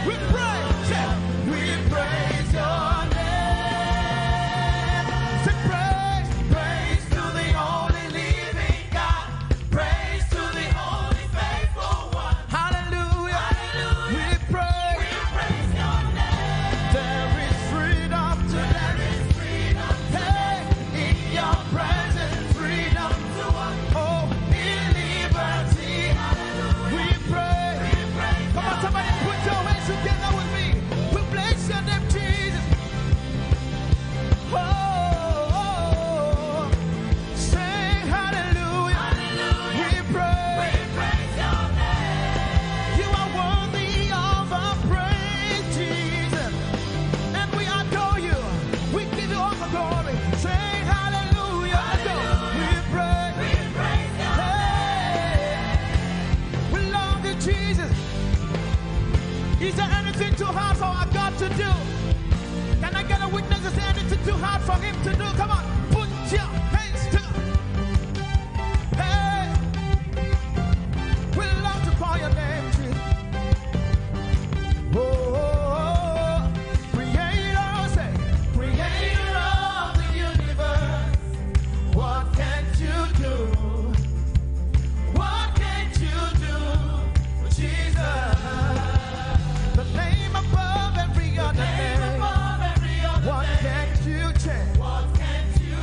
We praise, say, we praise your name. Say praise, praise to the only living God. Praise to the only faithful one. Hallelujah. Hallelujah. We praise. We praise your name. There is freedom today. There is freedom today. Hey, in your presence, freedom to walk. Oh, in liberty. Hallelujah. We praise. We praise. Come on, somebody put your hands together with me. We bless your name, Jesus. Oh, oh, oh. Sing hallelujah. Hallelujah. We praise. We praise your name. You are worthy of our praise, Jesus. And we adore you. We give you all the glory. Sing hallelujah. Let's go. Hallelujah. We praise. We praise your name. Hey. We love you, Jesus. Is there anything too hard for our God to do? Can I get a witness? Is there anything too hard for him to do? Come on, put your hands together. Hey, we love to call your name, Jesus. Oh, creator, say, creator of the universe. What can't you do? What can't you do, Jesus? The name above every other name. What can't you change? What can't you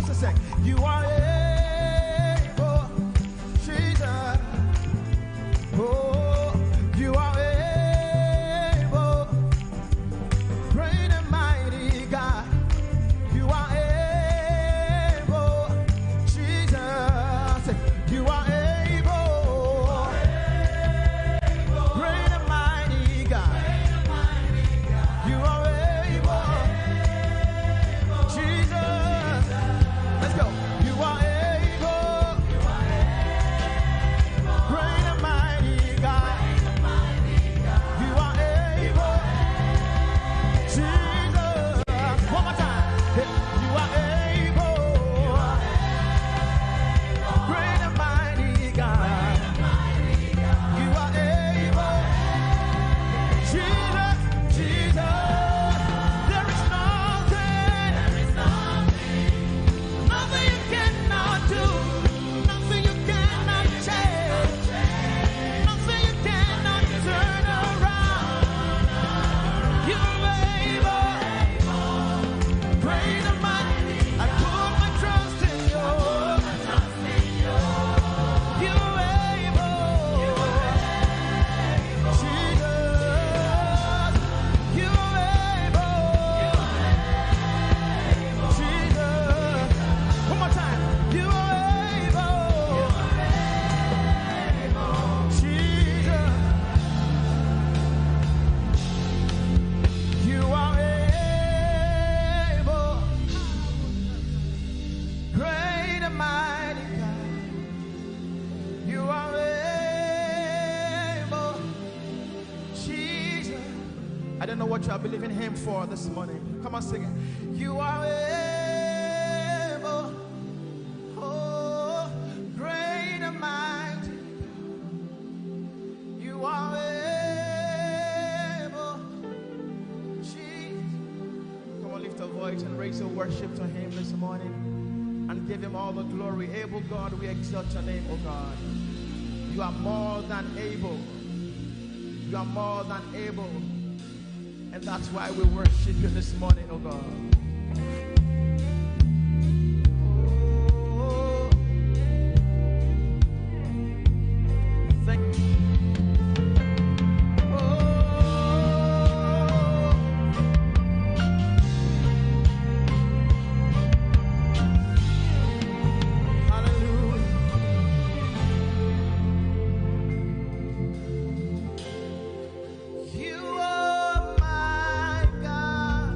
Just a sec. You are able, Jesus. Oh, you are able. Great and mighty God. You are able, Jesus. You are able. Great and mighty God. You are able. Jesus. Let's go. You are able. Great and mighty God. You are able. Jesus. One more time. You are able. Great and mighty God. You are able. Jesus, Jesus. There is nothing, nothing you cannot do. Nothing you cannot change. Nothing you cannot turn around. You're able. Great and mighty. I put my trust in you. You're able. Jesus, you're able. Jesus, one more time. You are able. Jesus, you are able. Great and mighty God. You are able. Jesus. I don't know what you are believing him for this morning. Come on, sing it. You are able. Oh, great and mighty. You are able. Jesus. Come on, lift a voice and raise your worship to him this morning and give him all the glory. Able God, we exalt your name, oh God. You are more than able. You are more than able. And that's why we worship you this morning, oh God. Oh, thank you. Oh, hallelujah. You are my God.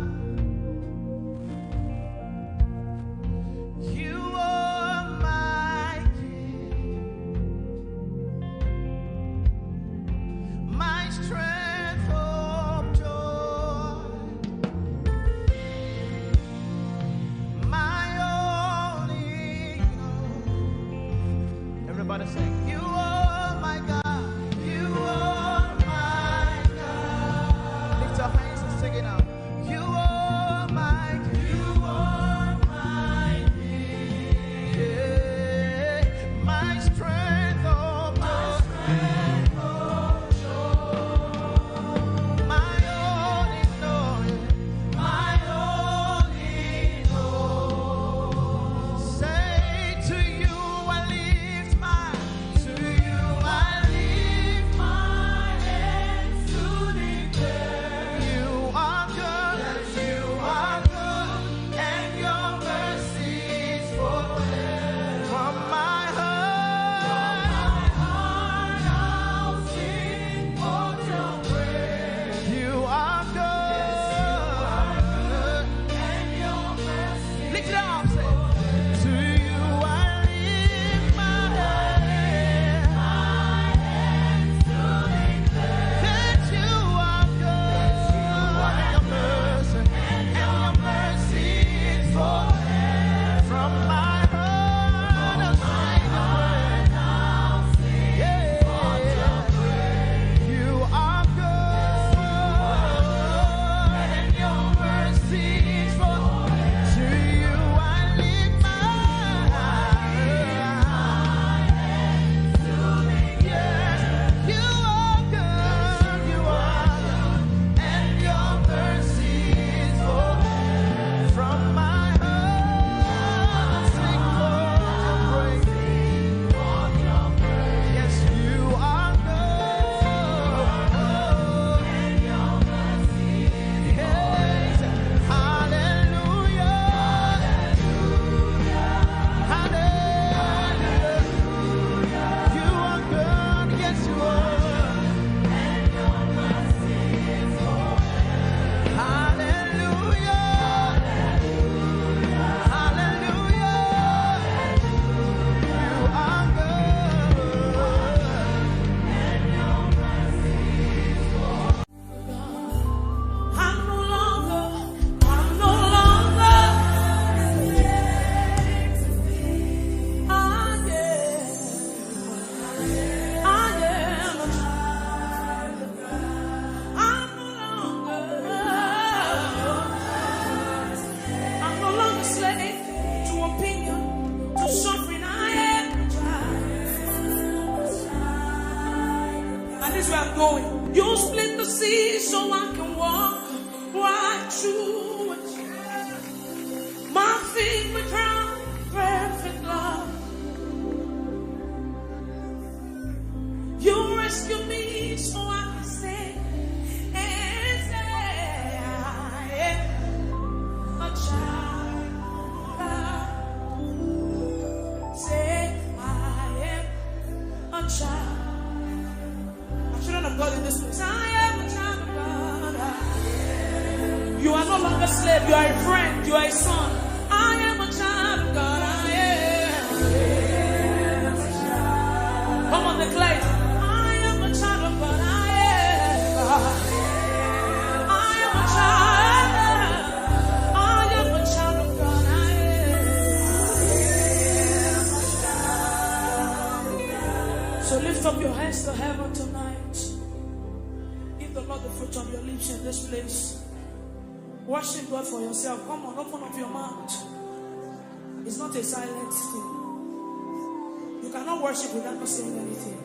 going. You split the sea so I can walk right through it. My feet were ground perfect love. You rescue me so I can say, and say, I am a child of God. Say, I am a child. A children of God in this place. I am a child of God. I am. You are no longer slave. You are a friend. You are a son. I am a child of God. I am. Come on, declare it. I am a child of God. I am. I am a child. I am a child of God. I am. So lift up your hands to heaven tonight. Give the Lord the fruit of your lips in this place. Worship God for yourself. Come on, open up your mouth. It's not a silent thing. You cannot worship without not saying anything.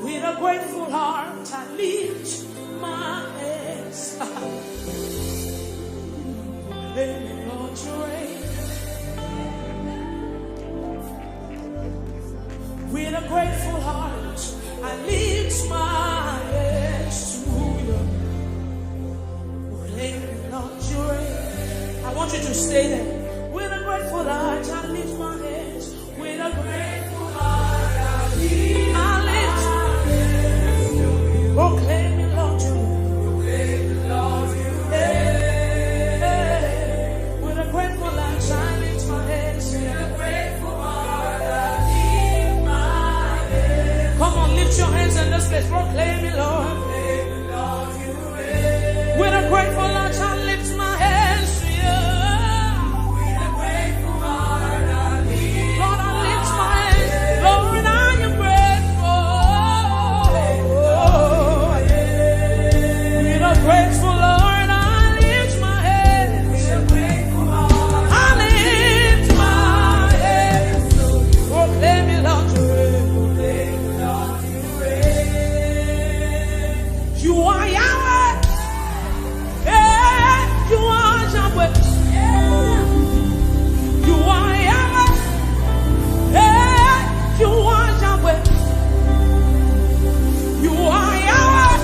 With a grateful heart, I lift my hands. Let me Lord, you reign. With a grateful heart, I lift my hands to you. Proclaim, Lord, you reign. I want you to stay there. With a grateful heart, I lift my hands. With a grateful heart, I lift. I lift. Proclaim it, Lord, you. Hey, hey. With a grateful heart, I lift my hands. With a grateful heart, I lift my hands. Come on, lift your hands in this place. Proclaim it, Lord. With a grateful heart, I lift my hands to you. With a grateful heart, I lift. Lord, I lift my hands. Lord, I am grateful. With a grateful heart, I lift my hands. With a grateful heart, I lift my hands. Proclaim it, Lord, you reign. You are Yahweh. Hey, you are Yahweh. You are Yahweh. Hey, you are Yahweh. You are Yahweh.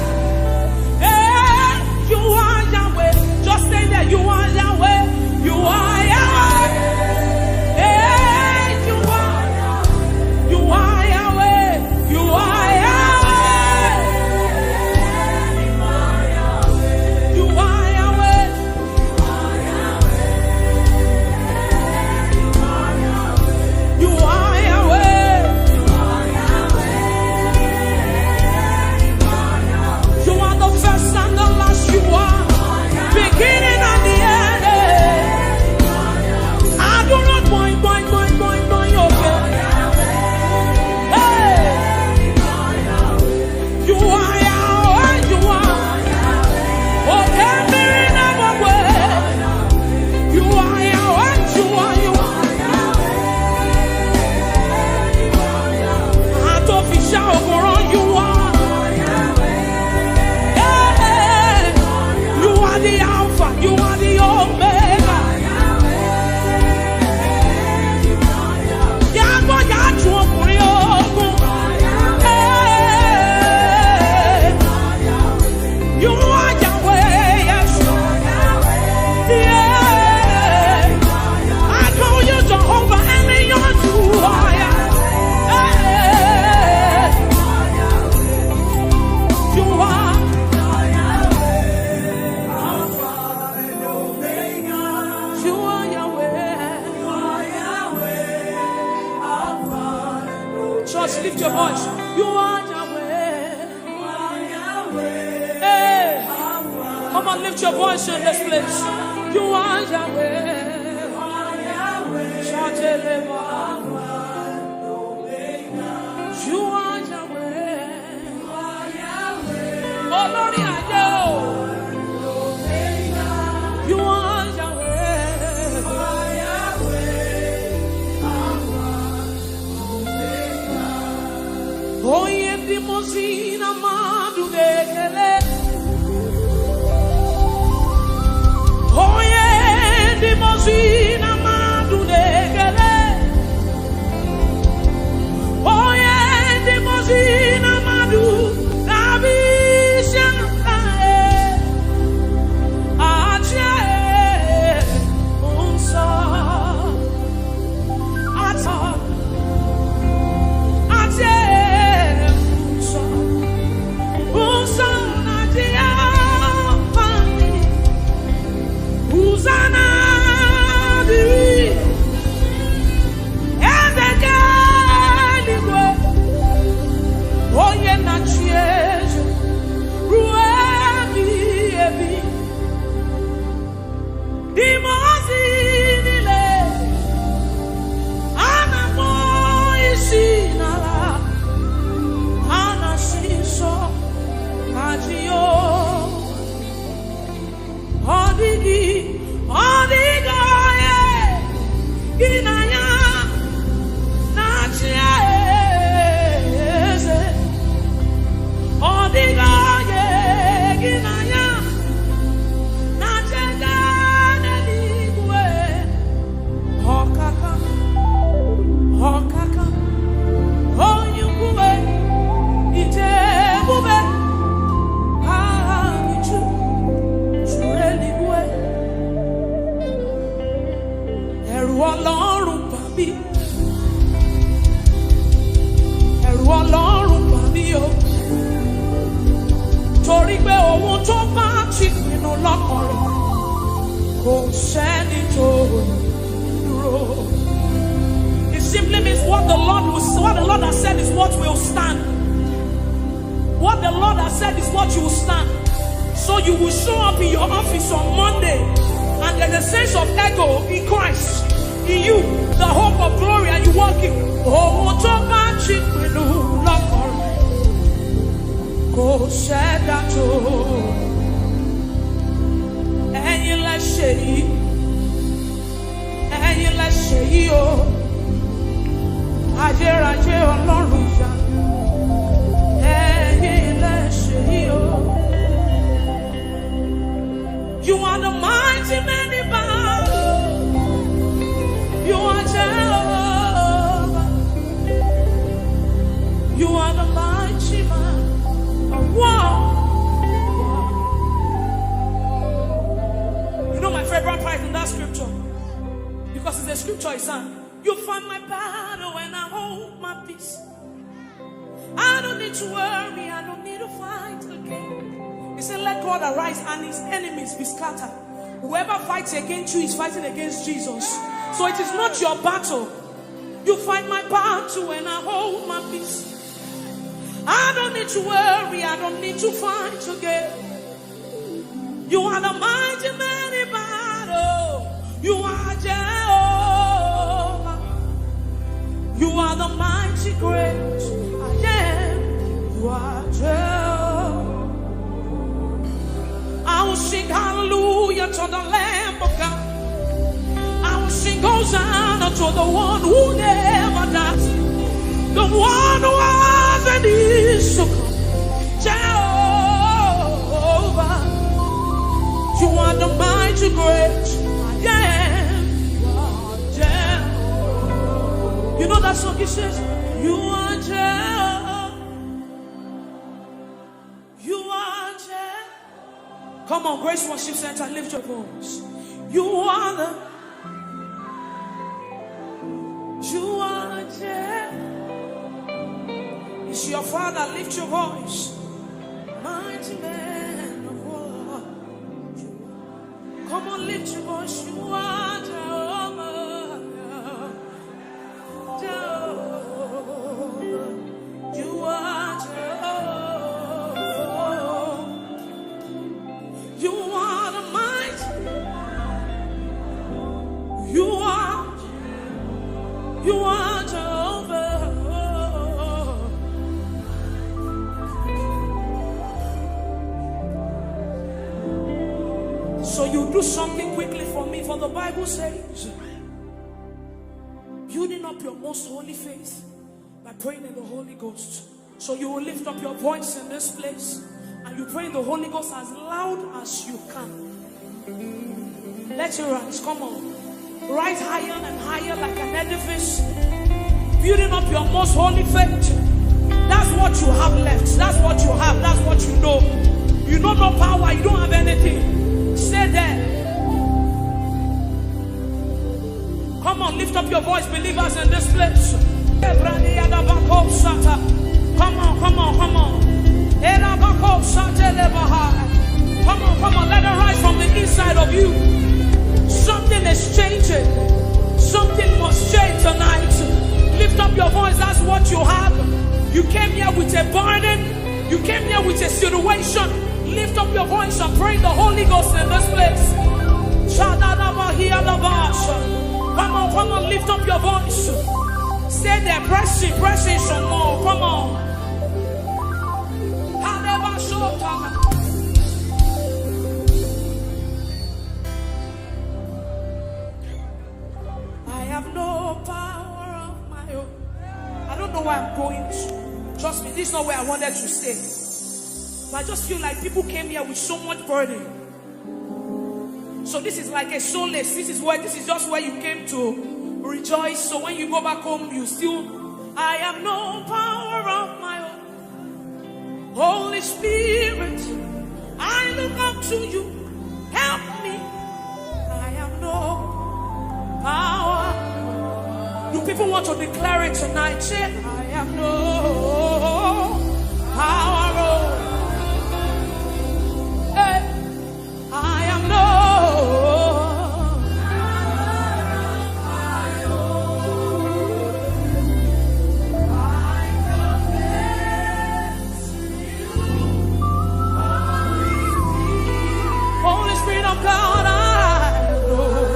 Hey, you are Yahweh. Just say that you are Yahweh. You are Yahweh. Hey, you are. You are Yahweh. You are Yahweh. You are Yahweh. You are Yahweh. You are the first and the last. You are beginning and the end. I do not point, point, point, point, point, okay. Hey. You are Yahweh, you are. Oh, Kemiri na Mokwe. You are Yahweh, you are, you are. Atofisha Okoro, you are. Yeah. You are the Alpha, you are the Omega. Yàgbọ́ yàtú ọkùnrin ogun. Hey. You are Yahweh, yes. Yeah. I call you Jehovah Elion, you are. Hey. You are. You are Yahweh. Church, lift your voice. You are Yahweh. Hey. Come on, lift your voice in this place. You are Yahweh. Shout it, Lord. You are Yahweh. Olórí ayé o. You are Yahweh. Ozi na mmadụ na-ekele. Onye ndị mozi na mmadụ na-ekele. Onye ndị mozi na mmadụ na-abịa isi ala, eh. Achị, eh, nsọ. Achị, achị, eh, nsọ. Nsọ na Jehova. Hosanna dịrị Eze nke eluigwe, onye na-achị eze ruo ebighị ebi. Ndị mmụọ ozi niile, ha na-akpọ isi n'ala, ha na-asị, "Nsọ ka Jehova." Ọ dịghị, ọ dịghị onye gị na ya na-achị eze. Ọ dịghị onye gị na ya na-achị eze n'eluigwe. Ọkaka, ọkaka, onye ukwu, ije ebube, aha gị ju, juru eluigwe. Ẹ̀rù Ọlọ́run bà mí. Ẹ̀rù Ọlọ́run bà mí o. Torí pé ohun tó bá ti pinnu lọ́kàn rẹ̀, kò sẹ́ni tó lè dúró. It simply means what the Lord will, what the Lord has said is what will stand. What the Lord has said is what you will stand. So you will show up in your office on Monday, and there's a sense of ego in Christ, in you, the hope of glory, and you walk in. Ohun tó bá ti pinnu lọ́kàn rẹ̀, kò sẹ́dá tó. Ẹ̀yin lẹ ṣe yìí. Ẹ̀yin lẹ ṣe yìí o. Ayérayé Ọlọ́run ìyanu. Ẹ̀yin lẹ ṣe yìí o. You are the mighty man in battle. You are Jehovah. You are the mighty man of war. You know my favorite part in that scripture? Because it's a scripture, it's an, "You fight my battle and I hold my peace. I don't need to worry, I don't need to fight again." He said, "Let God arise and his enemies be scattered." Whoever fights against you is fighting against Jesus. So it is not your battle. "You fight my battle and I hold my peace. I don't need to worry, I don't need to fight again." You are the mighty man in battle. You are Jehovah. You are the mighty great I am. You are Jehovah. I will sing hallelujah to the Lamb of God. I will sing Hosanna to the one who never dies, the one who has and is to come. Jehovah, you are the mighty great I am. You are Jehovah. You know that song, it says, "You are Jehovah. You are Jehovah." Come on, Grace Worship Center, lift your voice. You are the, you are Jehovah. It's your Father, lift your voice. Mighty man of war. Come on, lift your voice. You are Jehovah. Jehovah. You are Jehovah. You are the mighty. You are, you are Jehovah. So you do something quickly for me, for the Bible says, "Building up your most holy faith by praying in the Holy Ghost." So you will lift up your voice in this place and you pray in the Holy Ghost as loud as you can. Let it rise. Come on. Rise higher and higher like an edifice, building up your most holy faith. That's what you have left. That's what you have. That's what you know. You know no power. You don't have anything. Stay there. Come on, lift up your voice, believers in this place. Come on, come on, come on. Come on, come on, let it rise from the inside of you. Something is changing. Something must change tonight. Lift up your voice, that's what you have. You came here with a burden. You came here with a situation. Lift up your voice and pray in the Holy Ghost in this place. Shadadabahiyadabash. Come on, come on, lift up your voice. Stay there, press in, press in some more. Come on. Hadabashota. I have no power of my own. I don't know where I'm going to. Trust me, this is not where I wanted to stay. But I just feel like people came here with so much burden. So this is like a solace. This is where, this is just where you came to rejoice. So when you go back home, you still, I have no power of my own. Holy Spirit, I look up to you. Help me. I have no power. Do people want to declare it tonight? Say, I have no power. Oh. Hey. I am no. Holy Spirit of God, I know.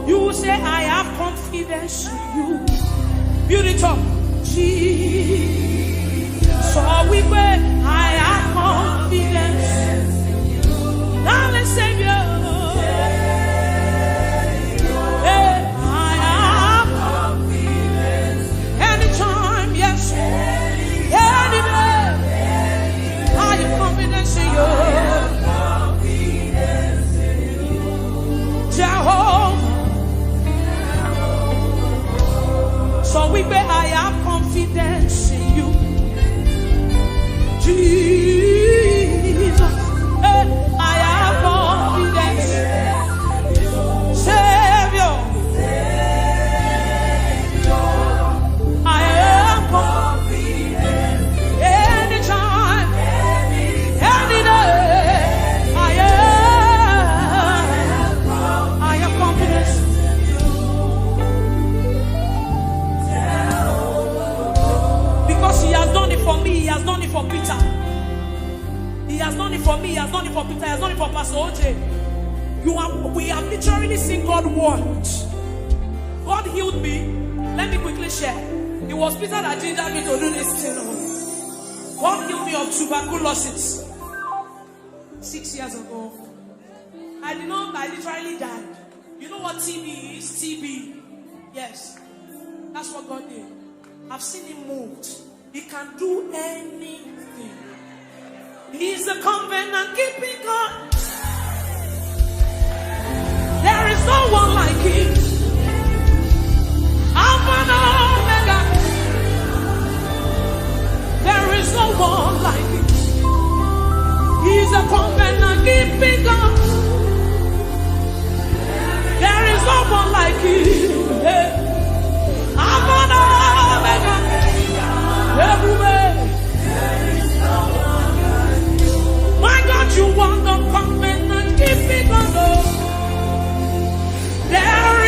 You will say, I have confidence in you. Build it up. Jesus. So we pray, I have confidence. Darling Savior. Hey, I have confidence. Anytime, yes. Anywhere. I have confidence in you. Jehovah. So we pray, I have confidence in you. Jesus, eh, I have confidence. Savior, I have confidence. Anytime, any day, I have, I have confidence. Because he has done it for me, he has done it for Peter. He has done it for me, he has done it for Peter, he has done it for Pastor O J. You have, we have literally seen God work. God healed me. Let me quickly share. It was Peter that gingered me to do this thing. God healed me of tuberculosis six years ago. I did not, I literally died. You know what T B is? T B. Yes. That's what God did. I've seen him moved. He can do anything. He's a covenant keeping God. There is no one like him. Alpha and Omega. There is no one like him. He's a covenant keeping God. There is no one like him. Hey. Alpha and Omega. Everywhere. My God, you are the covenant keeping God. Oh. There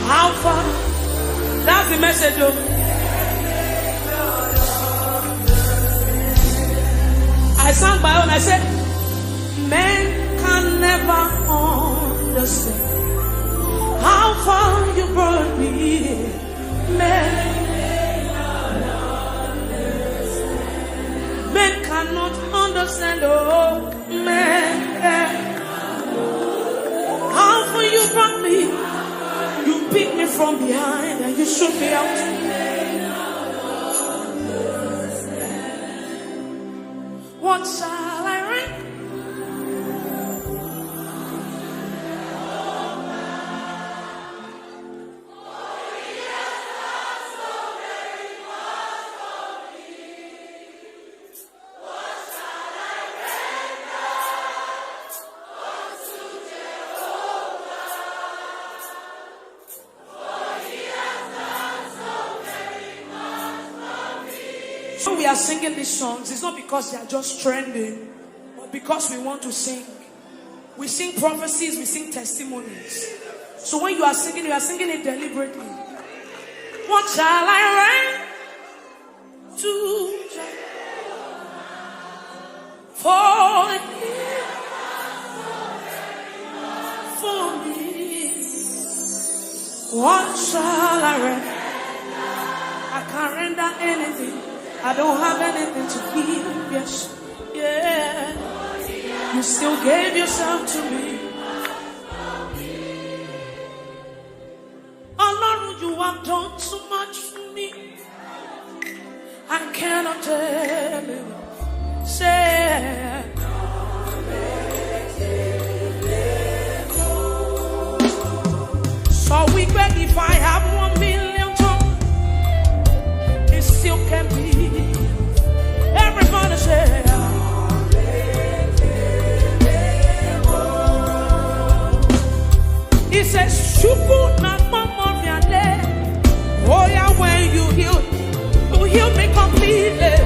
How far? That's the message, though. I sang my own. I said, men can never understand how far you brought me. Men, men cannot understand, oh, men. How far you brought me? You picked me from behind and you shook me out. What shall I render? So we are singing these songs, it's not because they are just trending, but because we want to sing. We sing prophecies, we sing testimonies. So when you are singing, you are singing it deliberately. What shall I render to Jehovah? For he for me. What shall I render? I can't render anything. I don't have anything to give. Yes, yeah. You still gave yourself to me. Ọlọ́run, you have done too much for me. I cannot tell you. Say, so we beg, if I have one million tongues, it still can be. Everybody say, he says, Shuku na mama miale. Oh yeah, when you heal, you heal me completely.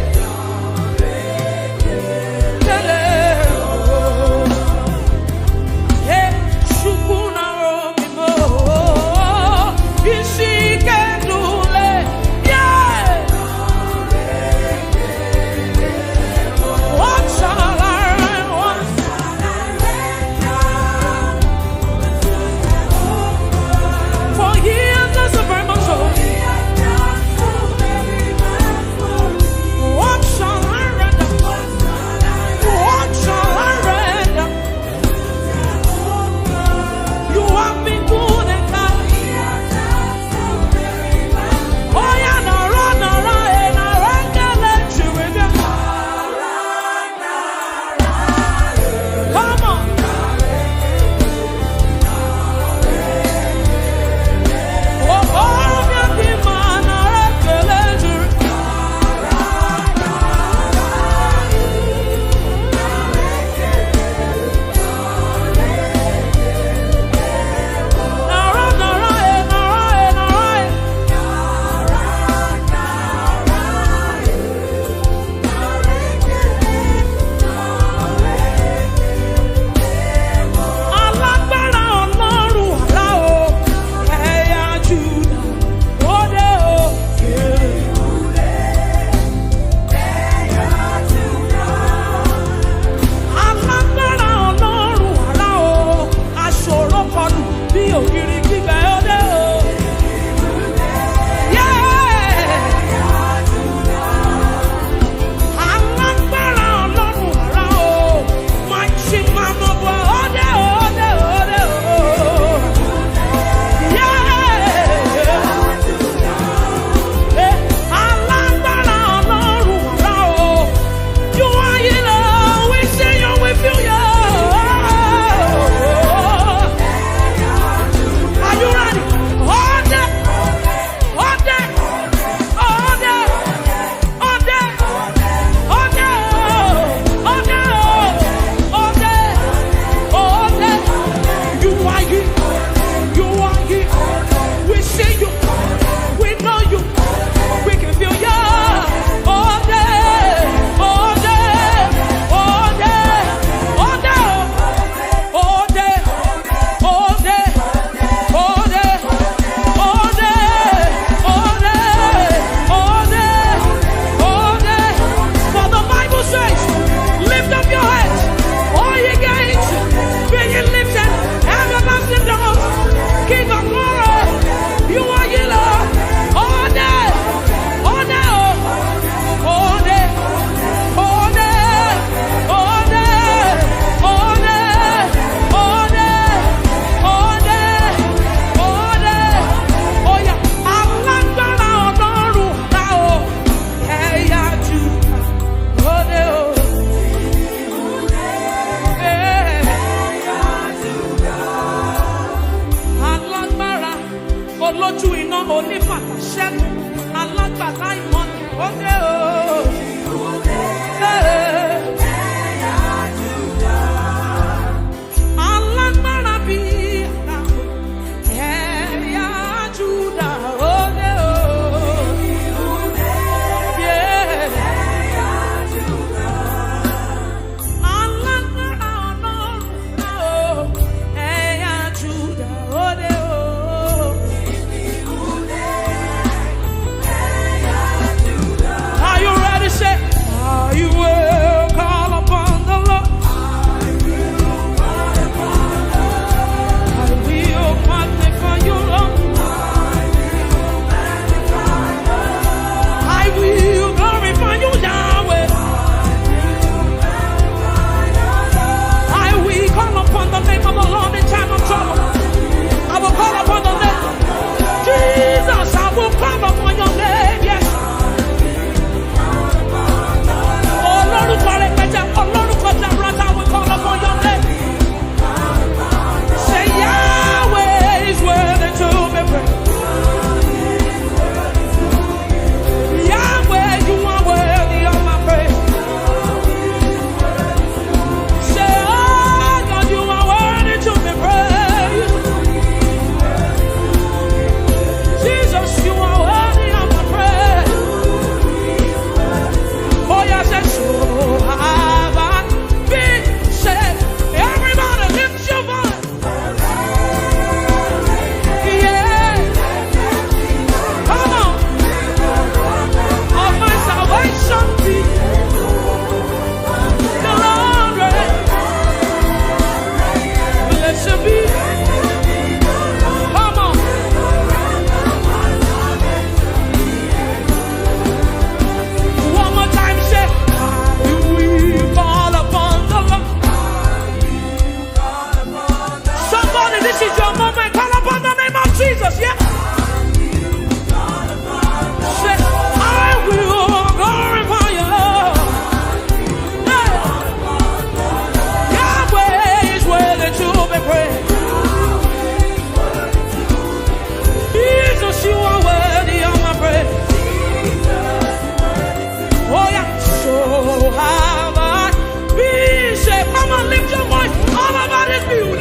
Oh, how I wish it. Come on, lift your voice all over this building.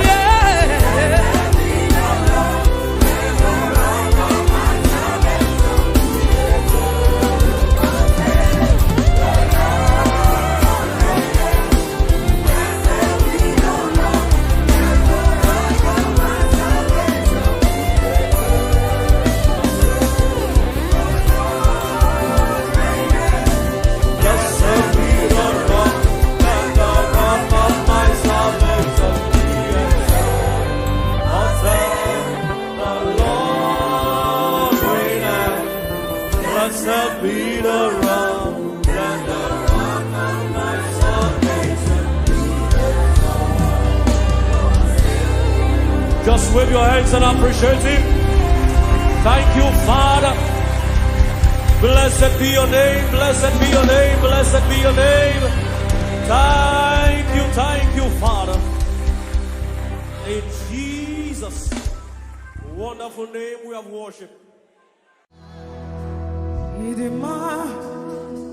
Yeah. Blessed be the rock and the rock of my salvation. Just wave your hands and appreciate Him. Thank you, Father. Blessed be your name, blessed be your name, blessed be your name. Thank you, thank you, Father. In Jesus' wonderful name we have worship. Ịdị mma,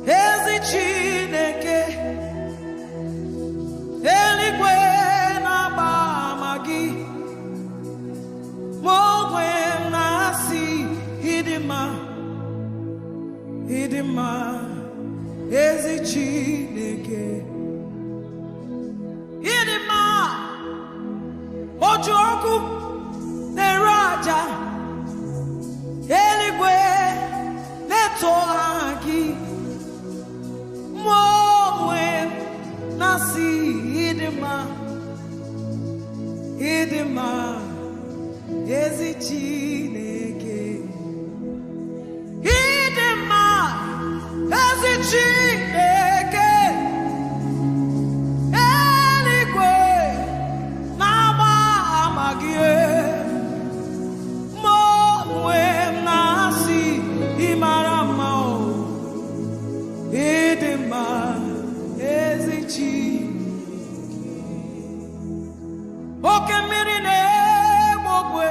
ezi Chineke, eluigwe na-agba ama gị, mụ onwe m na-asị, ịdị mma, ịdị mma, ezi Chineke. Ịdị mma, oji ọkụ na-ere aja, eluigwe na-eto aha gị, mụ onwe m na-asị, ịdị mma, ịdị mma, ezi Chineke. Ịdị mma, ezi Chineke, eluigwe na-agba ama gị, mụ onwe m na-asị, ị mara mma o. Ịdị mma, ezi Chineke. Oke mmiri na-egbu ogwe.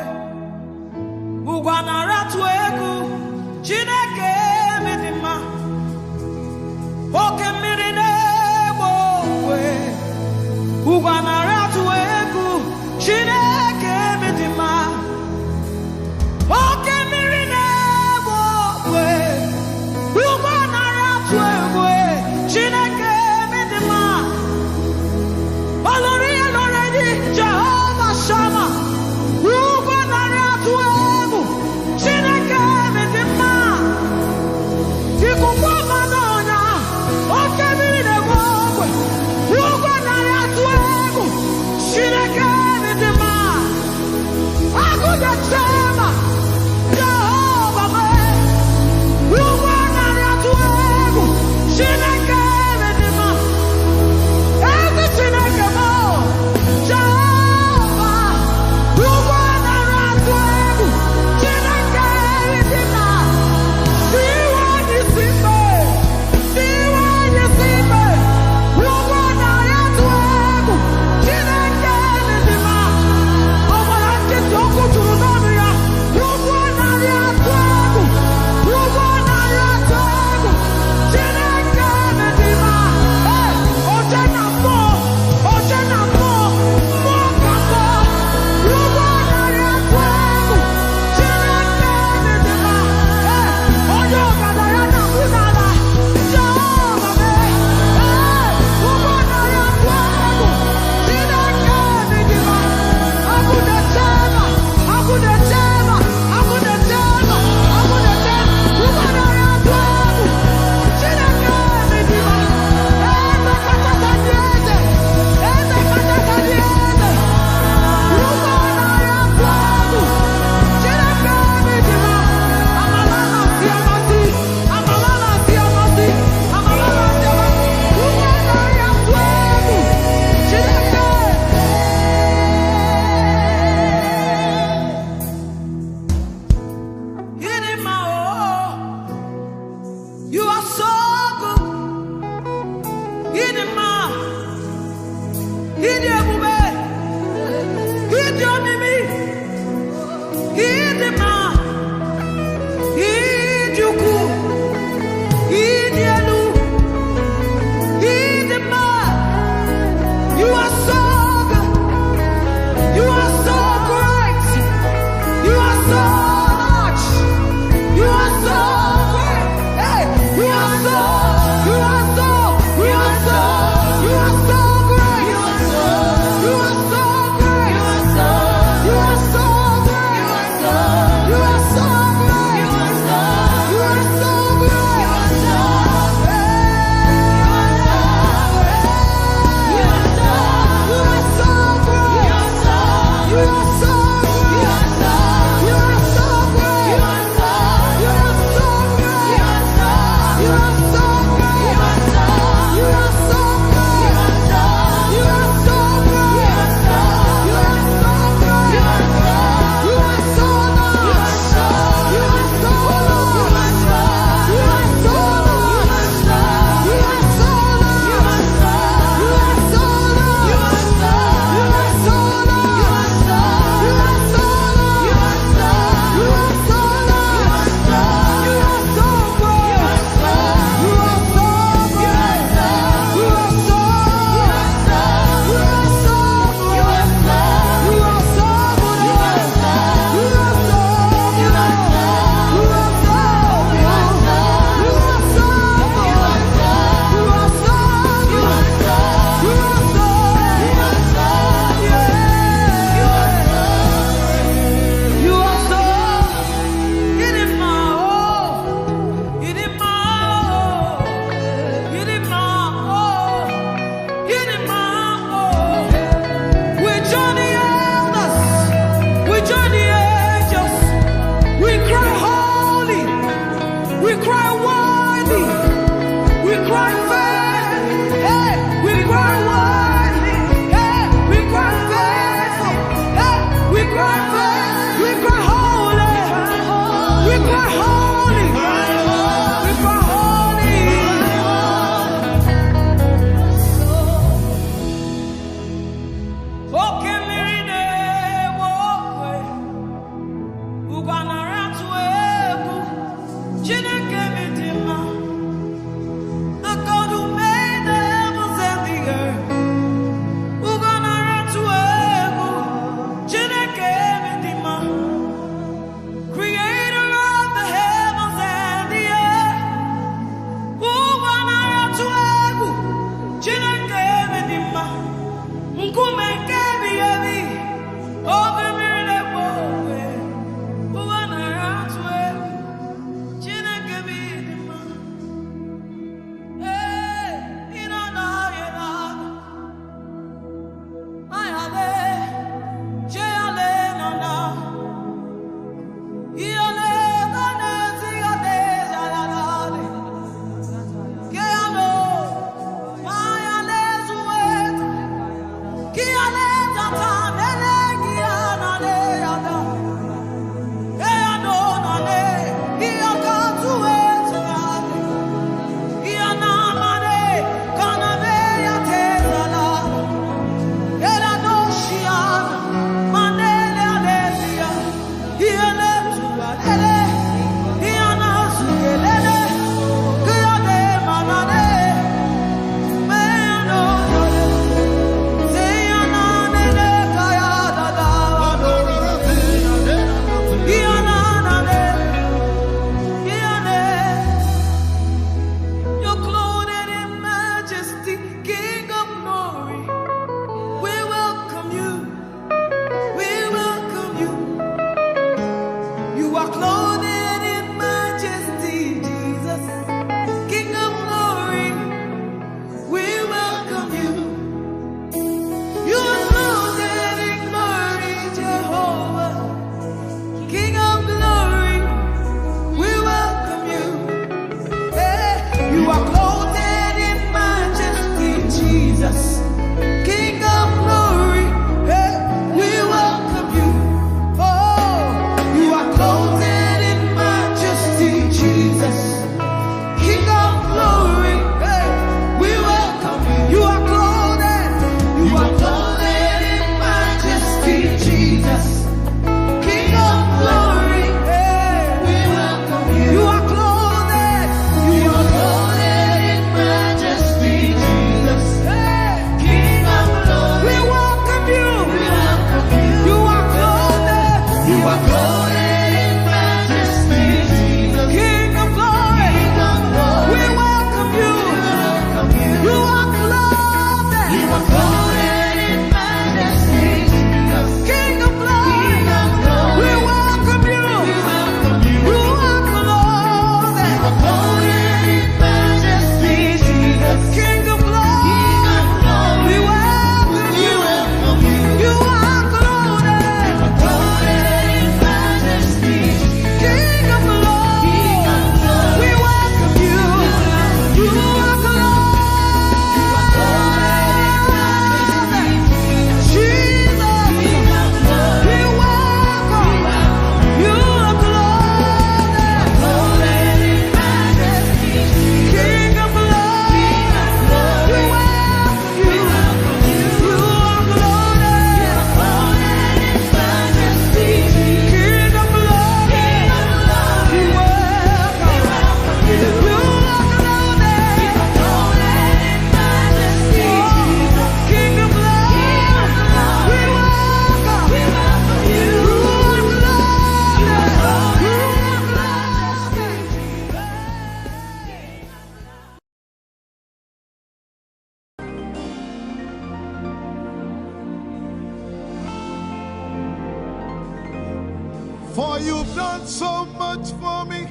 For you've done so much for me,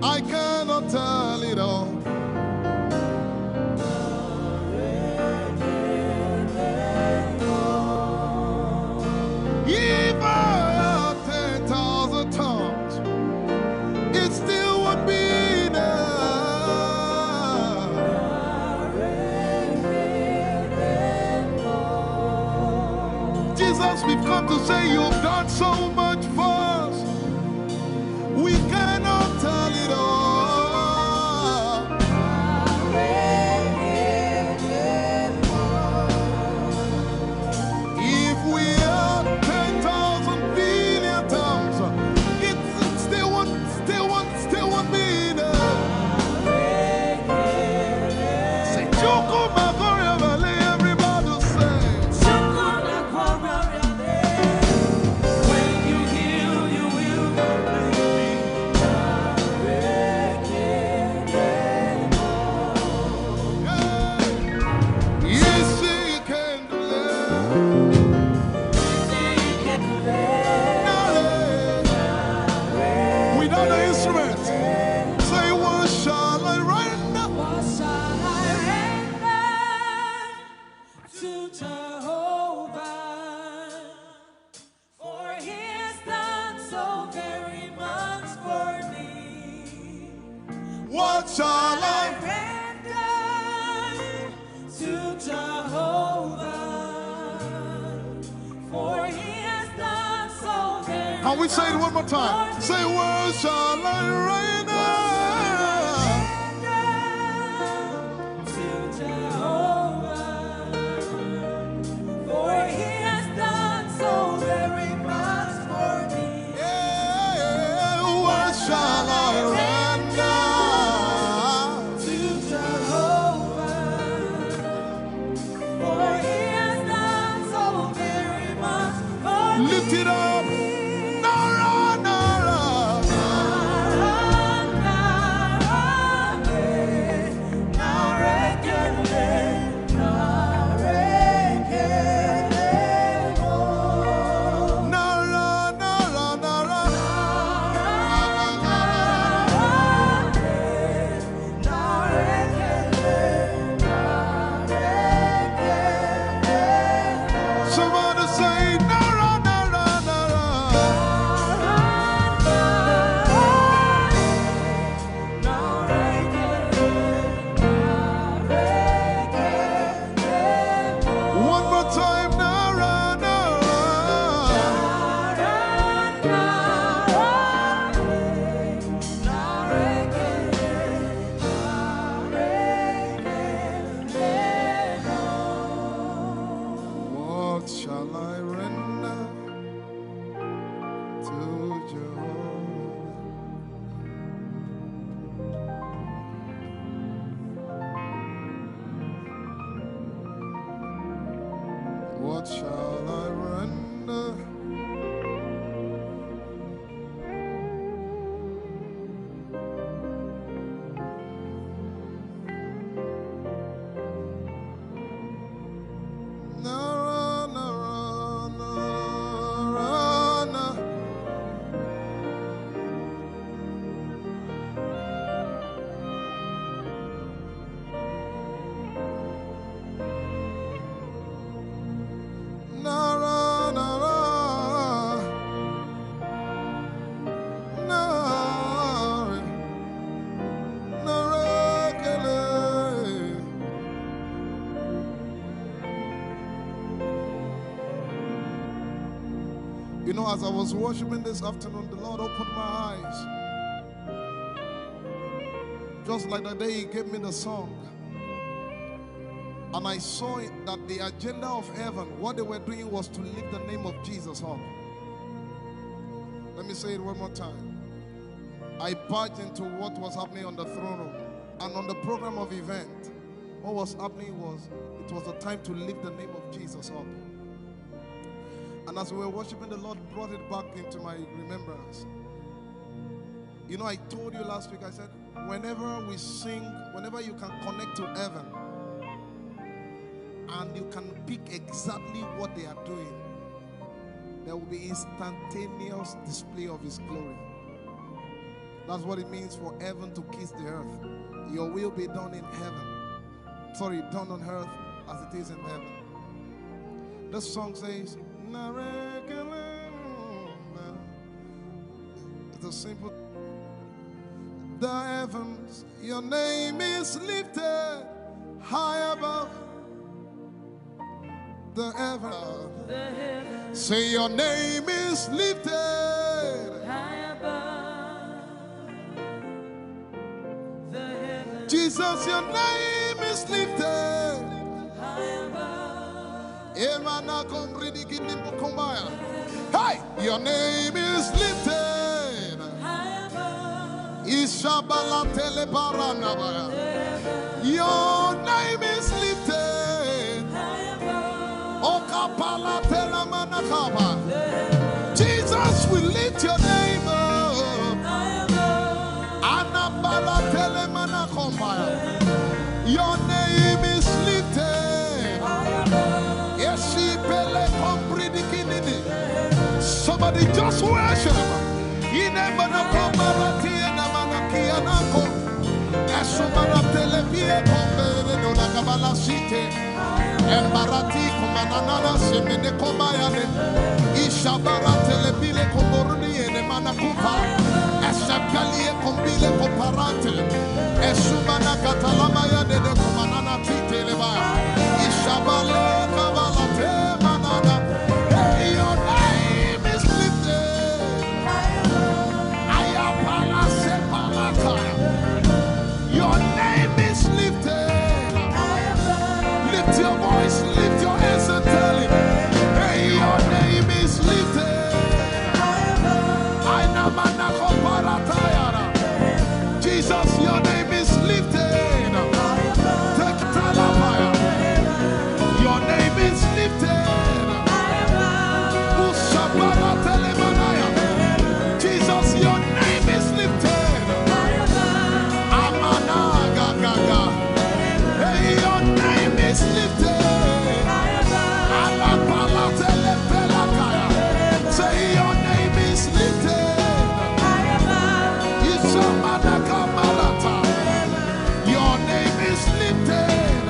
I cannot tell it all. If I had ten thousand tongues, it still would be enough. Jesus, we've come to say you've done so much for us. We cannot tell it all. If we had ten thousand billion tongues, it still won't, still won't, still won't be enough. Say, "Chukwu Makoria Valley," everybody say. When you heal, you will completely. Yes, he can do it. Without the instrument, say, "What shall I render?" What shall I render to Jehovah? For he has done so very much for me. What shall I render to Jehovah? For he has done so very much for me. Can we say it one more time? Say, "What shall I render?" To Jehovah, for he has done so very much for me. Yeah, what shall I render to Jehovah? For he has done so very much for me. Lift it up. Nara, nara. Nara, nara, eh. Nara, nara, nara, eh. Nara, nara, nara. Somebody say, "Nara, nara, nara." One more time, "Nara, nara." What shall I render to Jehovah? What shall I render? Nara, nara, nara, na. Nara, nara, nara, nara, kele. You know, as I was worshiping this afternoon, the Lord opened my eyes. Just like the day He gave me the song. And I saw it that the agenda of heaven, what they were doing was to lift the name of Jesus up. Let me say it one more time. I barged into what was happening on the throne room and on the program of event. What was happening was, it was a time to lift the name of Jesus up. And as we were worshiping, the Lord brought it back into my remembrance. You know, I told you last week, I said, whenever we sing, whenever you can connect to heaven and you can pick exactly what they are doing, There will be instantaneous display of his glory. That's what it means for heaven to kiss the earth. Your will be done in heaven. Sorry, done on earth as it is in heaven. This song says, "Narekelema." It's a simple. The heavens, your name is lifted high above the heavens. Say, "Your name is lifted high above the heavens." Jesus, your name is lifted high above. Emana komridi kini mukumbaya. Hey, your name is lifted. Ishabala telebaranabaya. Your name is lifted. Okapala telamanakaba. Jesus, we lift your name up. Anabala telemanakombaya. Your name is lifted. Esipele kompridikinini. Somebody just worship. Inemana kombarati enamana kianako. Esumara telebie kombere no la kabala site. Embarati kumanana semene kombayane. Ishabara telebile komboruni ene manakupa. Esakalie kombile koparante. Esumana katalama ya dede kumanana titeleba. Ishabale kabala te manana. Hey, your name is lifted. Ayapala sepalata. Your name is lifted. Lift your voice, lift your hands and tell him, "Hey, your name is lifted." Aina manako paratayara. Jesus, your name is lifted. Take talabaya. Your name is lifted. Ushabara telemanaya. Jesus, your name is lifted. Amana gagaga. Hey, your name is lifted. Alapala telepelakaya. Say, "Your name is lifted." Isamana kamarata. Your name is lifted.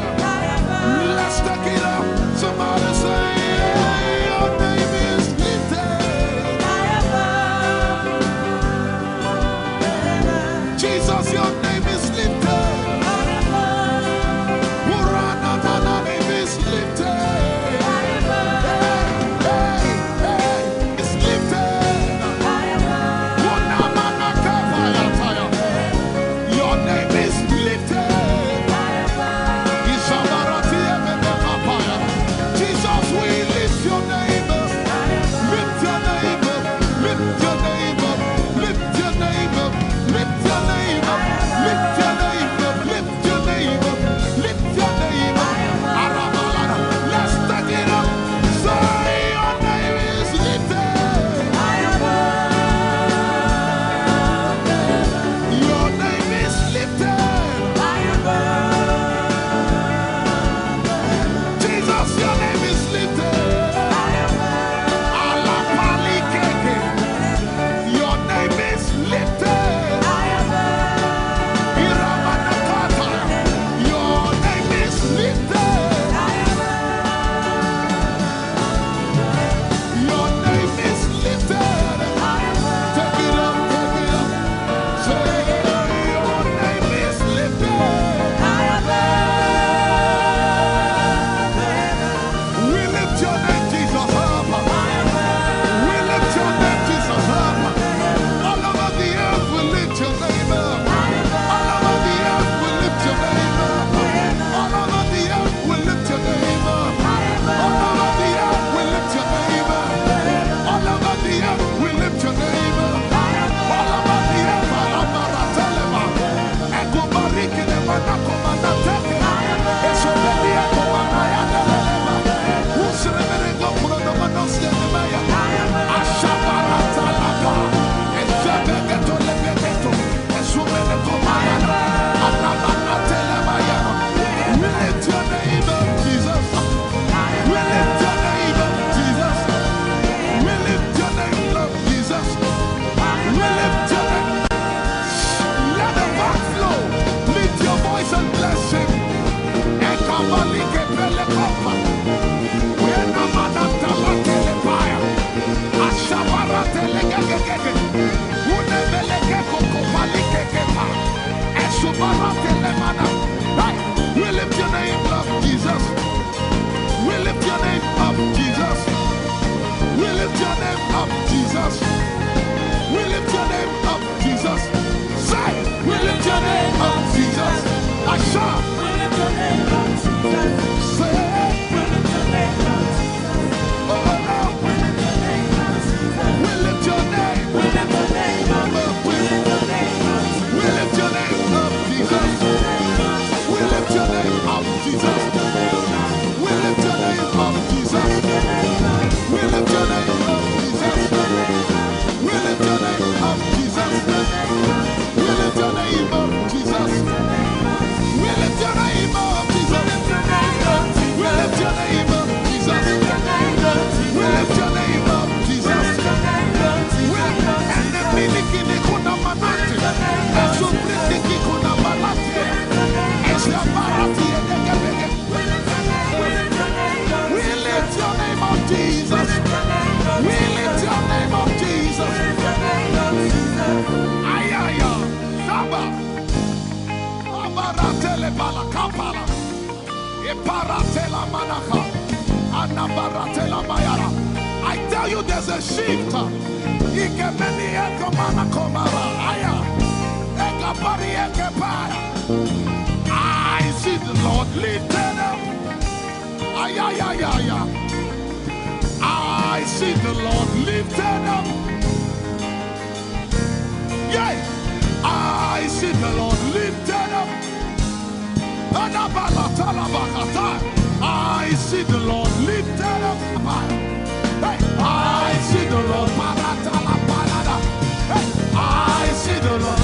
Let's take it up. Somebody say, "Your name is lifted." Jesus, your name is lifted. Uranatana name is lifted. Hey, hey, hey, it's lifted. Unamanakapayataya. Your name is lifted. Ishabaratiya menekapaya. Jesus, we lift your name up. Lift your name up. Lift your name up. Lift your name up. Lift your name up. Lift your name up. Lift your name up. Lift your name up. Arabalada. Let's take it up. Say, "Your name is lifted." Your name is lifted. Jesus, your name is lifted. Alapalikeke. Your name is lifted. Iramanakata. Your name is lifted. Your name is lifted. Take it up, take it up. Say, "Your name is lifted." We lift your name, Jesus, up. We lift your name, Jesus, up. All over the earth, we lift your name up. All over the earth, we lift your name up. All over the earth, we lift your name up. All over the earth, we lift your name up. All over the earth, we lift your name up. All over the earth, Alamaratelema. Ekobarikelemanako. We lift your name up, Jesus. We lift your name up, Jesus. We Hey, we lift your name up, Jesus. We lift your name up, Jesus. We lift your name up, Jesus. We lift your name up, Jesus. Say, we lift your name up, Jesus. Asha. We lift your name up, Jesus. Say, we lift your name up, Jesus. Oh, Lord. We lift your name up, Jesus. We lift your name up, Jesus. We lift your name up, Jesus. We lift your name up, Jesus. We lift your name up, Jesus. We lift your name up, Jesus. We lift your name up, Jesus. We lift your name up, Jesus. We lift your name up, Jesus. We lift your name up, Jesus. We lift your name up, Jesus. We, and the miliki ni kuna manati. Asubri ni kuna manati. Esa barati edekebeke. We lift your name up, Jesus. We lift your name up, Jesus. Ayaya, Saba. Abaratele balakapala. Iparatela manaka. Anabaratela mayara. I tell you, there's a shift. Ikemeni ekomana komara. Aya. Ekapari ekepaya. I see the Lord lifted up. Ay, ay, ay, ay, ay. I see the Lord lifted up. Yeah, I see the Lord lifted up. Adabalatalabahatai. I see the Lord lifted up. Hey, I see the Lord. Paratalaparada. Hey, I see the Lord.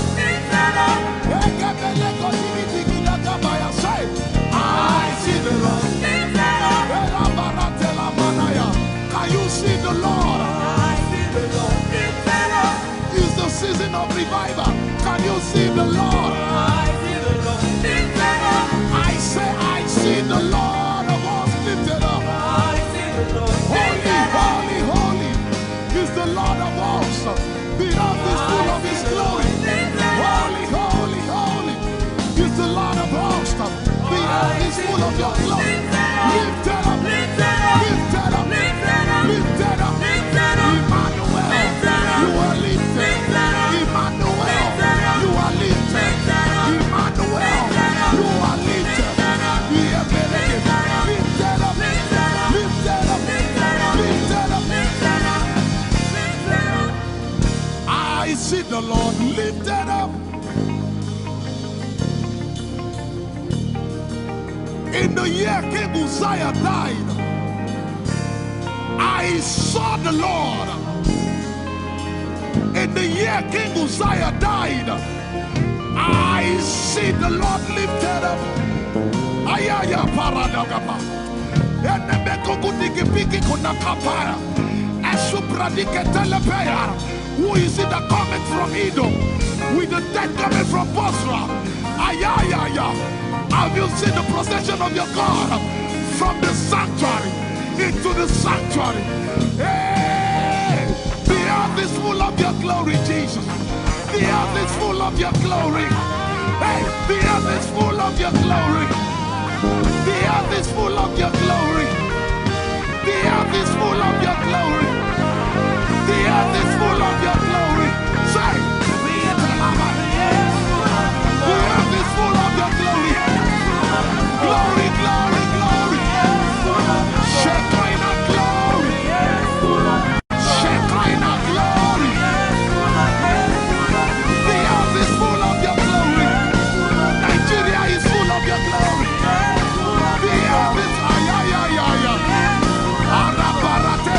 Ekebelekotibitikidakabaya. Say, I see the Lord. Elabaratelamanaya. Can you see the Lord? It's the season of revival. Can you see the Lord? I say, I see the Lord of hosts lifted up. Holy, holy, holy is the Lord of hosts. The earth is full of his glory. Holy, holy, holy is the Lord of hosts. The earth is full of your glory. Lifted up, lifted up, lifted up, lifted up. Emmanuel, you are lifted. Emmanuel, you are lifted. Emmanuel, you are lifted. Lifted up, lifted up, lifted up, lifted up. I see the Lord lifted up. In the year King Uzziah died, I saw the Lord. In the year King Uzziah died, I see the Lord lifted up. Ayaya paradagaba. Enemekukudikipiki kunakapaya. Esupradiketelepeya. Who is it that cometh from Edom with the dead coming from Bozrah? Ayayaya. Have you seen the procession of your God from the sanctuary into the sanctuary? Hey, the earth is full of your glory, Jesus. The earth is full of your glory. Hey, the earth is full of your glory. The earth is full of your glory. The earth is full of your glory. The earth is full of your glory. Say, the earth is full of your glory. Glory, glory, glory. Shekinah glory. Shekinah glory. The earth is full of your glory. Nigeria is full of your glory. The earth is, ay, ay, ay, ay, ay. Arabarate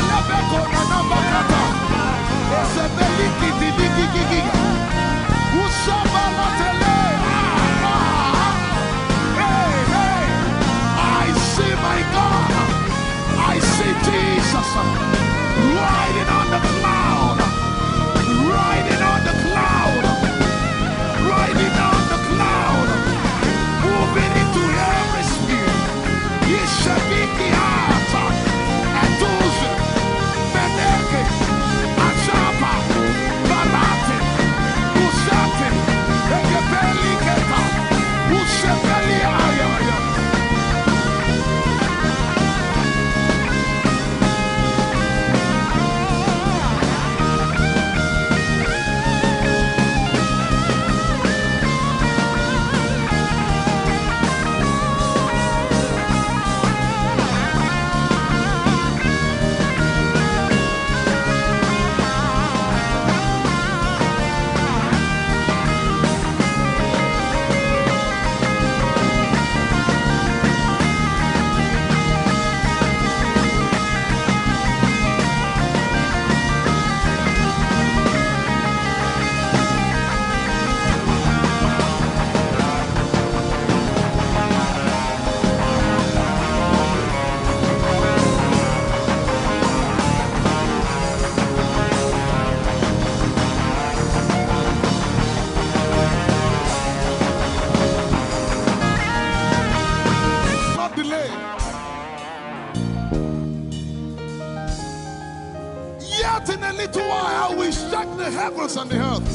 heavens and the earth,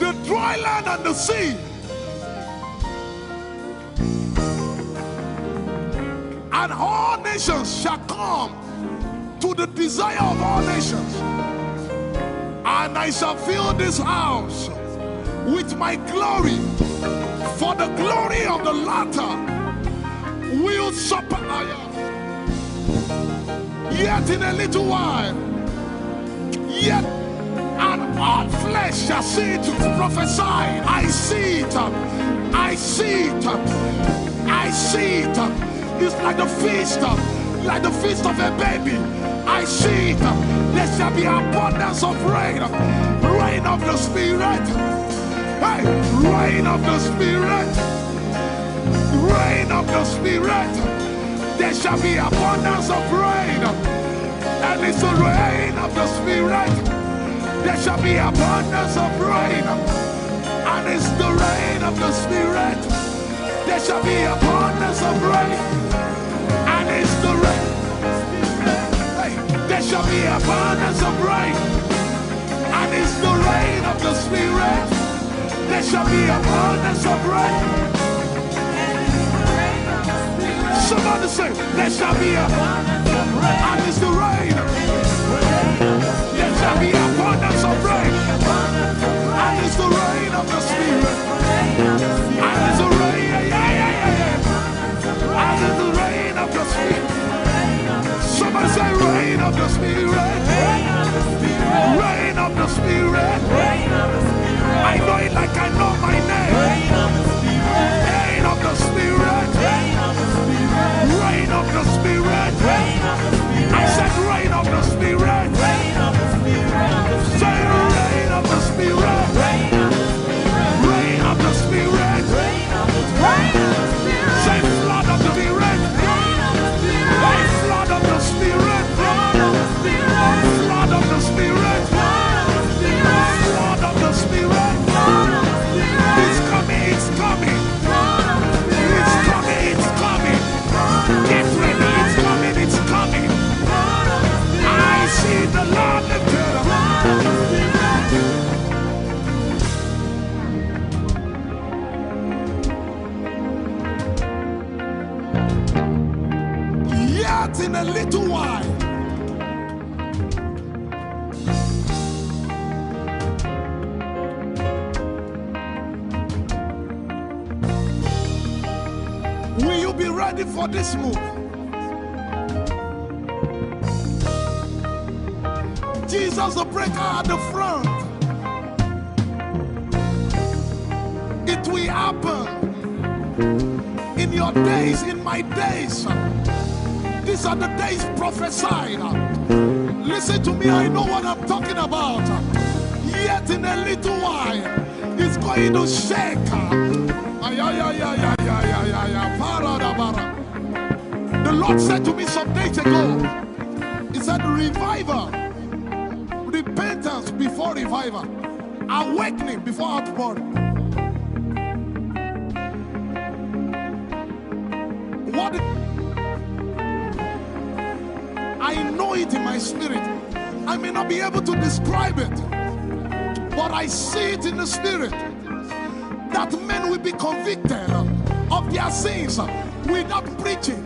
the dry land and the sea. And all nations shall come to the desire of all nations. And I shall fill this house with my glory, for the glory of the latter will surpass. Yet in a little while, yet and all flesh shall see it. Prophesy. I see it. I see it. I see it. It's like the feast, like the feast of a baby. I see it. There shall be abundance of rain. Rain of the Spirit. Hey, rain of the Spirit. Rain of the Spirit. There shall be abundance of rain. And it's the rain of the Spirit. There shall be abundance of rain. And it's the rain of the Spirit. There shall be abundance of rain. And it's the rain. Hey, there shall be abundance of rain. And it's the rain of the Spirit. There shall be abundance of rain. Somebody say, there shall be abundance of rain. And it's the rain. There shall be abundance of rain. And it's the rain of the Spirit. And it's the rain. Yeah, yeah, yeah, yeah, yeah. And it's the rain of the Spirit. Somebody say, rain of the Spirit. Rain of the Spirit. I know it like I know my name. Rain of the Spirit. Rain of the Spirit. I said, rain of the Spirit. Say, rain of the Spirit. Rain of the Spirit. Say, flood of the Spirit. Hey, flood of the Spirit. Flood of the Spirit. Flood of the Spirit. It's coming, it's coming. It's coming, it's coming. Get ready, it's coming, it's coming. I see the Lord lifted up. Yet in a little while, will you be ready for this move? Jesus, the breaker at the front. It will happen in your days, in my days. These are the days prophesied. Listen to me, I know what I'm talking about. Yet in a little while, it's going to shake. Ay, ay, ay, ay, ay, ay, ay, ay, ay, para da bara. The Lord said to me some days ago, He said, revival, repentance before revival, awakening before outpouring. What I know it in my spirit. I may not be able to describe it, but I see it in the spirit that men will be convicted of their sins without preaching.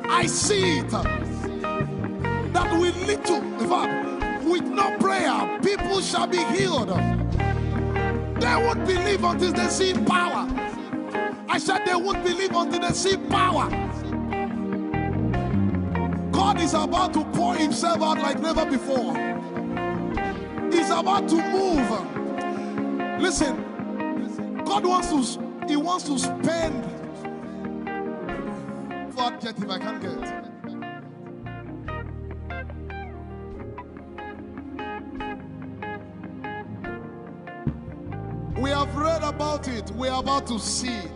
I see it that with little, in fact, with no prayer, people shall be healed. They won't believe until they see power. I said they won't believe until they see power. God is about to pour himself out like never before. He's about to move. Listen, God wants to, he wants to spend. What adjective I can't get. We have read about it. We are about to see it.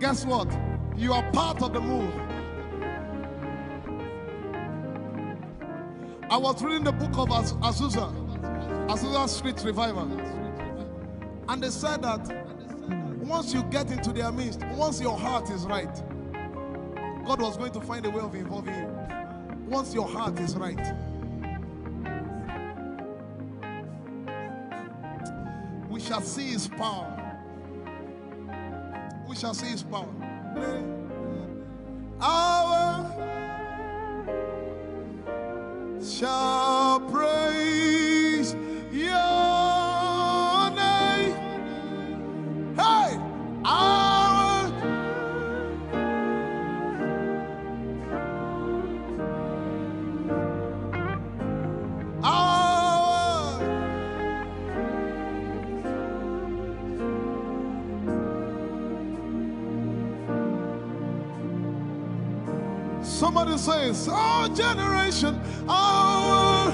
Guess what? You are part of the move. I was reading the book of Az- Azusa, Azusa Street Revival. And they said that once you get into their midst, once your heart is right, God was going to find a way of involving you. Once your heart is right, we shall see his power. We shall see his power. Our shall praise your name. Hey, our our Somebody says, our generation, our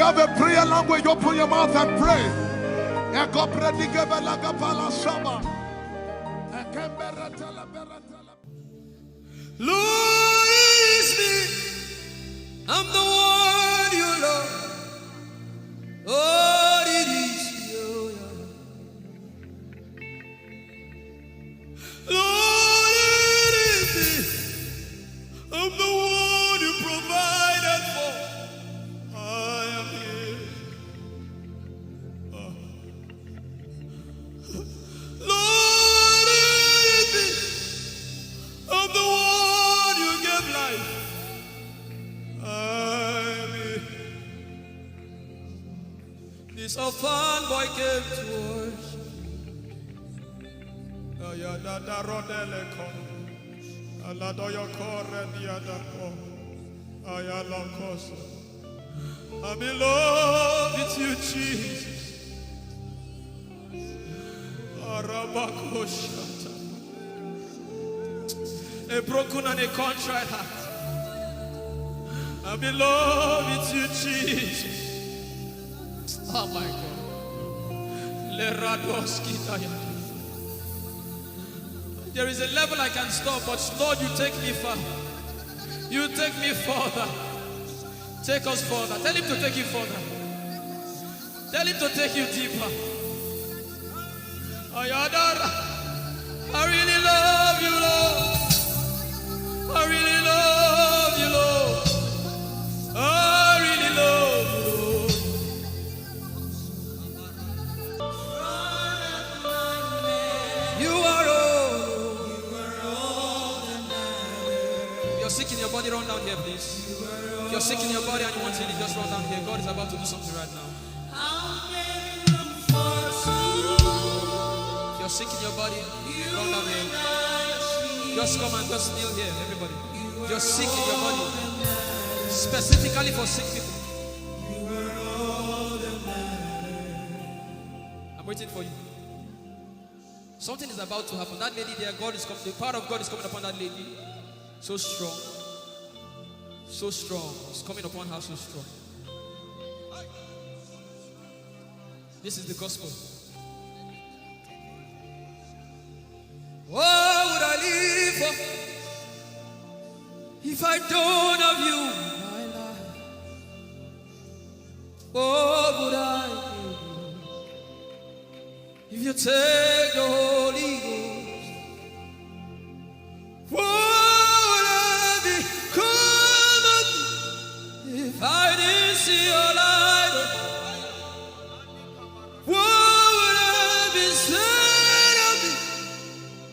Have a prayer language, open your mouth and pray. Ekopredigebelagapalashaba. Ekembereteleberetele. Lord, it is me. I'm the one you love. Lord, it is you. Lord, it is me. I'm the one you provided for. I am here. Oh. Lord, it is me. I'm the one you gave life. I am here. This orphan boy came to worship. Ayadada rodele kono. Aladoyo kore diada ko. Ayala koso. I'm in love with you, Jesus. Arabakoshata. A broken and a contrite heart. I'm in love with you, Jesus. Oh my God. Leradoskitaya. There is a level I can stop, but Lord, you take me far. You take me further. Take us further. Tell him to take you further. Tell him to take you deeper. Ayadara. I really love you, Lord. I really love you, Lord. I really love you, Lord. You are all. If you're sick in your body, run down here, please. If you're sick in your body and you want healing, just run down here. God is about to do something right now. If you're sick in your body, run down here. Just come and just kneel here, everybody. If you're sick in your body, specifically for sick people. I'm waiting for you. Something is about to happen. That lady there, God is coming. The power of God is coming upon that lady. So strong. So strong. It's coming upon her so strong. This is the gospel. What would I live for if I don't have you in my life? What would I give if you take the Holy Ghost? What would I become of me if I didn't see your light? What would I be said of me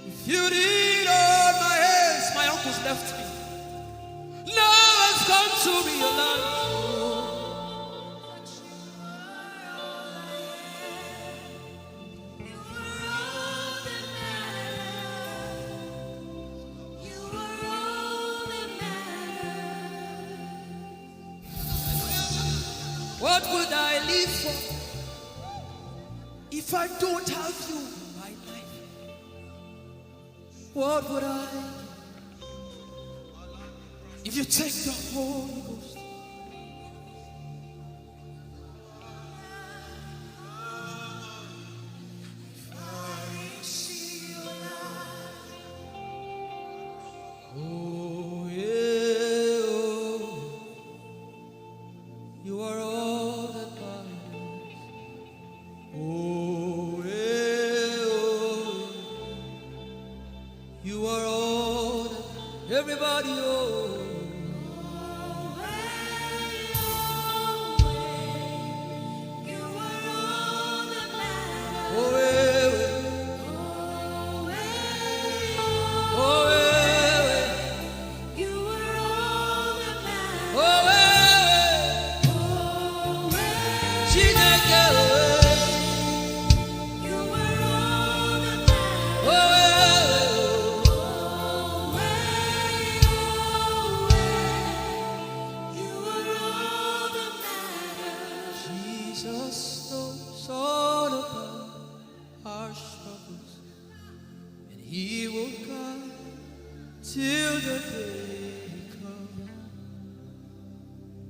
if you didn't hold my hands? My uncles left me. Now has come to realize. What would I live for if I don't have you in my life? What would I if you take the Holy Ghost? Oh, yeah, oh. You are all that matters. Oh, yeah, oh. You are all that. Everybody, oh. Oh, eh, eh. Oh, eh, eh. Oh, eh, eh. Chineke, oh, eh. Jesus knows all about our struggles, and He will guide till the day comes.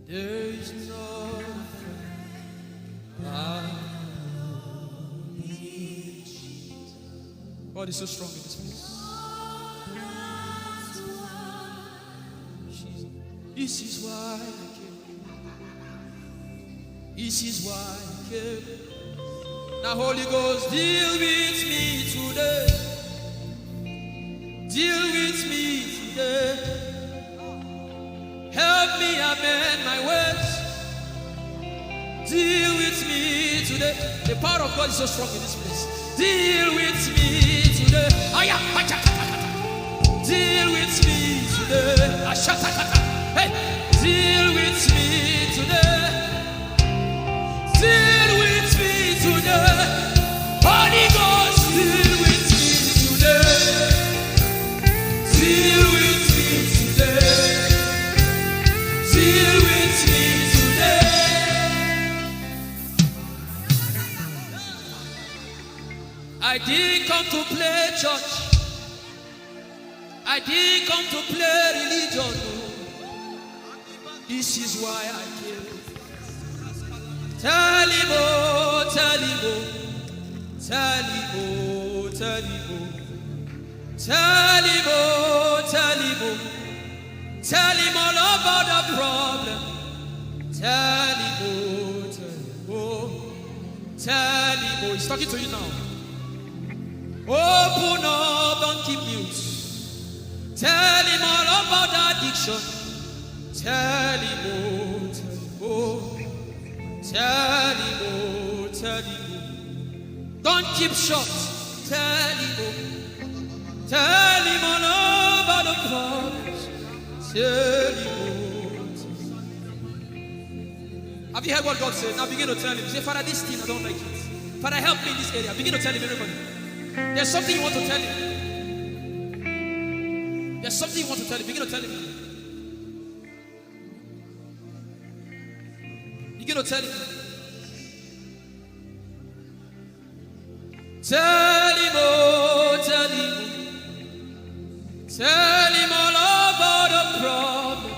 There is no friend God is so strong in this place. Jesus. This is why I came. This is why I came. Now, Holy Ghost, deal with me today. Deal with me today. Help me amend my ways. Deal with me today. The power of God is so strong in this place. Deal with me today. Aya, acha, kata, kata. Deal with me today. Ashata, kata. Hey, deal with me today. Deal with me today. Holy Ghost, deal with me today. Deal with me today. Deal with me today. I didn't come to play church. I didn't come to play religion. Oh. This is why I came. Tell him, oh, tell him, oh. Tell him, oh, tell him, oh. Tell him, oh, tell him, oh. Tell him all about the problem. Tell him, oh, tell him, oh. Tell him, oh. He's talking to you now. Open up, don't keep mute. Tell him all about the addiction. Tell him, oh, tell him, oh. Tell him, oh, tell him, oh. Don't keep short. Tell him, oh. Tell him all about the problems. Tell him, oh, tell him. Have you heard what God said? Now begin to tell him. Say, "Father, this thing, I don't like it. Father, help me in this area." Begin to tell him, everybody. There's something you want to tell him. There's something you want to tell him. Begin to tell him. Begin to tell him. Tell him, oh, tell him. Tell him all about the problem.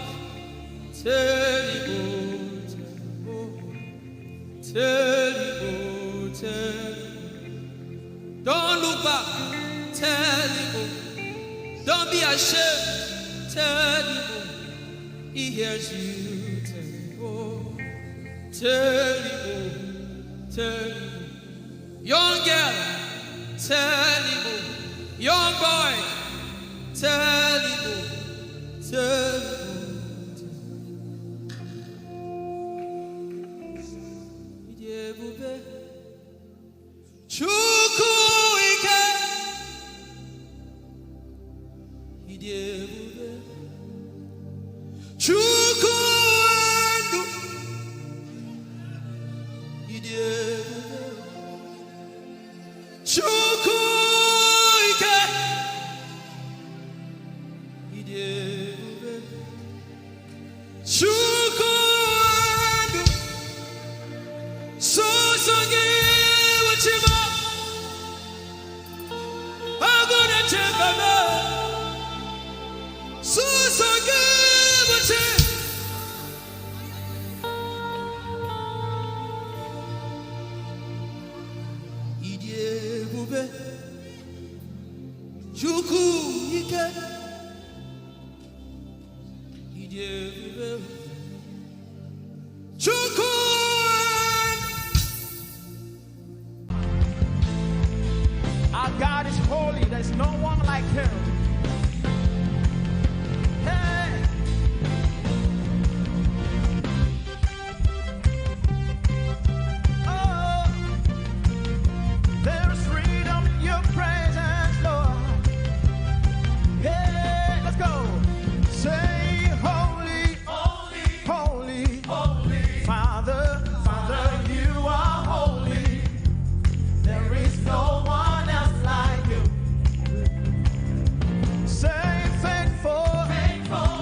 Tell him, oh, tell him, oh. Tell him, oh, tell him. Don't look back. Tell him, oh. Don't be ashamed. Tell him, oh. He hears you. Tell him, oh. Tell him, oh. Tell him, oh. Young girl, tell him, oh. Young boy, tell him, oh. Tell him, oh. Ịdị ebube. Chukwu ike. Ịdị ebube. Chukwu ndụ. Ịdị ebube. Chukwu ike. Ịdị ebube. Chukwu ndụ. Sọsọ gị bụ Chi m. Agụ na-eche mba m. Sọsọ gị bụ Chi. Ịdị ebube. Chukwu ike. Ịdị ebube. Chukwu. Our God is holy. There's no one like him. Hey. Oh, there's freedom in your presence, Lord. Hey, let's go. Say, "Holy, holy, holy, holy, Father, Father, you are holy. There is no one else like you." Say, "Faithful, faithful,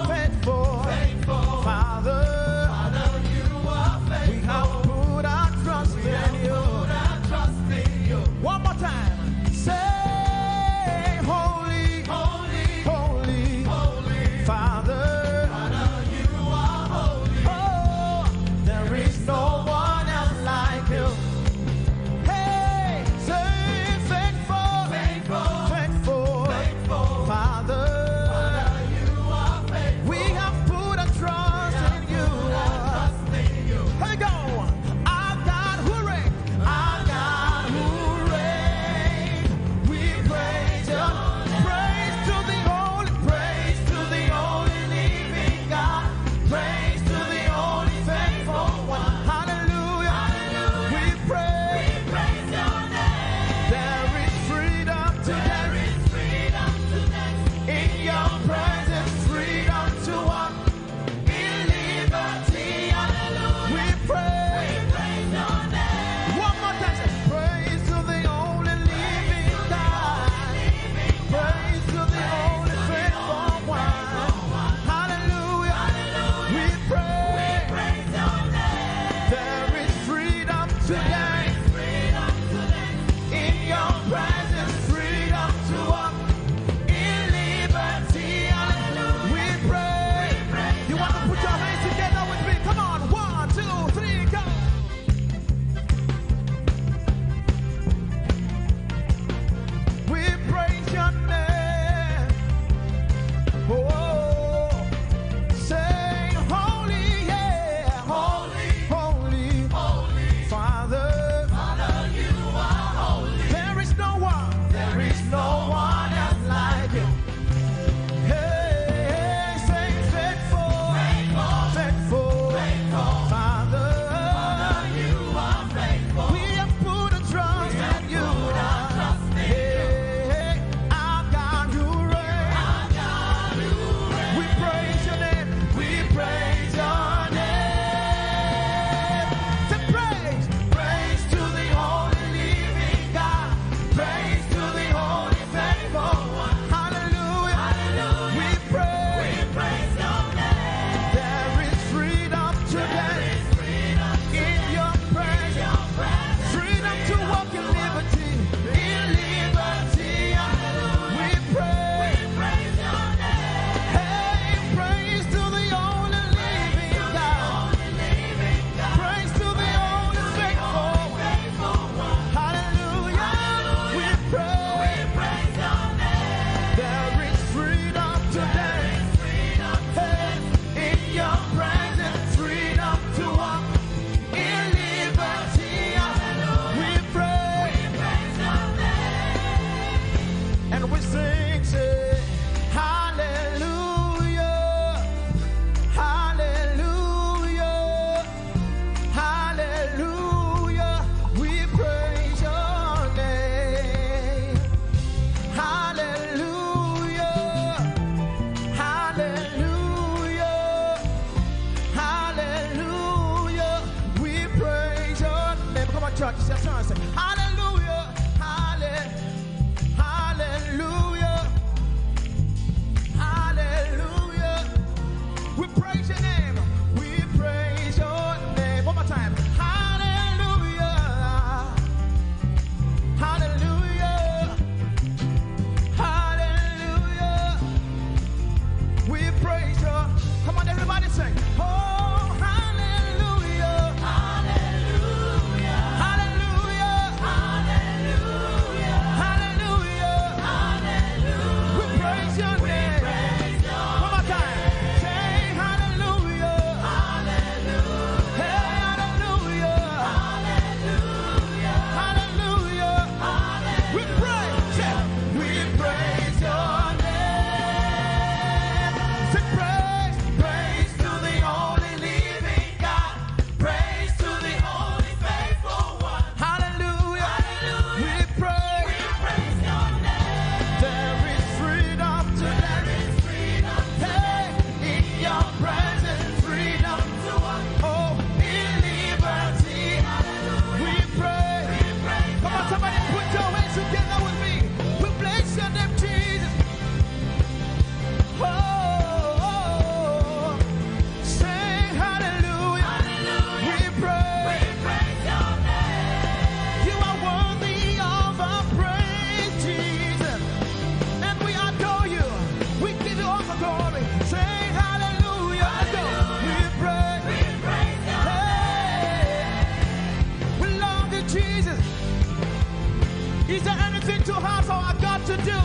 Is there anything too hard for our God to do?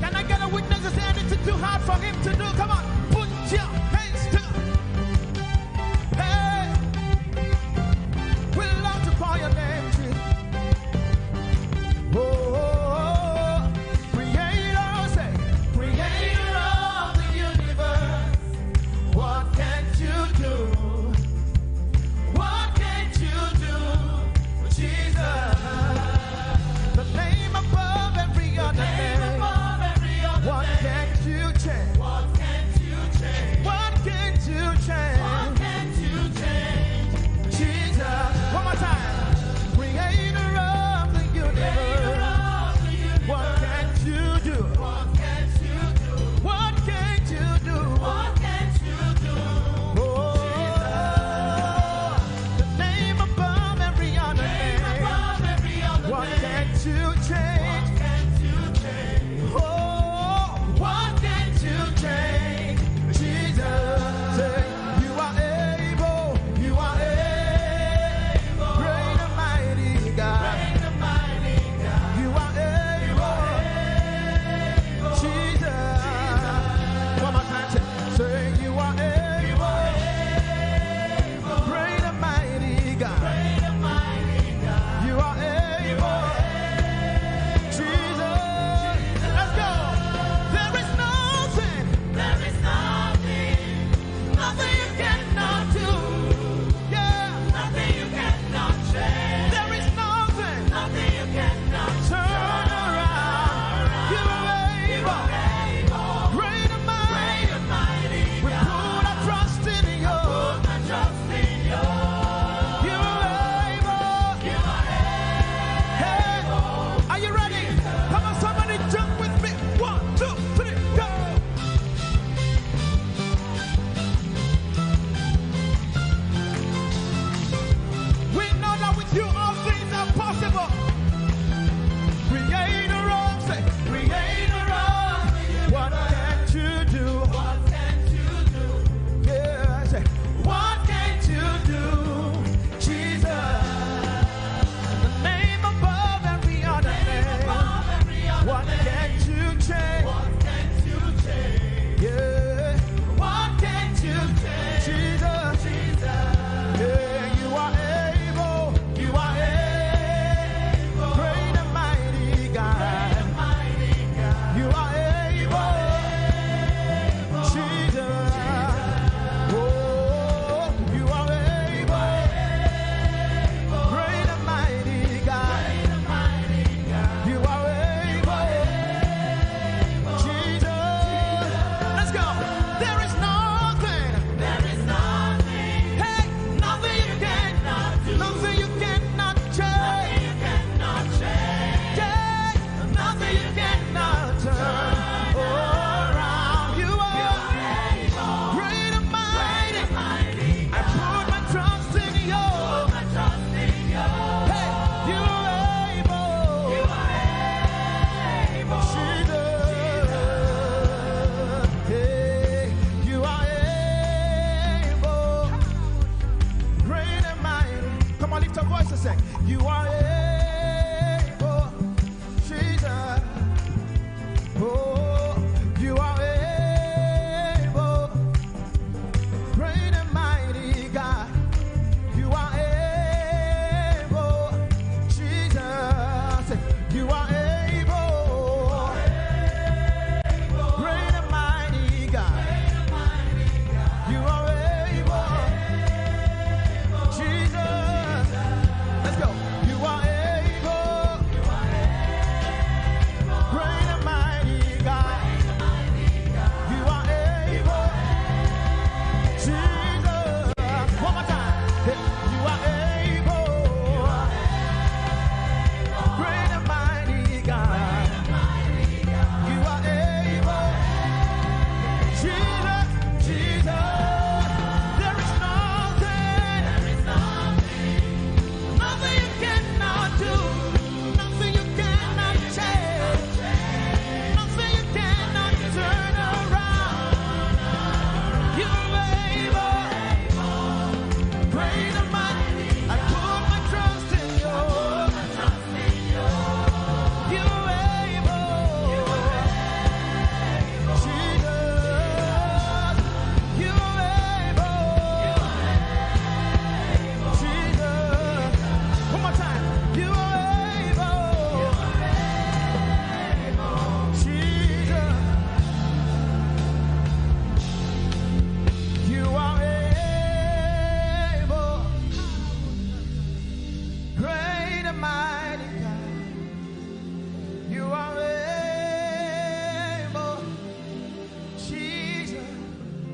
Can I get a witness? Is there anything too hard for him to do? Come on, put your hands together. Hey, we love to call your name, Jesus. Oh, creator, say, creator of the universe. What can't you do? What can't you do, Jesus? The name above every other name. What can't you change? What can't you change? What can't you change? Jesus. One more time. Creator of the universe. What can't you do? What can't you do? What can't you do? Oh, the name above every other name. What can't you change? Oh, what can't you change? Jesus, say, you are able, you are able. Great and mighty God. You are able. Jesus. One more time, say, say, you are able. Great and mighty God. You are able. Jesus.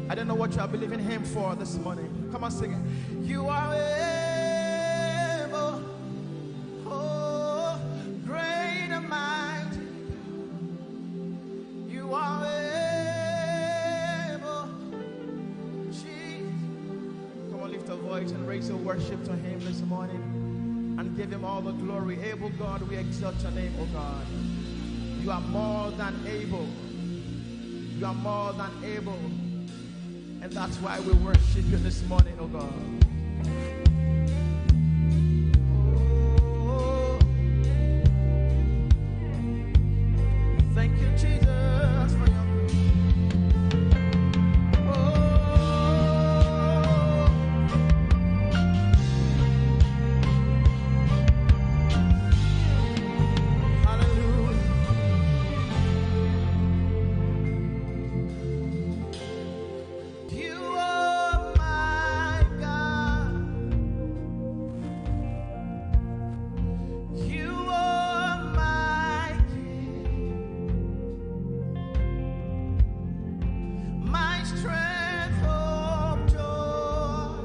I don't know what you are believing him for this morning. Come on, sing it. You are able. Oh, great and mighty. You are able. Jesus. Come on, lift your voice and raise your worship to him this morning and give him all the glory. Able God, we exalt your name, oh God. You are more than able. You are more than able. And that's why we worship you this morning, oh God. Oh. Thank you, Jesus, for your grace. Oh. Hallelujah. You are my God. You are my King. My strength, hope, joy.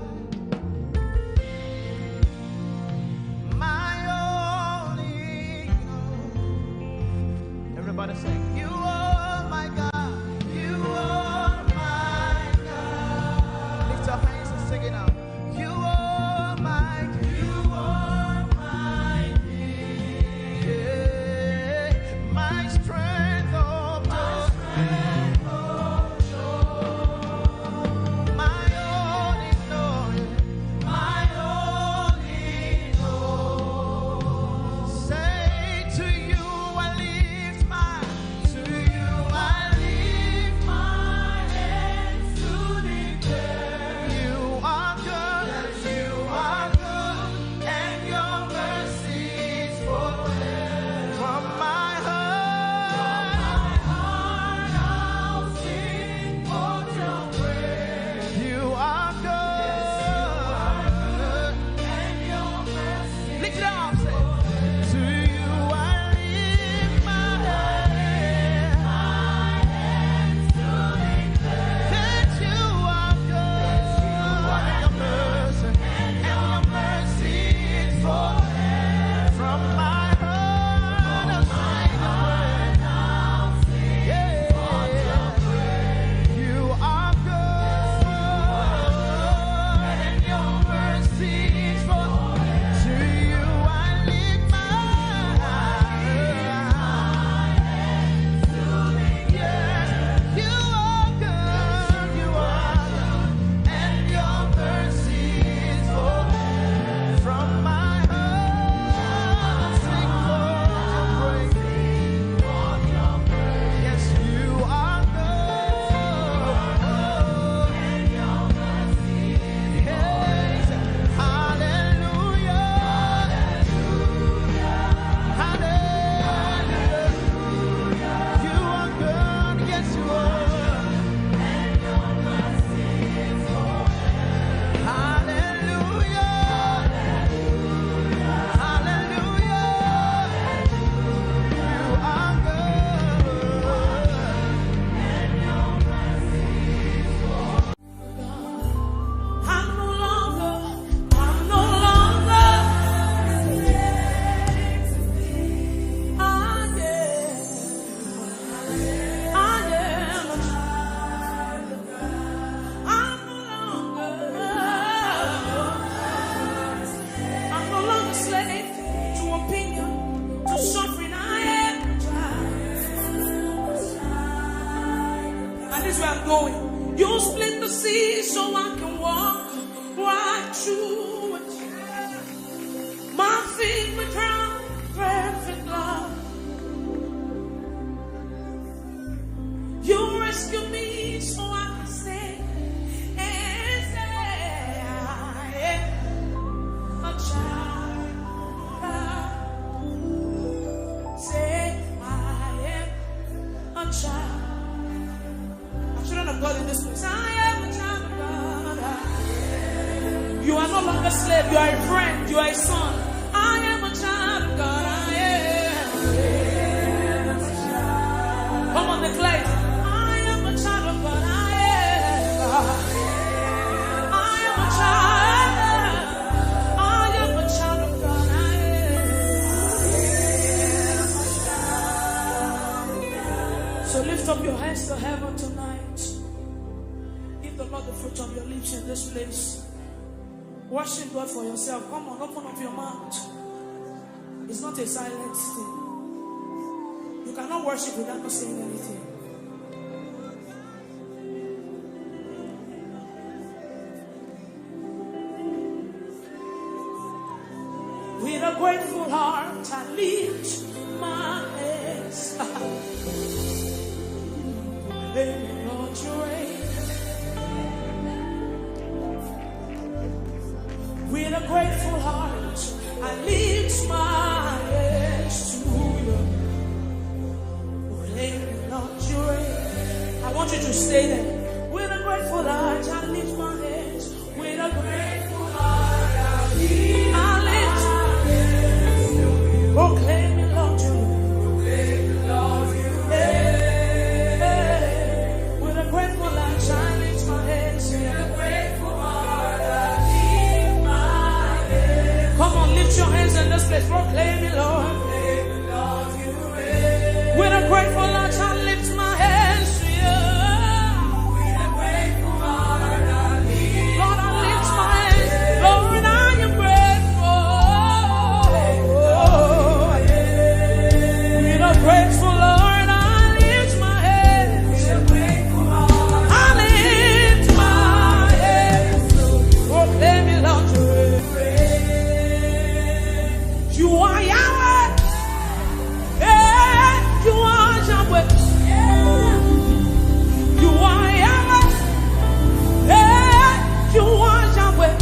My only hope. Everybody sing. You are my God. You are my God. Lift your hands and sing it out. You are my, you are my King. Yeah. My strength, oh, my strength, oh, my only Lord. My only hope. Say, to you I lift my, to you I lift my hands to declare you are good, you are good, and your mercy is forever. From my heart, from my heart I'll sing for your you are good. Lift it up, say, to you I lift my hands. That you are good. And your mercy, and your mercy is forever. From my heart, I sing your praise. Yeah. You are good, and your mercy is forever. To you I lift my eyes. Yes, you are good, you are good, and your mercy is forever. From my heart, I sing for your praise. Yes, you are good. Yes. Hallelujah. Hallelujah. You are good. Yes, you are. Hallelujah. Hallelujah. You are good. I'm no longer, I'm no longer. I am, I am a child of God. I'm no longer, I'm no longer slave to opinion, to suffering. I am a child. And this is where I'm going. You split the sea so I can walk right through it. My feet were ground perfect love. You rescue me so I can say, and say, I am a child of God. Say, I am a child. Children of God in this place, I am a child of God. You are no longer slave, you are a friend, you are a son. I am a child of God, I am. Come on, declare it. I am a child of God, I am. So lift up your hands to heaven tonight. Give the Lord the fruit of your lips in this place. Worship God for yourself. Come on, open up your mouth. It's not a silent thing. You cannot worship without not saying anything. With a grateful heart, I lift my hands. Baby, Lord, you reign. With a grateful heart, I lift my hands to you. Baby, Lord, you reign. I want you to stay there. With a grateful heart, I lift my hands. With a grateful heart, I lift my hands. Proclaim your love to you. Hey, hey. With a grateful heart, I lift my hands. With a grateful heart, I lift my hands. Come on, lift your hands in this place. Proclaim your love. With a grateful heart, I lift my hands to you. With a grateful heart, I lift Lord, I lift my hands. Lord, I am grateful. With a grateful heart, I lift my hands. With a grateful heart, I lift my hands. Proclaim it, Lord. You are Yahweh. Hey, you are Yahweh. You are Yahweh. Hey, you are Yahweh.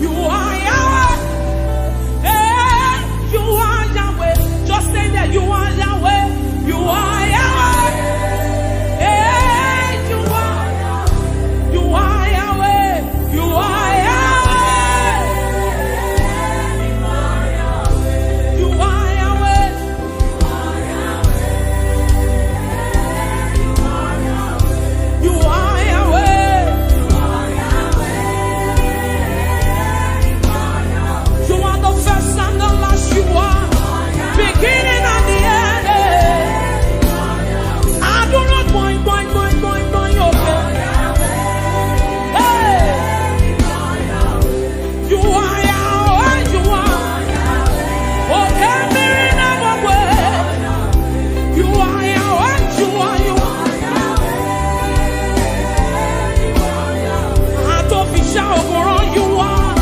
You are Yahweh. Hey, you are Yahweh. Just stay there. You are Yahweh. You are Yahweh. Hey, you are. You are Yahweh. You are Yahweh. You are Yahweh. You are Yahweh. You are the first and the last. You are beginning and the end. I do not point, point, point, point, point, okay. Hey. You are Yahweh, you are. Okay, Mirina Mokwe. You are Yahweh, you are, you are. Atofisha Ogoro, you are.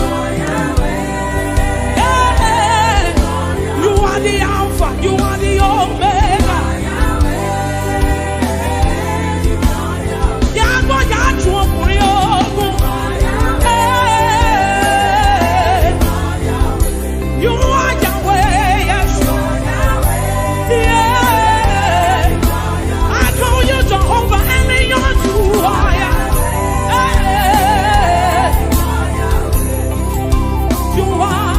Hey, you are the Alpha, you are the Omega. Yàgò yàjú ọkùnrin ogun. Hey. You are Yahweh, yes. Yeah. I call you Jehovah, and you are. Hey. You are.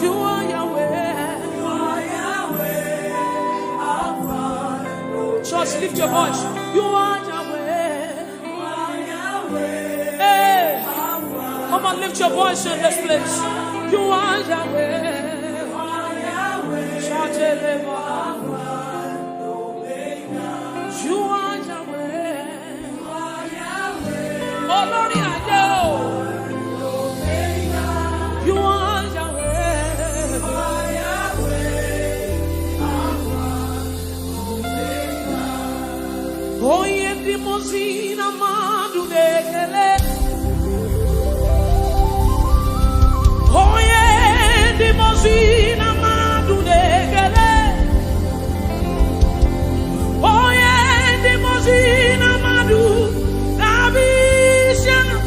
You are Yahweh. Just lift your voice. You are Yahweh. Hey, come on, lift your voice in this place. You are Yahweh. Shout it, Lord. You are Yahweh. Olórí ayé o. You are Yahweh. Onye ndị mmụọ ozi na mmadụ na-ekele. Onye ndị mmụọ ozi na mmadụ na-ekele. Onye ndị mmụọ ozi na mmadụ na-abụ isi ala.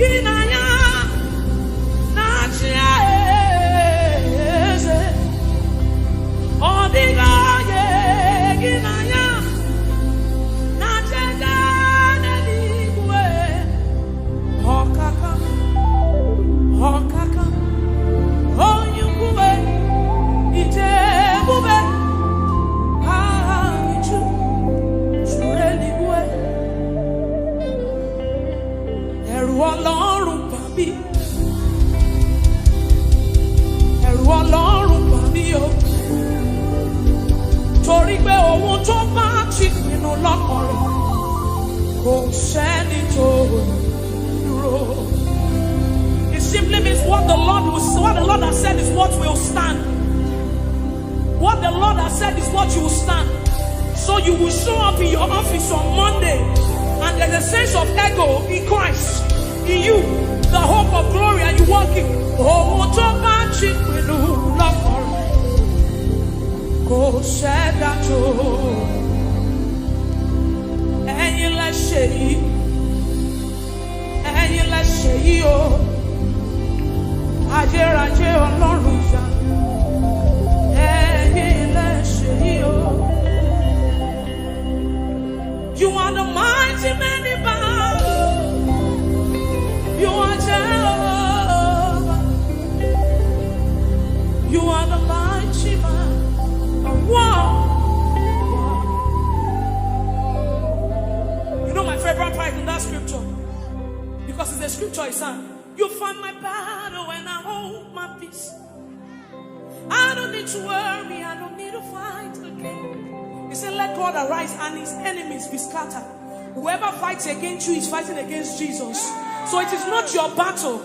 Gị na ya na-achị eze, ọ dịghị onye gị na ya na-achị eze n'eluigwe. Ọkaka, ọkaka, onye ukwu, ije ebube, aha gị ju, juru eluigwe. Ẹ̀rù Ọlọ́run bà mí. Ẹ̀rù Ọlọ́run bà mí o. Torí pé ohun tó bá ti pinnu lọ́kàn rẹ̀, kò sẹ́ni tó dúró. It simply means what the Lord will, what the Lord has said is what will stand. What the Lord has said is what you will stand. So you will show up in your office on Monday, and there's a sense of ego in Christ, in you, the hope of glory, and you walk in. Ohun tó bá ti pinnu lọ́kàn rẹ̀, kò sẹ́dá tó. Ẹ̀yin lẹ ṣe yìí. Ẹ̀yin lẹ ṣe yìí o. Ayérayé Ọlọ́run ìyá. Ẹ̀yin lẹ ṣe yìí o. You are the mighty man in battle. You are Jehovah. You are the mighty man of war. You know my favorite part in that scripture? Because it's a scripture, it's a, "You fight my battle and I hold my peace. I don't need to worry, I don't need to fight again." He said, "Let God arise and his enemies be scattered." Whoever fights against you is fighting against Jesus. So it is not your battle.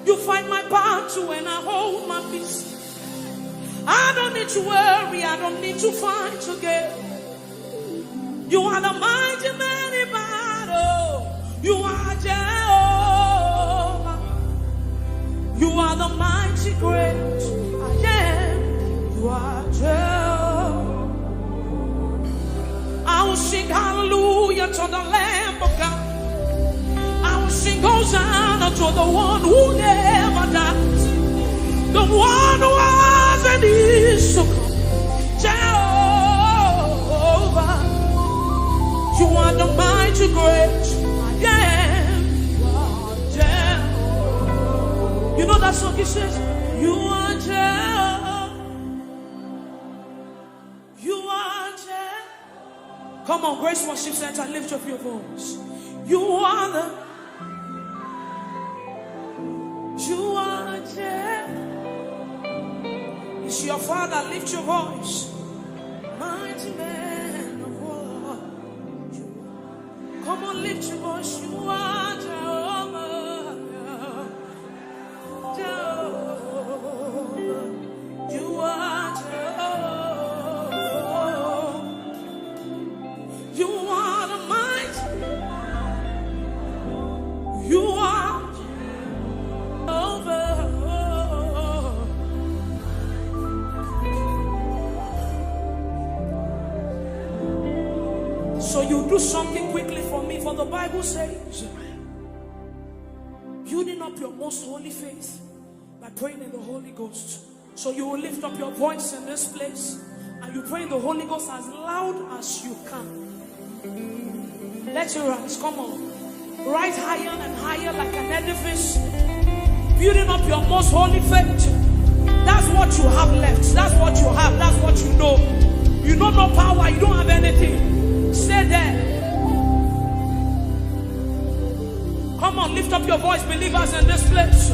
"You fight my battle and I hold my peace. I don't need to worry, I don't need to fight again. You are the mighty man in battle. You are Jehovah. You are the mighty great I am. You are Jehovah." I will sing hallelujah to the Lamb of God. I will sing Hosanna to the one who never dies, the one who was and is to come. Jehovah, you are the mighty great I am. You are Jehovah. You know that song, it says, "You are Jehovah. You are Jehovah." Come on, Grace Worship Center, lift up your voice. You are the, you are Jehovah. It's your Father, lift your voice. Mighty man of war. Come on, lift your voice. You are Jehovah. Jehovah. You are Jehovah. You are the mighty. You are Jehovah. So you do something quickly for me, for the Bible says, "Building up your most holy faith by praying in the Holy Ghost." So you will lift up your voice in this place and you pray in the Holy Ghost as loud as you can. Let it rise. Come on. Rise higher and higher like an edifice. Building up your most holy faith. That's what you have left. That's what you have. That's what you know. You know no power. You don't have anything. Stay there. Come on, lift up your voice, believers in this place.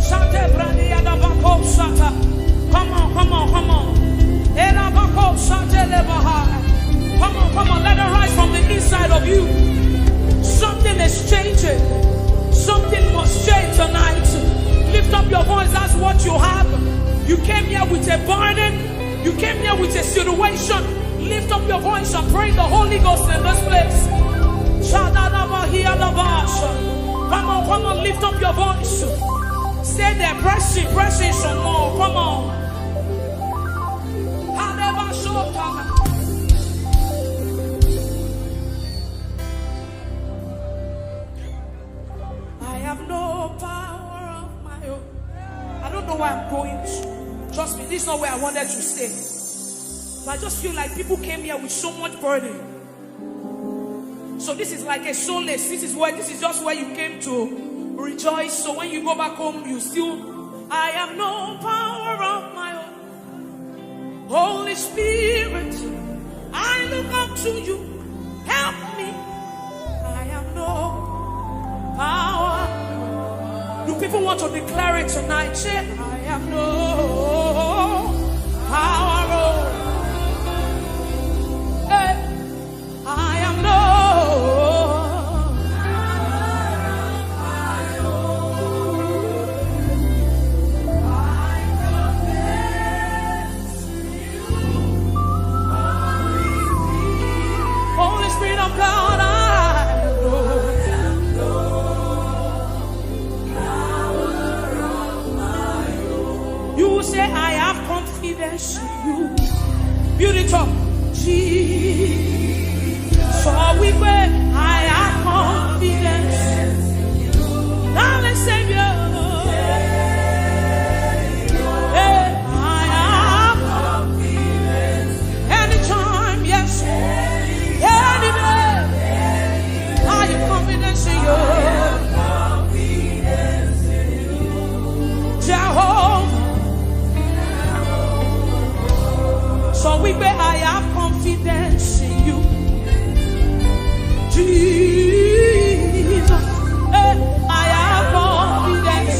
Shate brani yadabako shata. Come on, come on, come on. Erabako shate lebaha. Come on, come on, let it rise from the inside of you. Something is changing. Something must change tonight. Lift up your voice, that's what you have. You came here with a burden. You came here with a situation. Lift up your voice and pray the Holy Ghost in this place. Shadadabahiyadabasha. Come on, come on, lift up your voice. Stay there, press in, press in some more. Come on. Hadabashotana. I This is not where I wanted to stay. But I just feel like people came here with so much burden. So this is like a solace. This is where this is just where you came to rejoice. So when you go back home, you still, I have no power of my own. Holy Spirit, I look up to you. Help me. I have no power. Do people want to declare it tonight? Say, I have no power. Oh. Hey. I am Lord. Holy Spirit of God, I am Lord. You will say, I have confidence in you. Build it up. Jesus. So we pray, I have confidence. Darling Savior. Hey, I have confidence. Anytime, yes. Anywhere. I have confidence in you. Jehovah. So we pray, I have confidence in you. Jesus, eh, I have confidence.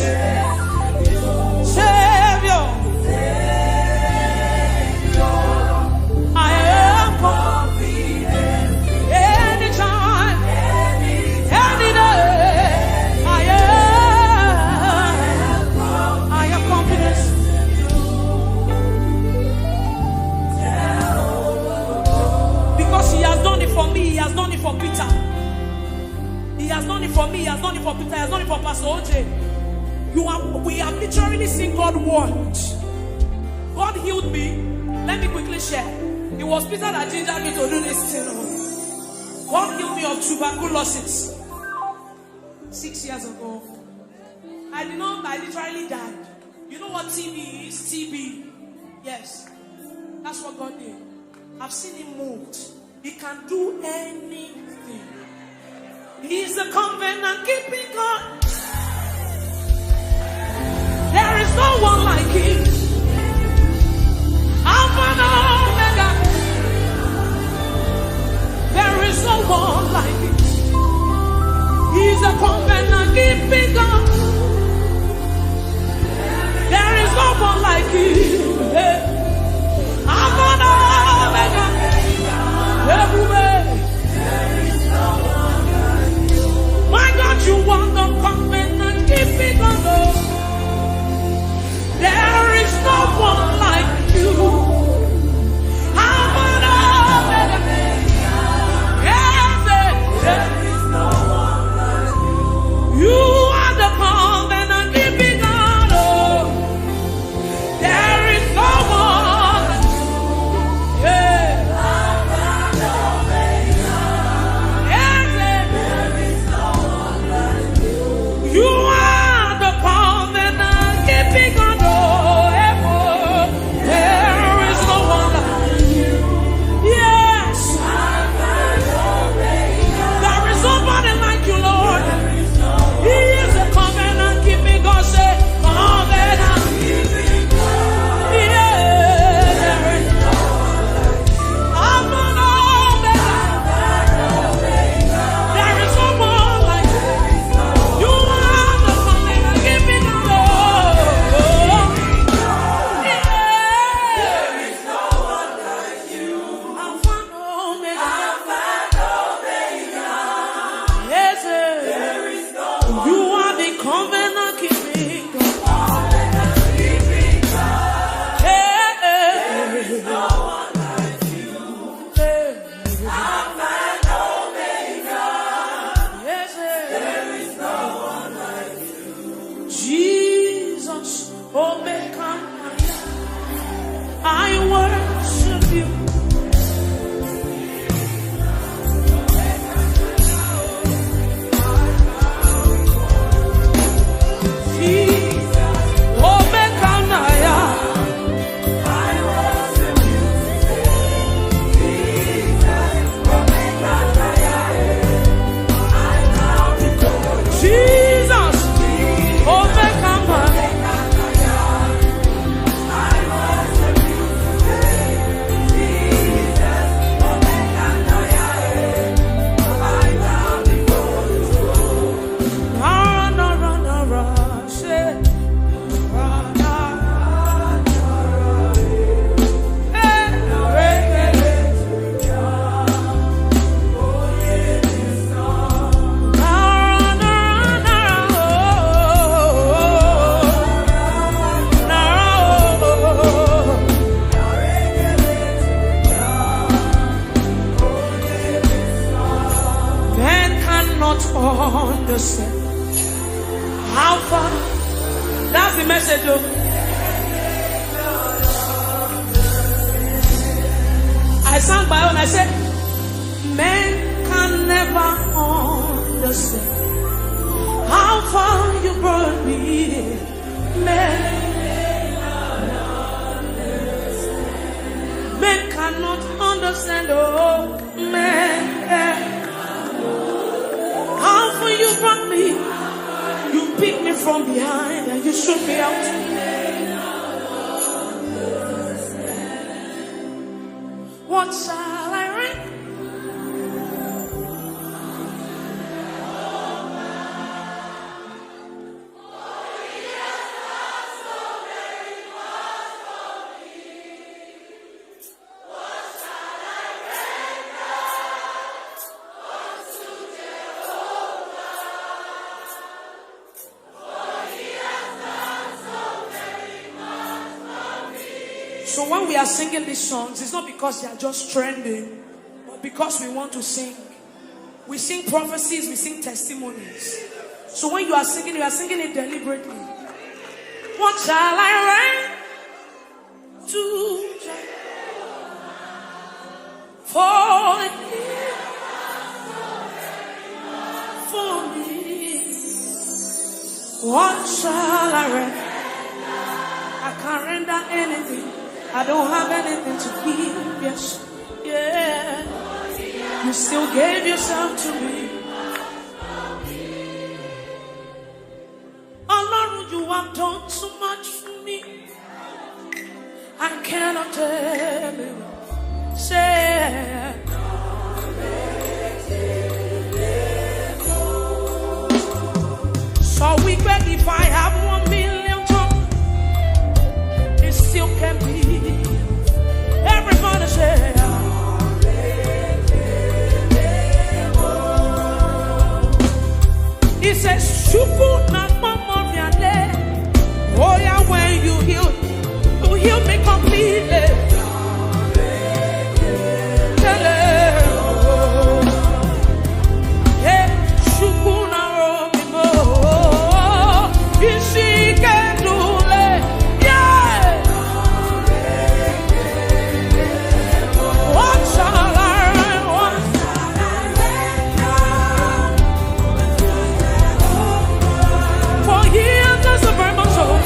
Savior, I have confidence. Anytime, any day, I have, I have confidence. Because he has done it for me, he has done it for Peter. He has done it for me, he has done it for Peter, he has done it for Pastor O J. You have, we have literally seen God work. God healed me. Let me quickly share. It was Peter that gingered me to do this thing. God healed me of tuberculosis six years ago. I did not, I literally died. You know what T B is? T B. Yes. That's what God did. I've seen him moved. He can do anything. He's a covenant keeping God. There is no one like him. Alpha and Omega. There is no one like him. He's a covenant keeping God. There is no one like you. Hey. Alpha and Omega. Everywhere. My God, you are the covenant keeping God. Oh. There is no one like you. Alpha and Omega. Yes, eh. There is no one like you. You are the covenant keeping God. Oh. There is no understand how far. That's the message, though. I sang my own. I said, "Men can never understand how far you brought me. Men, men cannot understand, oh, men." How far you brought me? You picked me from behind and you shook me out. What shall I render? So when we are singing these songs, it's not because they are just trending, but because we want to sing. We sing prophecies, we sing testimonies. So when you are singing, you are singing it deliberately. What shall I render to Jehovah? For he for me. What shall I render? I can't render anything. I don't have anything to give. Yes, yeah. You still gave yourself to me. Ọlọ́run, you have done too much for me. I cannot tell you. Say, so we bet if I have one million tongues, it still can be. Everybody say, he says, "Chukwu na mama of your name." Oh yeah, when you heal, you heal me completely. Tell her, hey, Chukwu na Romimo. Is she can do it? Yeah. What shall I, what shall I render? For he has done so very much, oh.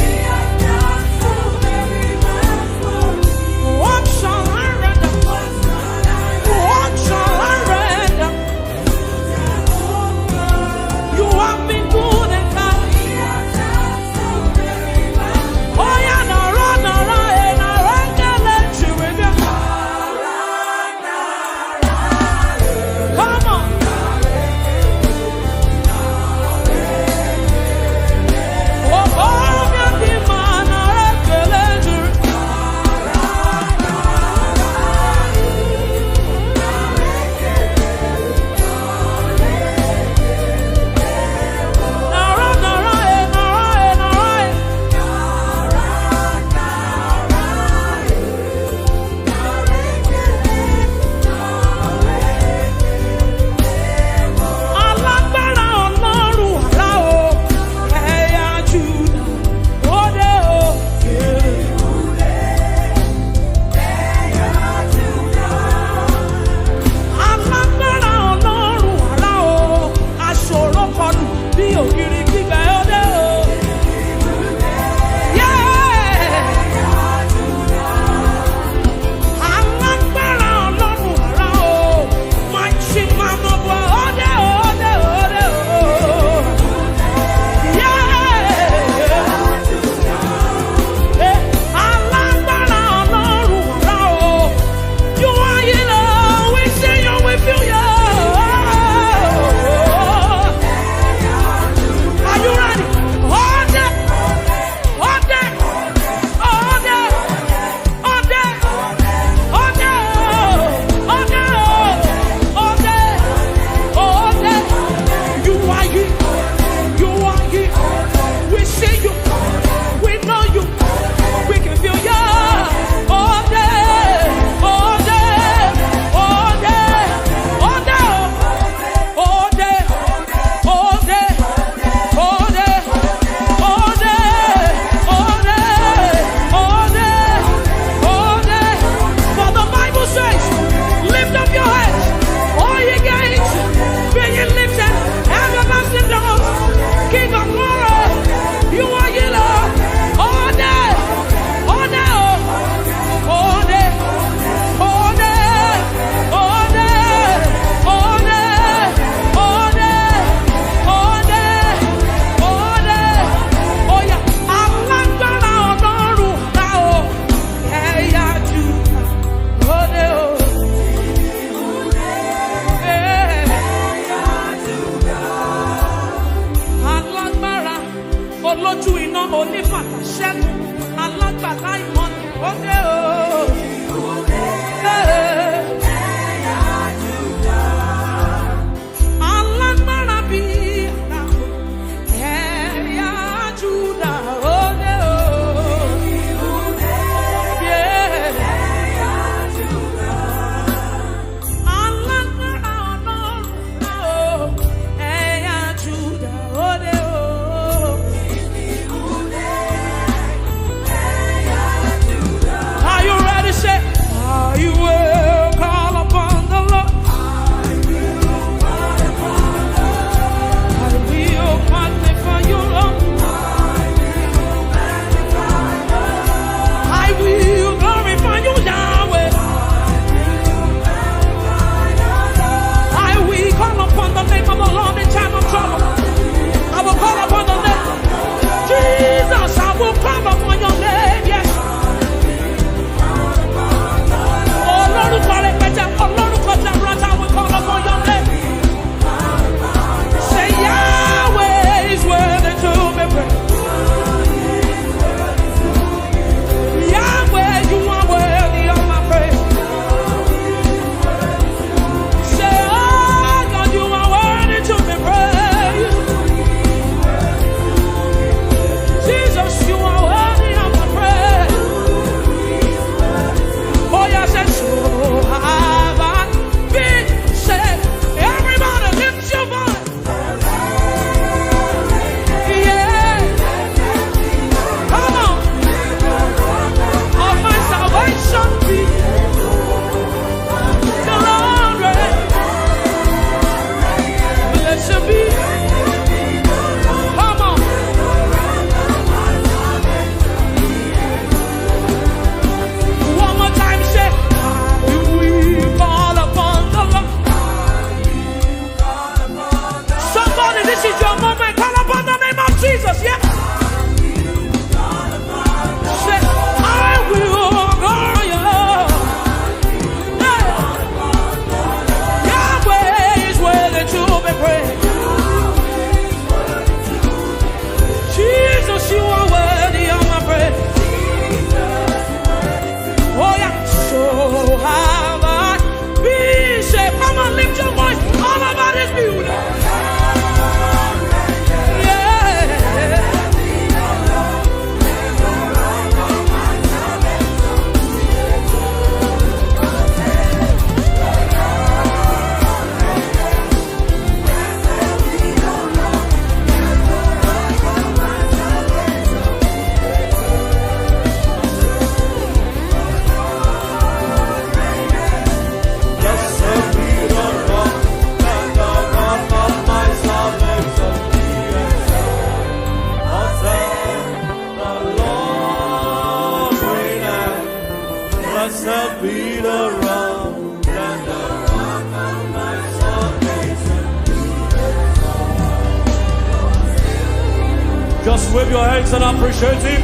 Wave your hands and appreciate him.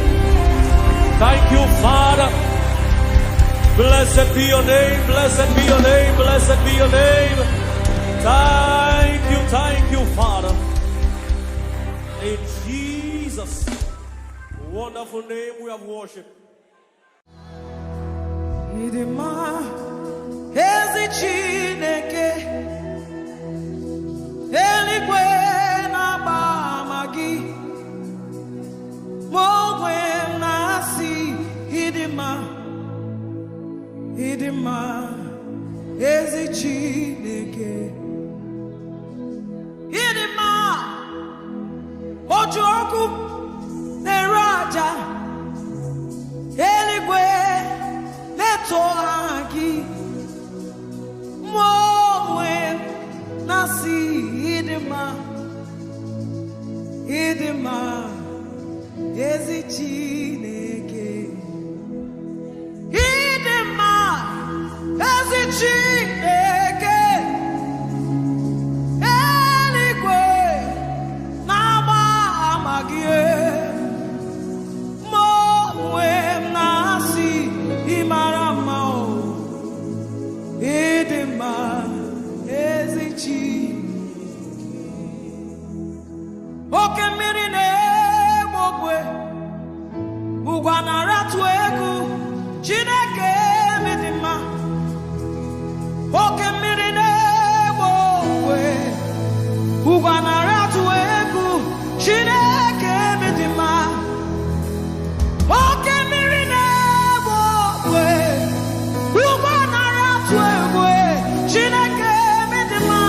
Thank you, Father. Blessed be your name, blessed be your name, blessed be your name. Thank you, thank you, Father. In Jesus' wonderful name we have worship. Ịdị mma, ezi Chineke, eluigwe na-agba ama gị. Mụ onwe m na-asị, ịdị mma, ịdị mma, ezi Chineke. Ịdị mma, otu okwu na-eru aja, eluigwe na-eto aha gị. Mụ onwe m na-asị, ịdị mma, ịdị mma, ezi Chineke. Ịdị mma, ezi Chineke, eluigwe na-agba ama gị. Mụ onwe m na-asị, ị mara mma o. Ịdị mma, ezi Chi. Oke mmiri na-egbu ogwe, ugwu a na-aratụ egwu, Chineke m, ịdị mma. Oke mmiri na-egbu ogwe, ugwu a na-aratụ egwu, Chineke m, ịdị mma. Oke mmiri na-egbu ogwe, ugwu a na-aratụ egwu, Chineke m, ịdị mma.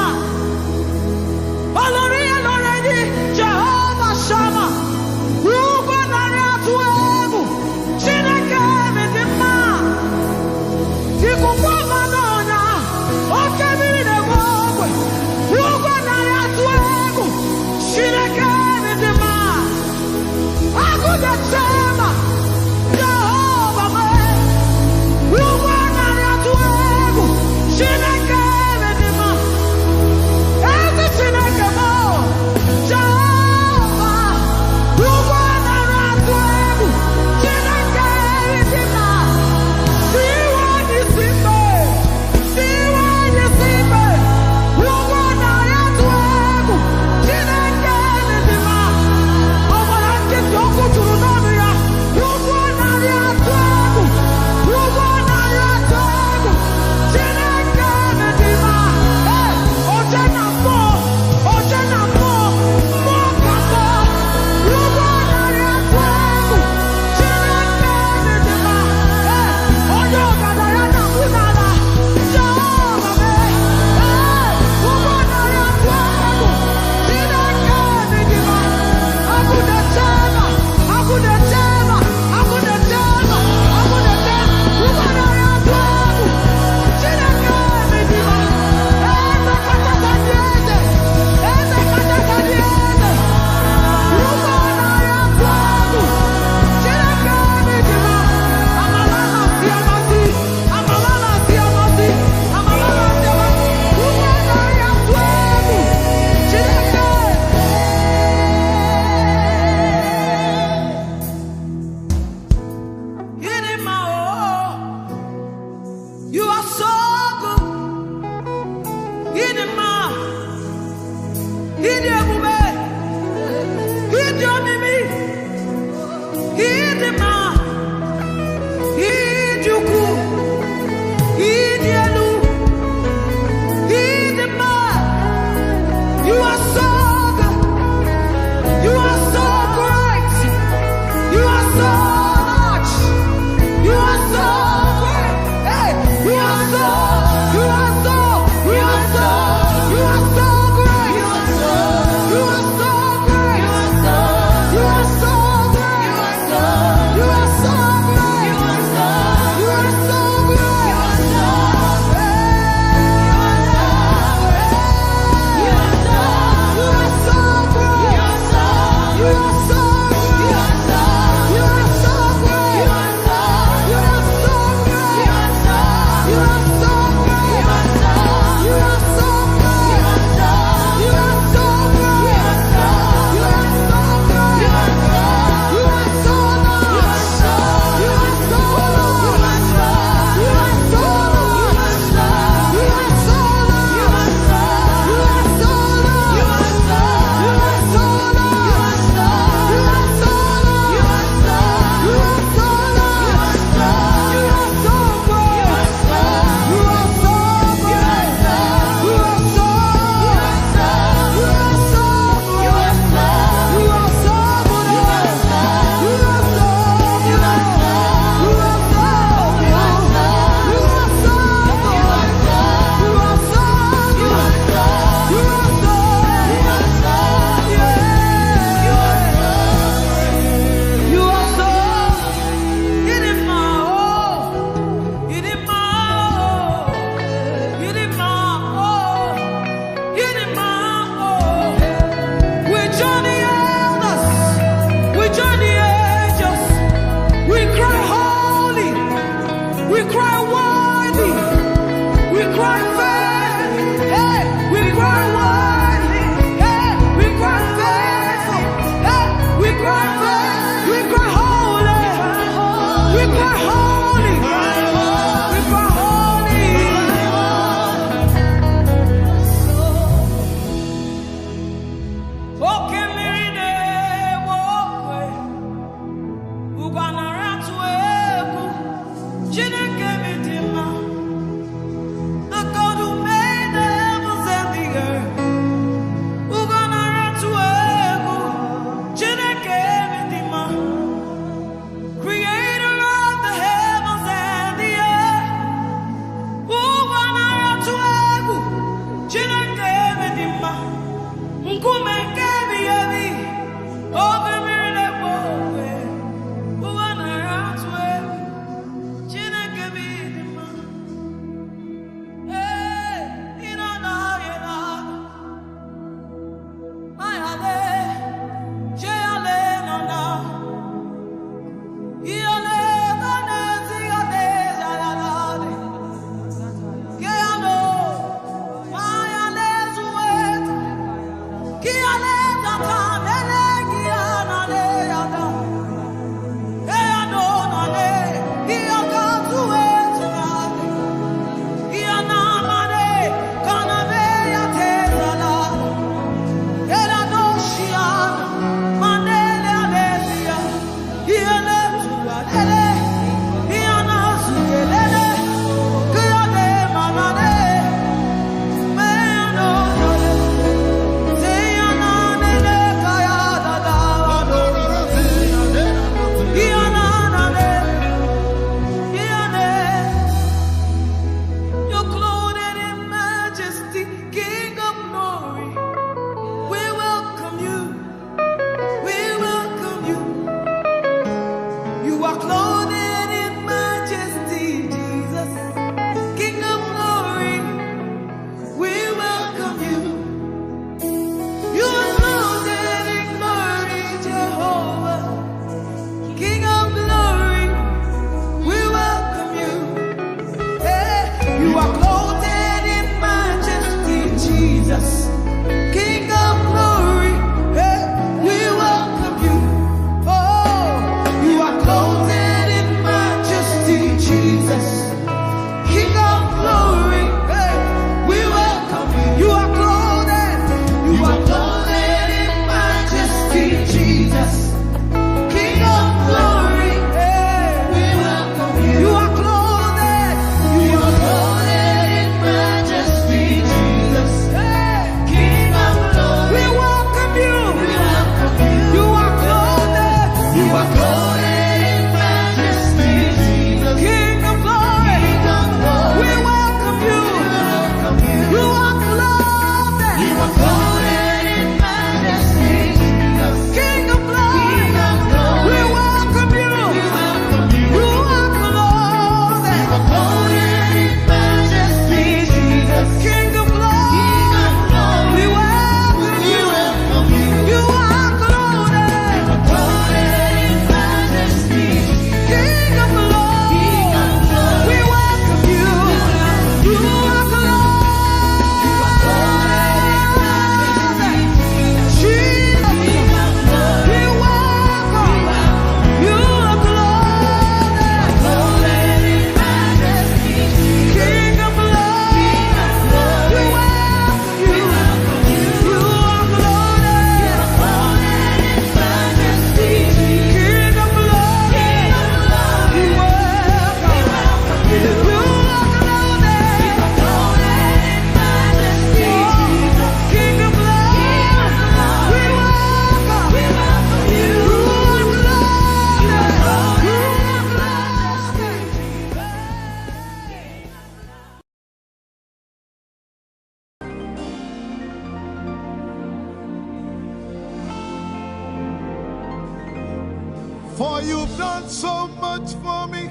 For you've done so much for me,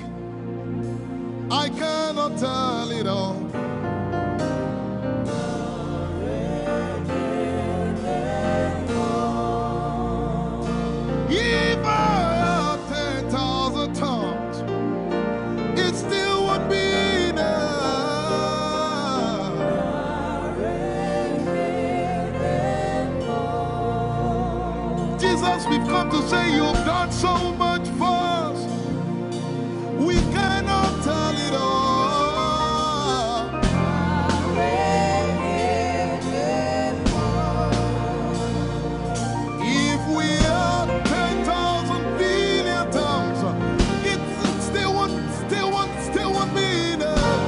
I cannot tell it all. If I had ten thousand tongues, it still won't be enough. Jesus, we've come to say you've done so much for us. We cannot tell it all. If we had ten thousand billion tongues, it still won't, still won't, still won't be enough.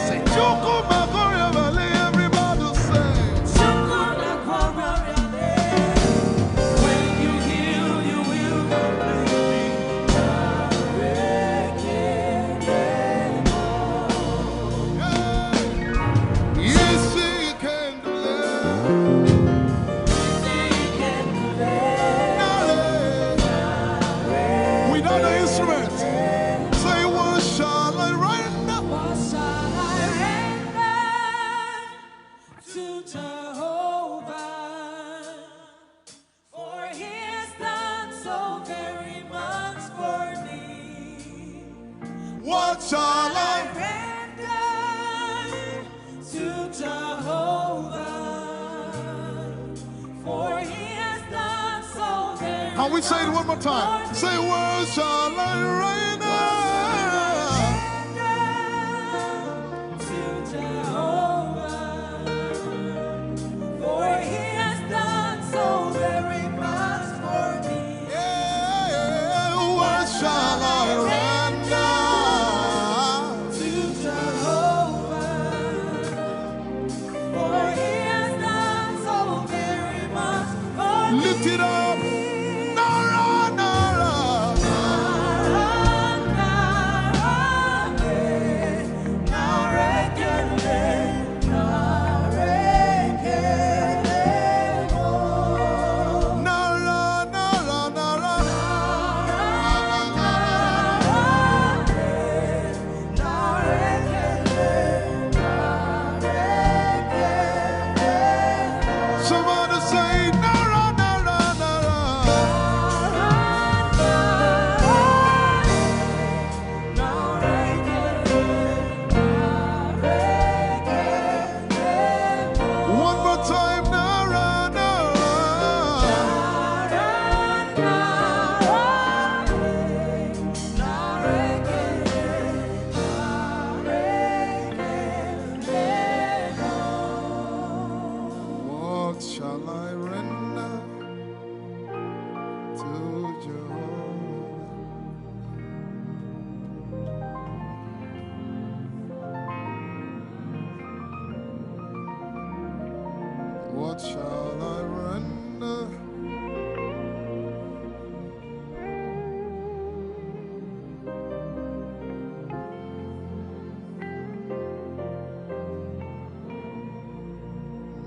Say, "Chukwu Makoria Valley," everybody say. Yes, he can do it. Without the instrument, say, "What shall I render?" What shall I render to Jehovah? For he has done so very much for me. What shall I render to Jehovah? For he has done so very much for me. Can we say it one more time? Say, "What shall I render?" To Jehovah, for he has done so very much for me. Yeah, what shall I render to Jehovah? For he has done so very much for me. Lift it up. Nara, nara. Nara, nara, eh. Somebody say, "Nara, nara, nara." One more time, "Nara, nara." What shall I render to Jehovah? What shall I render?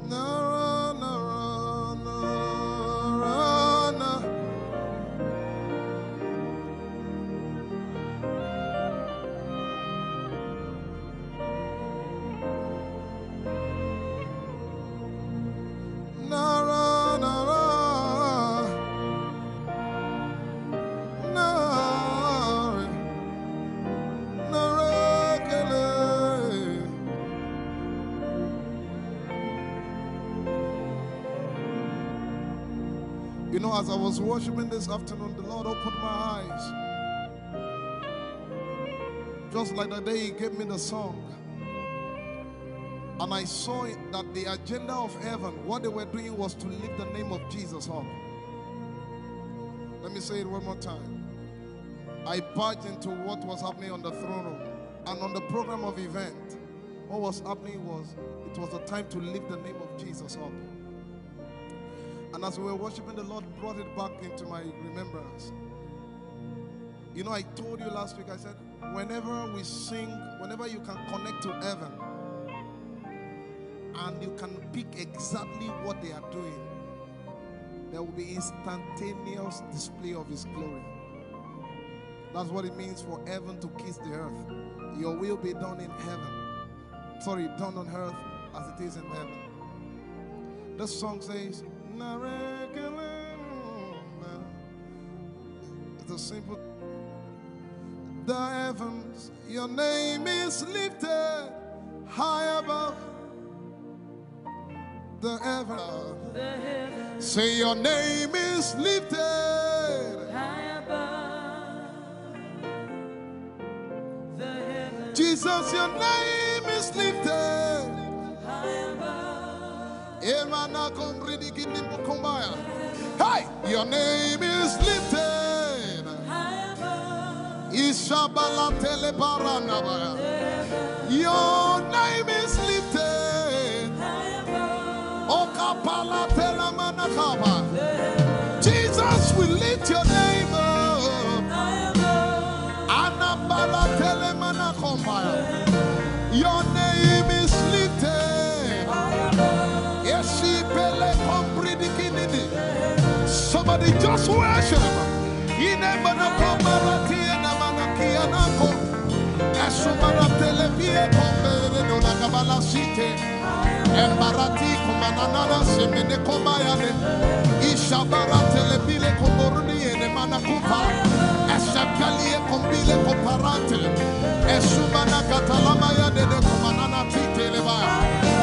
Nara, nara, nara, nara. Nara, nara, nara, nara, kele. You know, as I was worshiping this afternoon, the Lord opened my eyes. Just like the day He gave me the song. And I saw it that the agenda of heaven, what they were doing was to lift the name of Jesus up. Let me say it one more time. I barged into what was happening on the throne room and on the program of event. What was happening was, it was a time to lift the name of Jesus up. And as we were worshiping, the Lord brought it back into my remembrance. You know, I told you last week, I said, whenever we sing, whenever you can connect to heaven and you can pick exactly what they are doing, There will be instantaneous display of his glory. That's what it means for heaven to kiss the earth. Your will be done in heaven. Sorry, done on earth as it is in heaven. The song says, "Narekelema." It's a simple. The heavens, your name is lifted high above the heavens. Say, "Your name is lifted high above the heavens." Jesus, your name is lifted high above. Emana kombridi kinimbo kombaya. Hey, your name is lifted. Ishabala telebaranabaya. Your name is lifted. Okapala telamanakaba. Jesus, we lift your name up. Anabala telemanakombaya. Your name is lifted. Eshipele kompridikinini. Somebody just worship. Ine mana kombarati, ene mana kianako. Esumana telebie kombere no la kabala site. Embarati kumanana semene komayane. Ishabara telebile komboruni ene mana kupa. Esepeli kombile koparate. Esumana katalama ya dede kumanana titeleba.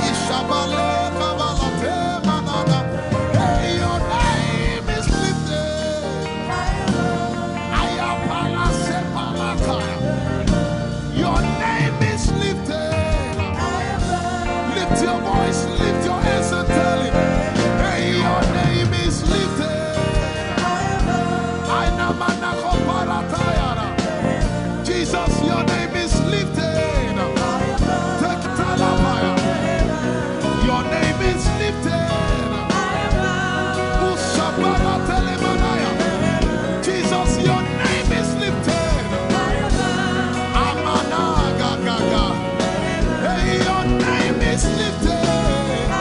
Ishabale kabalate manana. Hey, your name is lifted. Ayapala sepalata. Your name is lifted. Lift your voice, lift your hands and tell him, "Hey, your name is lifted." Aina mana koparatayara. Jesus, your name is lifted. Take talabaya. Your name is lifted. Usabara telemanaya. Jesus, your name is lifted. Amana gagaga. Hey, your name is lifted.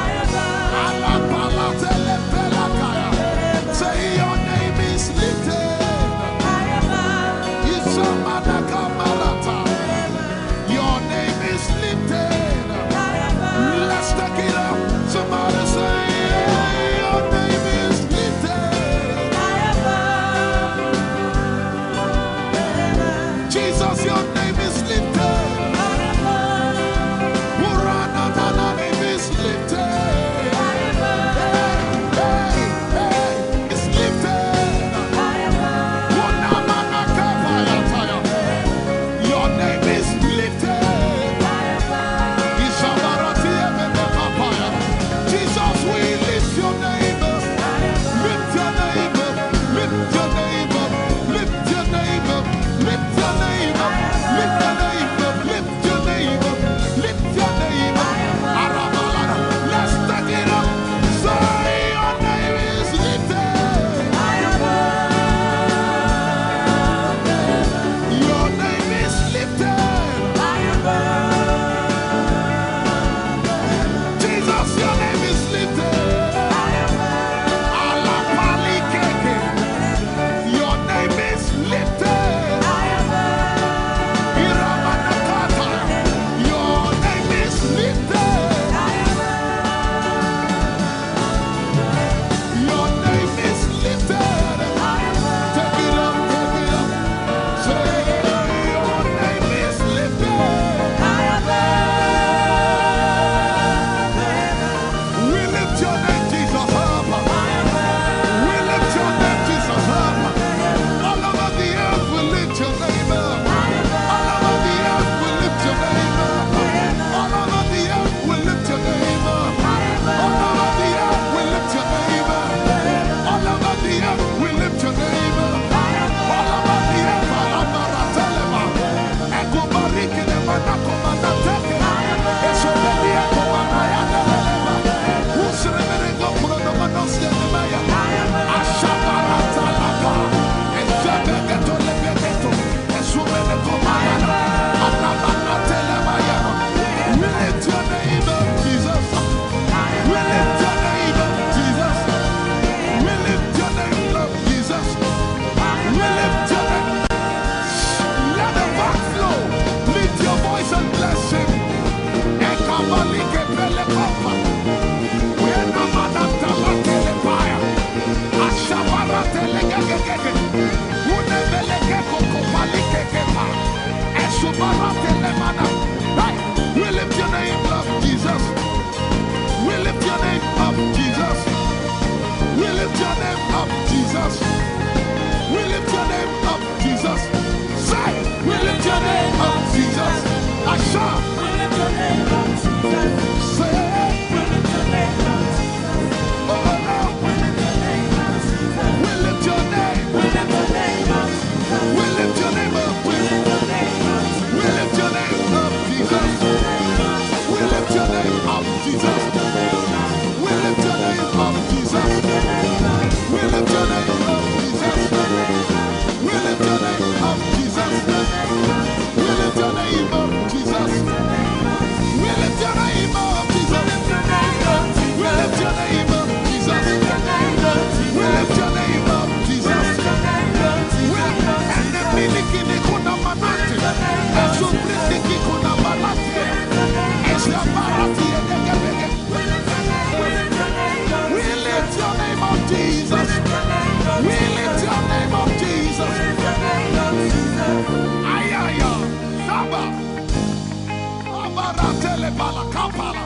Telebala kapala.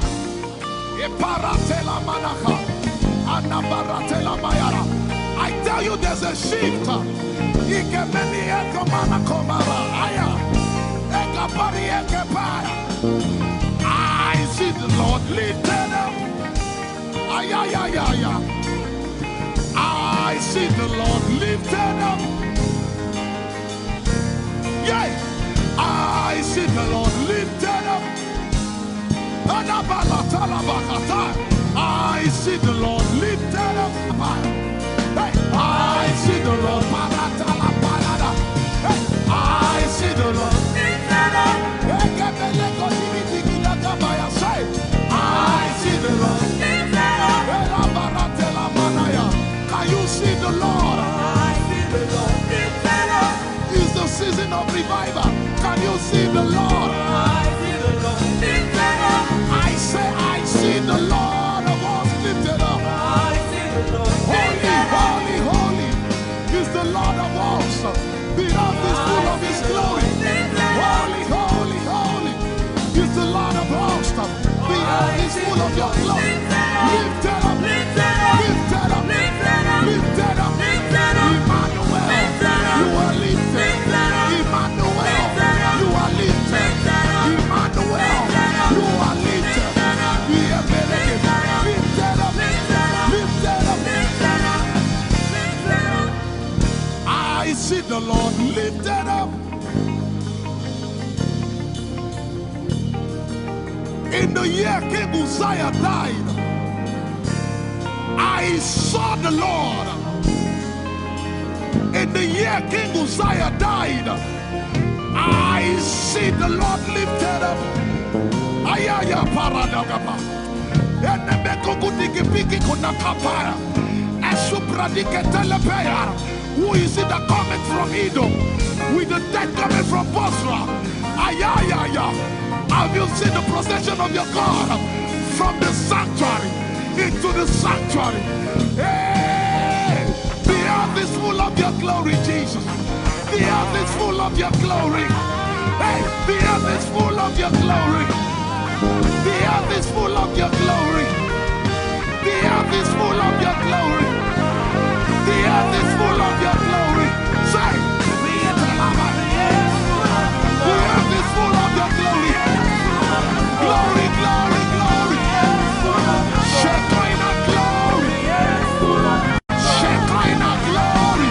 Eparatela manaka. Anabaratela mayara. I tell you, there's a shift. Ikemeni ekomana komara. Aya. Ekapari ekepaya. I see the Lord lifted up. Ay, ay, ay, ay, ay. I see the Lord lifted up. Yeah, I see the Lord lifted up. Anabalatalabahatai. I see the Lord lifted up. Hey, I see the Lord. Paratalabalada. Hey, I see the Lord. Ekebeleko dibidigidaga bayasai. I see the Lord. Elabaratelamanaya. Can you see the Lord? I see the Lord. It's the season of revival. Can you see the Lord? I see the Lord. I say, I see the Lord of hosts lifted up. I see the Lord. Holy, holy, holy is the Lord of hosts. The earth is full of his glory. Holy, holy, holy is the Lord of hosts. The earth is full of your glory. Lifted up, lifted up, lifted up, lifted up, lifted up. Emmanuel, you are lifted. Emmanuel, you are lifted. Emmanuel, you are lifted. Lifted up, lifted up, lifted up. I see the Lord lifted up. In the year King Uzziah died, I saw the Lord. In the year King Uzziah died, I see the Lord lifted up. Ayaya paradagaba. Enemekukudikipiki kunakapaya. Esupradiketelepeya. Who is it that cometh from Edom with the dead coming from Bozrah? Ayayaya. Have you seen the procession of your God from the sanctuary into the sanctuary? Hey, the earth is full of your glory, Jesus. The earth is full of your glory. Hey, the earth is full of your glory. The earth is full of your glory. The earth is full of your glory. The earth is full of your glory. Say, the earth is full of your glory. Glory, glory, glory. Shekinah glory. Shekinah glory.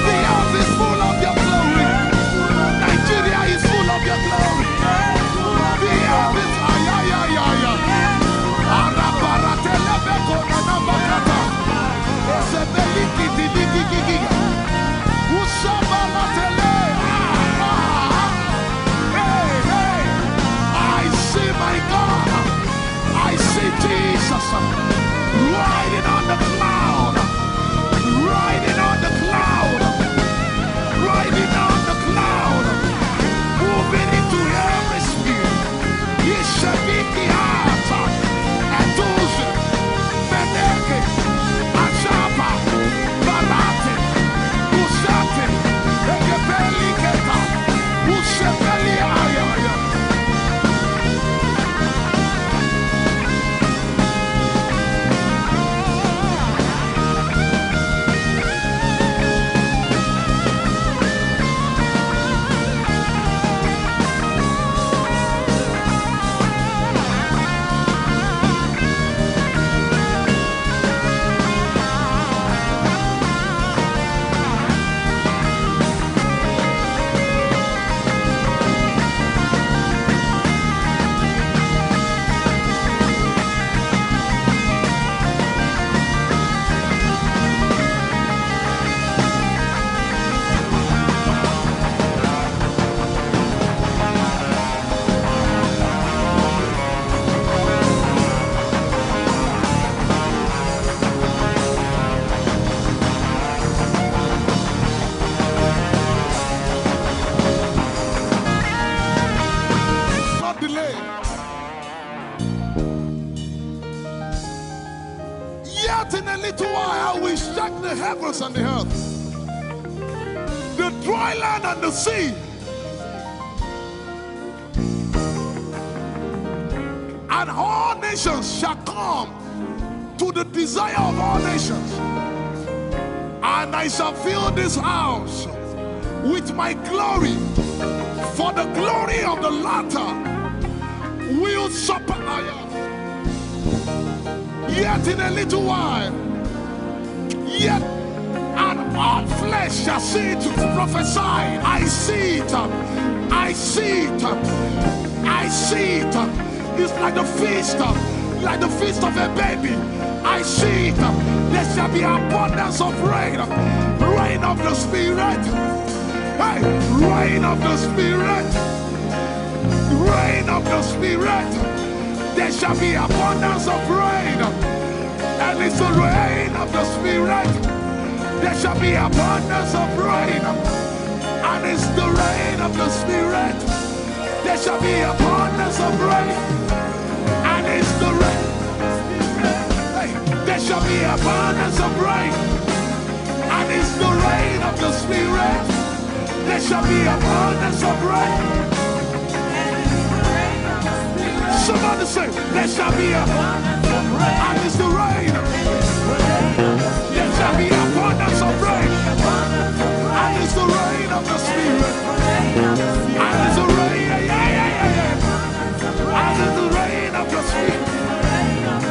The earth is full of your glory. Nigeria is full of your glory. The earth is, ay, ay, ay, ay, ay. Arabaratelebeko nanabakata. Esebelikididigigigiga. Usabalatele. Ah, ah. Hey, hey. I see my God. I see Jesus riding on the cloud, riding on the cloud, riding on the cloud, moving into every spirit. Yeshabiki hata, Etuze, Meneke, Ashapa, Barate, Usate, Ekepeliketa, Usepeli Ayaya. Not delay. Yet in a little while I will shake the heavens and the earth, the dry land and the sea. And all nations shall come to the desire of all nations. And I shall fill this house with my glory, for the glory of the latter will surpass. Yet in a little while, yet and all flesh shall see it. Prophesy. I see it. I see it. I see it. It's like the feast, like the feast of a baby. I see it. There shall be abundance of rain. Rain of the Spirit. Hey, rain of the Spirit. Rain of the Spirit. There shall be abundance of rain. And it's the rain of the Spirit. There shall be abundance of rain. And it's the rain of the Spirit. There shall be abundance of rain. And it's the rain. Hey, there shall be abundance of rain. And it's the rain of the Spirit. There shall be abundance of rain. Somebody say, there shall be abundance of rain. And it's the rain. There shall be abundance of rain. And it's the rain of the Spirit. And it's the rain. Yeah, yeah, yeah, yeah, yeah. And it's the rain of the Spirit.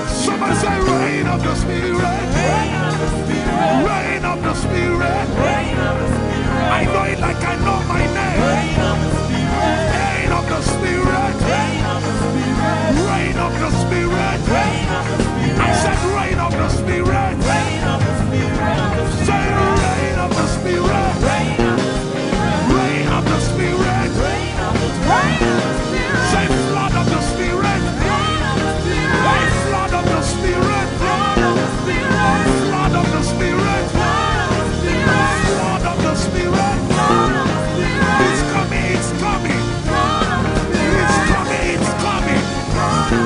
Somebody say, rain of the Spirit. Rain of the Spirit. I know it like I know my name. Rain of the Spirit. Rain of the Spirit. I said, rain of the Spirit. Say, rain of the Spirit. Rain of the Spirit. Say, flood of the Spirit. Hey, flood of the Spirit. Flood of the Spirit. Flood of the Spirit. It's coming. It's coming. It's coming. It's coming.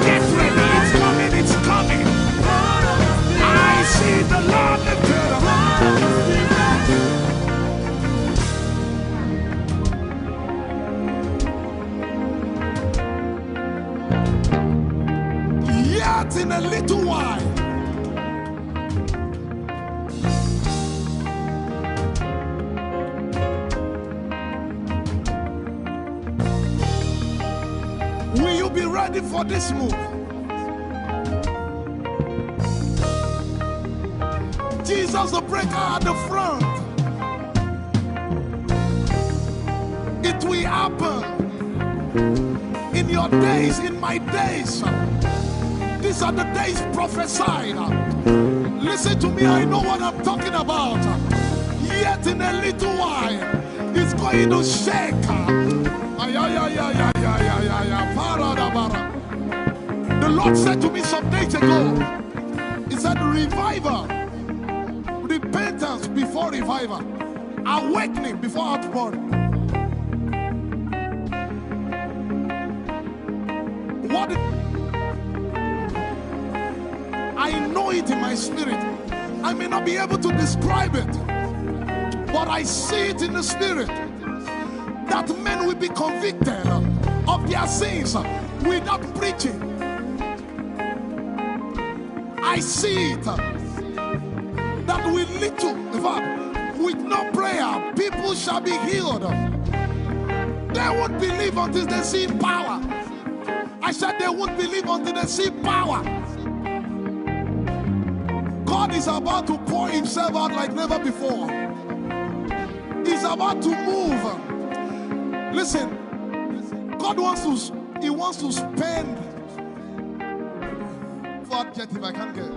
Get ready. It's coming. It's coming. I see the Lord lifted up. Yet in a little while, will you be ready for this move? Jesus the breaker at the front. It will happen in your days, in my days. These are the days prophesied. Listen to me, I know what I'm talking about. Yet in a little while, it's going to shake. Ay, ay, ay, ay, ay, ay, ay, ay, ay, para da bara. The Lord said to me some days ago, He said, revival, repentance before revival, awakening before outpouring. What? I know it in my spirit. I may not be able to describe it, but I see it in the spirit that men will be convicted of their sins without preaching. I see it that with little, in fact, with no prayer, people shall be healed. They won't believe until they see power. I said they won't believe until they see power. God is about to pour himself out like never before. He's about to move. Listen, God wants to, he wants to spend. What adjective I can't get.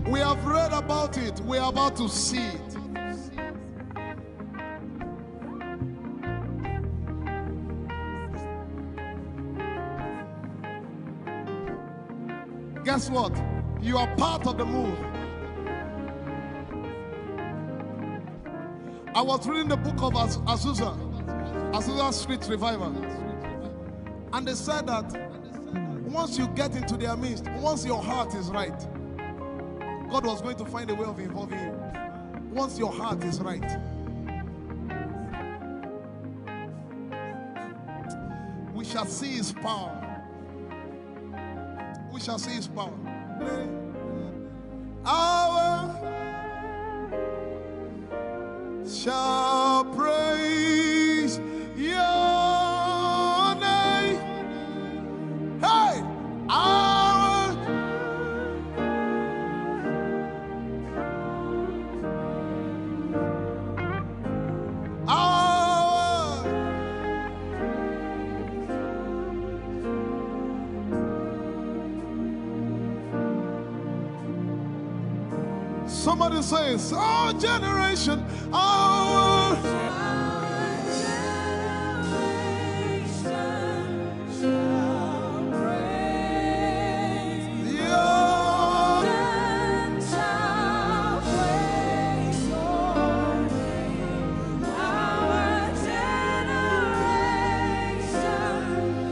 We have read about it. We are about to see it. Guess what? You are part of the move. I was reading the book of Az- Azusa, Azusa Street Revival, and they said that once you get into their midst, once your heart is right, God was going to find a way of involving you. Once your heart is right, Shall see his power. We shall see his power. Our shall praise your name. Hey, our our Somebody says, our generation, our generation shall praise your and shall praise your name. Our generation shall praise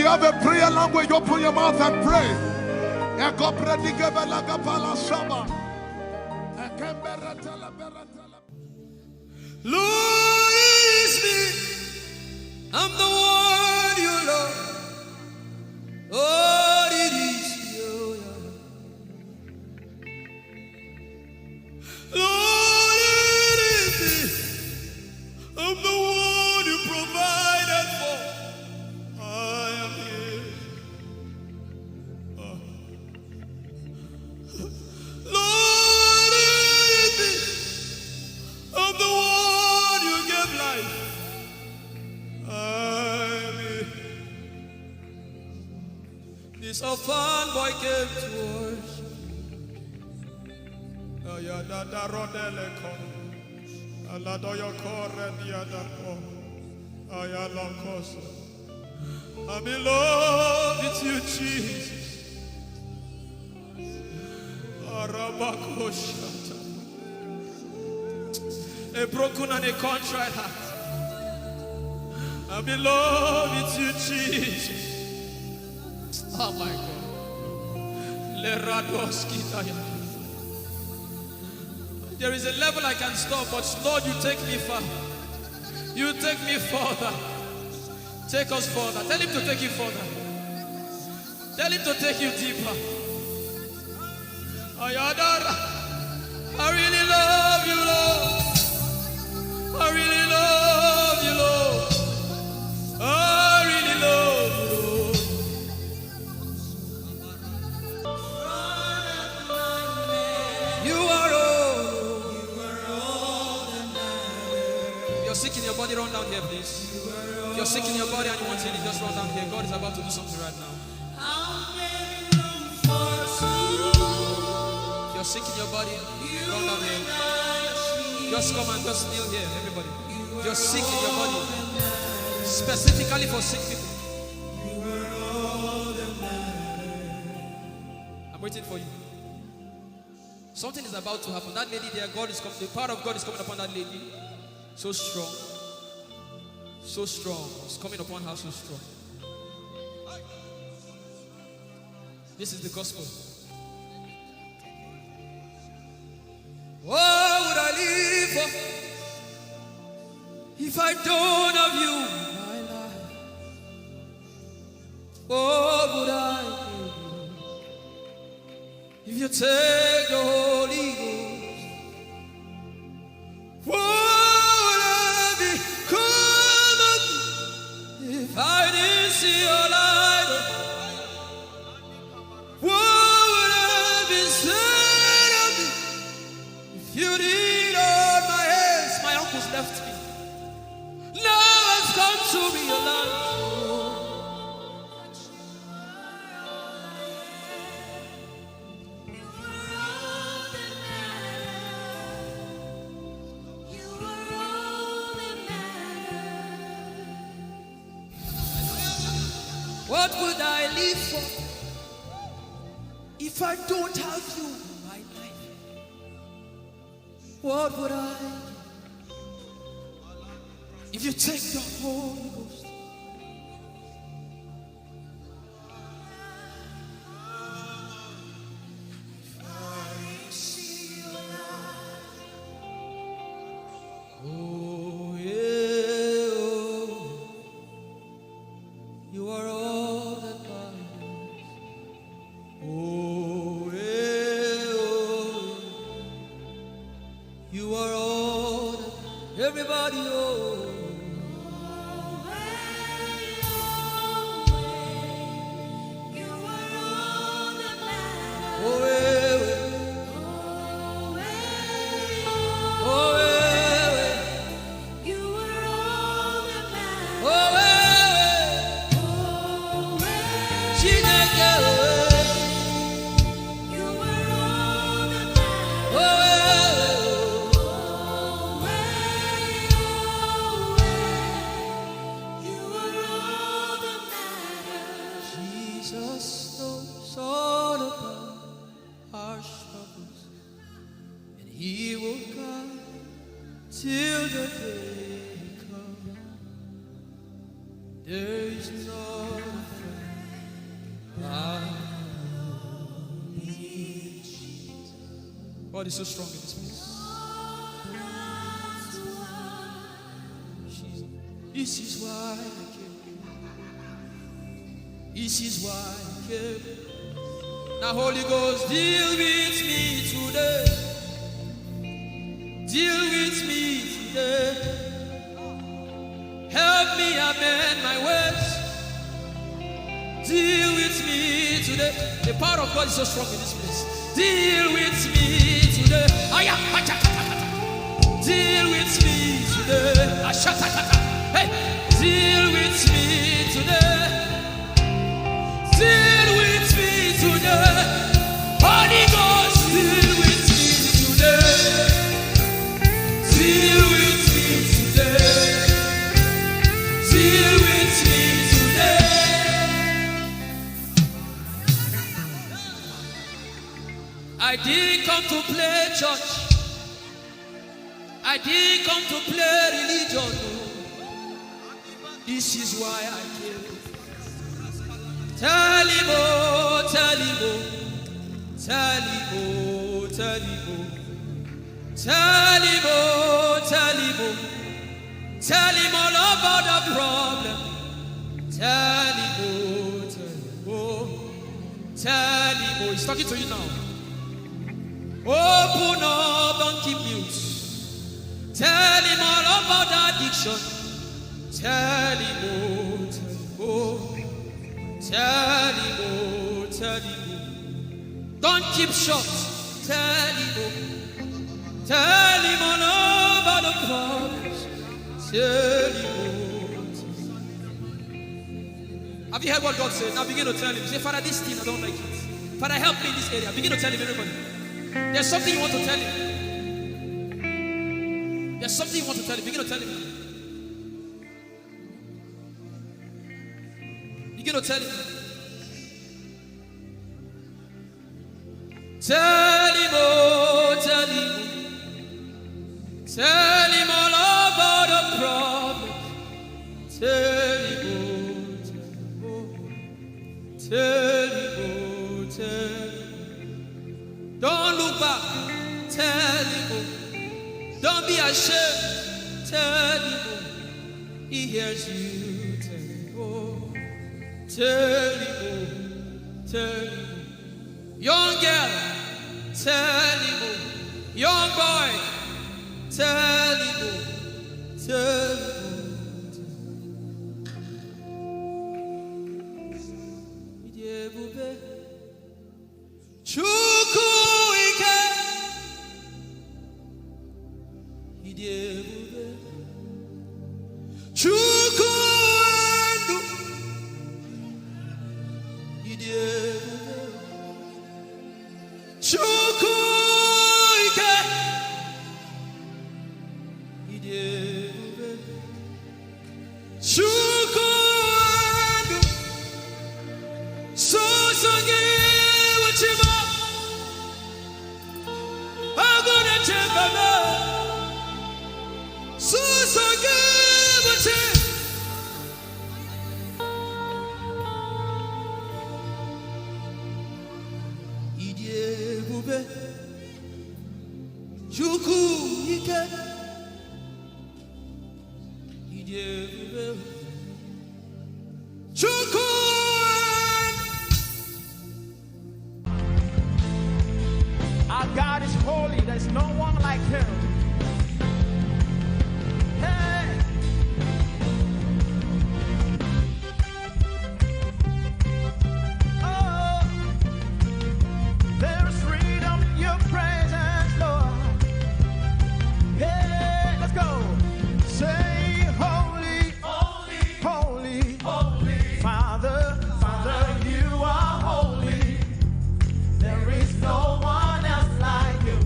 You have a prayer language, open your mouth and pray. Ekopredikebalakapalashaba. Ekembereteleberetele. Lord, it is me. I'm the one you love. Lord, it is you. Lord, it is me. I'm the one you provided for. I am here. Oh. Lord, it is me. I'm the one you gave life. I am here. This orphan boy came to worship. Ayadadarodeleko. Aladoyokorediadako. Ayalokoso. I'm in love with you, Jesus. Arabakoshata. A broken and a contrite heart. I'm in love with you, Jesus. Oh my God. Leradoskitaya. There is a level I can stop, but Lord, you take me far. You take me further. Take us further. Tell him to take you further. Tell him to take you deeper. Ayadara. I really love you, Lord. I really love you, Lord. I really love you, Lord. You are all. If you're sick in your body, run down here, please. If you're sick in your body and you want healing, just run down here. God is about to do something right now. If you're sick in your body, run down here. Just come and just kneel here, everybody. If you're sick in your body, specifically for sick people, I'm waiting for you. Something is about to happen. That lady there, God is coming. The power of God is coming upon that lady. So strong. So strong. It's coming upon her so strong. This is the gospel. What would I live for if I don't have you in my life? What would I give if you take the Holy Ghost? What would I become of me if I didn't see your light? What would have been said of me if you didn't hold my hands? My uncles left me. Now has come to be your life. What would I live for if I don't have you in my life? What would I if you take the Holy Ghost? Oh, yeah, oh. You are all that matters. Oh, yeah, oh. You are all that, everybody, oh. Oh, eh, eh. Oh, eh, eh. Oh, eh, eh. Chineke, oh, eh. Oh, eh, eh. Jesus knows all about our struggles, and He will guide till the day comes. There is no God is so strong in this place. Jesus. This is why I came. This is why I came. Now, Holy Ghost, deal with me today. Deal with me today. Help me amend my ways. Deal with me today. The power of God is so strong in this place. Deal with me today. Aya, acha, acha, acha. Deal with me today. Ashatakata. Hey, deal with me today. Deal with me today. Holy Ghost, deal with me today. Deal with me today. Deal with me today. I didn't come to play church. I didn't come to play religion. Oh. This is why I came. Tell him, oh, tell him, oh. Tell him, oh, tell him, oh. Tell him, oh, tell him, oh. Tell him all about the problem. Tell him, oh, tell him, oh. Tell him, oh. He's talking to you now. Open up and keep mute. Tell him all about the addiction. Tell him, oh, tell him, oh. Tell him, oh, tell him, oh. Don't keep short. Tell him, oh. Tell him all about the problems. Tell him, oh, tell him. Have you heard what God said? Now begin to tell him. Say, "Father, this thing, I don't like it. Father, help me in this area." Begin to tell him, everybody. There's something you want to tell him. There's something you want to tell him. Begin to tell him. Begin to tell him. Tell him, oh, tell him. Tell him all about the problem. Tell him, oh, tell him, oh. Tell him, oh, tell him. Don't look back. Tell him, oh. Don't be ashamed. Tell him, oh. He hears you. Tell him, oh. Tell him, oh. Tell him, oh. Young girl, tell him, oh. Young boy, tell him, oh. Tell him, oh. Ịdị ebube. Chukwu ike. Ịdị ebube. Chukwu ndụ. Ịdị ebube. Chukwu ike. Ịdị ebube. Chukwu ndụ. Sọsọ gị bụ chi m. Agụ na-eche mba m. Sọsọ gị bụ chi. Ịdị ebube. Chukwu ike. Ịdị ebube. Chukwu. Our God is holy. There's no one like him. Hey. Oh, there's freedom in your presence, Lord. Hey, let's go. Say, "Holy, holy, holy, holy. Father, Father, you are holy. There is no one else like you."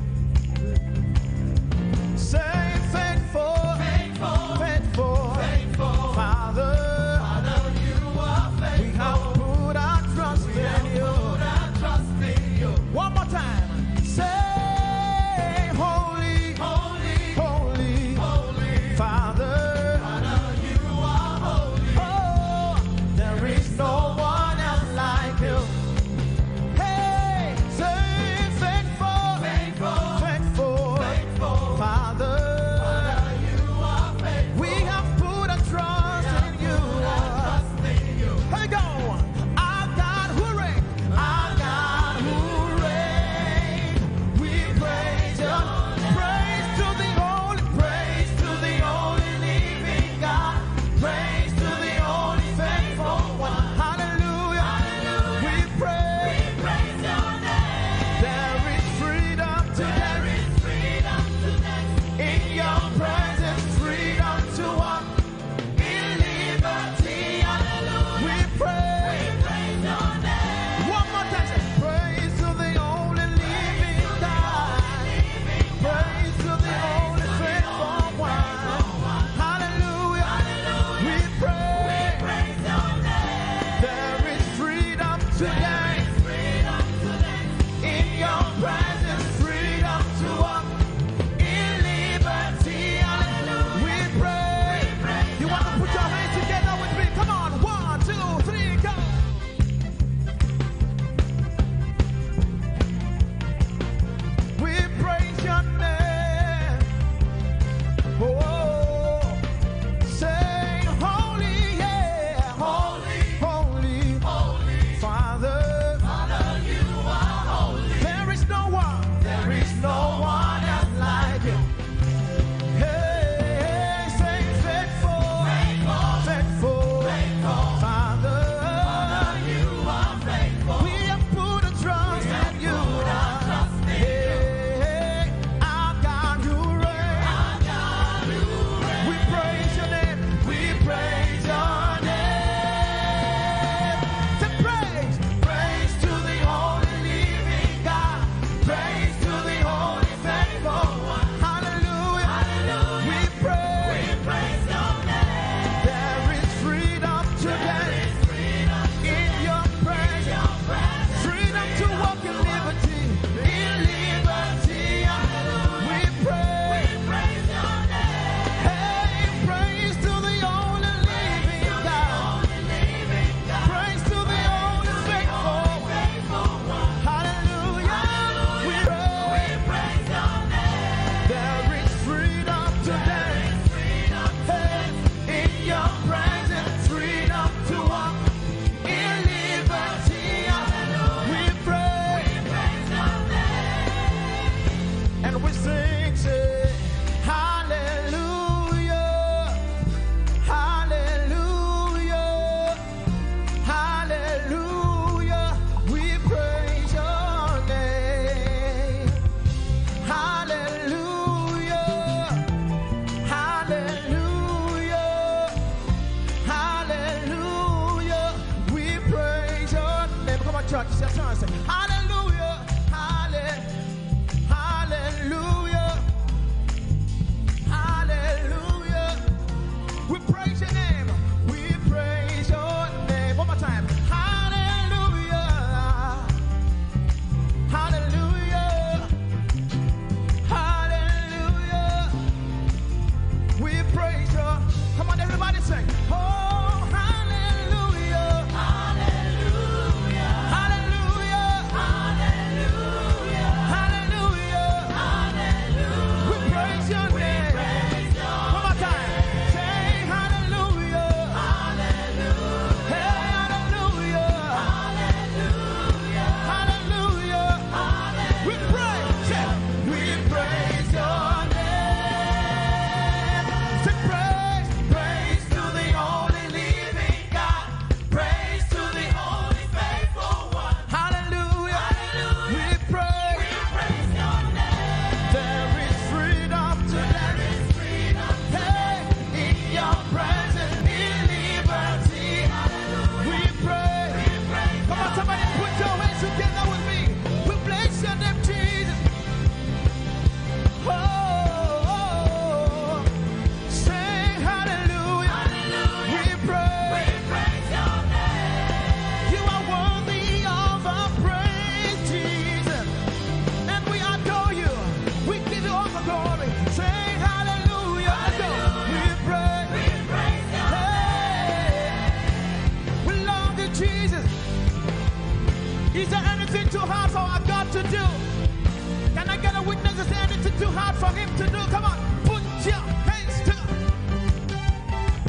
for him to do. Come on, put your hands together.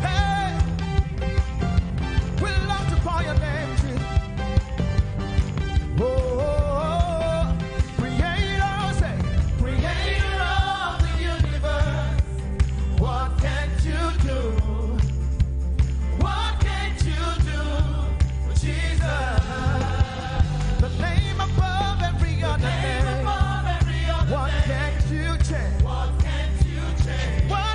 Hey, we love to call your name, Jesus. Oh, creator, say, creator of the universe, what can't you do? What can't you do, Jesus? The name above every other name. What can't you change? What can't you change? What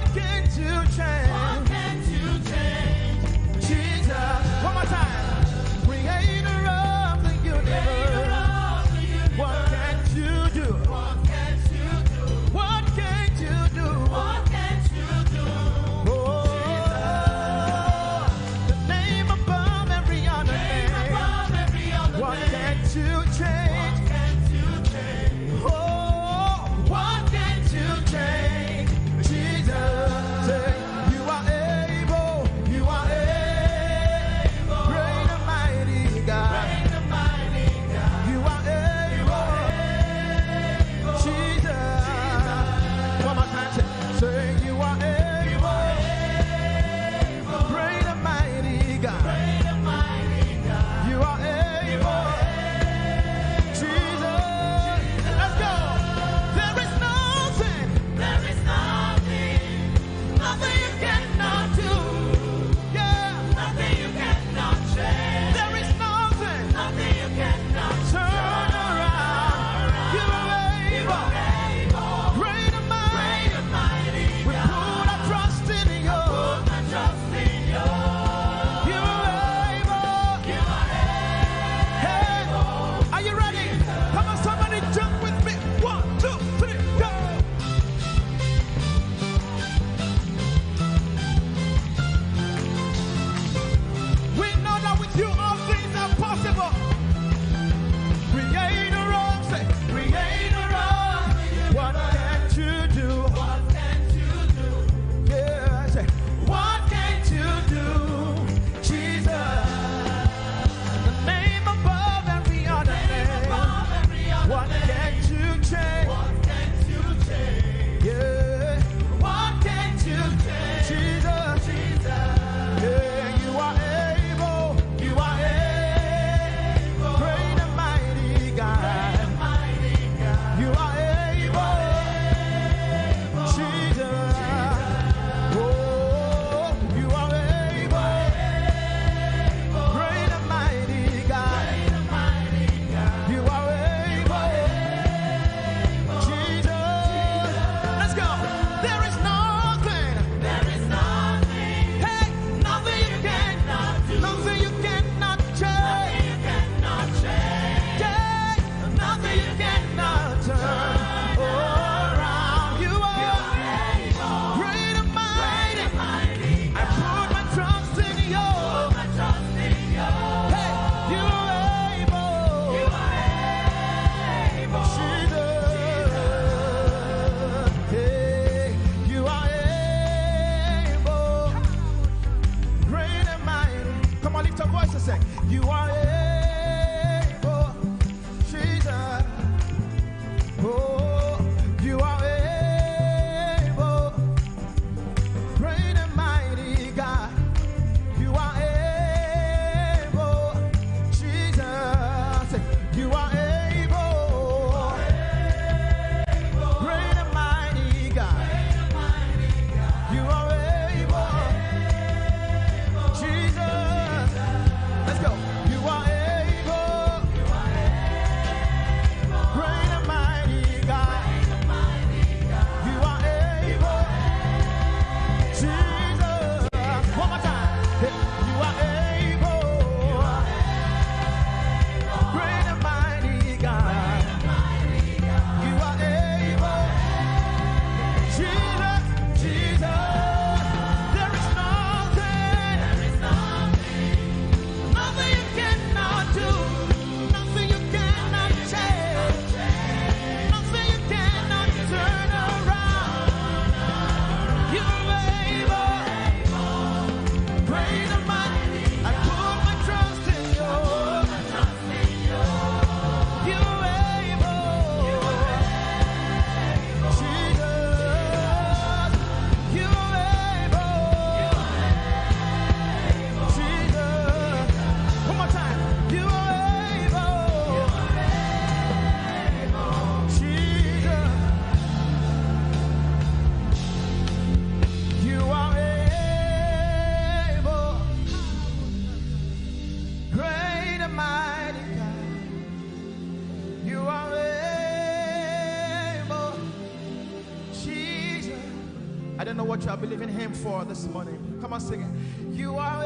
I don't know what you are believing him for this morning. Come on, sing it. You are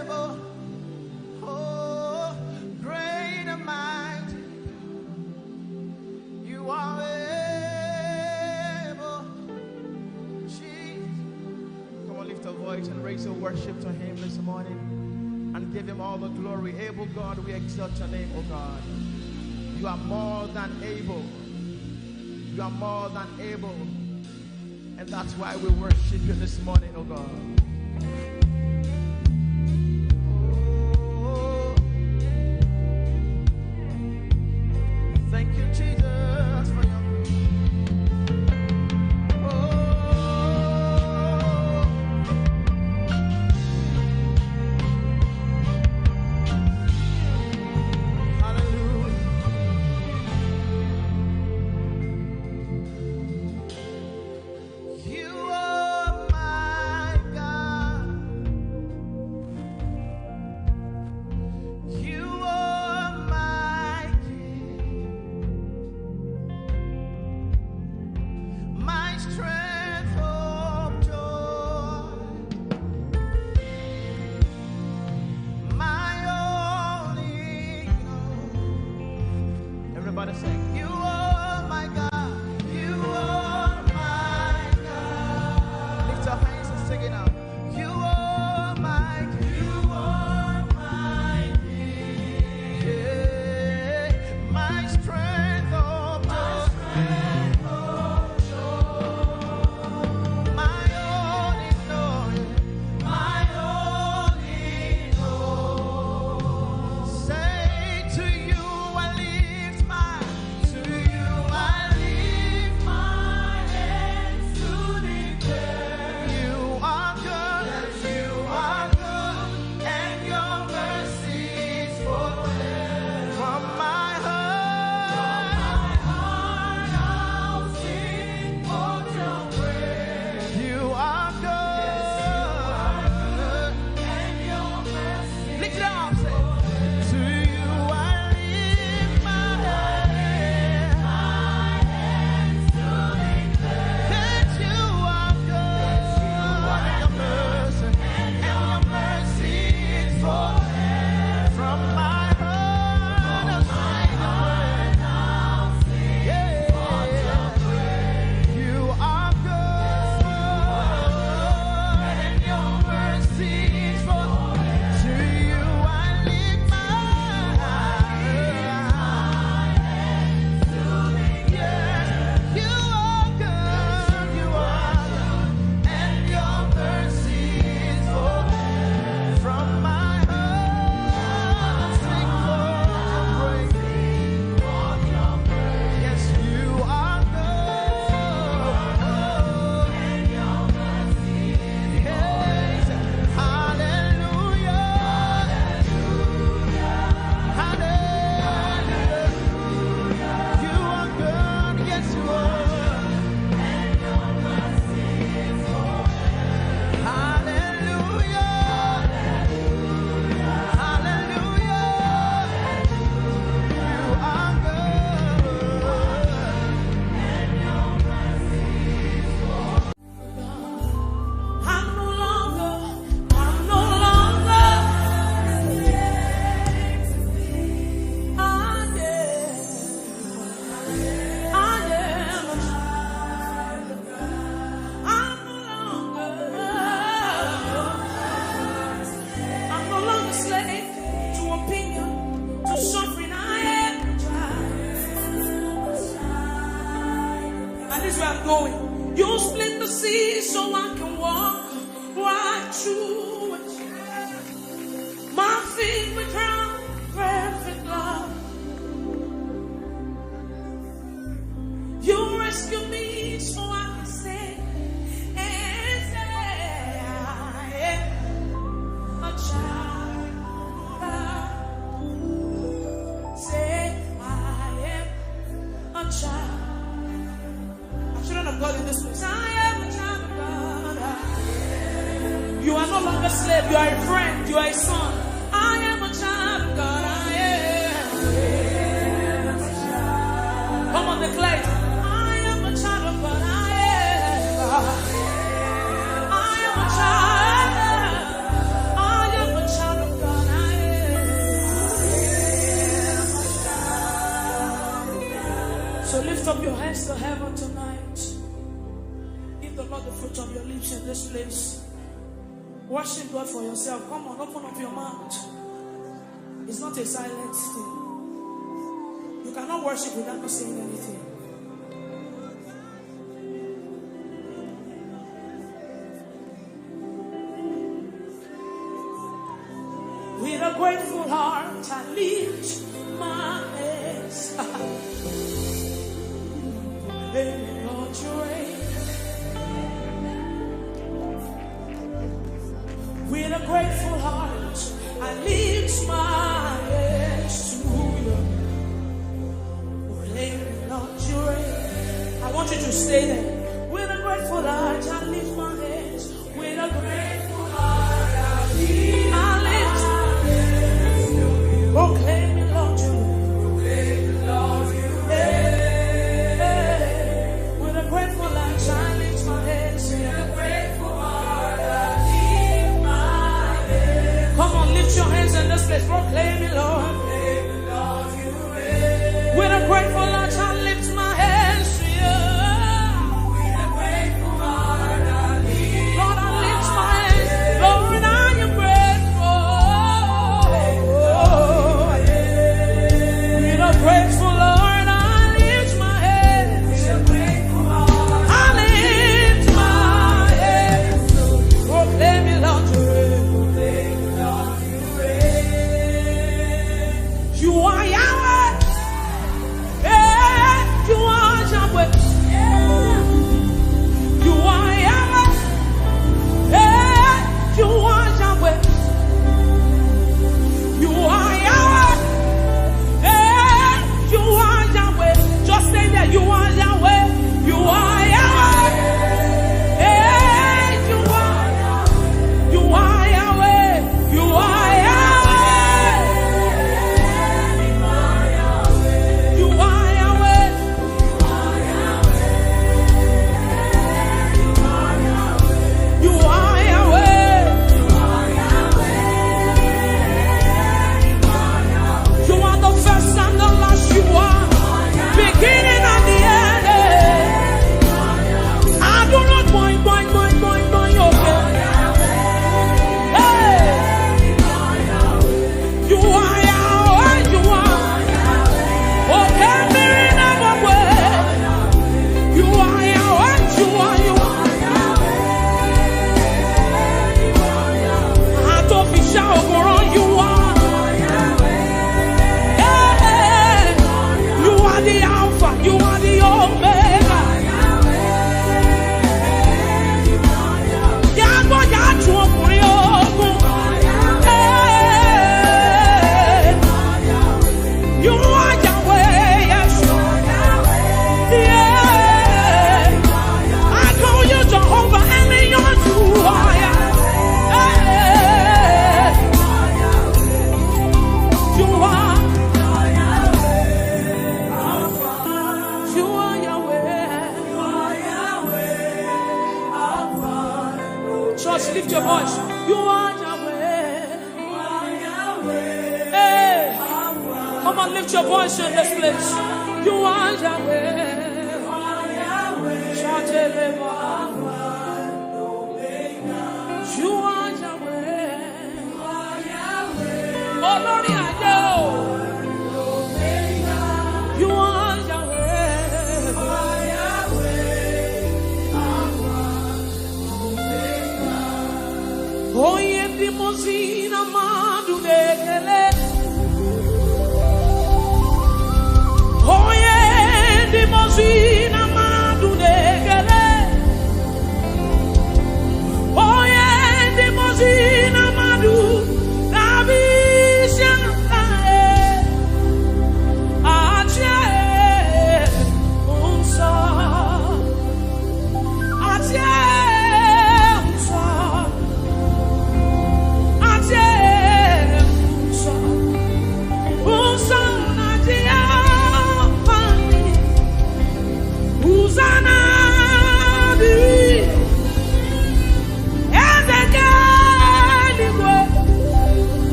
able. Oh, great and mighty. You are able. Jesus. Come on, lift your voice and raise your worship to him this morning and give him all the glory. Able God, we exalt your name, oh God. You are more than able. You are more than able. And that's why we worship you this morning, oh God. Oh. Thank you, Jesus, for your grace. Oh. Hallelujah. You are my God. You are my King. My strength of joy. My only hope. Everybody sing. You are my God. You are my God. Lift your hands and sing it out. You are my, you are my King. Yeah. My strength of joy. My strength of joy. My only glory. My only hope. Say to you I lift my, to you I lift my hands to declare you are good, you are good, and your mercy is forever. From my heart, from my heart I'll sing for your praise. You are good. Lift it up, say, to you I lift my hands to declare that you are good. And your mercy, and your mercy is forever. From my heart, I'll sing your praise. Yeah. You are good, and your mercy is forever. To you I lift my eyes. Yes, you are good, you are good, and your mercy is forever. From my heart, sing for your praise. Yes, you are good. Yes. Hallelujah. Hallelujah. You are good. Yes, you are. Hallelujah. Hallelujah. You are good. I'm no longer, I'm no longer. I am, I am a child of God. I'm no longer, I'm no longer slave to opinion, to suffering. I am a child. And this is where I'm going. You split the sea so I can walk right through it. My feet were ground perfect love. You rescue me so I can say, and say, I am a child of God. Say, I am a child. Children of God in this place, I am a child of God. You are no longer slave, you are a friend, you are a son. I am a child of God, I am. Come on, declare it. I am a child of God, I am. The fruit of your lips in this place. Worship God for yourself. Come on, open up your mouth. It's not a silent thing. You cannot worship without not saying anything. With a grateful heart, I lift my hands. Hey, Lord, you reign. With a grateful heart, I lift my hands to you. Proclaim, Lord, you reign. I want you to stay there. With a grateful heart, I lift my hands. With a grateful heart, I lift my hands. Proclaim, Lord, you reign. Hey, with a grateful heart, I lift my hands. Come on, lift your hands in this place. Proclaim it, Lord. With a grateful heart, I lift my hands to you. Lord, I lift my hands. Lord, I am grateful. With a grateful heart, I lift my hands. I lift my hands. Proclaim it, Lord, you reign. You are Yahweh. Hey, you are Yahweh. You are Yahweh. Hey, you are Yahweh. You are Yahweh. Hey, you are Yahweh. Just say that you are Yahweh. You are Yahweh. Hey, you are Yahweh. You are Yahweh. You are Yahweh. You are Yahweh. You are Yahweh. You are the first and the last. You are beginning and the end. I do not boing, boing, boing, boing, boing, okay. Hey. You are Yahweh, you are. Okay, Mary, now I'm aware. You are Yahweh, you are, you are. Àtòfìṣà òkúrọ̀, you are. Yeah. You are the Alpha, you are the Omega. Yàgò yàtú ọkùnrin ogun. Hey. You are Yahweh, yes. Yeah. I call you Jehovah, and you are. Hey. You are. You are Yahweh. Church, lift your voice. You are Yahweh. Hey. Come on, lift your voice in this place. You are Yahweh. Shout it, Lord. You are Yahweh. Olórí ayé o. You are Yahweh. Onye ndị mmụọ ozi na mmadụ na-ekele. Onye ndị mmụọ ozi na mmadụ na-ekele. Onye ndị mmụọ ozi na mmadụ na-abụ isi ala, ee, achị, ee, nsọ. Achị, ee, nsọ. Achị, ee,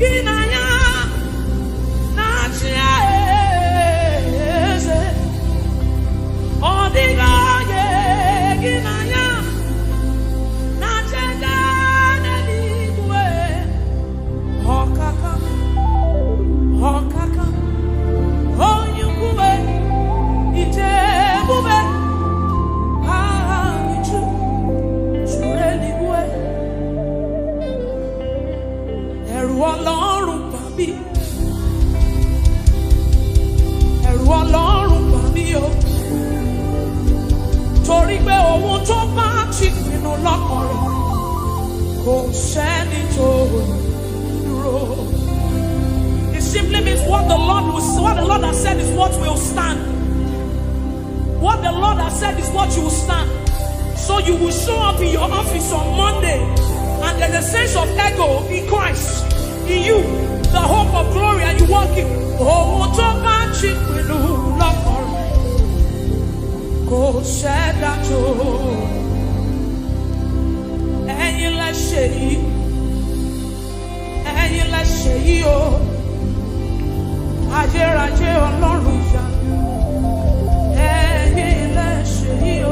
Gị na ya na-achị eze. Ọ dịghị onye gị na ya na-achịga n'eluigwe. Ọkaka, ọkaka, onye ukwu, ije ebube, aha gị ju, juru eluigwe. Ẹ̀rù Ọlọ́run bà mí. Ẹ̀rù Ọlọ́run bà mí o. Torí pé ohun tó bá ti pinnu lọ́kàn rẹ̀, kò sẹ́ni tó dúró. It simply means what the Lord will, what the Lord has said is what will stand. What the Lord has said is what you will stand. So you will show up in your office on Monday, and there's a sense of ego in Christ, in you, the hope of glory, and you walk in. Ohun tó bá ti pinnu lọ́kàn rẹ̀, kò sẹ́dá tó. Ẹ̀yin lẹ ṣe yìí. Ẹ̀yin lẹ ṣe yìí o. Ayérayé Ọlọ́run ìyanu. Ẹ̀yin lẹ ṣe yìí o.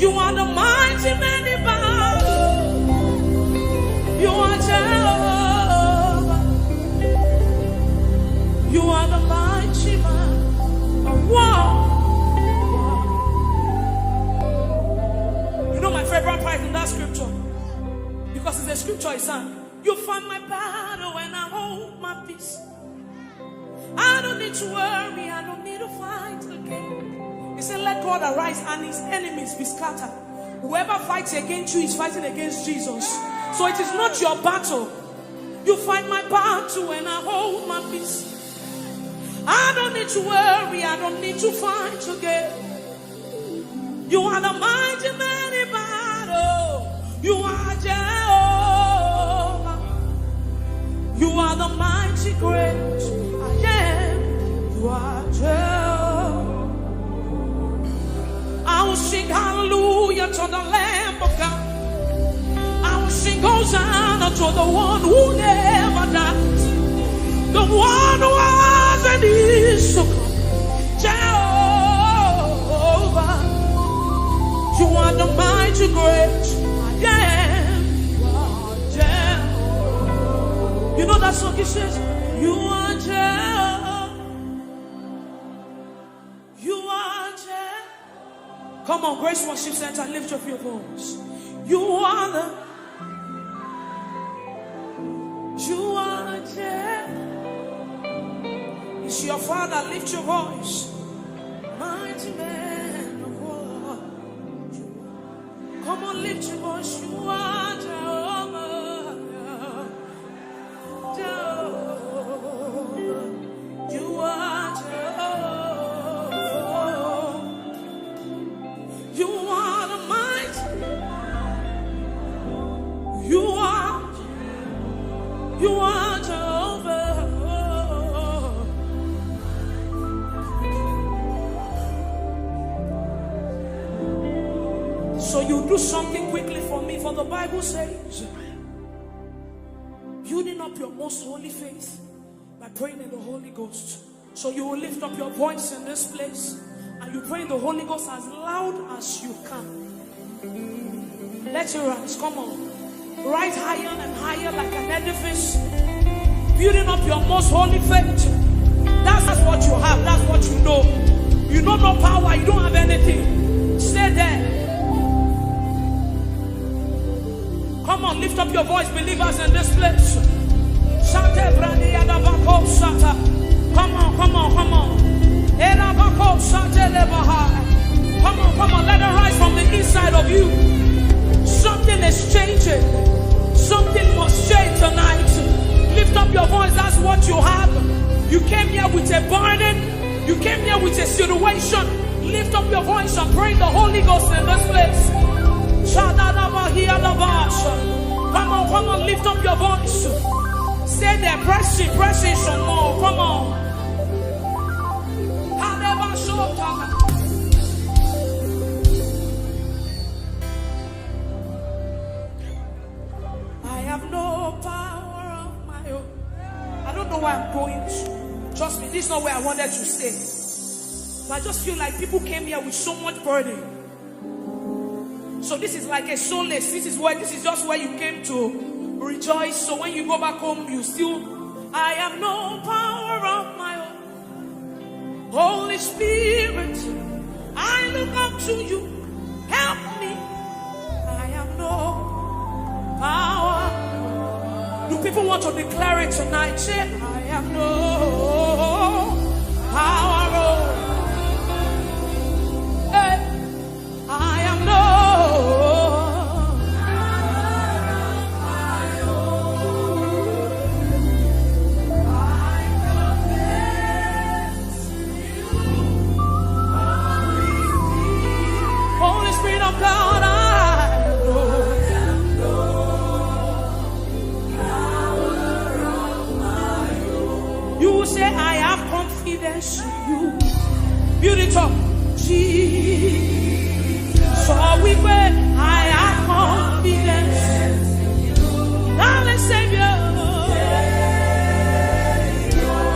You are the mighty man in battle. You are Jehovah. You are the mighty man of war. You know my favorite part in that scripture? Because it's a scripture, it's an, "You fight my battle and I hold my peace. I don't need to worry, I don't need to fight again." He said, "Let God arise and his enemies be scattered." Whoever fights against you is fighting against Jesus. So it is not your battle. "You fight my battle and I hold my peace. I don't need to worry, I don't need to fight again. You are the mighty man in battle. You are Jehovah. You are the mighty great I am. You are Jehovah." I will sing hallelujah to the Lamb of God. I will sing Hosanna to the one who never dies, the one who was and is to come. Jehovah, you are the mighty great I am. You are Jehovah. You know that song, it says, "You are Jehovah. You are Jehovah." Come on, Grace Worship Center, lift up your voice. You are the, you are Jehovah. It's your Father, lift your voice. Mighty man of war. Come on, lift your voice. You are Jehovah. Jehovah. You are Jehovah. You are the mighty. You are, you are Jehovah. So you do something quickly for me, for the Bible says, "Building up your most holy faith by praying in the Holy Ghost." So you will lift up your voice in this place and you pray in the Holy Ghost as loud as you can. Let it rise. Come on. Rise higher and higher like an edifice. Building up your most holy faith. That's, that's what you have. That's what you know. You know no power. You don't have anything. Stay there. Come on, lift up your voice, believers in this place. Shate brani adabako shata. Come on, come on, come on. Erabako shate lebaha. Come on, come on, let it rise from the inside of you. Something is changing. Something must change tonight. Lift up your voice, that's what you have. You came here with a burden. You came here with a situation. Lift up your voice and pray in the Holy Ghost in this place. Shadadabahiyadabasha. Come on, come on, lift up your voice. Stay there, press in, press in some more. Come on. Kadabashota. I have no know where I'm going to. Trust me, this is not where I wanted to stay. But I just feel like people came here with so much burden. So this is like a solace. This is where, this is just where you came to rejoice. So when you go back home, you still, I have no power of my own. Holy Spirit, I look up to you. Help me. I have no power. Do people want to declare it tonight? Say, I have no power. Oh. Hey. I am no. Holy Spirit of God, I know. You will say, I have confidence in you. Build it up. Jesus. So we pray, I have confidence. Darling Savior.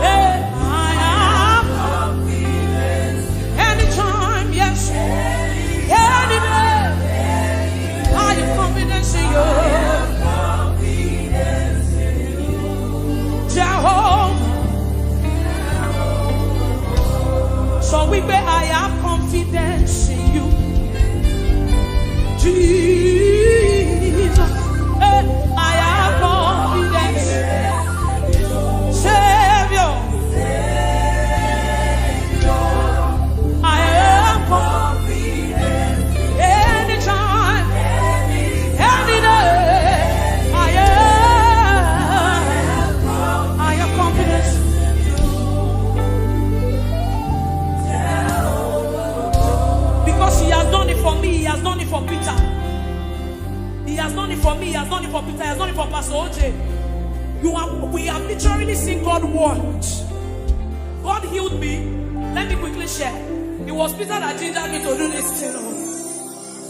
Yeah, I have confidence. Anytime, yes. Any day. I have confidence in you. Jehovah. So we pray, I have confidence in you. Jesus, eh, I have confidence. Savior, I have confidence. Anytime, any day, I have, I have confidence. Because he has done it for me, he has done it for Peter. He has done it for me, he has done it for Peter, he has done it for Pastor O J. You have, we have literally seen God work. God healed me. Let me quickly share. It was Peter that gingered me to do this thing.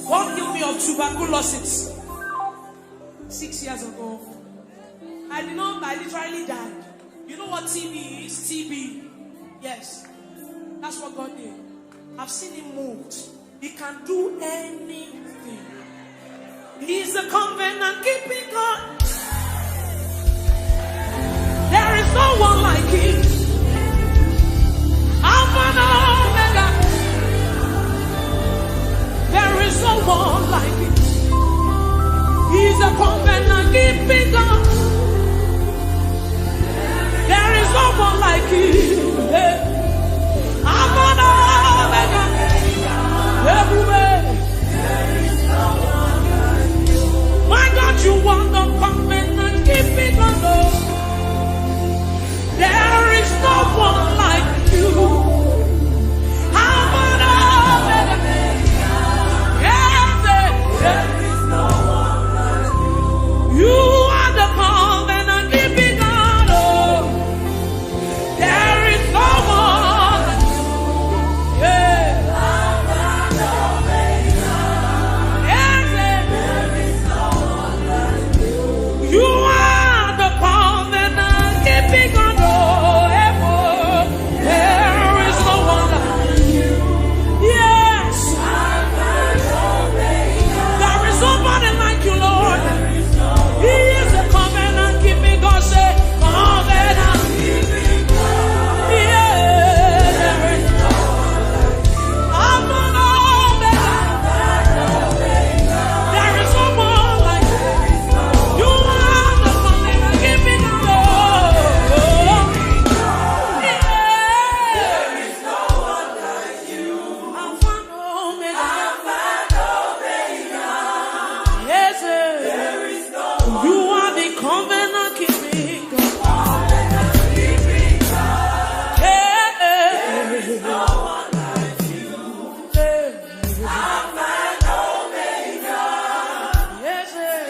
God healed me of tuberculosis six years ago. I did not, I literally died. You know what T B is? T B. Yes. That's what God did. I've seen him moved. He can do anything. He's a covenant keeping God. There is no one like him. Alpha and Omega. There is no one like him. He's a covenant keeping God. There is no one like you. Hey. Alpha and Omega. Everywhere. My God, you are the covenant keeping God. There is no one like you. Alpha and Omega. Yes, eh. There is no one like you. You are the covenant keeping God. Oh. There is no one. Yeah. Yes, eh. You are the covenant keeping God. Oh, eh, oh. There is no one like you. Yes. There is nobody like you, Lord. He is a covenant keeping God. Say, covenant keeping God. Yeah, there is no one like you. Alpha and Omega. There is no one like you. You are the covenant keeping God. Yeah. Alpha and Omega. Yes, sir. You are the covenant keeping God. Yeah. Yeah. Yes, sir.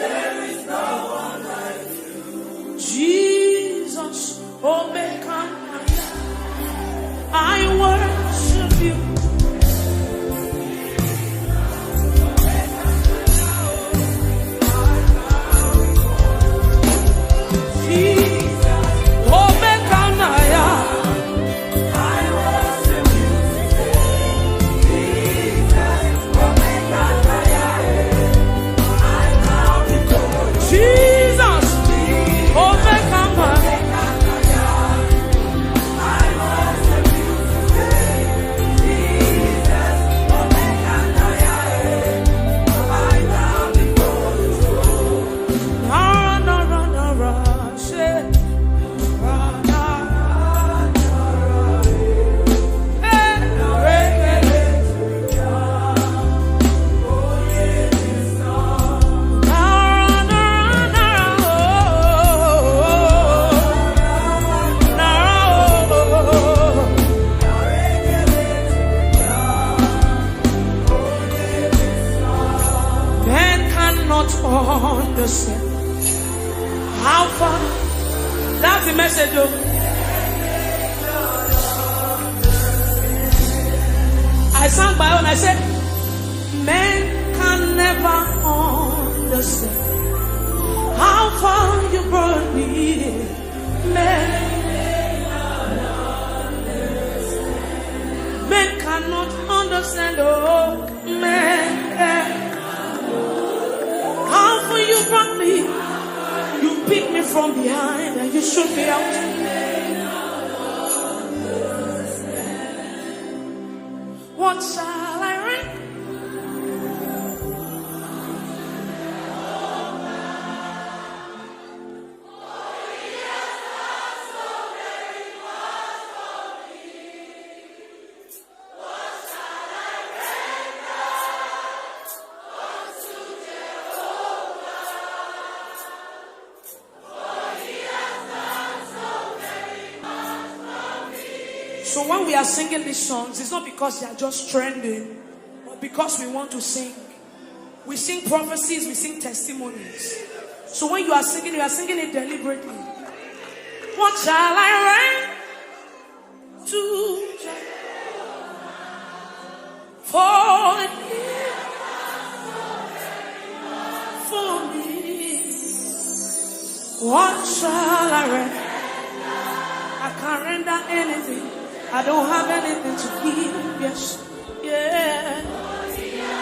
Jesus, Omega, I worship you. Jesus, Omega, How far? That's the message, though. I sang my own. I said, "Men can never understand how far you brought me. Men, men cannot understand, oh, men can." How far you brought me, you picked me from behind and you shook me out. What shall I render? So when we are singing these songs, it's not because they are just trending, but because we want to sing. We sing prophecies, we sing testimonies. So when you are singing, you are singing it deliberately. What shall I render to Jehovah? For he for me. What shall I render? I can't render anything. I don't have anything to give. Yes, yeah.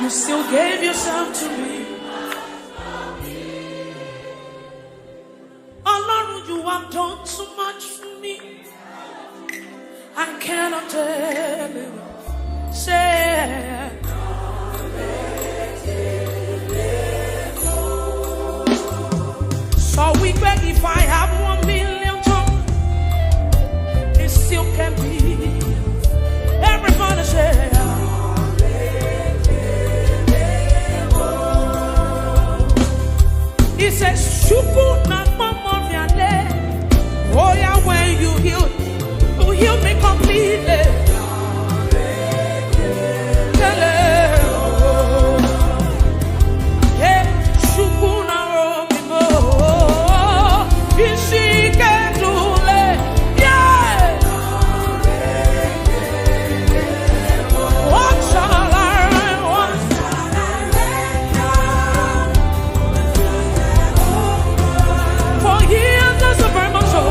You still gave yourself to me. Ọlọ́run, you have done too much for me. I cannot tell it. Say, so we pray, if I have one million tongues, it still can be. Everybody say, he says, "Chukwu na mama of your name." Oh yeah, when you heal, you heal me completely. Tell her, hey, Chukwu na Romimo. Isi ike tule. Yeah. What shall I render? For he has done so very much so.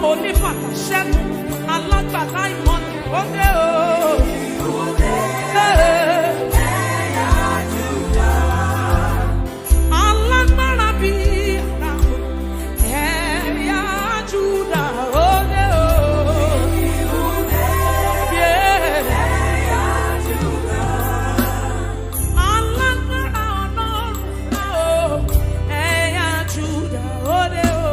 Onífàtà ṣẹ́gun, alágbàlá ìmọ̀lẹ̀, ó dé o. Hey. Alágbára bí ara, ẹ̀yà Júdà, ó dé o. Yeah. Alágbára Ọlọ́run, ó, ẹ̀yà Júdà, ó dé o.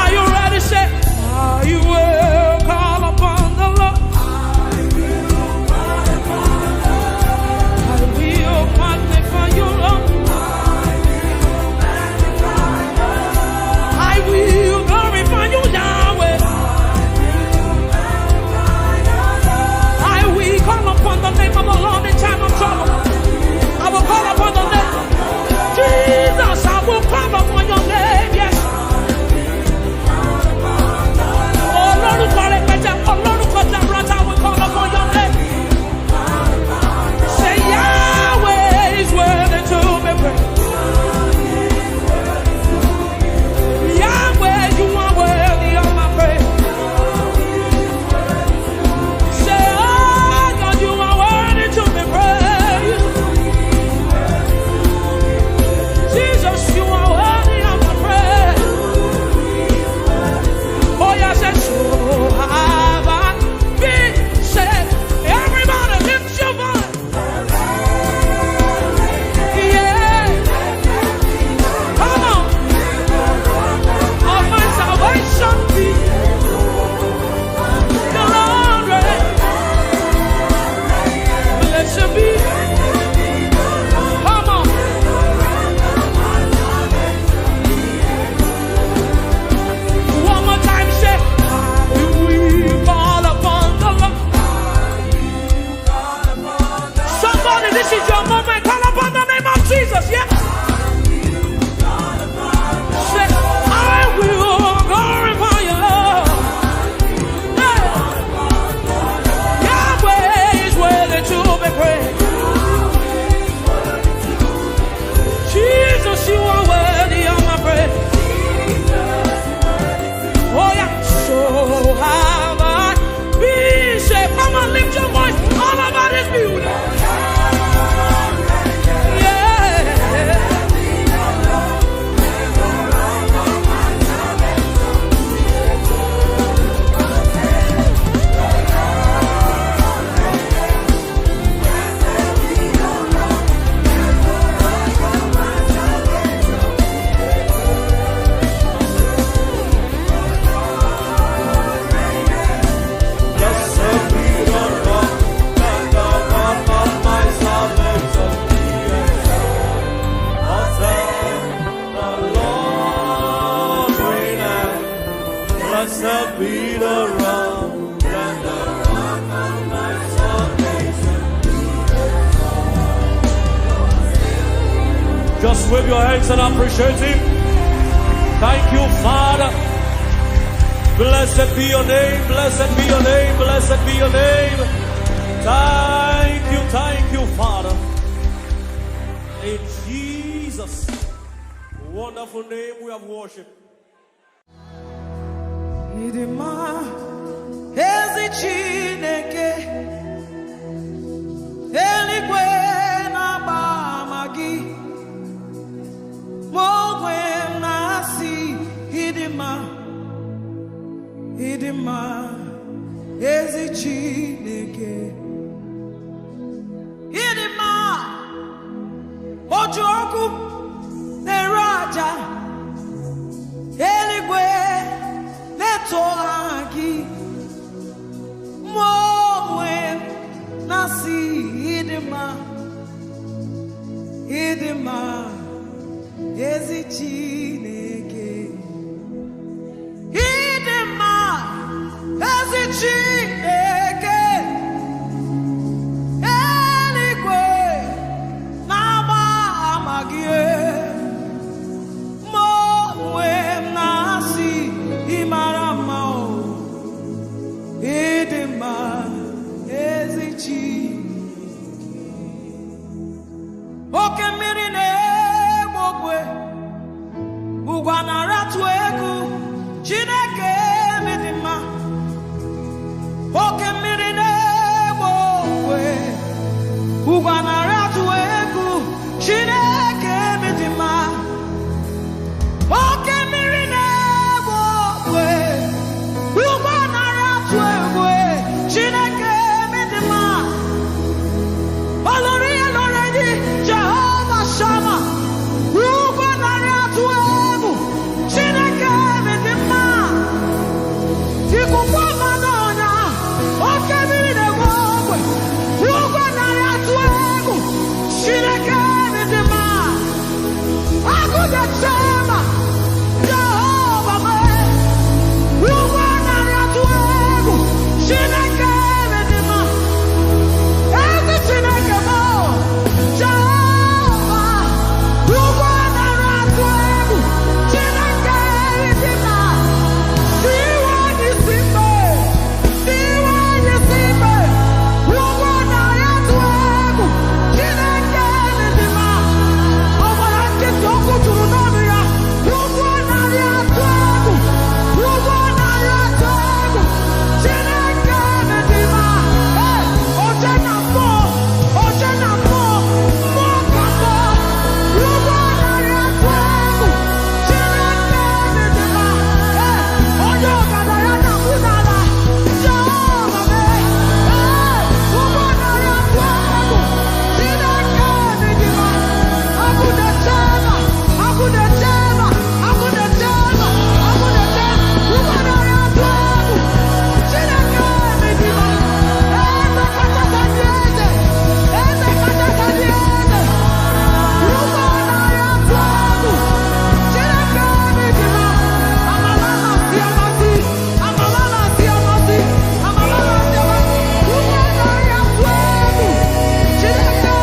Are you ready? Say, "I will call upon the Lord. I will magnify you, Lord. I will glorify you, Yahweh. I will call upon the name of the Lord in time of trouble. I will call upon the name. Jesus, I will call upon your name." Yes. Olórúkọ rẹpẹtẹ, olórúkọ jaburata, I will call upon your name. Say, "Yahweh is worthy to be praised. Yahweh, you are worthy of my praise." Say, "Oh God, you are worthy to be praised. Jesus, you are worthy of my praise." Oh, yes, yes. So have I been saved. Everybody, lift your voice. Yeah. Come on. Of my salvation be the Lord reign. Blessed be. Come on. One more time, say, "I will call upon the Lord." Somebody, this is your moment. Call upon the name of Jesus. Yeah. Say, "I will glorify you, Lord." Yeah. Yahweh is worthy to be praised. Jesus, you are worthy of my praise. Oh, yeah. So have I been saved. Come on, lift your voice all over this building. Yeah. Blessed be the rock and the rock of my salvation. Just wave your hands and appreciate Him. Thank you, Father. Blessed be your name, blessed be your name, blessed be your name. Thank you, thank you, Father. In Jesus' wonderful name we have worship. Ịdị mma, ezi Chineke, eluigwe na-agba ama gị, ma onwe m na-asị, ịdị mma, ịdị mma, ezi Chineke. Ịdị mma, oji ọkụ na-ere aja, eluigwe na-eto aha gị, mụ onwe m na-asị, ịdị mma, ịdị mma, ezi Chineke. Ịdị mma, ezi Chineke, eluigwe na-agba ama gị, mụ onwe m na-asị, ị mara mma o. Ịdị mma, ezi Chineke. Oke mmiri na-egbu ogwe, Ụgwa narị atụ egwu, Chineke m dị mma. Oke mmiri na-egbu ogwe. Ụgwa narị atụ egwu, Chineke m dị mma. Oke mmiri na-egbu ogwe. Ụgwa narị atụ egwu, Chineke m dị mma. Olori ya lore gị, Jehova Shama. Ụgwa narị atụ egwu, Chineke m dị mma. Ikuku ọma n'ọnya, oke mmiri na-egbu ogwe. Ụgwa narị atụ egwu, Chineke m dị mma. Agụ na-eche mba, Jehova m. Ụgwa narị atụ egwu, Chineke m dị mma. Ezi Chineke m, Jehova, ụgwa narị atụ egwu, Chineke m dị mma. Iwe anyị si mbe. Iwe anyị si mbe, ụgwọ narị atụ egwu, Chineke dị mma. Ọ gbara nkịtị, okwu juru n'ọnụ ya. Ụgwọ narị atụ egwu, ụgwọ narị atụ egwu, Chineke dị mma. Ee, oche na mmụọ, oche na mmụọ, mmụọ ka mmụọ, ụgwọ narị atụ egwu, Chineke dị mma. Ee, onye ọbara ya na-akpụ n'ala, Jehova mee. Ee, ụgwọ narị atụ egwu, Chineke dị mma. Agụ na-eche mba, agụ na-eche mba, agụ na-eche mba, agụ na-eche mba. Ụgwọ narị atụ egwu, Chineke dị mma. Eze kachasị ndị eze, eze kachasị ndị eze. Ụgwọ narị atụ egwu, Chineke dị mma. Amala na-asị amasị, amala na-asị amasị, amala na-asị amasị. Ụgwọ narị atụ egwu, Chineke.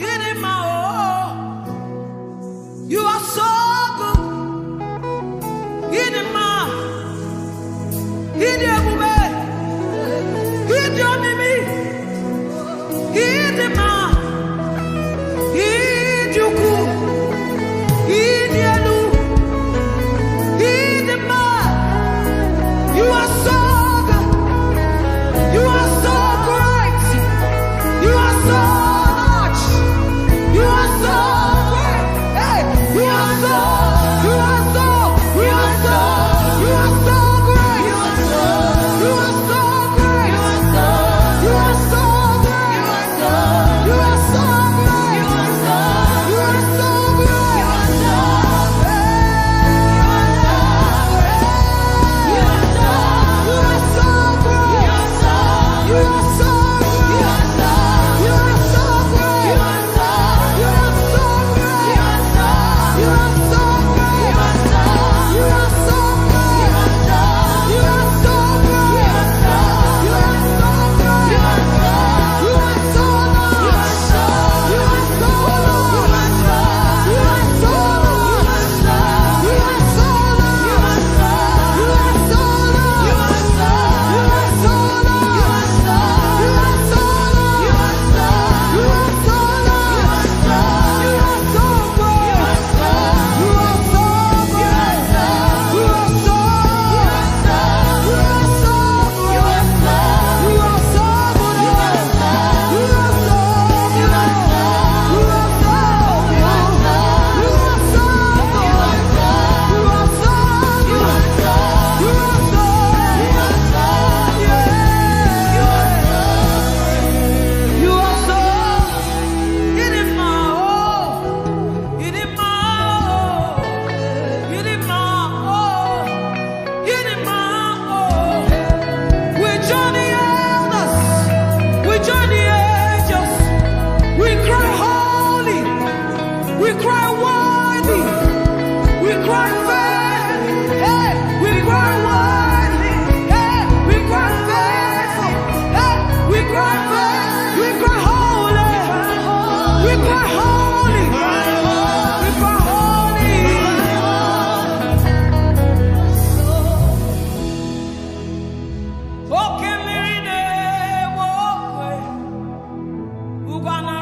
Ịdị mma o, you are so good. Ịdị mma, ịdị ebube, ịdị omimi, ịdị mma, ịdị ukwu, ịdị elu, ịdị mma. You are so good. You are so great. You are so much. You are so great. Hey, you are so, you are so, you are so, you are so great. You are so, you are so great. You are so, you are so great. You are so, you are so great. You are so, you are so great. You are so great. We join the elders, we join the angels, we cry holy, we cry worthy, we cry faithful, hey, we cry worthy, hey, we cry faithful, hey, we cry faithful, we cry holy, we cry holy, we cry holy. Oke mmiri na-ewe owe, ụgwọ na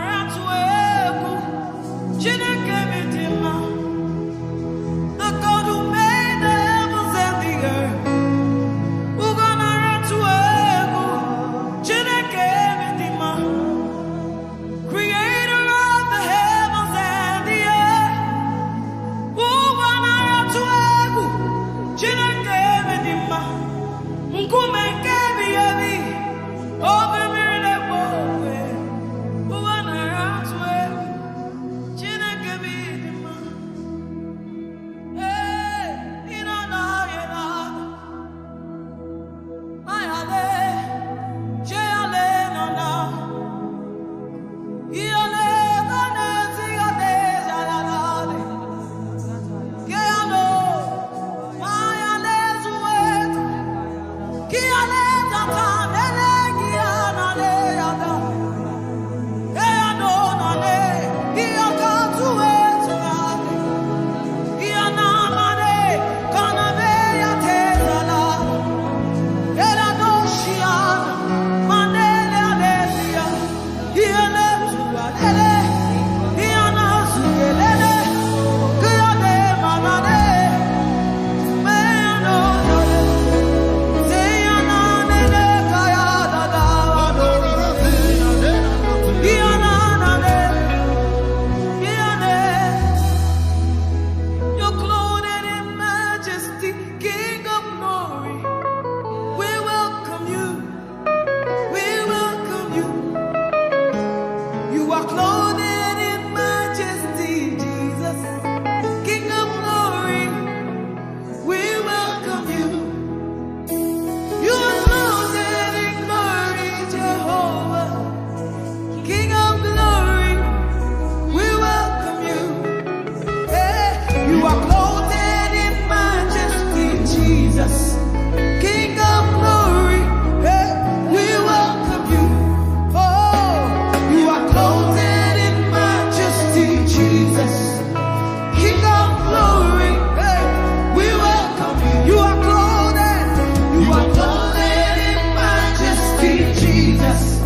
Jesus,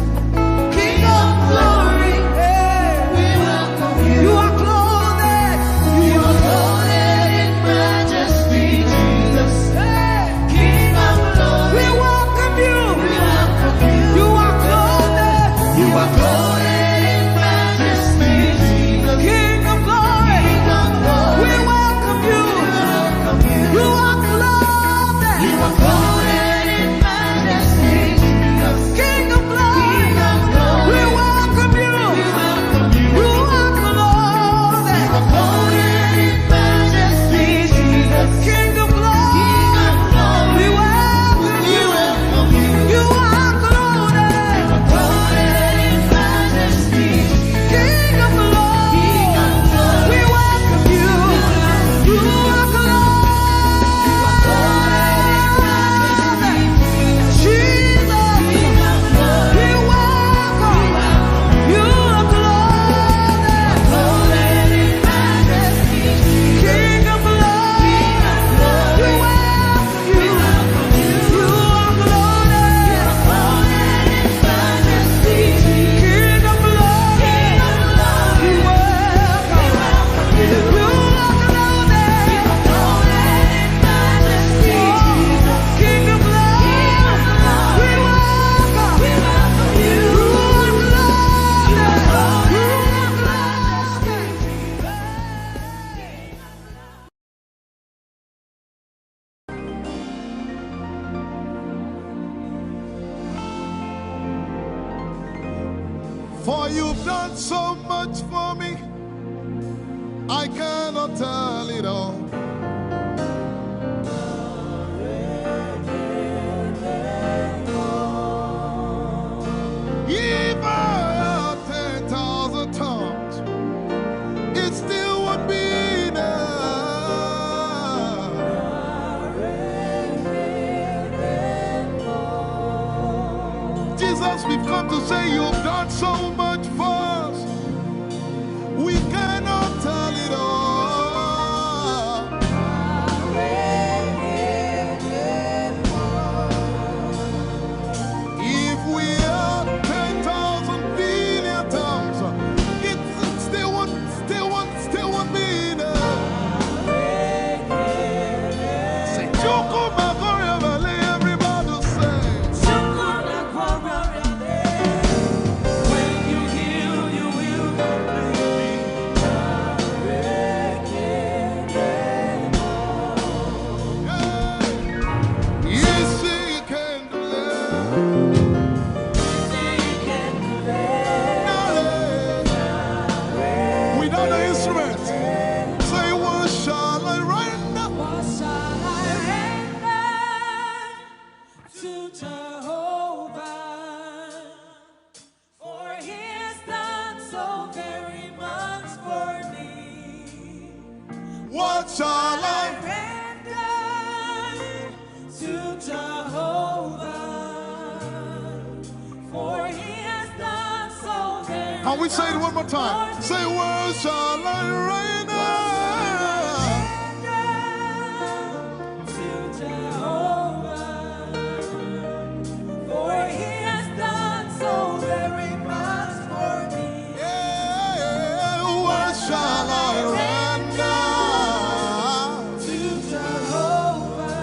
King of glory, we welcome you. You are clothed. You are clothed in majesty, Jesus. Hey. King of glory, we welcome you. We welcome you. You are clothed. You are clothed in majesty, Jesus. King of glory, King of glory, we welcome you. We welcome you. You are clothed. You are clothed in majesty, Jesus. King of glory, we welcome you. You are clothed. You are clothed in majesty, Jesus. King of glory, we welcome you. You are clothed. You are clothed in majesty. King of glory, we welcome you. You are clothed. Jesus, we welcome. You are clothed. King of glory, we welcome. For you've done so much for me, I cannot tell it all. If I had ten thousand tongues, it still won't be enough. Jesus, we've come to say you've done so much for us. We cannot tell it all. If we had ten thousand billion tongues, it still won't, still won't, still won't be enough. Say, Chukwu Makoria Valley, everybody say. When you heal, you will completely. Yes, he can do it. Without the instrument, say, what shall I render? What shall I render to Jehovah? For he has done so very much for me. What shall I render to Jehovah? For he has done so very much for me. Can we say it one more time? Say, what shall I render? To Jehovah, for he has done so very much for me. Yeah, what shall I render to Jehovah?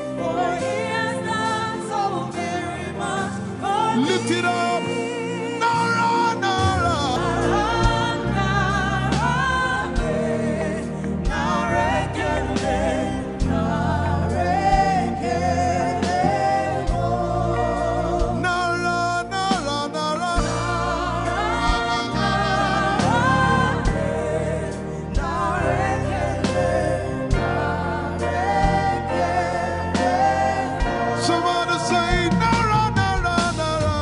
For he has done so very much for me. Lift it up. Nara, nara. Nara, nara, nara, nara, nara, nara. Somebody say, nara, nara, nara.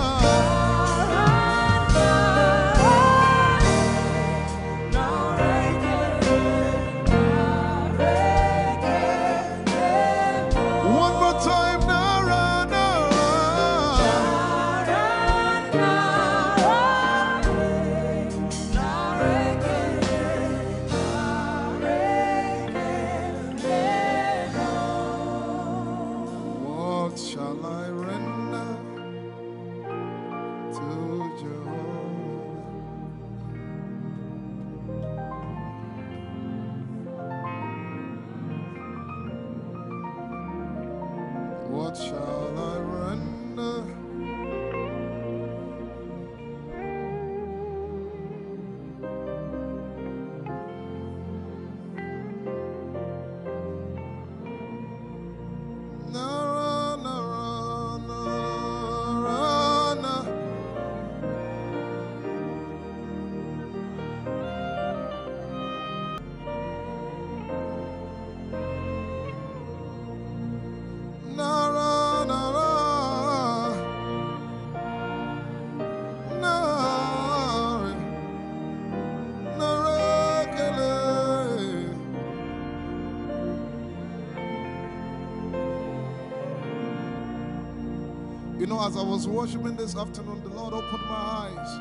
You know, as I was worshiping this afternoon, the Lord opened my eyes.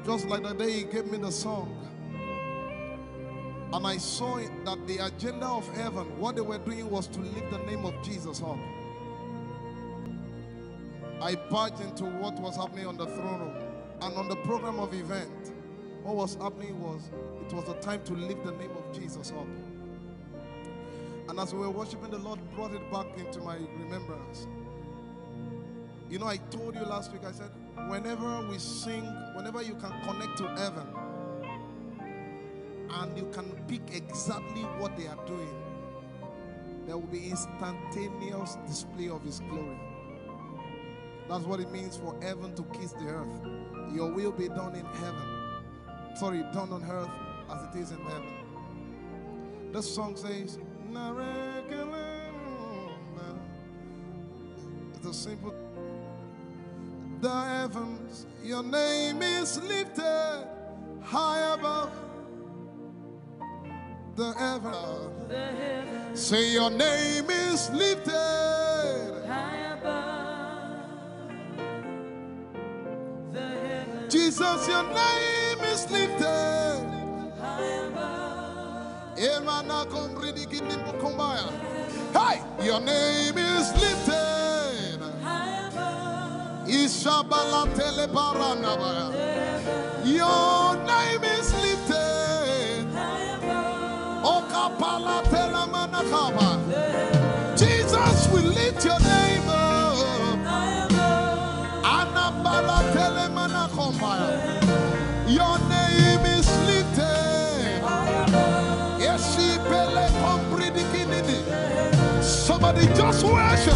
Just like the day He gave me the song. And I saw it that the agenda of heaven, what they were doing was to lift the name of Jesus up. I barged into what was happening on the throne room and on the program of event. What was happening was, it was a time to lift the name of Jesus up. And as we were worshiping, the Lord brought it back into my remembrance. You know, I told you last week, I said, whenever we sing, whenever you can connect to heaven and you can pick exactly what they are doing, there will be instantaneous display of His glory. That's what it means for heaven to kiss the earth. Your will be done in heaven. Sorry, done on earth as it is in heaven. The song says, "Narekelena." It's a simple. The heavens, your name is lifted high above the heaven. Say, your name is lifted high above the heaven. Jesus, your name is lifted high above. Emana kombridi kinimbo kombaya. Hey, your name is lifted high above. Ishabala telebaranabaya. Your name is lifted. Okapala telamanakaba. Jesus, we lift your name up. Anabala telemanakomba. Your name is lifted. Esipele kompridikinini. Somebody just worship.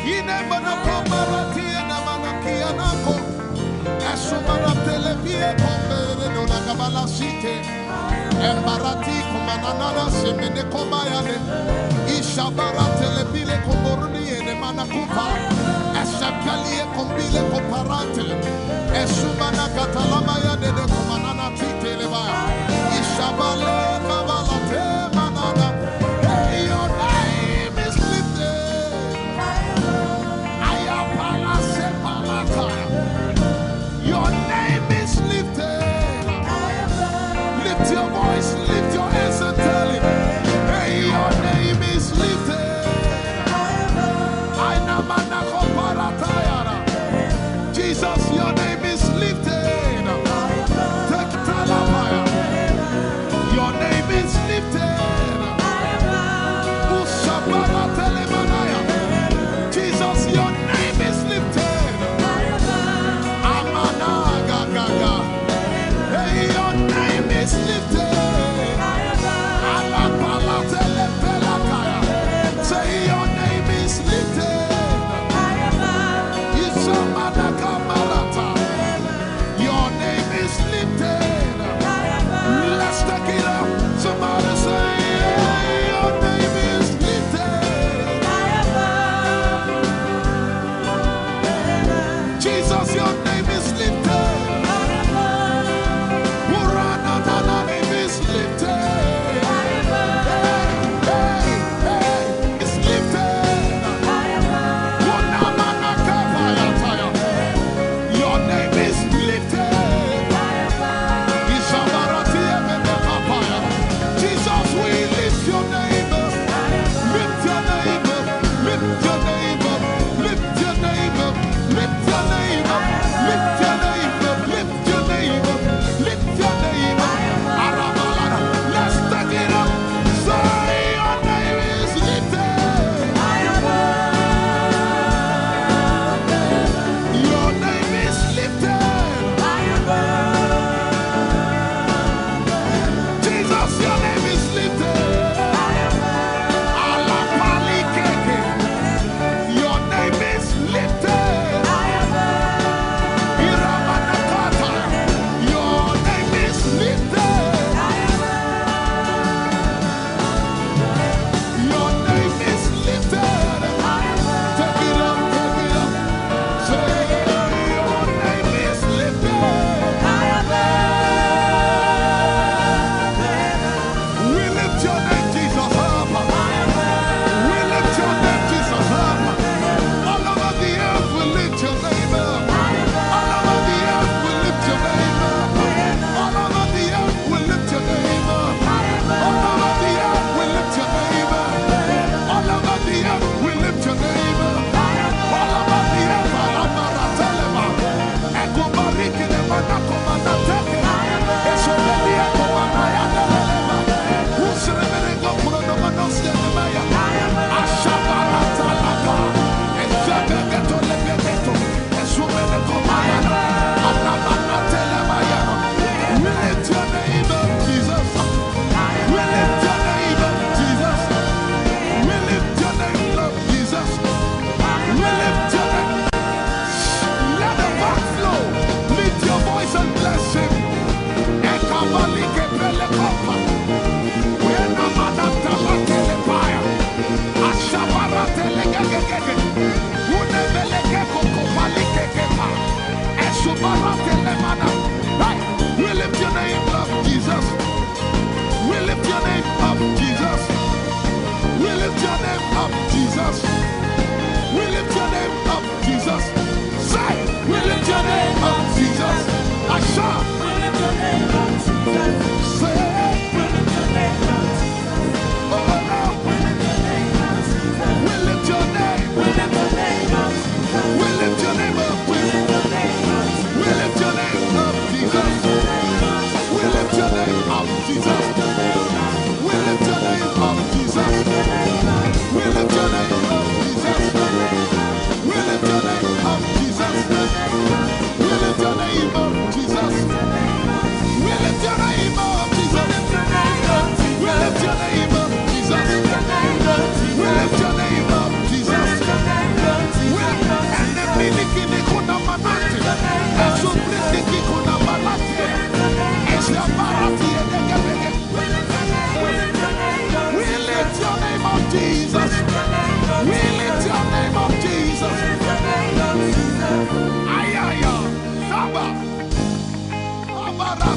Inemana komarati, enamana kianako. Esumana telepie kombere no la kabala site. Embarati kumanana semene komayane. Ishabara telepile komboruni ene mana kupa. Esepeli kombile koparate. Esumana katalama yane de kumanana titeleba. Ishabale kabalate manana. Hey, your name is lifted. Ayapala sepalata. Your name is lifted. Lift your voice, lift your hands and tell Him, hey, your name is lifted. Aina mana koparatayara. Jesus,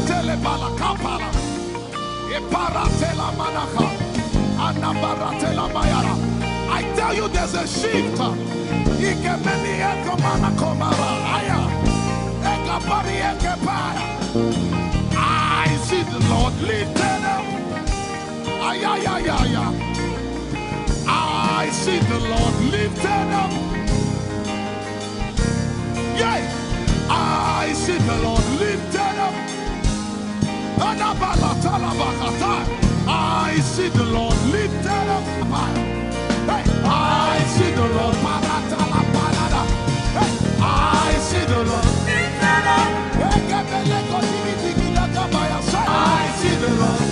Telebalakapala. Iparatela manaka. Anabaratela mayara. I tell you, there's a shift. Ikemeni ekomana komara. Aya. Ekabari ekepaya. I see the Lord lifted up. Ay, ay, ay, ay, ay. I see the Lord lifted up. Yeah, I see the Lord lifted up. Adabalatalabahatai. I see the Lord lifted up. Hey, I see the Lord. Baratalabalada. Hey, I see the Lord. Ekebelekotibitikitakabaya. Say, I see the Lord.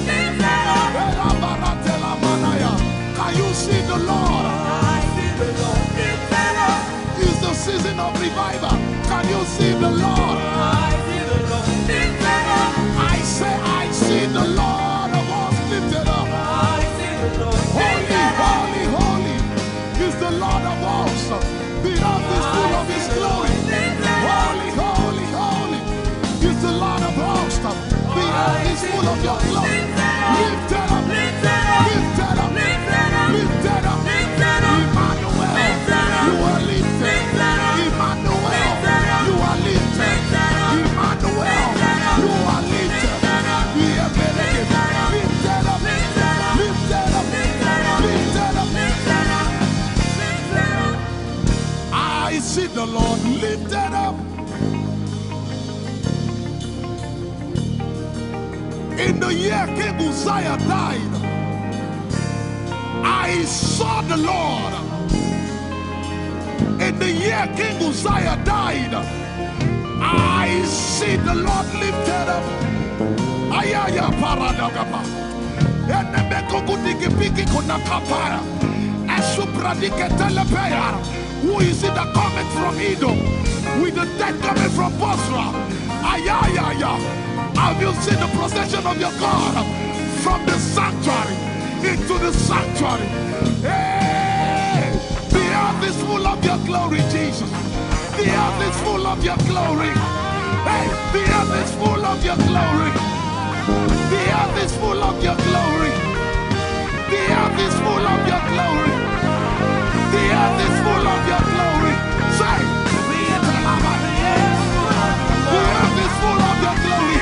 Elabaratelamanaya. Can you see the Lord? It's the season of revival. Can you see the Lord? I say, I see the Lord of hosts lifted up. Holy, holy, holy is the Lord of hosts. The earth is full of his glory. Holy, holy, holy is the Lord of hosts. The earth is full of your glory. Lifted up, lifted up, lifted up. Emmanuel, you are lifted. Emmanuel, you are lifted. Emmanuel, you are lifted. Lifted up, lifted up, lifted up, lifted up. I see the Lord lifted up. In the year King Uzziah died, I saw the Lord. In the year King Uzziah died, I see the Lord lifted up. Ayaya paradagaba. Enemekukudikipiki kunakapaya. Esupradiketelepeya. Who is it that cometh from Edom with the dead coming from Bozrah? Ayayaya. Have you seen the procession of your God from the sanctuary into the sanctuary? Hey, the earth is full of your glory, Jesus. The earth is full of your glory. Hey, the earth is full of your glory. The earth is full of your glory. The earth is full of your glory. The earth is full of your glory. Say, the earth is full of your glory.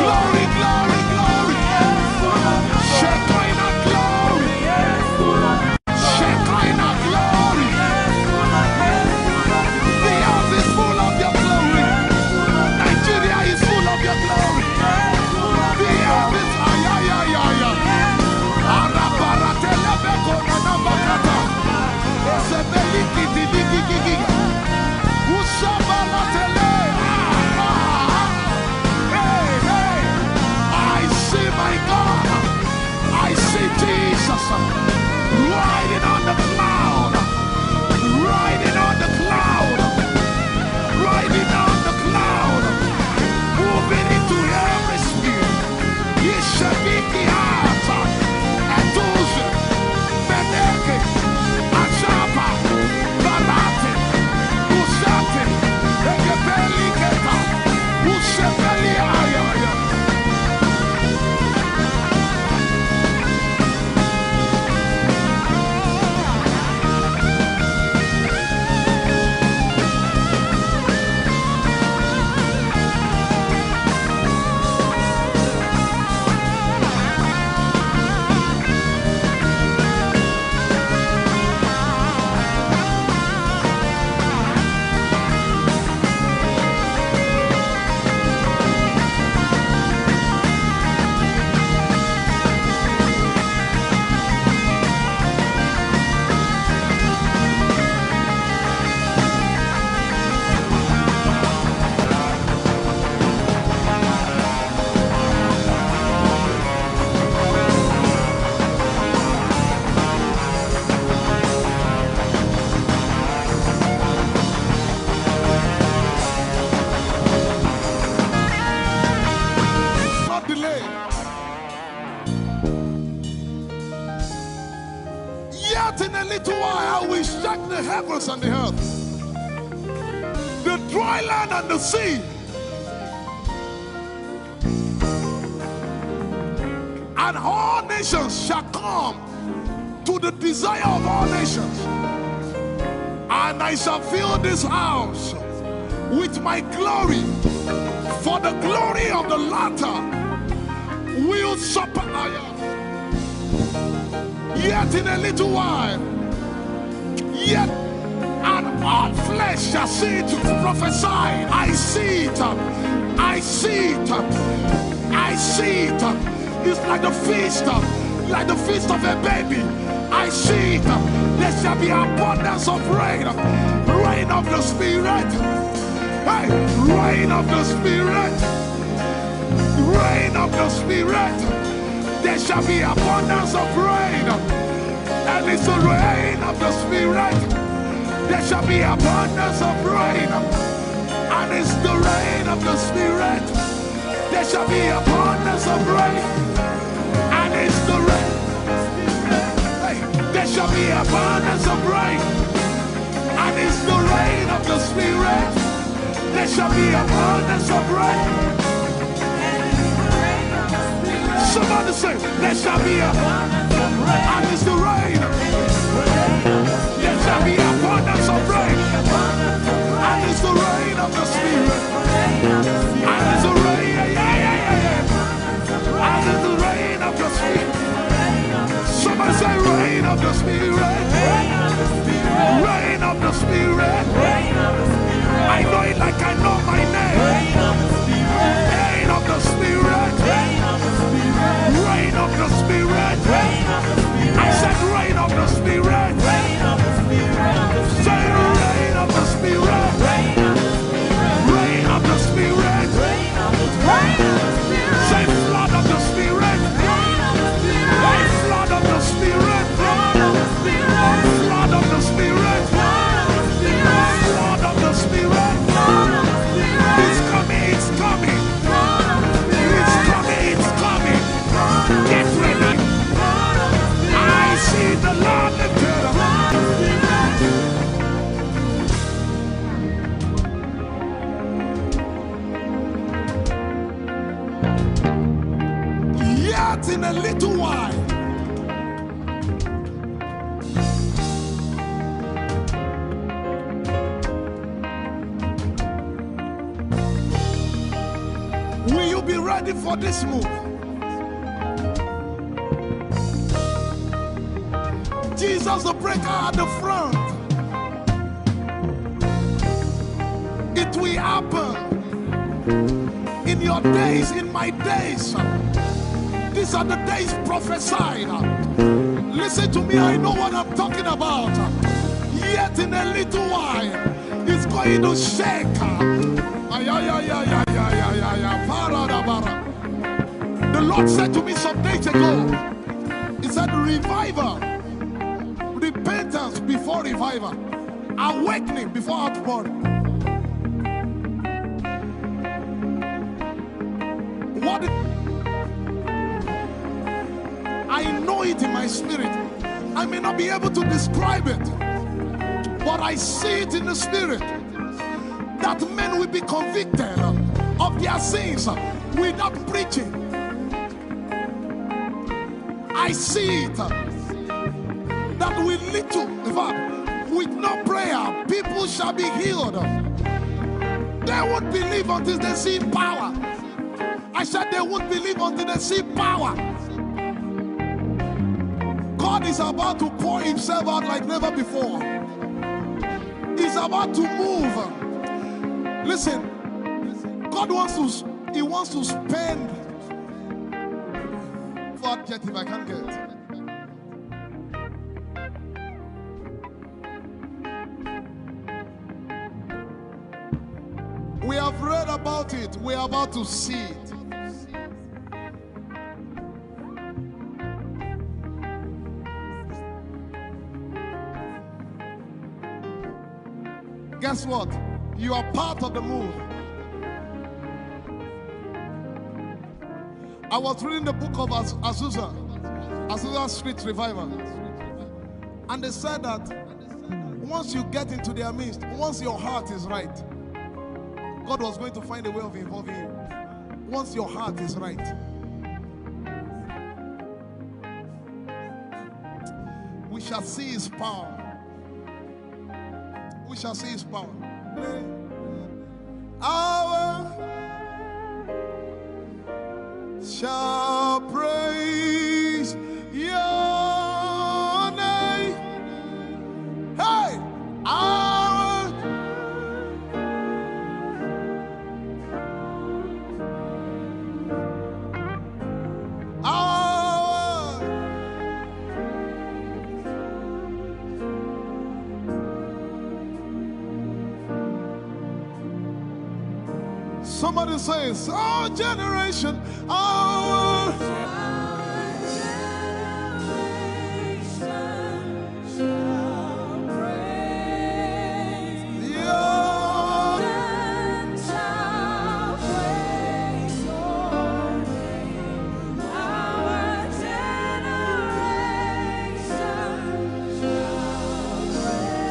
Glory, glory, glory. Shekinah glory. Shekinah glory. The earth is full of your glory. Nigeria is full of your glory. The earth is, ay, ay, ay, ay, ay. Arabaratelebeko nanabakata. Esebelikidilikigiga. Usabalatele. Ah, ah. Hey, hey. I see my God. I see Jesus riding on the cloud, riding on the cloud, riding on the cloud, moving into every spirit. Yeshabiki hata, Etuze, Meneke, Ashapa, Barate, Usate, Ekepeliketa, Usepeli Ayaya. Not delay. Yet in a little while I will shake the heavens and the earth, the dry land and the sea. And all nations shall come to the desire of all nations. And I shall fill this house with my glory, for the glory of the latter will surpass. Yet in a little while, yet and all flesh shall see it. Prophesy. I see it. I see it. I see it. It's like the feast, like the feast of a baby. I see it. There shall be abundance of rain. Rain of the Spirit. Hey, rain of the Spirit. Rain of the Spirit. There shall be abundance of rain. And it's the rain of the Spirit. There shall be abundance of rain. And it's the rain of the Spirit. There shall be abundance of rain. And it's the rain. Hey, there shall be abundance of rain. And it's the rain of the Spirit. There shall be abundance of rain. Somebody say, there shall be a, and it's the rain. There shall be abundance of rain. And it's the rain of the Spirit. And it's the rain, yeah, yeah, yeah, yeah, yeah. And it's the rain of the Spirit. Somebody say, rain of the Spirit. Rain of the Spirit. I know it like I know my name. Rain of the Spirit. Rain of the Spirit. I said, rain of the Spirit. Say, rain of the Spirit. Rain of the Spirit. Say, flood of the Spirit. Hey, flood of the Spirit. Flood of the Spirit. Flood of the Spirit. It's coming, it's coming. It's coming, it's coming. Get ready. I see the Lord lifted up. Yet in a little while, will you be ready for this move? Jesus the breaker at the front. It will happen in your days, in my days. These are the days prophesied. Listen to me, I know what I'm talking about. Yet in a little while, it's going to shake. Ay, ay, ay, ay, ay, ay, ay, ay, ay, para da bara. The Lord said to me some days ago, He said, revival, repentance before revival, awakening before outpouring. What I know it in my spirit. I may not be able to describe it, but I see it in the spirit that men will be convicted of their sins without preaching. I see it that with little, in fact, with no prayer, people shall be healed. They won't believe until they see power. I said they won't believe until they see power. God is about to pour himself out like never before. He's about to move. Listen, God wants to, he wants to spend. What adjective I can't get. We have read about it. We are about to see it. Guess what? You are part of the move. I was reading the book of Az- Azusa, Azusa Street Revival. And they said that once you get into their midst, once your heart is right, God was going to find a way of involving you. Once your heart is right. Shall see his power. We shall see his power. Our shall praise your name. Hey, our our Somebody says, our generation, our generation shall praise your and shall praise your name. Our generation shall praise.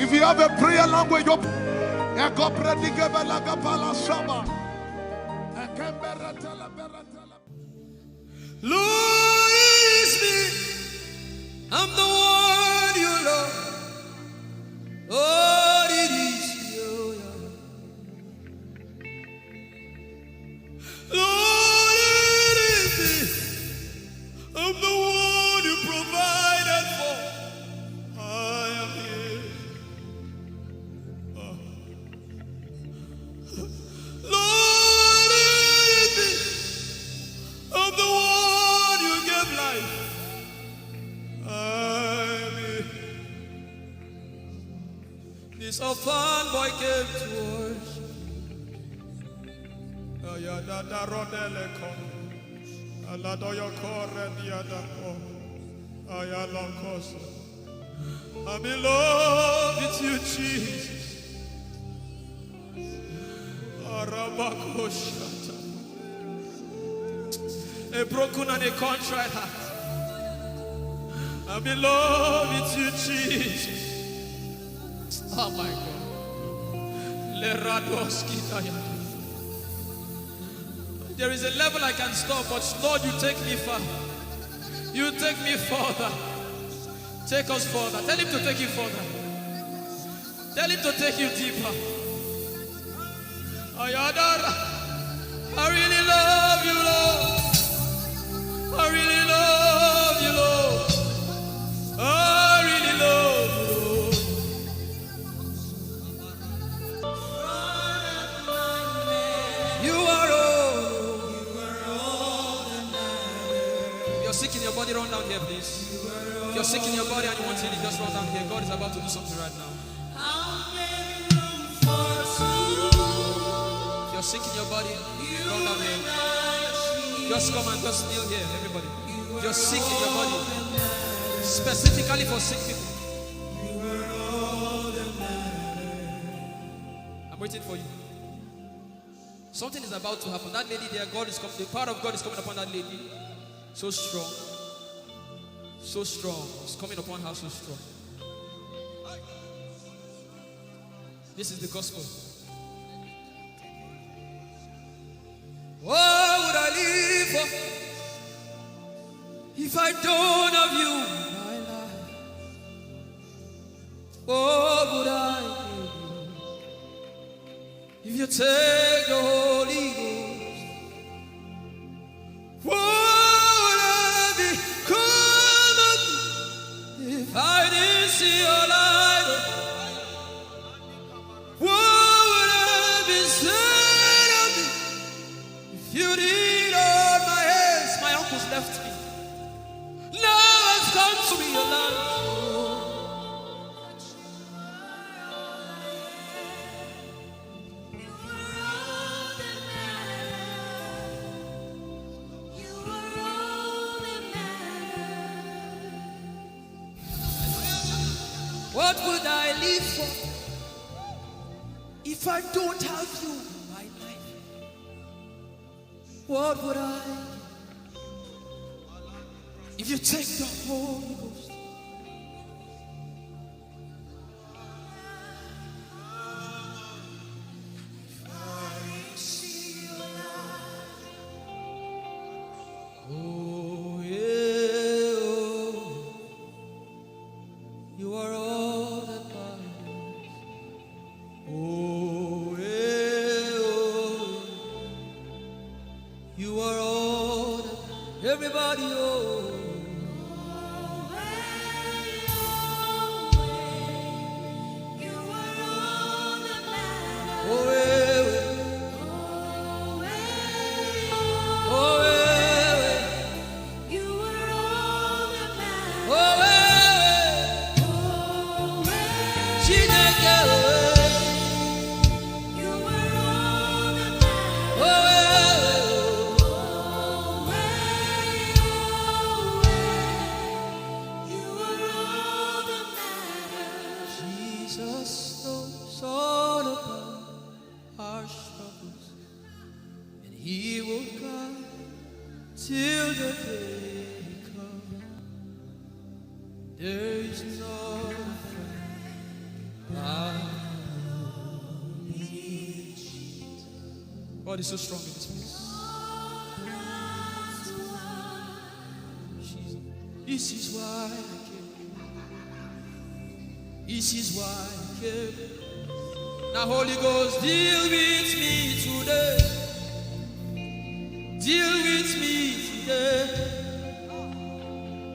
If you have a prayer language, open. Ekopredikebalakapala shaba. Ekembereteleberetele. Lord, it is me. I'm the one you love. Lord, it is you. Lord, it is me. I'm the one you provided for. I am here. Ah. Lord, it is me. I'm the one you gave life. I am here. This orphan boy came to worship. Ayadada rodele ko. Aladoyo kore diada ko. Ayalokoso. I'm in love with you, Jesus. Arabakoshata. A broken and a contrite heart. I'm in love with you, Jesus. Oh my God. Leradoski daya. There is a level I can stop, but Lord, you take me far. You take me further. Take us further. Tell him to take you further. Tell him to take you deeper. Ayadara. I really love you, Lord. I really love you, Lord. I really love you, Lord. You are all. If you're sick in your body, run down here, please. If you're sick in your body and you want healing, just run down here. God is about to do something right now. If you're sick in your body, run down here. Just come and just kneel here, everybody. If you're sick in your body, specifically for sick people. I'm waiting for you. Something is about to happen. That lady there, God is coming. The power of God is coming upon that lady. So strong. So strong. It's coming upon her so strong. This is the gospel. What would I live for if I don't have you in my life? What would I give if you take the Holy Ghost? What would I become of me if I didn't see your light? What would I be said of me if you didn't hold my hands? My uncles left me. Now I've come to be your light. What would I live for if I don't have you in my life? What would I if you take the Holy Ghost? Oh, yeah, oh. You are all that matters. Oh, yeah, oh. You are all that everybody, oh. Oh, eh, eh. Oh, eh, eh. Oh, eh, eh. Chineke, oh, eh. Jesus knows all about our struggles, and He will guide till the day comes. There is no friend God is so strong in this place. Jesus. This is why I came. This is why I came. Now, Holy Ghost, deal with me today. Deal with me today.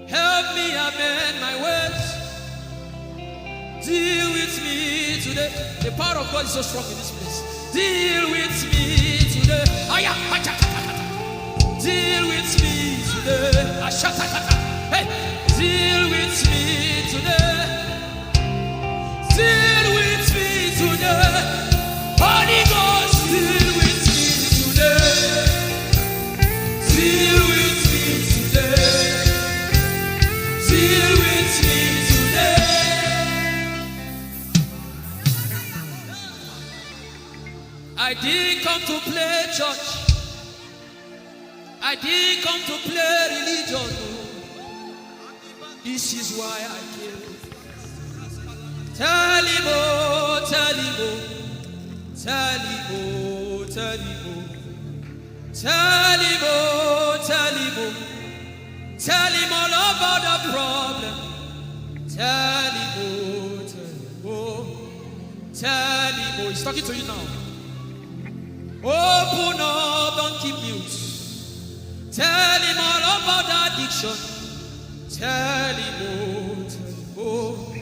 Help me amend my ways. Deal with me today. The power of God is so strong in this place. Deal with me today. Aya, acha, kata, kata. Deal with me today. Ashata, kata. Hey, deal with me today. Deal with me today. Holy Ghost, deal with me today. Deal with me today. Deal with me today. I didn't come to play church. I didn't come to play religion. Oh. This is why I came. Tell him, oh, tell him, oh. Tell him, oh, tell him, oh. Tell him, oh, tell him, oh. Tell him all about the problem. Tell him, oh, tell him, oh. Tell him, oh. He's talking to you now. Open up, don't keep mute. Tell him all about the addiction. Tell him, oh, tell him, oh.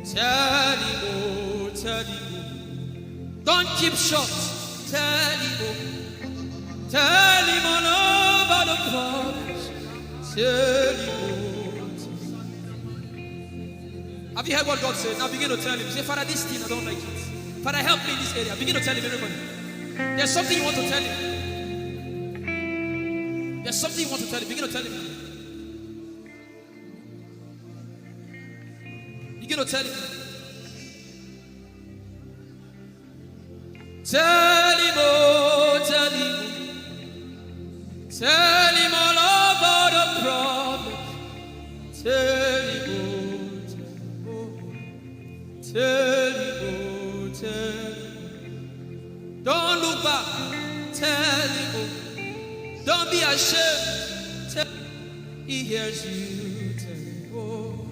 Tell him, oh, tell him, oh. Don't keep short. Tell him, oh. Tell him all about the problems. Tell him, oh, tell him. Have you heard what God said? Now begin to tell him. Say, "Father, this thing, I don't like it. Father, help me in this area." Begin to tell him, everybody. There's something you want to tell him. There's something you want to tell him. Begin to tell him. Begin to tell him. Tell him, oh, tell him. Tell him all about the problem. Tell him, oh, tell him, oh. Tell him, oh, tell him. Don't look back. Tell him, oh. Don't be ashamed. Tell him. He hears you. Tell him, oh.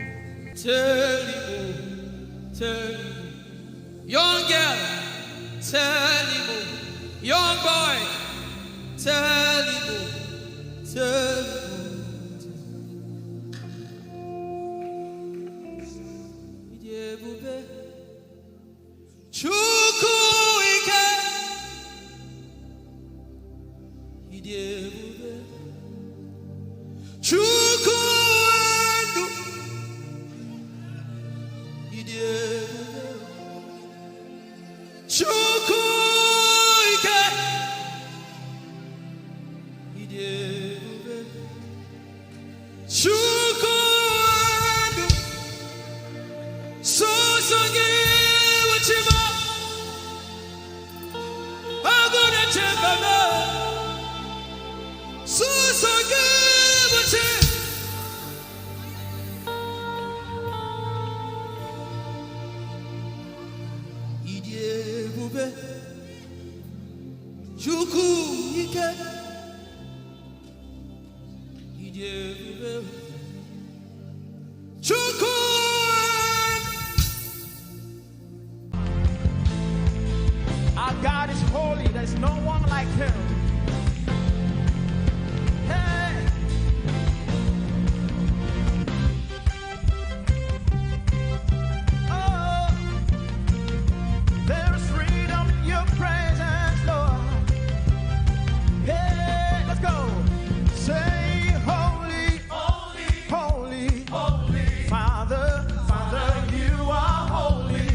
Tell him, oh. Tell him, oh. Young girl, tell him, oh. Young boy, tell him, oh. Tell him, oh. Ịdị ebube. Chukwu ike. Ịdị ebube. Chukwu ndụ. Ịdị ebube. Chukwu ike. Ịdị ebube. Chukwu ndụ. Sọsọ gị bụ chi m. Agụ na-eche mba m. Sọsọ gị bụ chi. Ịdị ebube. Chukwu ike. Ịdị ebube. Chukwu. Our God is holy. There's no one like him. Hey. Oh, there's freedom in your presence, Lord. Hey, let's go. Say, "Holy, holy, holy, Father, Father, you are holy.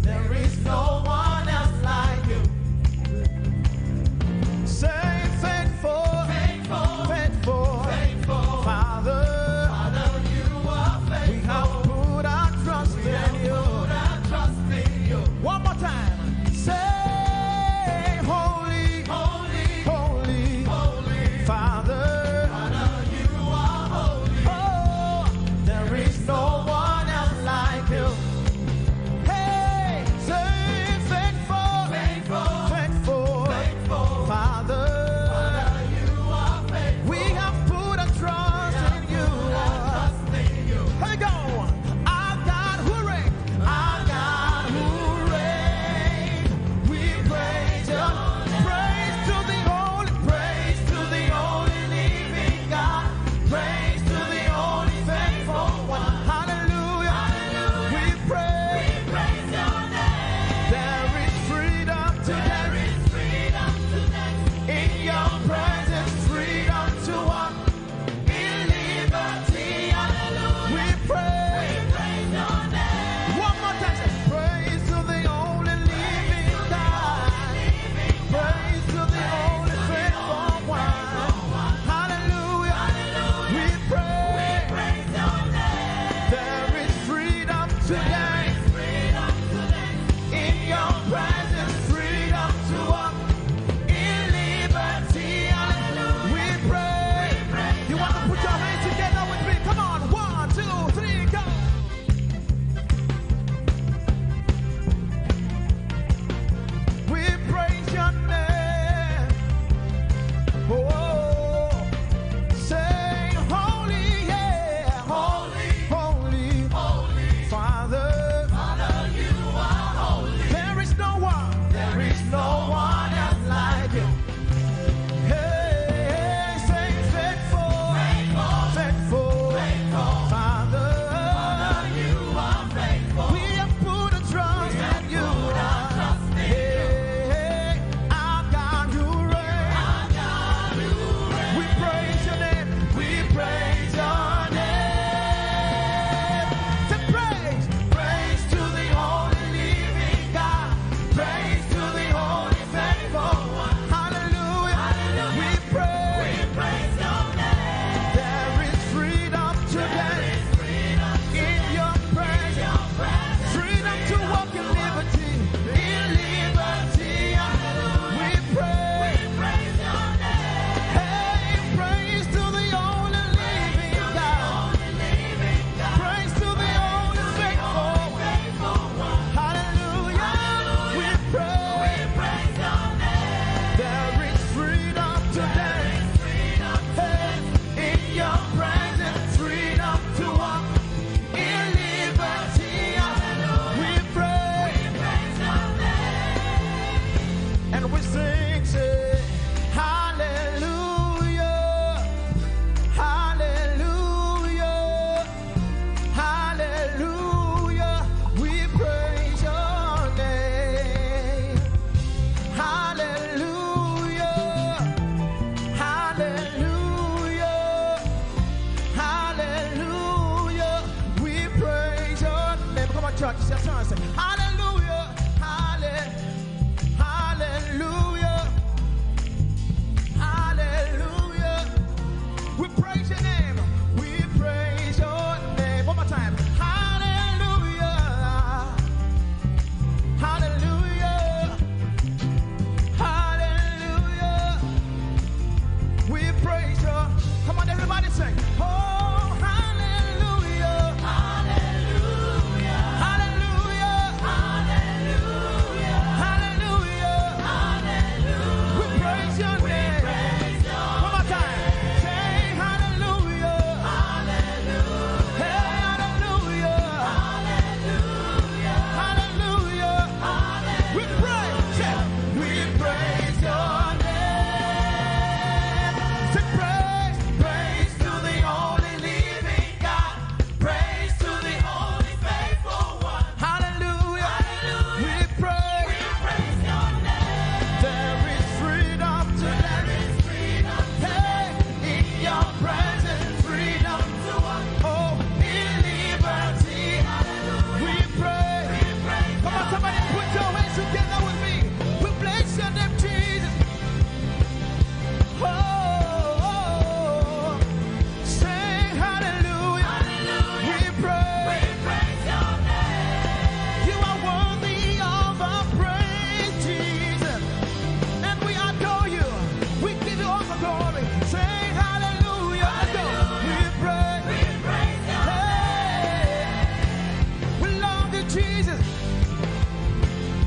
There is no one else like you."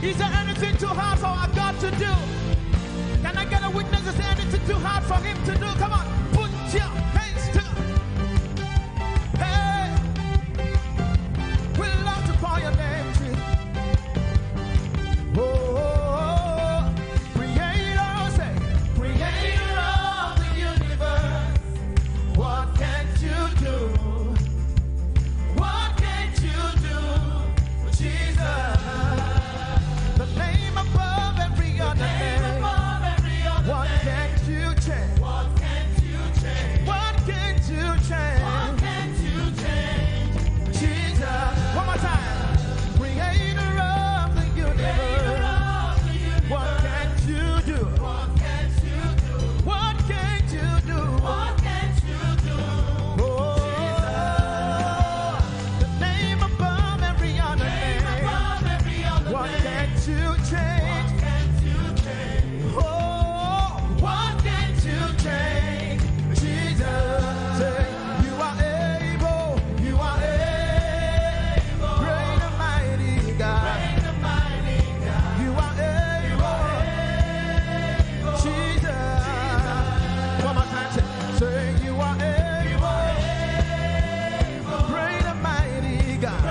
Is there anything too hard for our God to do? Can I get a witness? Is there anything too hard for him to do? Come on, put your hands to. Hey, we love to call your name, Jesus. Oh, creator, say, creator of the universe. What can't you do? What can't you do, Jesus? The name above every other name. What can't you change? What can't you change? What can't you change? Jesus. One more time. Creator of the universe. What can't you do? What can't you do? What can't you do? Oh, the name above every other name. What can't you change? Oh, what can't you change? Jesus, say, you are able, you are able. Great and mighty God. You are able. Jesus. One more time, say, say, you are able. Great and mighty God.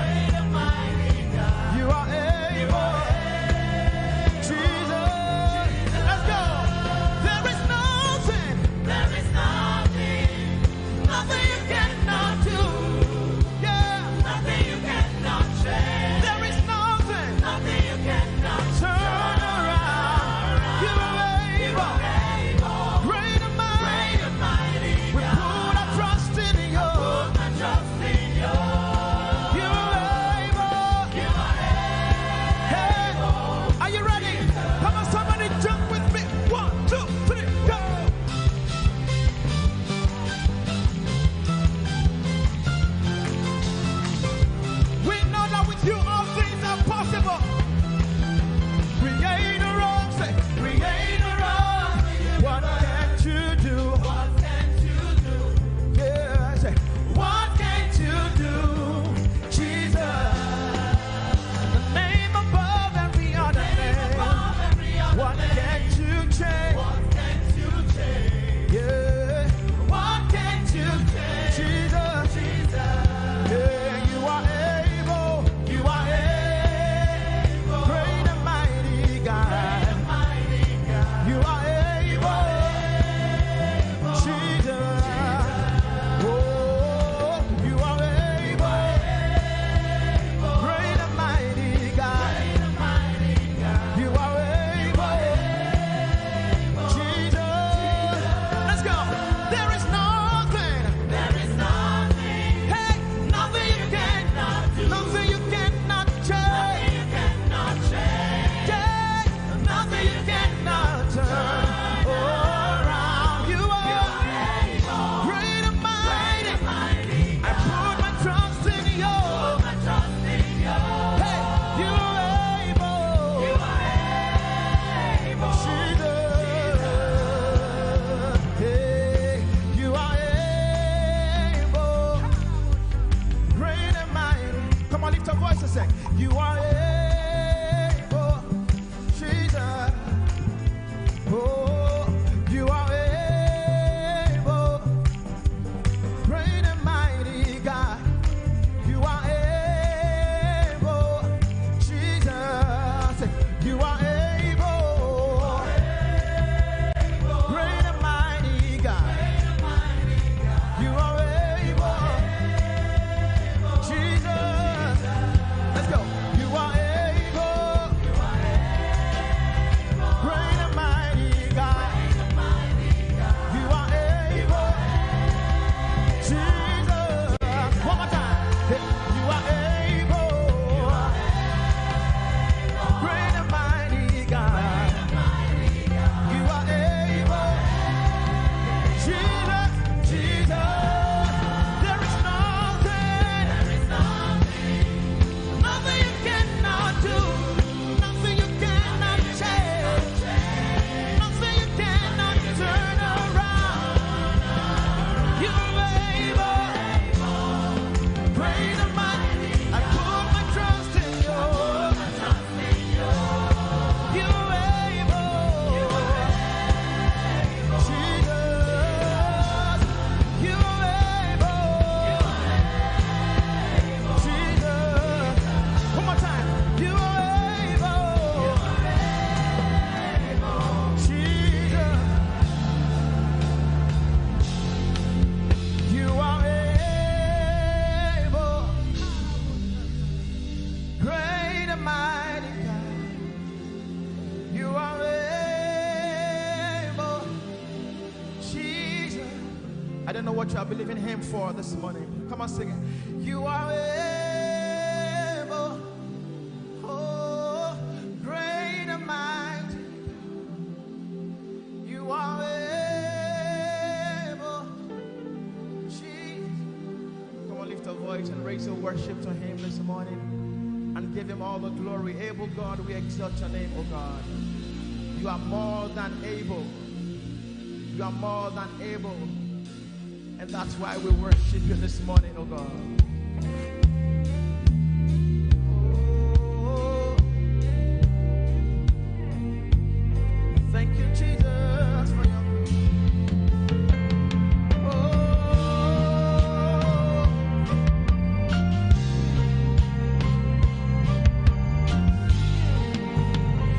You are able. I don't know what you are believing him for this morning. Come on, sing it. You are able. Oh, great and mighty. You are able. Jesus. Come on, lift your voice and raise your worship to him this morning and give him all the glory. Able God, we exalt your name, oh God. You are more than able. You are more than able. And that's why we worship you this morning, oh God. Oh. Thank you, Jesus, for your. Oh.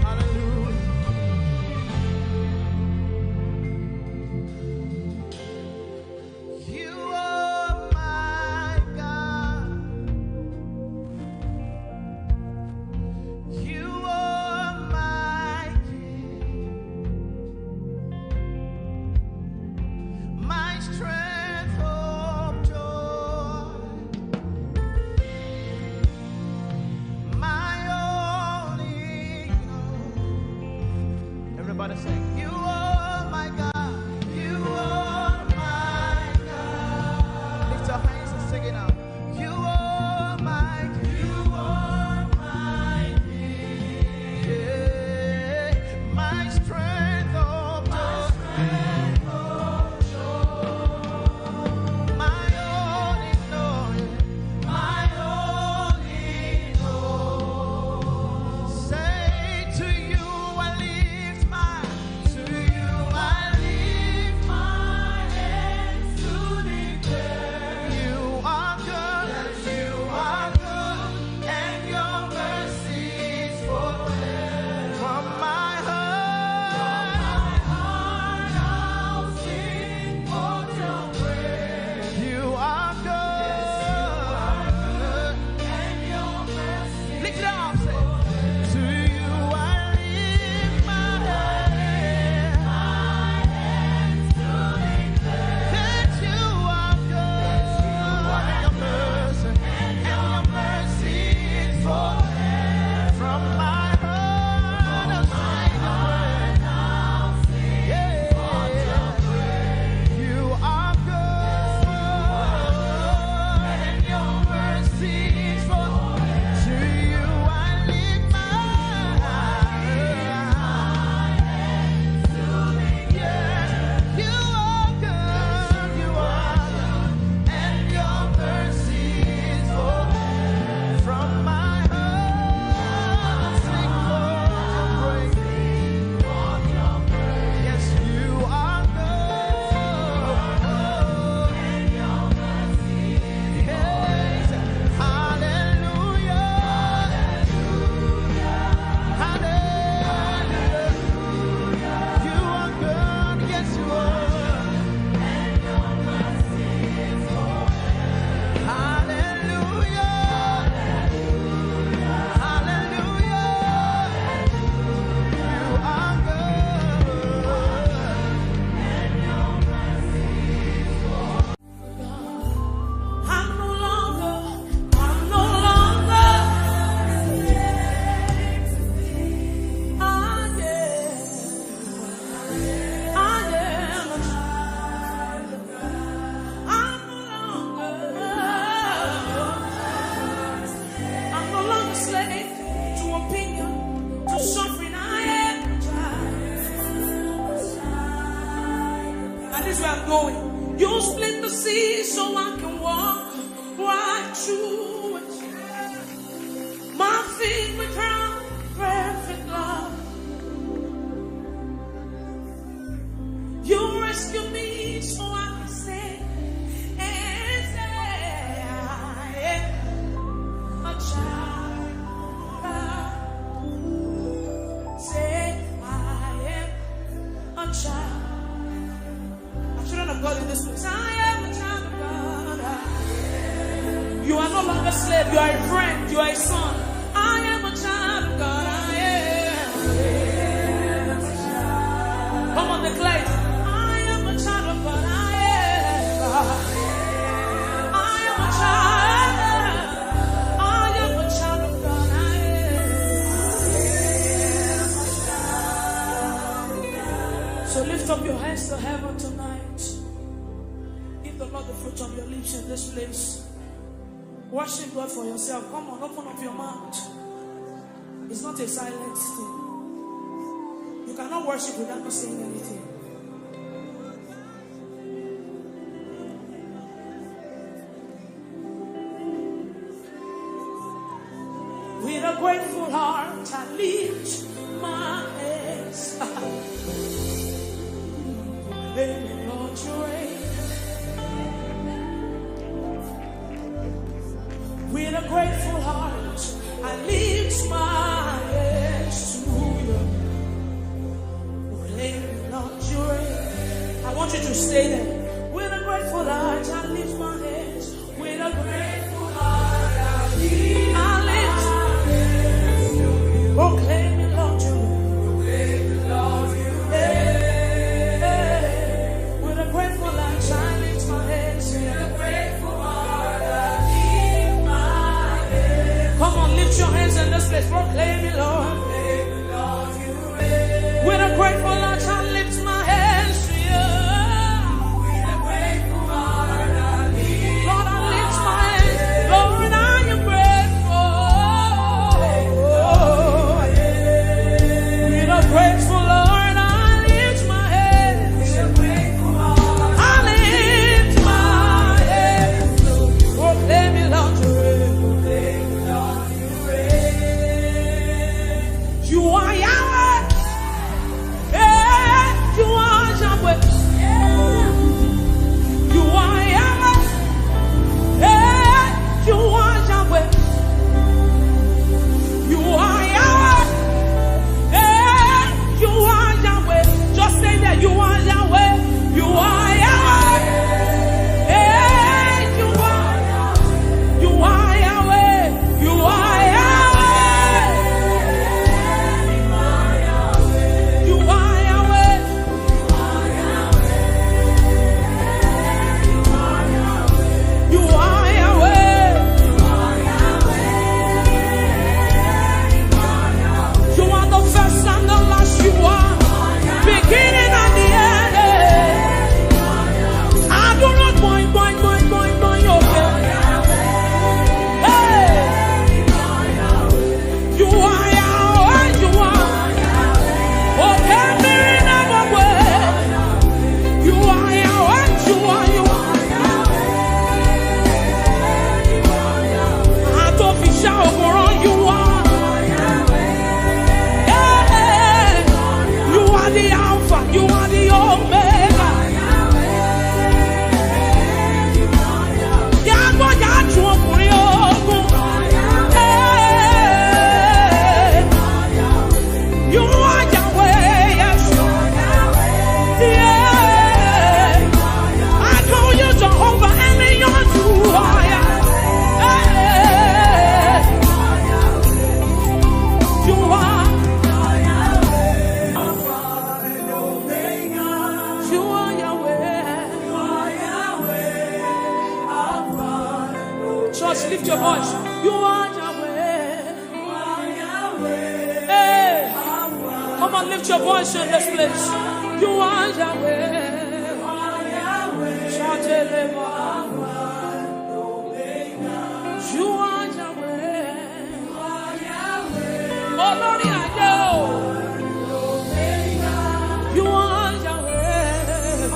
Hallelujah. You are my God. You are my King. My strength, hope, joy. My all in all. Everybody sing. You are my God. You are my God. Lift your hands and sing it out. You are my King. You are my King. Yeah. My strength, oh, my strength, oh, joy. My all in all. My all in all. Say, to you I lift my, to you I lift my hands to declare you are good, you are good, and your mercy is forever. From my heart, from my heart I'll sing for your praise. You are good. And your mercy. Lift it up, say. To you I lift my hands. My hands to declare that you are good. That you are good. And your mercy. And your mercy is forever. From my heart, I'll sing your praise. Yeah. You are good, and your mercy is forever. To you I lift my eyes. Yes, you are good, you are good, and your mercy is forever. From my heart, I'll sing for your praise. Yes, you are good. Yes. Hallelujah. Hallelujah. You are good. Yes, you are. Hallelujah. Hallelujah. You are good. I'm no longer, I'm no longer. I am, I am a child of God. I'm no longer, I'm no longer slave to opinion, to suffering. I am a child. And this is where I'm going. You split the sea so I can walk right through it. My feet were crowned with perfect love. You rescue me so I can say, and say, I am a child of God. Say, I am a child. Are children of God in this place? I am a child of God. You are no longer slave. You are a friend. You are a son. I am a child of God. I am. Come on, declare it. I am a child of God. I am. Lift up your hands to heaven tonight. Give the Lord the fruit of your lips in this place. Worship God for yourself. Come on, open up your mouth. It's not a silent thing. You cannot worship without not saying anything. With a grateful heart, I lift my hands. Hey, Lord, you reign. With a grateful heart, I lift my hands to you. Proclaim, Lord, you reign. I want you to stay there. With a grateful heart, I lift my hands. With a grateful heart, I lift my hands. Proclaim, Lord, you reign. Hey, with a grateful heart, I lift my hands. With a grateful heart, I lift my hands. Come on, lift your hands in this place. Proclaim it, Lord. With a grateful heart, I lift my hands to you. Lord, I lift my hands. Lord, I am grateful. With a grateful heart, I lift my hands. I lift my hands. Proclaim it, Lord, you reign. You are Yahweh. Hey, you are Yahweh. You are Yahweh. Hey, you are Yahweh. You are Yahweh. Hey, you are Yahweh. Just say that you are Yahweh. You are Yahweh. Hey, you are Yahweh. You are Yahweh. You are Yahweh. You are Yahweh. You are Yahweh. You are the first and the last. You are beginning and the end. I do not boing, boing, boing, boing, boing, okay. Hey. You are Yahweh, you are. Okay, mirror number one. You are Yahweh, you are, you are. Àtòfiṣà òkúrọ̀, you are. Yeah. You are the Alpha, you are the Omega. Yàgbọ́ yàtú ọkùnrin ogun. Hey. You are Yahweh, yes. Yeah. I call you Jehovah Elion, you are Yahweh. Hey. You are. You are Yahweh. Church, lift your voice. You are Yahweh. Hey, come on, lift your voice in this place. You are Yahweh. Shout it, Lord. You are Yahweh. Olórí ayé o. You are Yahweh.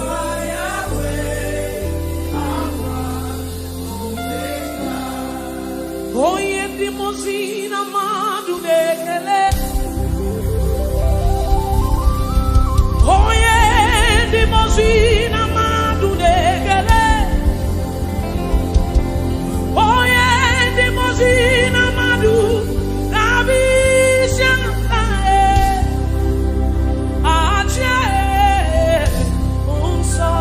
Onye ndị mozi na mmadụ na-ekele. Onye ndị mozi na mmadụ na-ekele. Onye ndị mozi na mmadụ na-abịa isi ala, eh, achị, eh, nsọ.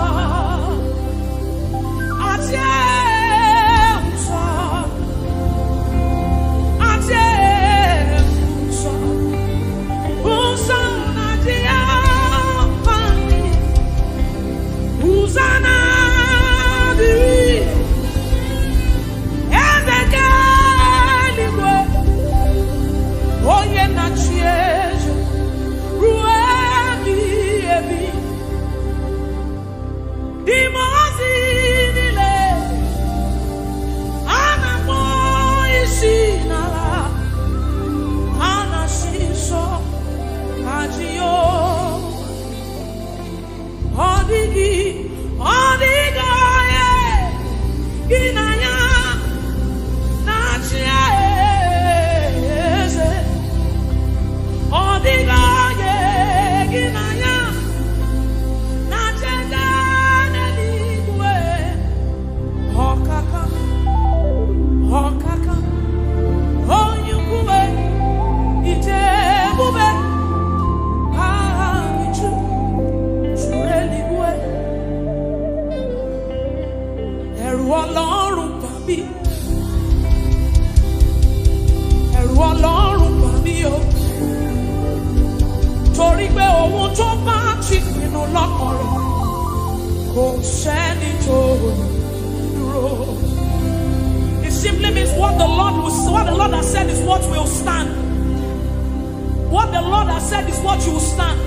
Achị, eh, nsọ. Achị, eh, nsọ. Nsọ na-achị ya. Hosanna, eze nke eluigwe, onye na-achị eze ruo ebighị ebi. Kò sẹ́ni tó dúró. It simply means what the Lord will, what the Lord has said is what will stand. What the Lord has said is what you will stand.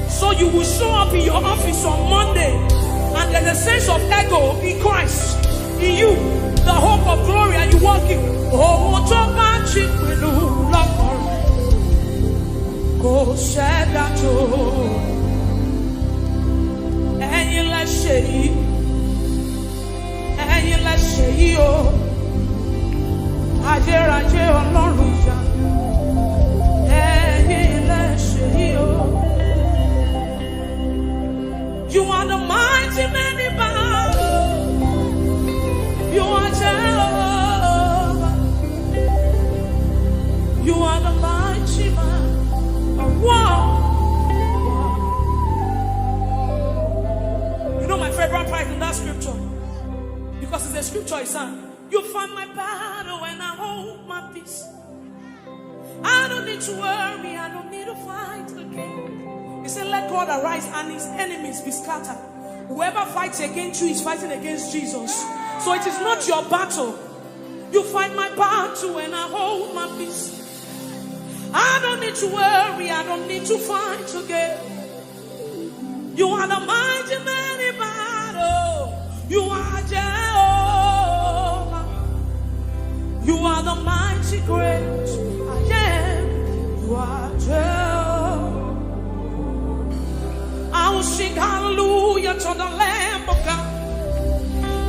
So you will show up in your office on Monday, and there's a sense of ego in Christ, in you, the hope of glory, and you walk in. Ohun tó bá ti pinnu lọ́kàn rẹ̀, kò sẹ́dá tó. Ẹ̀yin lẹ ṣe yìí, ẹ̀yin lẹ ṣe yìí o. Ayérayé Ọlọ́run ìyá, ẹ̀yin lẹ ṣe yìí o. You are the mighty man in battle. You are Jehovah. You are the mighty man of war. You know my favorite part in that scripture? Because it's a scripture, it's an, "You fight my battle and I hold my peace. I don't need to worry, I don't need to fight again." He said, "Let God arise and his enemies be scattered." Whoever fights against you is fighting against Jesus. So it is not your battle. "You fight my battle and I hold my peace. I don't need to worry, I don't need to fight again." You are the mighty man in battle. You are Jehovah. You are the mighty great I am. You are Jehovah. I will sing hallelujah to the Lamb of God.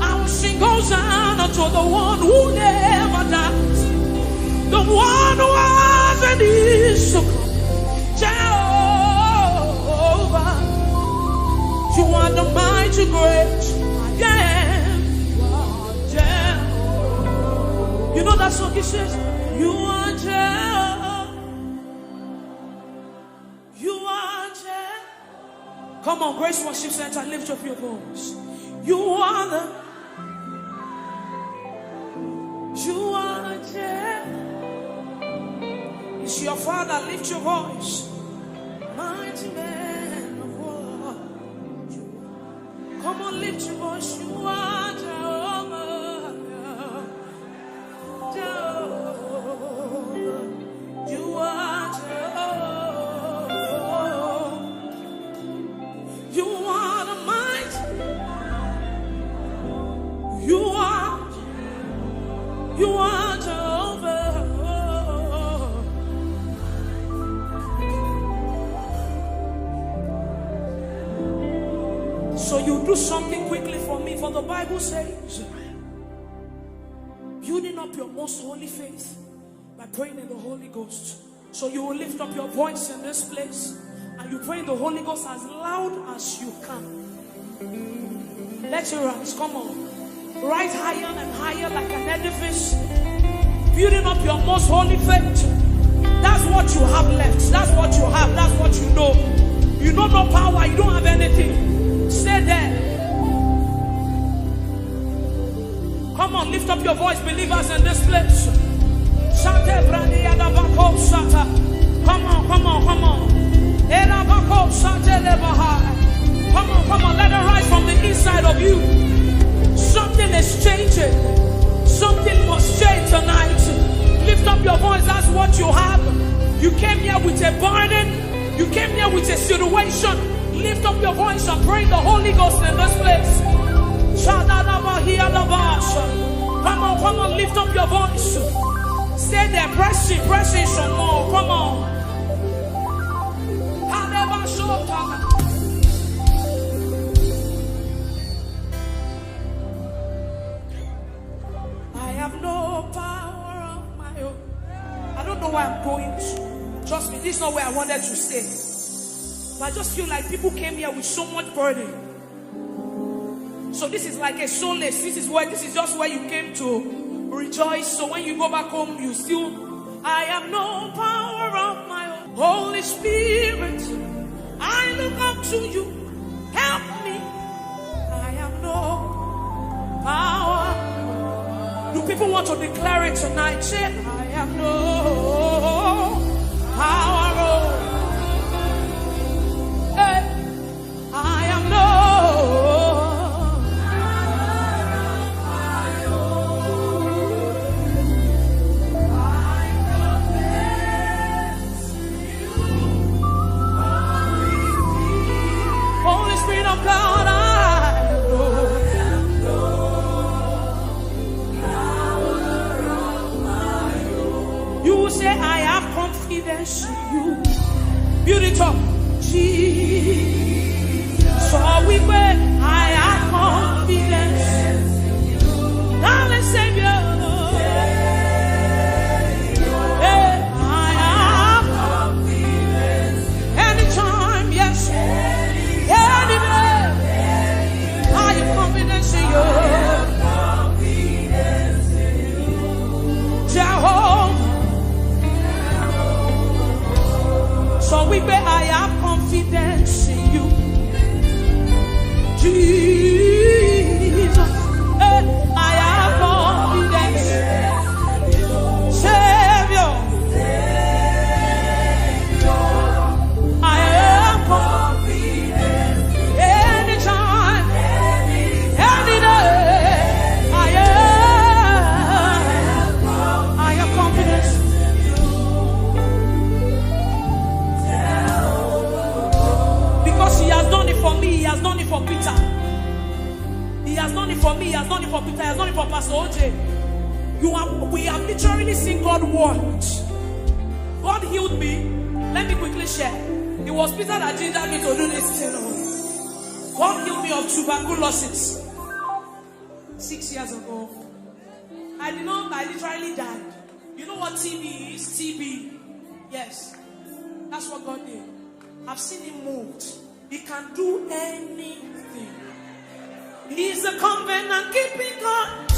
I will sing Hosanna to the one who never dies, the one who was and is to come. Jehovah, you are the mighty great I am. You are Jehovah. You know that song, it says, "You are Jehovah. You are Jehovah." Come on, Grace Worship Center, lift up your voice. You are the, you are Jehovah. It's your Father, lift your voice. Mighty man of war. Come on, lift your voice. You are Jehovah. Jehovah. You are Jehovah. You are the mighty. You are, you are Jehovah. So you do something quickly for me, for the Bible says, "Building up your most holy faith by praying in the Holy Ghost." So you will lift up your voice in this place and you pray in the Holy Ghost as loud as you can. Let it rise. Come on. Rise higher and higher like an edifice. Building up your most holy faith. That's what you have left. That's what you have. That's what you know. You know no power. You don't have anything. Stay there. Come on, lift up your voice, believers in this place. Shate brani yada bako shata. Come on, come on, come on. Era bako shate le bahai. Come on, come on, let it rise from the inside of you. Something is changing. Something must change tonight. Lift up your voice, that's what you have. You came here with a burden. You came here with a situation. Lift up your voice and pray in the Holy Ghost in this place. Shadadabahiyadabasha. Come on, come on, lift up your voice. Stay there, press in, press in some more. Come on. Hadabashota. I have no power of my own. I don't know where I'm going to. Trust me, this is not where I wanted to stay. But I just feel like people came here with so much burden. So this is like a solace. This is where, this is just where you came to rejoice. So when you go back home, you still, I have no power of my own. Holy Spirit, I look up to you. Help me. I have no power. Do people want to declare it tonight? Say, I have no power. Oh. Hey. I have no You. Beauty talk. Jesus. So we pray, I have confidence. Darling Savior. Hey, I have confidence. Anytime, yes. Any day. I have confidence in you. Jehovah. So we pray, I have confidence in you. Jesus, eh, I have confidence. Savior, I have confidence. Anytime, any day, I have, I have confidence. Because he has done it for me, he has done it for Peter. He has done it for me, he has done it for Peter, he has done it for Pastor O J. You have, we have literally seen God work. God healed me. Let me quickly share. It was Peter that gingered me to do this thing. God healed me of tuberculosis six years ago. I did not, I literally died. You know what T B is? T B. Yes. That's what God did. I've seen him moved. He can do anything. He's a covenant keeping God.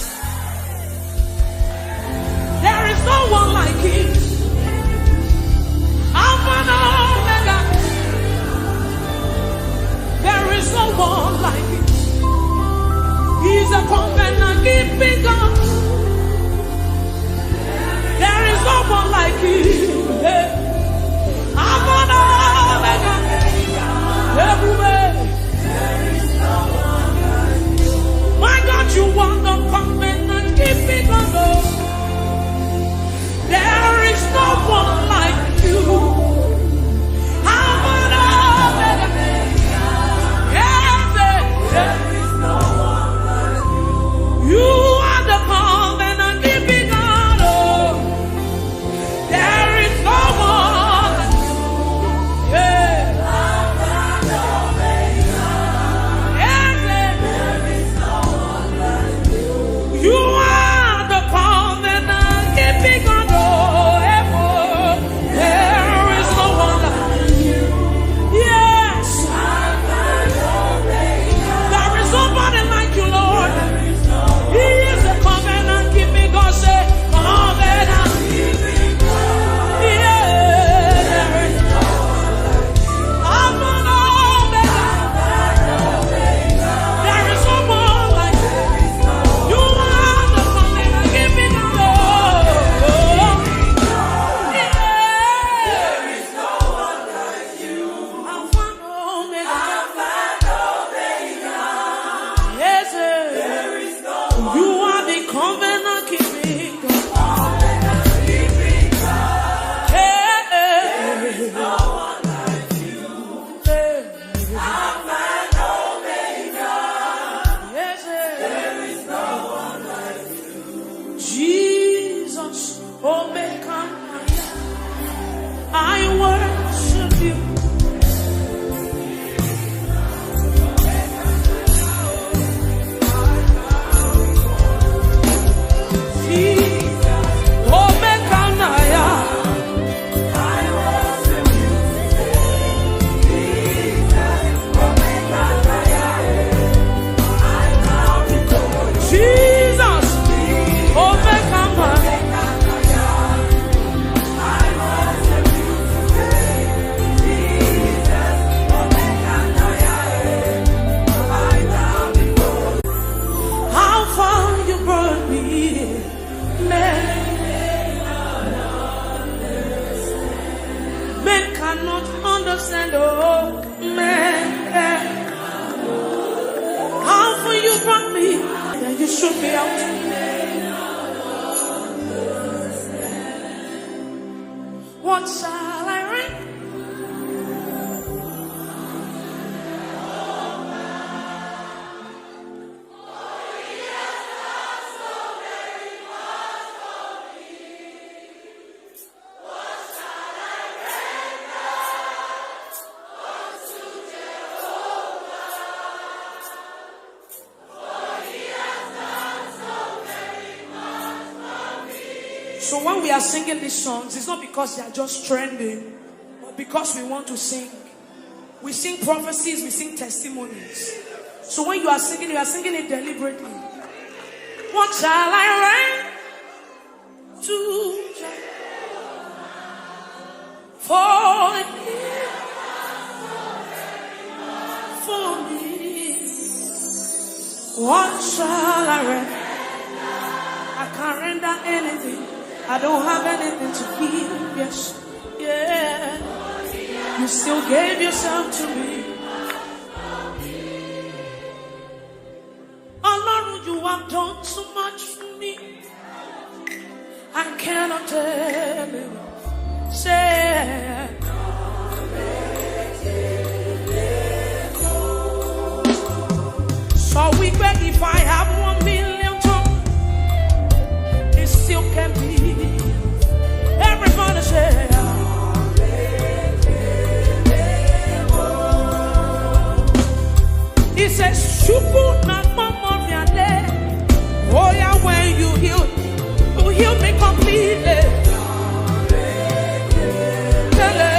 There is no one like him. Alpha and Omega. There is no one like him. He's a covenant keeping God. There is no one like him. Hey. Alpha and Omega. Everywhere. My God, you are the covenant keeping God. There is no one like you. Alpha and Omega. Yes, yes. You are the covenant keeping God. Oh. There is no one. Yeah. Yes, yes. You are the covenant keeping God. Oh, heaven. There is no one like you. Yes. There is nobody like you, Lord. He is a covenant keeping God. Say, covenant keeping God. Yeah, there is no one like you. Alpha and Omega. There is no one like you. You are the covenant keeping God. Yeah. Alpha and Omega. Yes, sir. You are the covenant keeping God. Hey, hey. Yes, sir. Jesus, Omega, I worship you. Jesus, Omega, Jesus, Omega. How far you brought me, man. Men cannot understand, oh, man. How far you brought me, then you shoot me out. What shall I render? So when we are singing these songs, it's not because they are just trending, but because we want to sing. We sing prophecies, we sing testimonies. So when you are singing, you are singing it deliberately. What shall I render to Jehovah? For he for me. What shall I render? I can't render anything. I don't have anything to give. Yes, yeah. You still gave yourself to me. Ọlọ́run, you have done too much for me. I cannot tell you. Say, so we pray, if I have one million tongues, it still can be. Everybody say, he says, "Chukwu na mama miale." Oh yeah, when you heal, you heal me completely. Lele.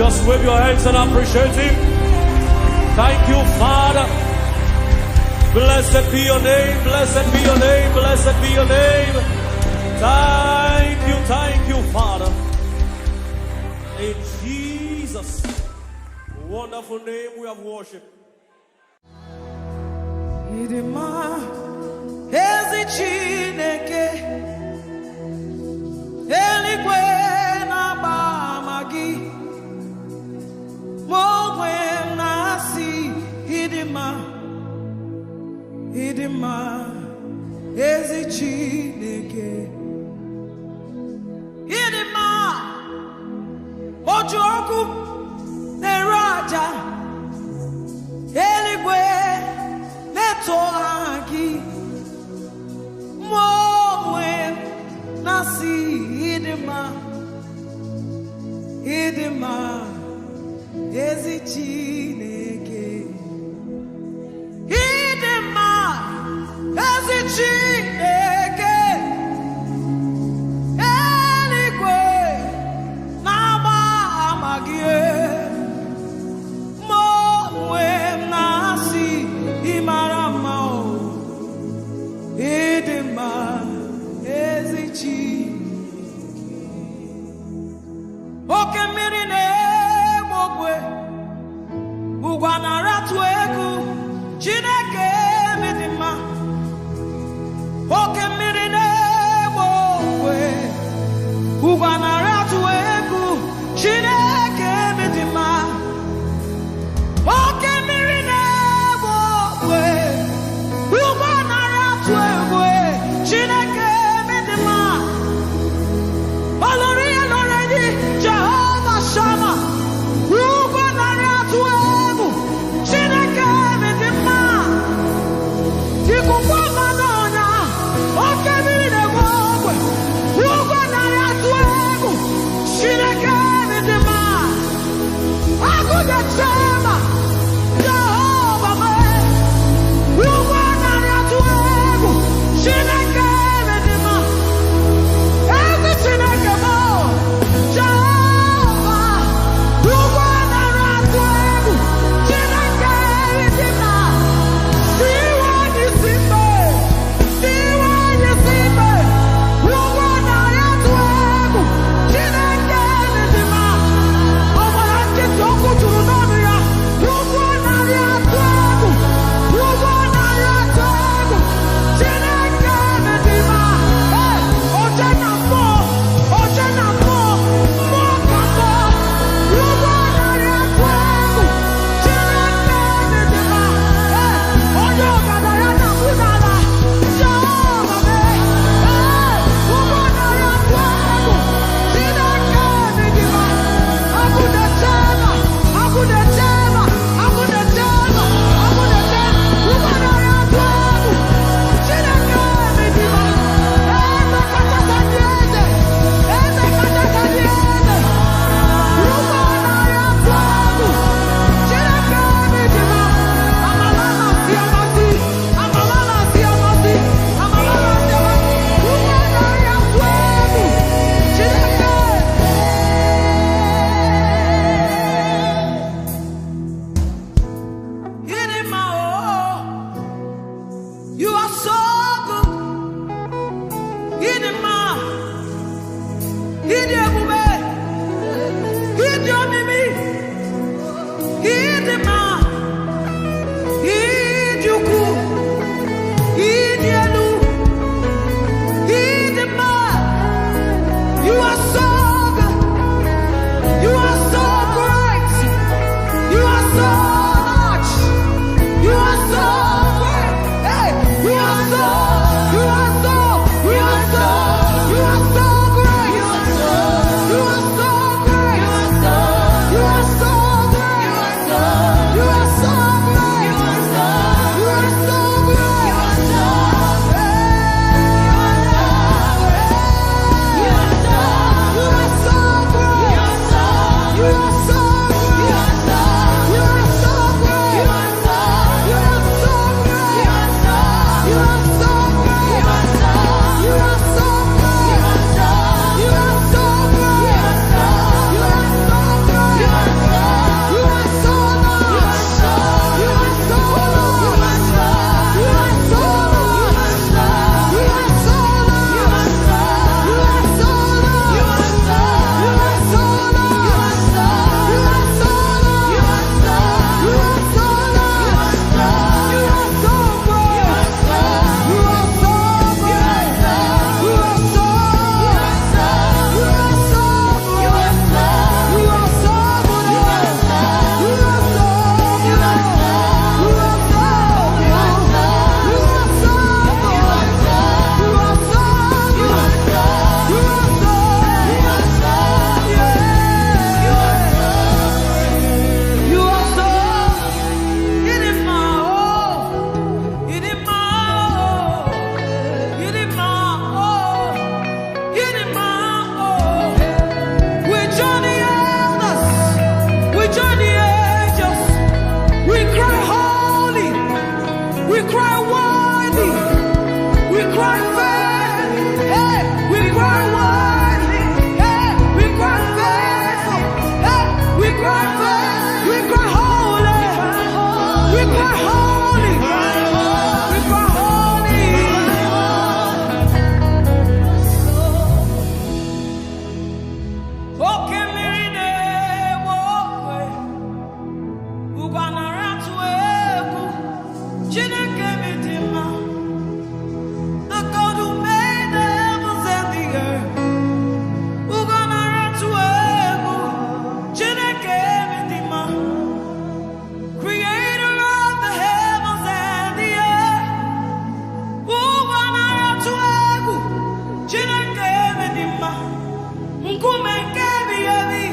Just wave your hands and appreciate him. Thank you, Father. Blessed be your name, blessed be your name, blessed be your name. Thank you, thank you, Father. In Jesus' wonderful name we have worship. Ịdị mma, ezi Chineke, eluigwe na-agba ama gị. Mụ onwe m na-asị, ịdị mma, ịdị mma, ezi Chineke. Ịdị mma, otu okwu na-eru aja, eluigwe na-eto aha gị. Mụ onwe m na-asị, ịdị mma, ịdị mma, ezi Chineke. Ịdị mma, ezi Chineke. Eluigwe na-agba ama gị. Mụ onwe m na-asị, ị mara mma o. Ịdị mma, ezi Chineke. Oke mmiri na-egbu ogwe, ugwu a na-aratụ egwu, Chineke m, ịdị mma. Oke mmiri na-egbu ogwe, ugwu a na-aratụ egwu, Chineke m, ịdị mma. Oke mmiri na-egbu ogwe, ugwu a na-aratụ egwu, Chineke m, ịdị mma. Olori ya lore gị, Jehova Shama. Ugwu a na-aratụ egwu, Chineke m, ịdị mma. Ikuku ọma n'ọnya, oke mmiri na-egbu ogwe, ugwu a na-aratụ egwu, Chineke m, ịdị mma. Agụ na-eche mba, Jehova m, ugwu a na-aratụ egwu, Chineke m, ịdị mma. Ezi Chineke m, Jehova, ugwu a na-aratụ egwu, Chineke m, ịdị mma. Iwe anyị si mbe. Iwe anyị si mbe, ugwu a na-aratụ egwu, Chineke m, ịdị mma. Ọ gbara nkịtị, okwu juru n'ọnụ ya, ugwu a na-aratụ egwu, ugwu a na-aratụ egwu, Chineke m, ịdị mma. Ee, oche na mmụọ, oche na mmụọ, mmụọ ka mmụọ, ugwu a na-aratụ egwu, Chineke m, ịdị mma. Ee, onye ọgaranya na-akwụ n'ala, Jehova m, ee, ugwu a na-aratụ egwu, Chineke m, ịdị mma. Agụ na-eche mba, agụ na-eche mba, agụ na-eche mba, agụ na-eche mba, ugwu a na-aratụ egwu, Chineke m, ịdị mma. Eze kachasị ndị eze, eze kachasị ndị eze, ugwu a na-aratụ egwu, Chineke m, ịdị mma. Amala na-asị amasị, amala na-asị amasị, amala na-asị amasị, ugwu a na-aratụ egwu, Chineke. Ịdị mma, oh, you are so good. Ịdị mma, ịdị ebube, ịdị omimi, ịdị mma, ịdị ukwu, ịdị elu, ịdị mma. You are so good. You are so great. You are so much. You are so great. Hey, you are so, you are so, you are so, you are so great. You are so Ume nke ebighị ebi,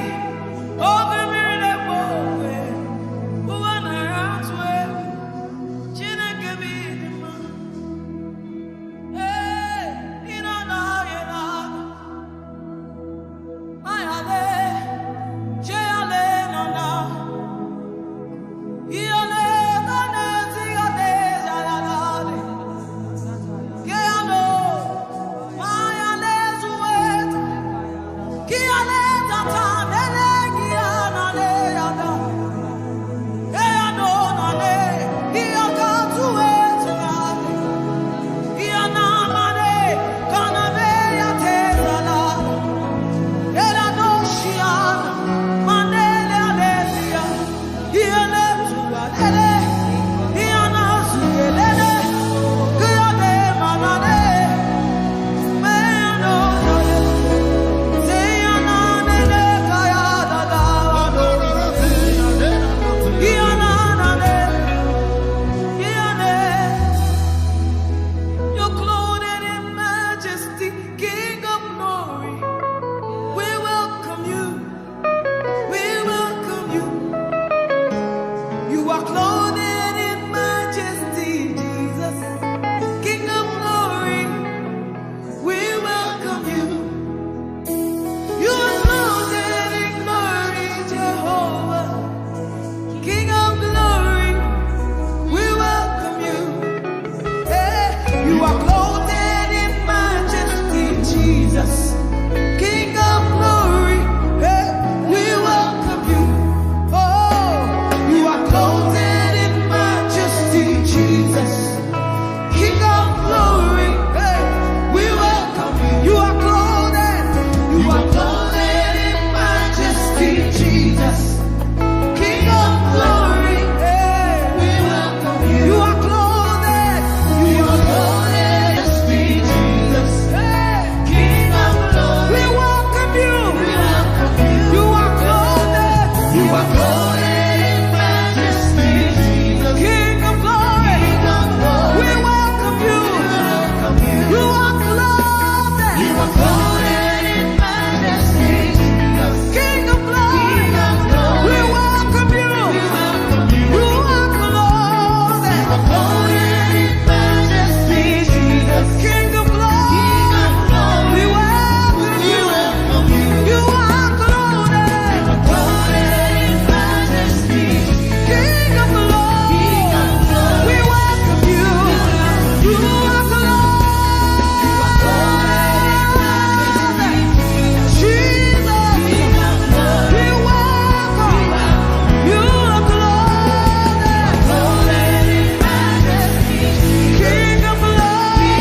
oge mmiri na-ekpo okwe, ụwa na-ara atụ egwu, Chineke bụ ịdị mma. Ee, ị nọ n'ọhịa na-agụ. Ayale, Jeyale nọ na. Iyale, Tane, Ziyale, Zayalale. Keyalo, Mayale, Zuweta. Kiyale, Tata, Nele, Kiyanale, Yada. Keyano, Nale, Kiyaka, Zuweta, Nale. Kiyanamane, Kanabe, Yatezala. Eladoshia, Manele, Alesia. You're clothed in majesty, King of glory. We welcome you. We welcome you. You are clothed in majesty, Jesus, King of glory. We welcome you. You are clothed in glory, Jehovah, King of glory. We welcome you. Hey, you are clothed in majesty, Jesus, King of glory. Hey, we welcome you. Oh, you are clothed in majesty, Jesus, King of glory. Hey, we welcome you. You are clothed. You are clothed in majesty, Jesus, King of glory. Hey, we welcome you. You are clothed. You are clothed in majesty, Jesus. Hey, King of glory. We welcome you. We welcome you. You are clothed. You are clothed in majesty, Jesus. King of glory. King of glory. We welcome you. We welcome you. You are clothed. You are clothed in majesty, Jesus. King of glory. King of glory. We welcome you. We welcome you. You are clothed. You are clothed in majesty, Jesus. King of glory. King of glory. We welcome you. You are clothed. You are clothed in majesty. King of glory. King of glory. We welcome you. You are clothed. You are clothed in majesty. Jesus. King of glory. We welcome. You are clothed. You are clothed in majesty. King of glory.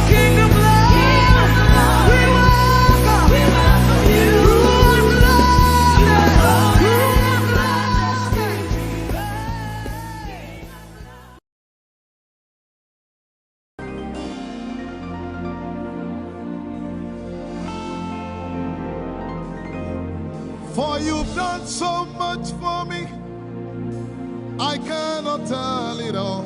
King of glory. We welcome. For you've done so much for me, I cannot tell it all.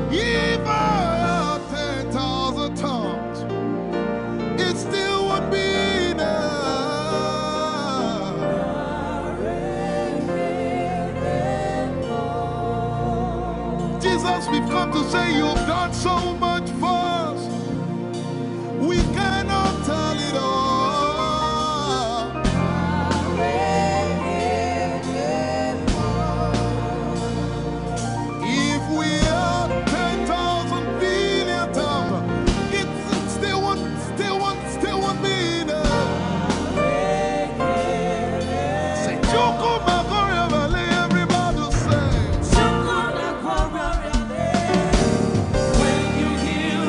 If I had ten thousand tongues, it still won't be enough. Jesus, we've come to say you've done so much for us. We cannot tell it all. If we had ten thousand billion tongues, it still won't, still won't, still won't be enough. Say, Chukwu Makoria Valley, everybody say. When you heal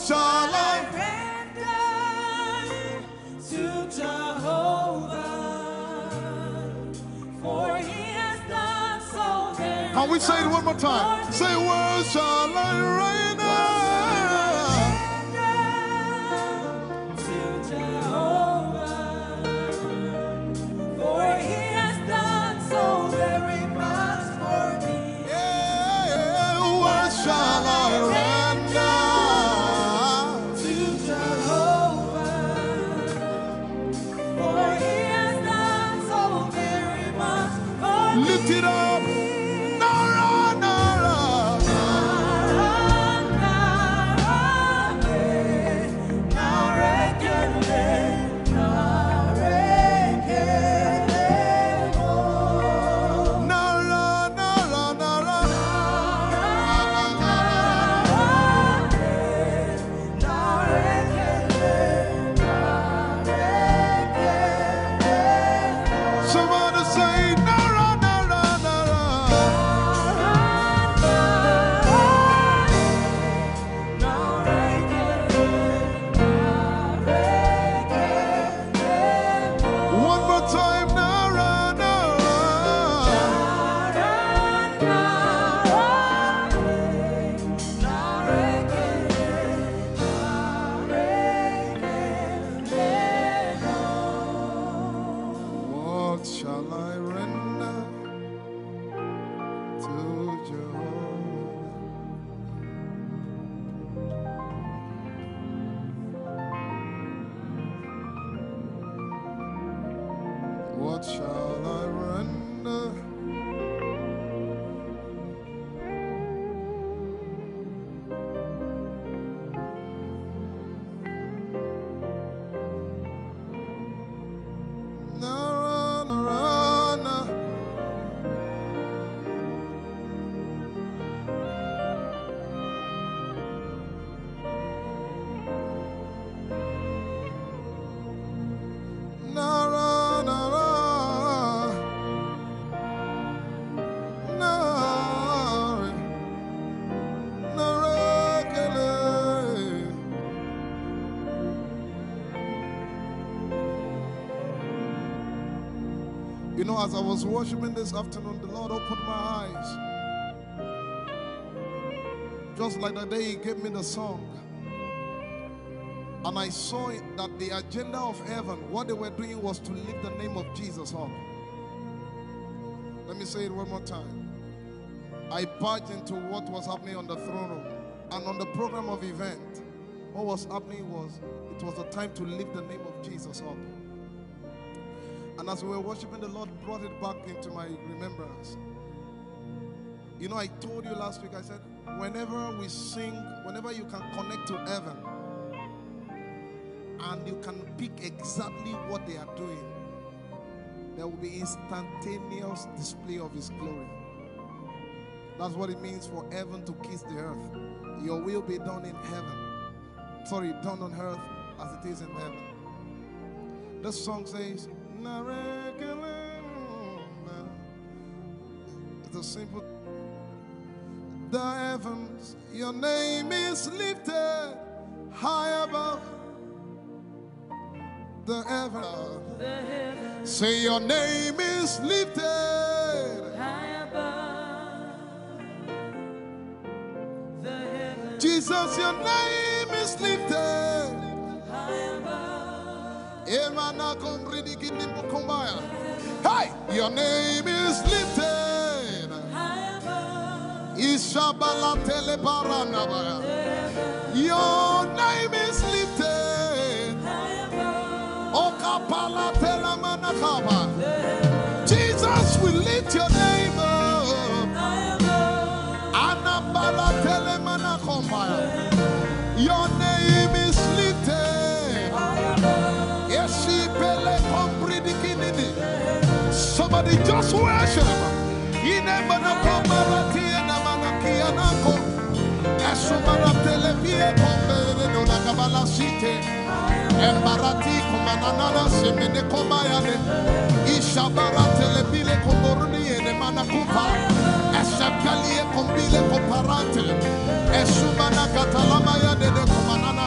Shall I? Surrender to Jehovah, for he has done so very Can we say it one more time? much Say, where shall I render? To Jehovah, for he has done so very much for me. Yeah, where shall I render? To Jehovah, for he has done so very much for me. Lift it up. Nara, nara. Nara, nara, nara. Somebody say, nara, nara, nara. One more time, nara, nara. What shall I render to Jehovah? What shall I render? Nara, nara, na. Nara, nara. Nara, nara, kele. You know, as I was worshiping this afternoon, the Lord opened my eyes. Just like the day He gave me the song. And I saw it that the agenda of heaven, what they were doing was to lift the name of Jesus up. Let me say it one more time. I barged into what was happening on the throne room and on the program of event. What was happening was, it was a time to lift the name of Jesus up. And as we were worshiping, the Lord brought it back into my remembrance. You know, I told you last week, I said, whenever we sing, whenever you can connect to heaven and you can pick exactly what they are doing, there will be instantaneous display of His glory. That's what it means for heaven to kiss the earth. Your will be done in heaven. Sorry, done on earth as it is in heaven. This song says, "Narekele." It's a simple. The heavens, your name is lifted high above the heavens. Say, your name is lifted. Jesus, your name is lifted. Emana kombridi kinimukumbaya. Hey, your name is lifted. Ishabala telebaranabaya. Your name is lifted. Okapala telamanakaba. Jesus, we lift your name up. Anabala telemanakombaya. Your name is lifted. Esipele kompridikinini. Somebody just worship. Inemanakobaratie namanakianako. Esumaratelevieko. Embarati kumanana semene kobayane. Ishabaratele bile komoruni ene manakupa. Esakalie kombile koparate. Esumana katalama yane ne kumanana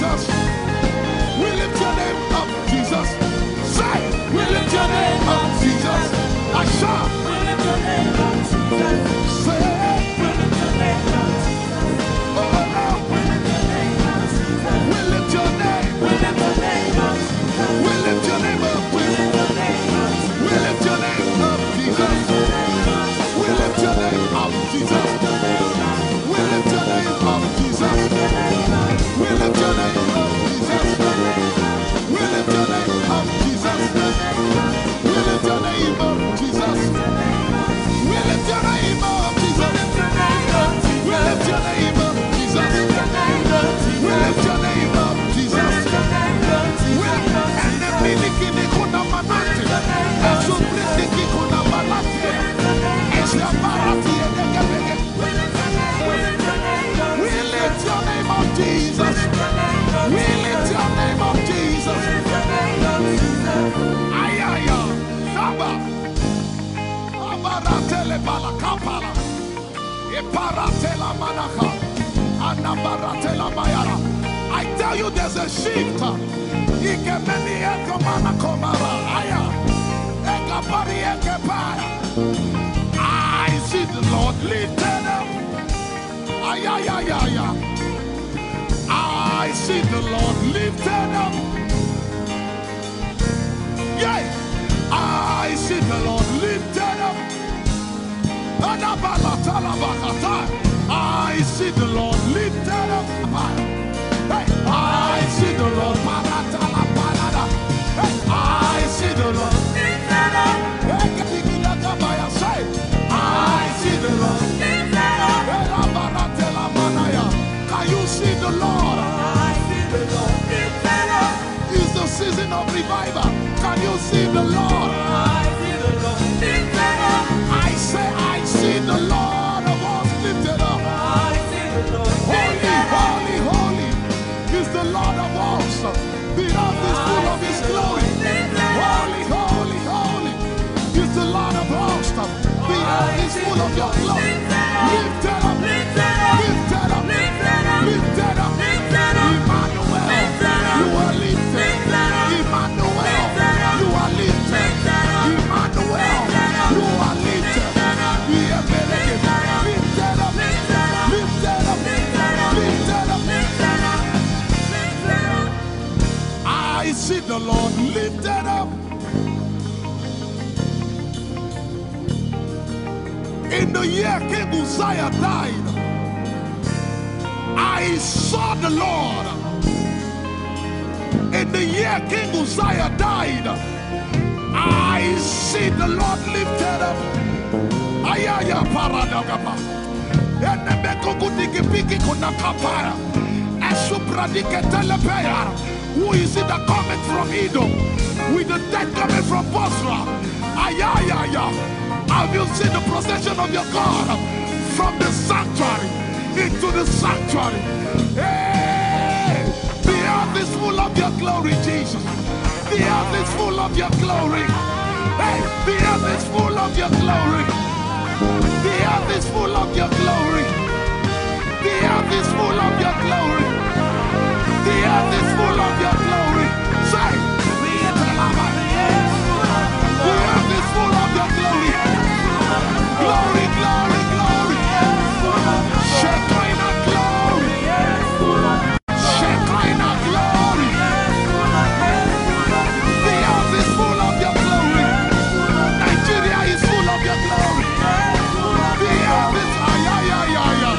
We lift your name up, Jesus. Say, we lift your name up, Jesus. Asha. We lift your name up, Jesus. Say, we lift your name up, Jesus. Oh, oh, oh. We lift your name up, Jesus. We lift your name. We lift your name up, Jesus. We lift your name up, Jesus. We lift your name up, Jesus. We lift your name up, Jesus. We lift your name up, Jesus. We lift your name up, Jesus. We lift your name up, Jesus. We lift your name up, Jesus. We lift your name up, Jesus. We lift your name up, Jesus. We lift your name up, Jesus. We lift enemy nikini kuna manate. Esupriti kikuna balate. Esia barati edekebeke. We lift your name up, Jesus. We lift your name up, Jesus. Ayaya, Shaba. Abaratele balakapala. Iparatela manaka. Anabaratela mayara. I tell you, there's a shift. Ikemeni ekomana komara. Aya. Ekapari ekepaya. I see the Lord lifted up. Ay, ay, ay, ay, ay. I see the Lord lifted up. Yeah, I see the Lord lifted up. Adabalatalabahatai. I see the Lord lifted up. Hey, I see the Lord. Paratalabalada. Hey, I see the Lord. Hey, say, I see the Lord. Hey, Rabaratelamanaya. Can you see the Lord? I see the Lord. It's the season of revival. Can you see the Lord? I see the Lord. I say, I see the Lord of hosts lifted up. I see the Lord. Holy, holy, holy is the Lord of hosts. The earth is full of his glory. Holy, holy, holy is the Lord of hosts. The earth is full of your glory. Lifted up, lifted up, lifted up, lifted up. Emmanuel, you are lifted. Emmanuel, you are lifted. Emmanuel, you are lifted. Lifted up, lifted up, lifted up, lifted up. I see the Lord lifted up. In the year King Uzziah died, I saw the Lord. In the year King Uzziah died, I see the Lord lifted up. Ayaya paradagaba. Enemekukudikipiki kunakapaya. Esupradiketelepeyara. Who is it that cometh from Edom with the dead coming from Bozrah? Ayayaya. Have you seen the procession of your God from the sanctuary into the sanctuary? Hey, the earth is full of your glory, Jesus. The earth is full of your glory. Hey, the earth is full of your glory. The earth is full of your glory. The earth is full of your glory. The earth is full of your glory. Say, the earth is full of your glory. Glory, glory, glory. Shekinah glory. Shekinah glory. The earth is full of your glory. Nigeria is full of your glory. The earth is, ay, ay, ay, ay, ay.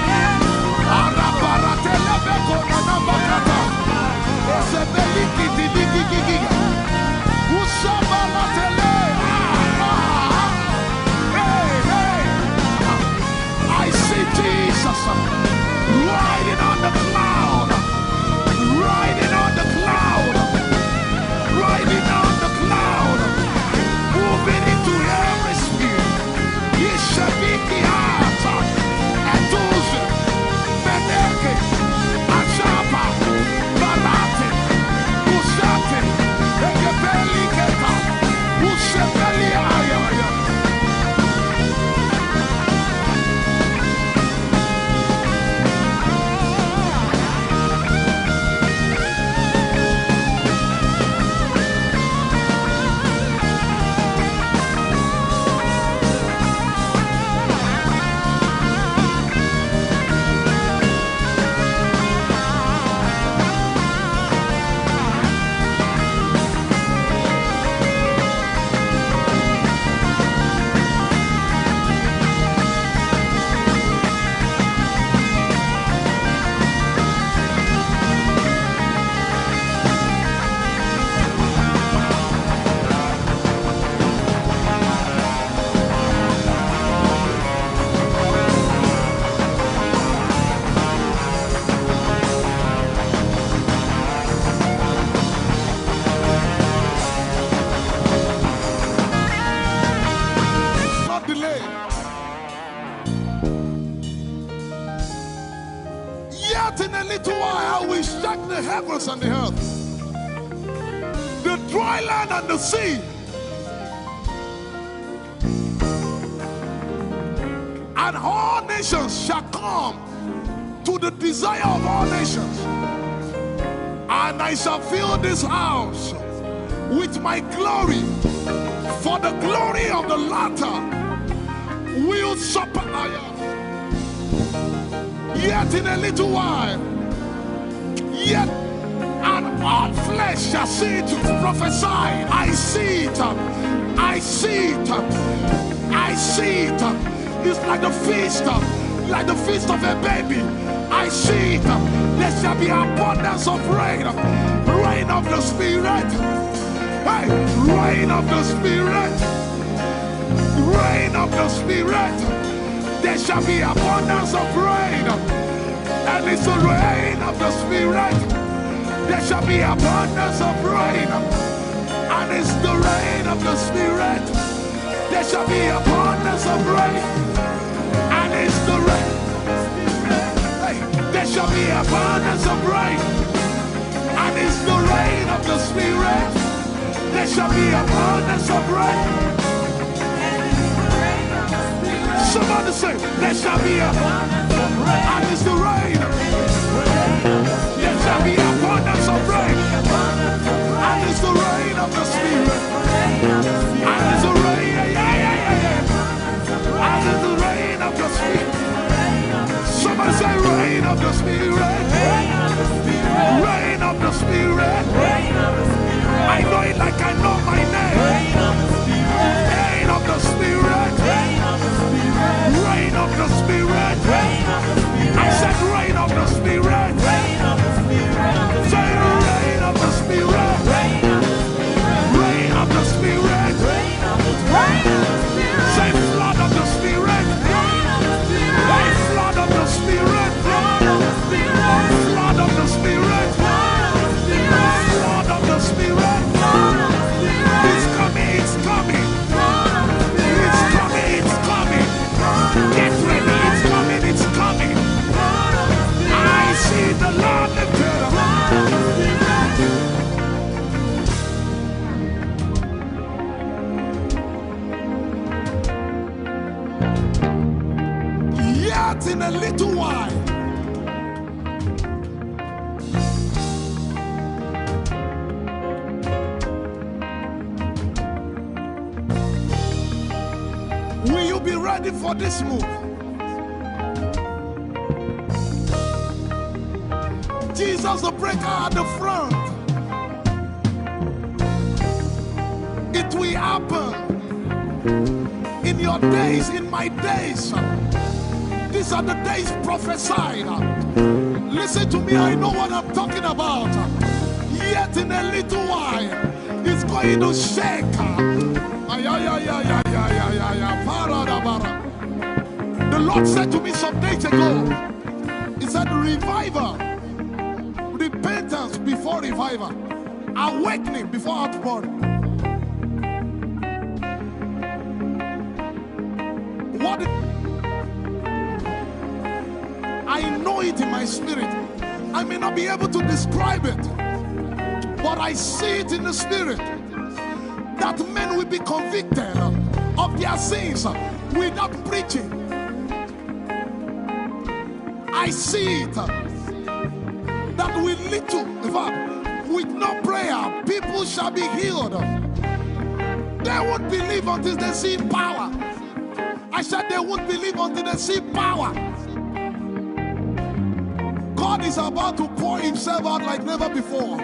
In a little while, I will shake the heavens and the earth, the dry land and the sea. And all nations shall come to the desire of all nations. And I shall fill this house with my glory, for the glory of the latter will surpass. Yet in a little while, yet and all flesh shall see it. Prophesy. I see it. I see it. I see it. It's like the feast, like the feast of a baby. I see it. There shall be abundance of rain. Rain of the Spirit. Hey, rain of the Spirit. Rain of the Spirit. There shall be abundance of rain. And it's the rain of the Spirit. There shall be abundance of rain. And it's the rain of the Spirit. There shall be abundance of rain. And it's the rain. Hey, there shall be abundance of rain. And it's the rain of the Spirit. There shall be abundance of rain. Somebody say, there shall be abundance of rain. And it's the rain. There shall be abundance of rain. And it's the rain of the Spirit. And it's the rain. Yeah, yeah, yeah, yeah, yeah. And it's the rain of the Spirit. Somebody say, rain of the Spirit. Rain of the Spirit. I know it like I know my name. Rain of the Spirit. Rain of the Spirit. I said, rain of the Spirit. Say, rain of the Spirit. Rain of the Spirit. Say, flood of the Spirit. Hey, flood of the Spirit. Flood of the Spirit. Flood of the Spirit. It's coming, it's coming. It's coming, it's coming. Get ready, it's coming, it's coming. I see the Lord lifted up. Yet in a little while, will you be ready for this move? Jesus the breaker at the front. It will happen in your days, in my days. These are the days prophesied. Listen to me, I know what I'm talking about. Yet in a little while, it's going to shake. Ay, ay, ay, ay, ay, ay, ay, ay, ay, para da bara. The Lord said to me some days ago, He said, revival, repentance before revival, awakening before outpouring. What I know it in my spirit. I may not be able to describe it, but I see it in the spirit that men will be convicted of their sins without preaching. I see it that with little, in fact, with no prayer, people shall be healed. They won't believe until they see power. I said they won't believe until they see power. God is about to pour himself out like never before.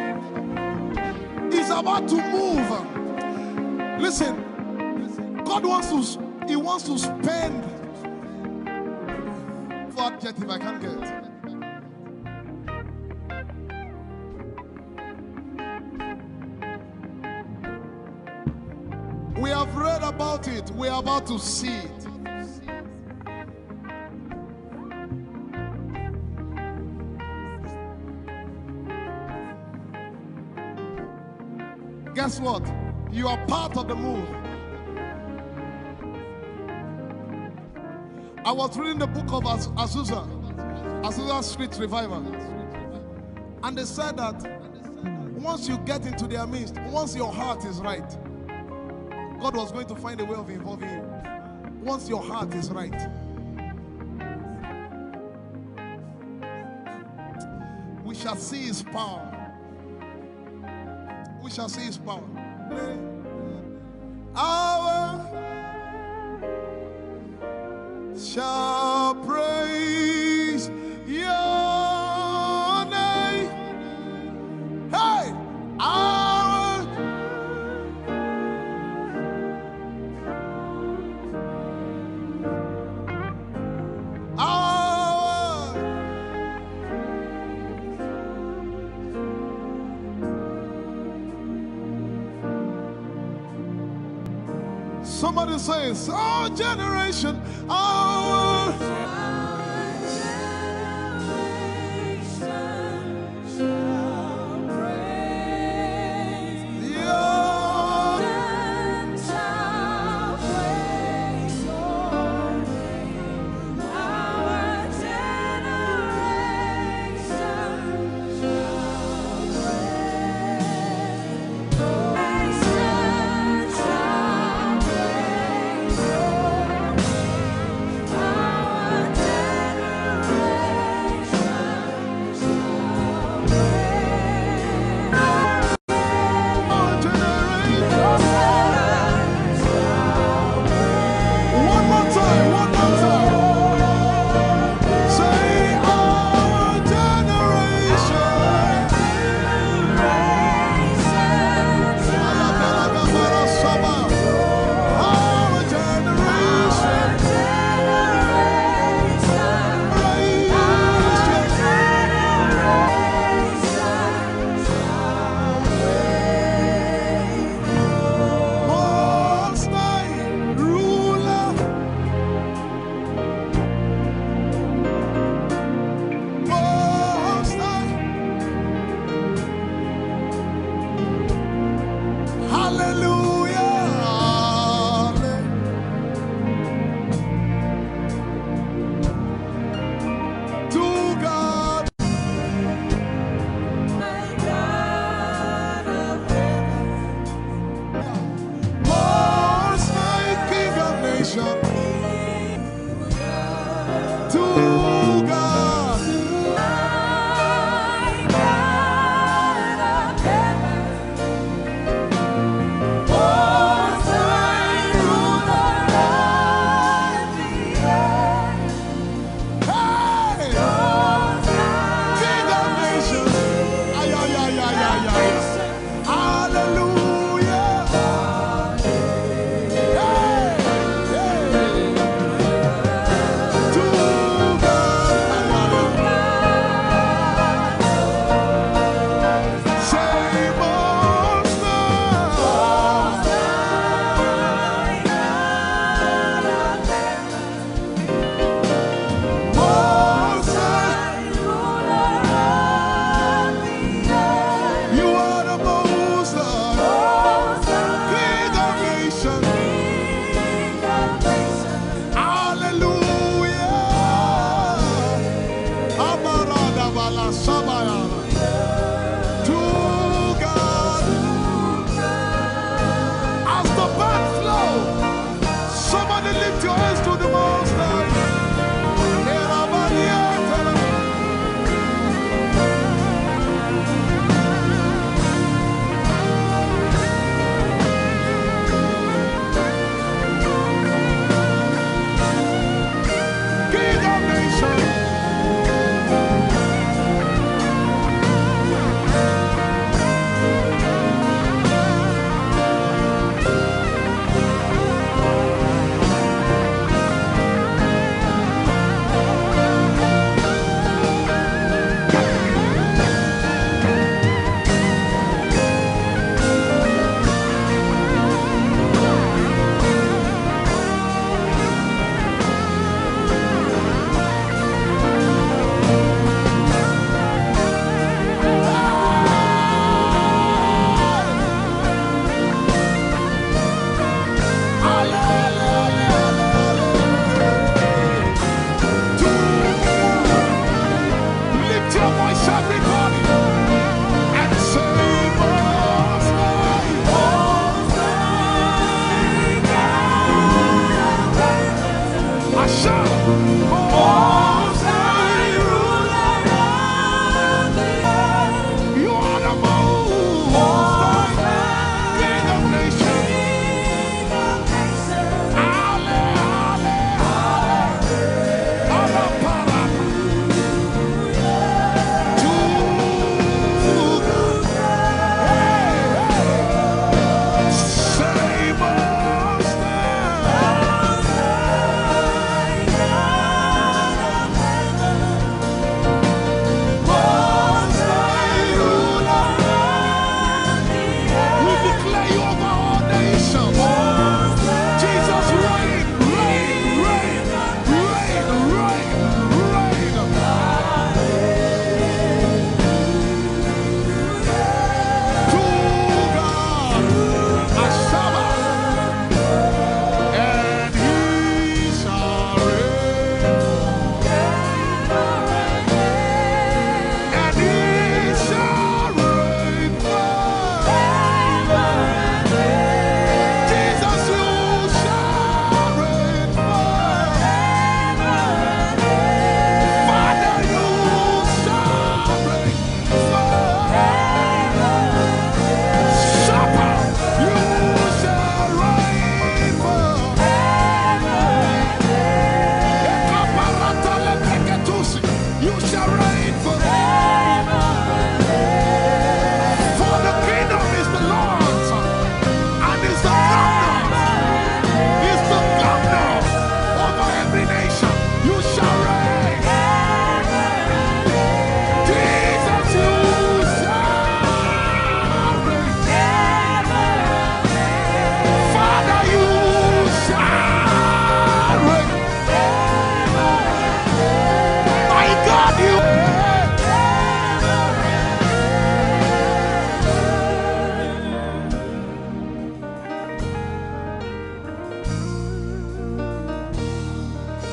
He's about to move. Listen, God wants to, he wants to spend. What adjective I can't get. We have read about it. We are about to see it. Guess what? You are part of the move. I was reading the book of Az-, Azusa. Azusa Street Revival. And they said that once you get into their midst, once your heart is right, God was going to find a way of involving you. Once your heart is right, we shall see his power. We shall see his power. Our shall praise your name. Hey, our our Somebody says, our generation, our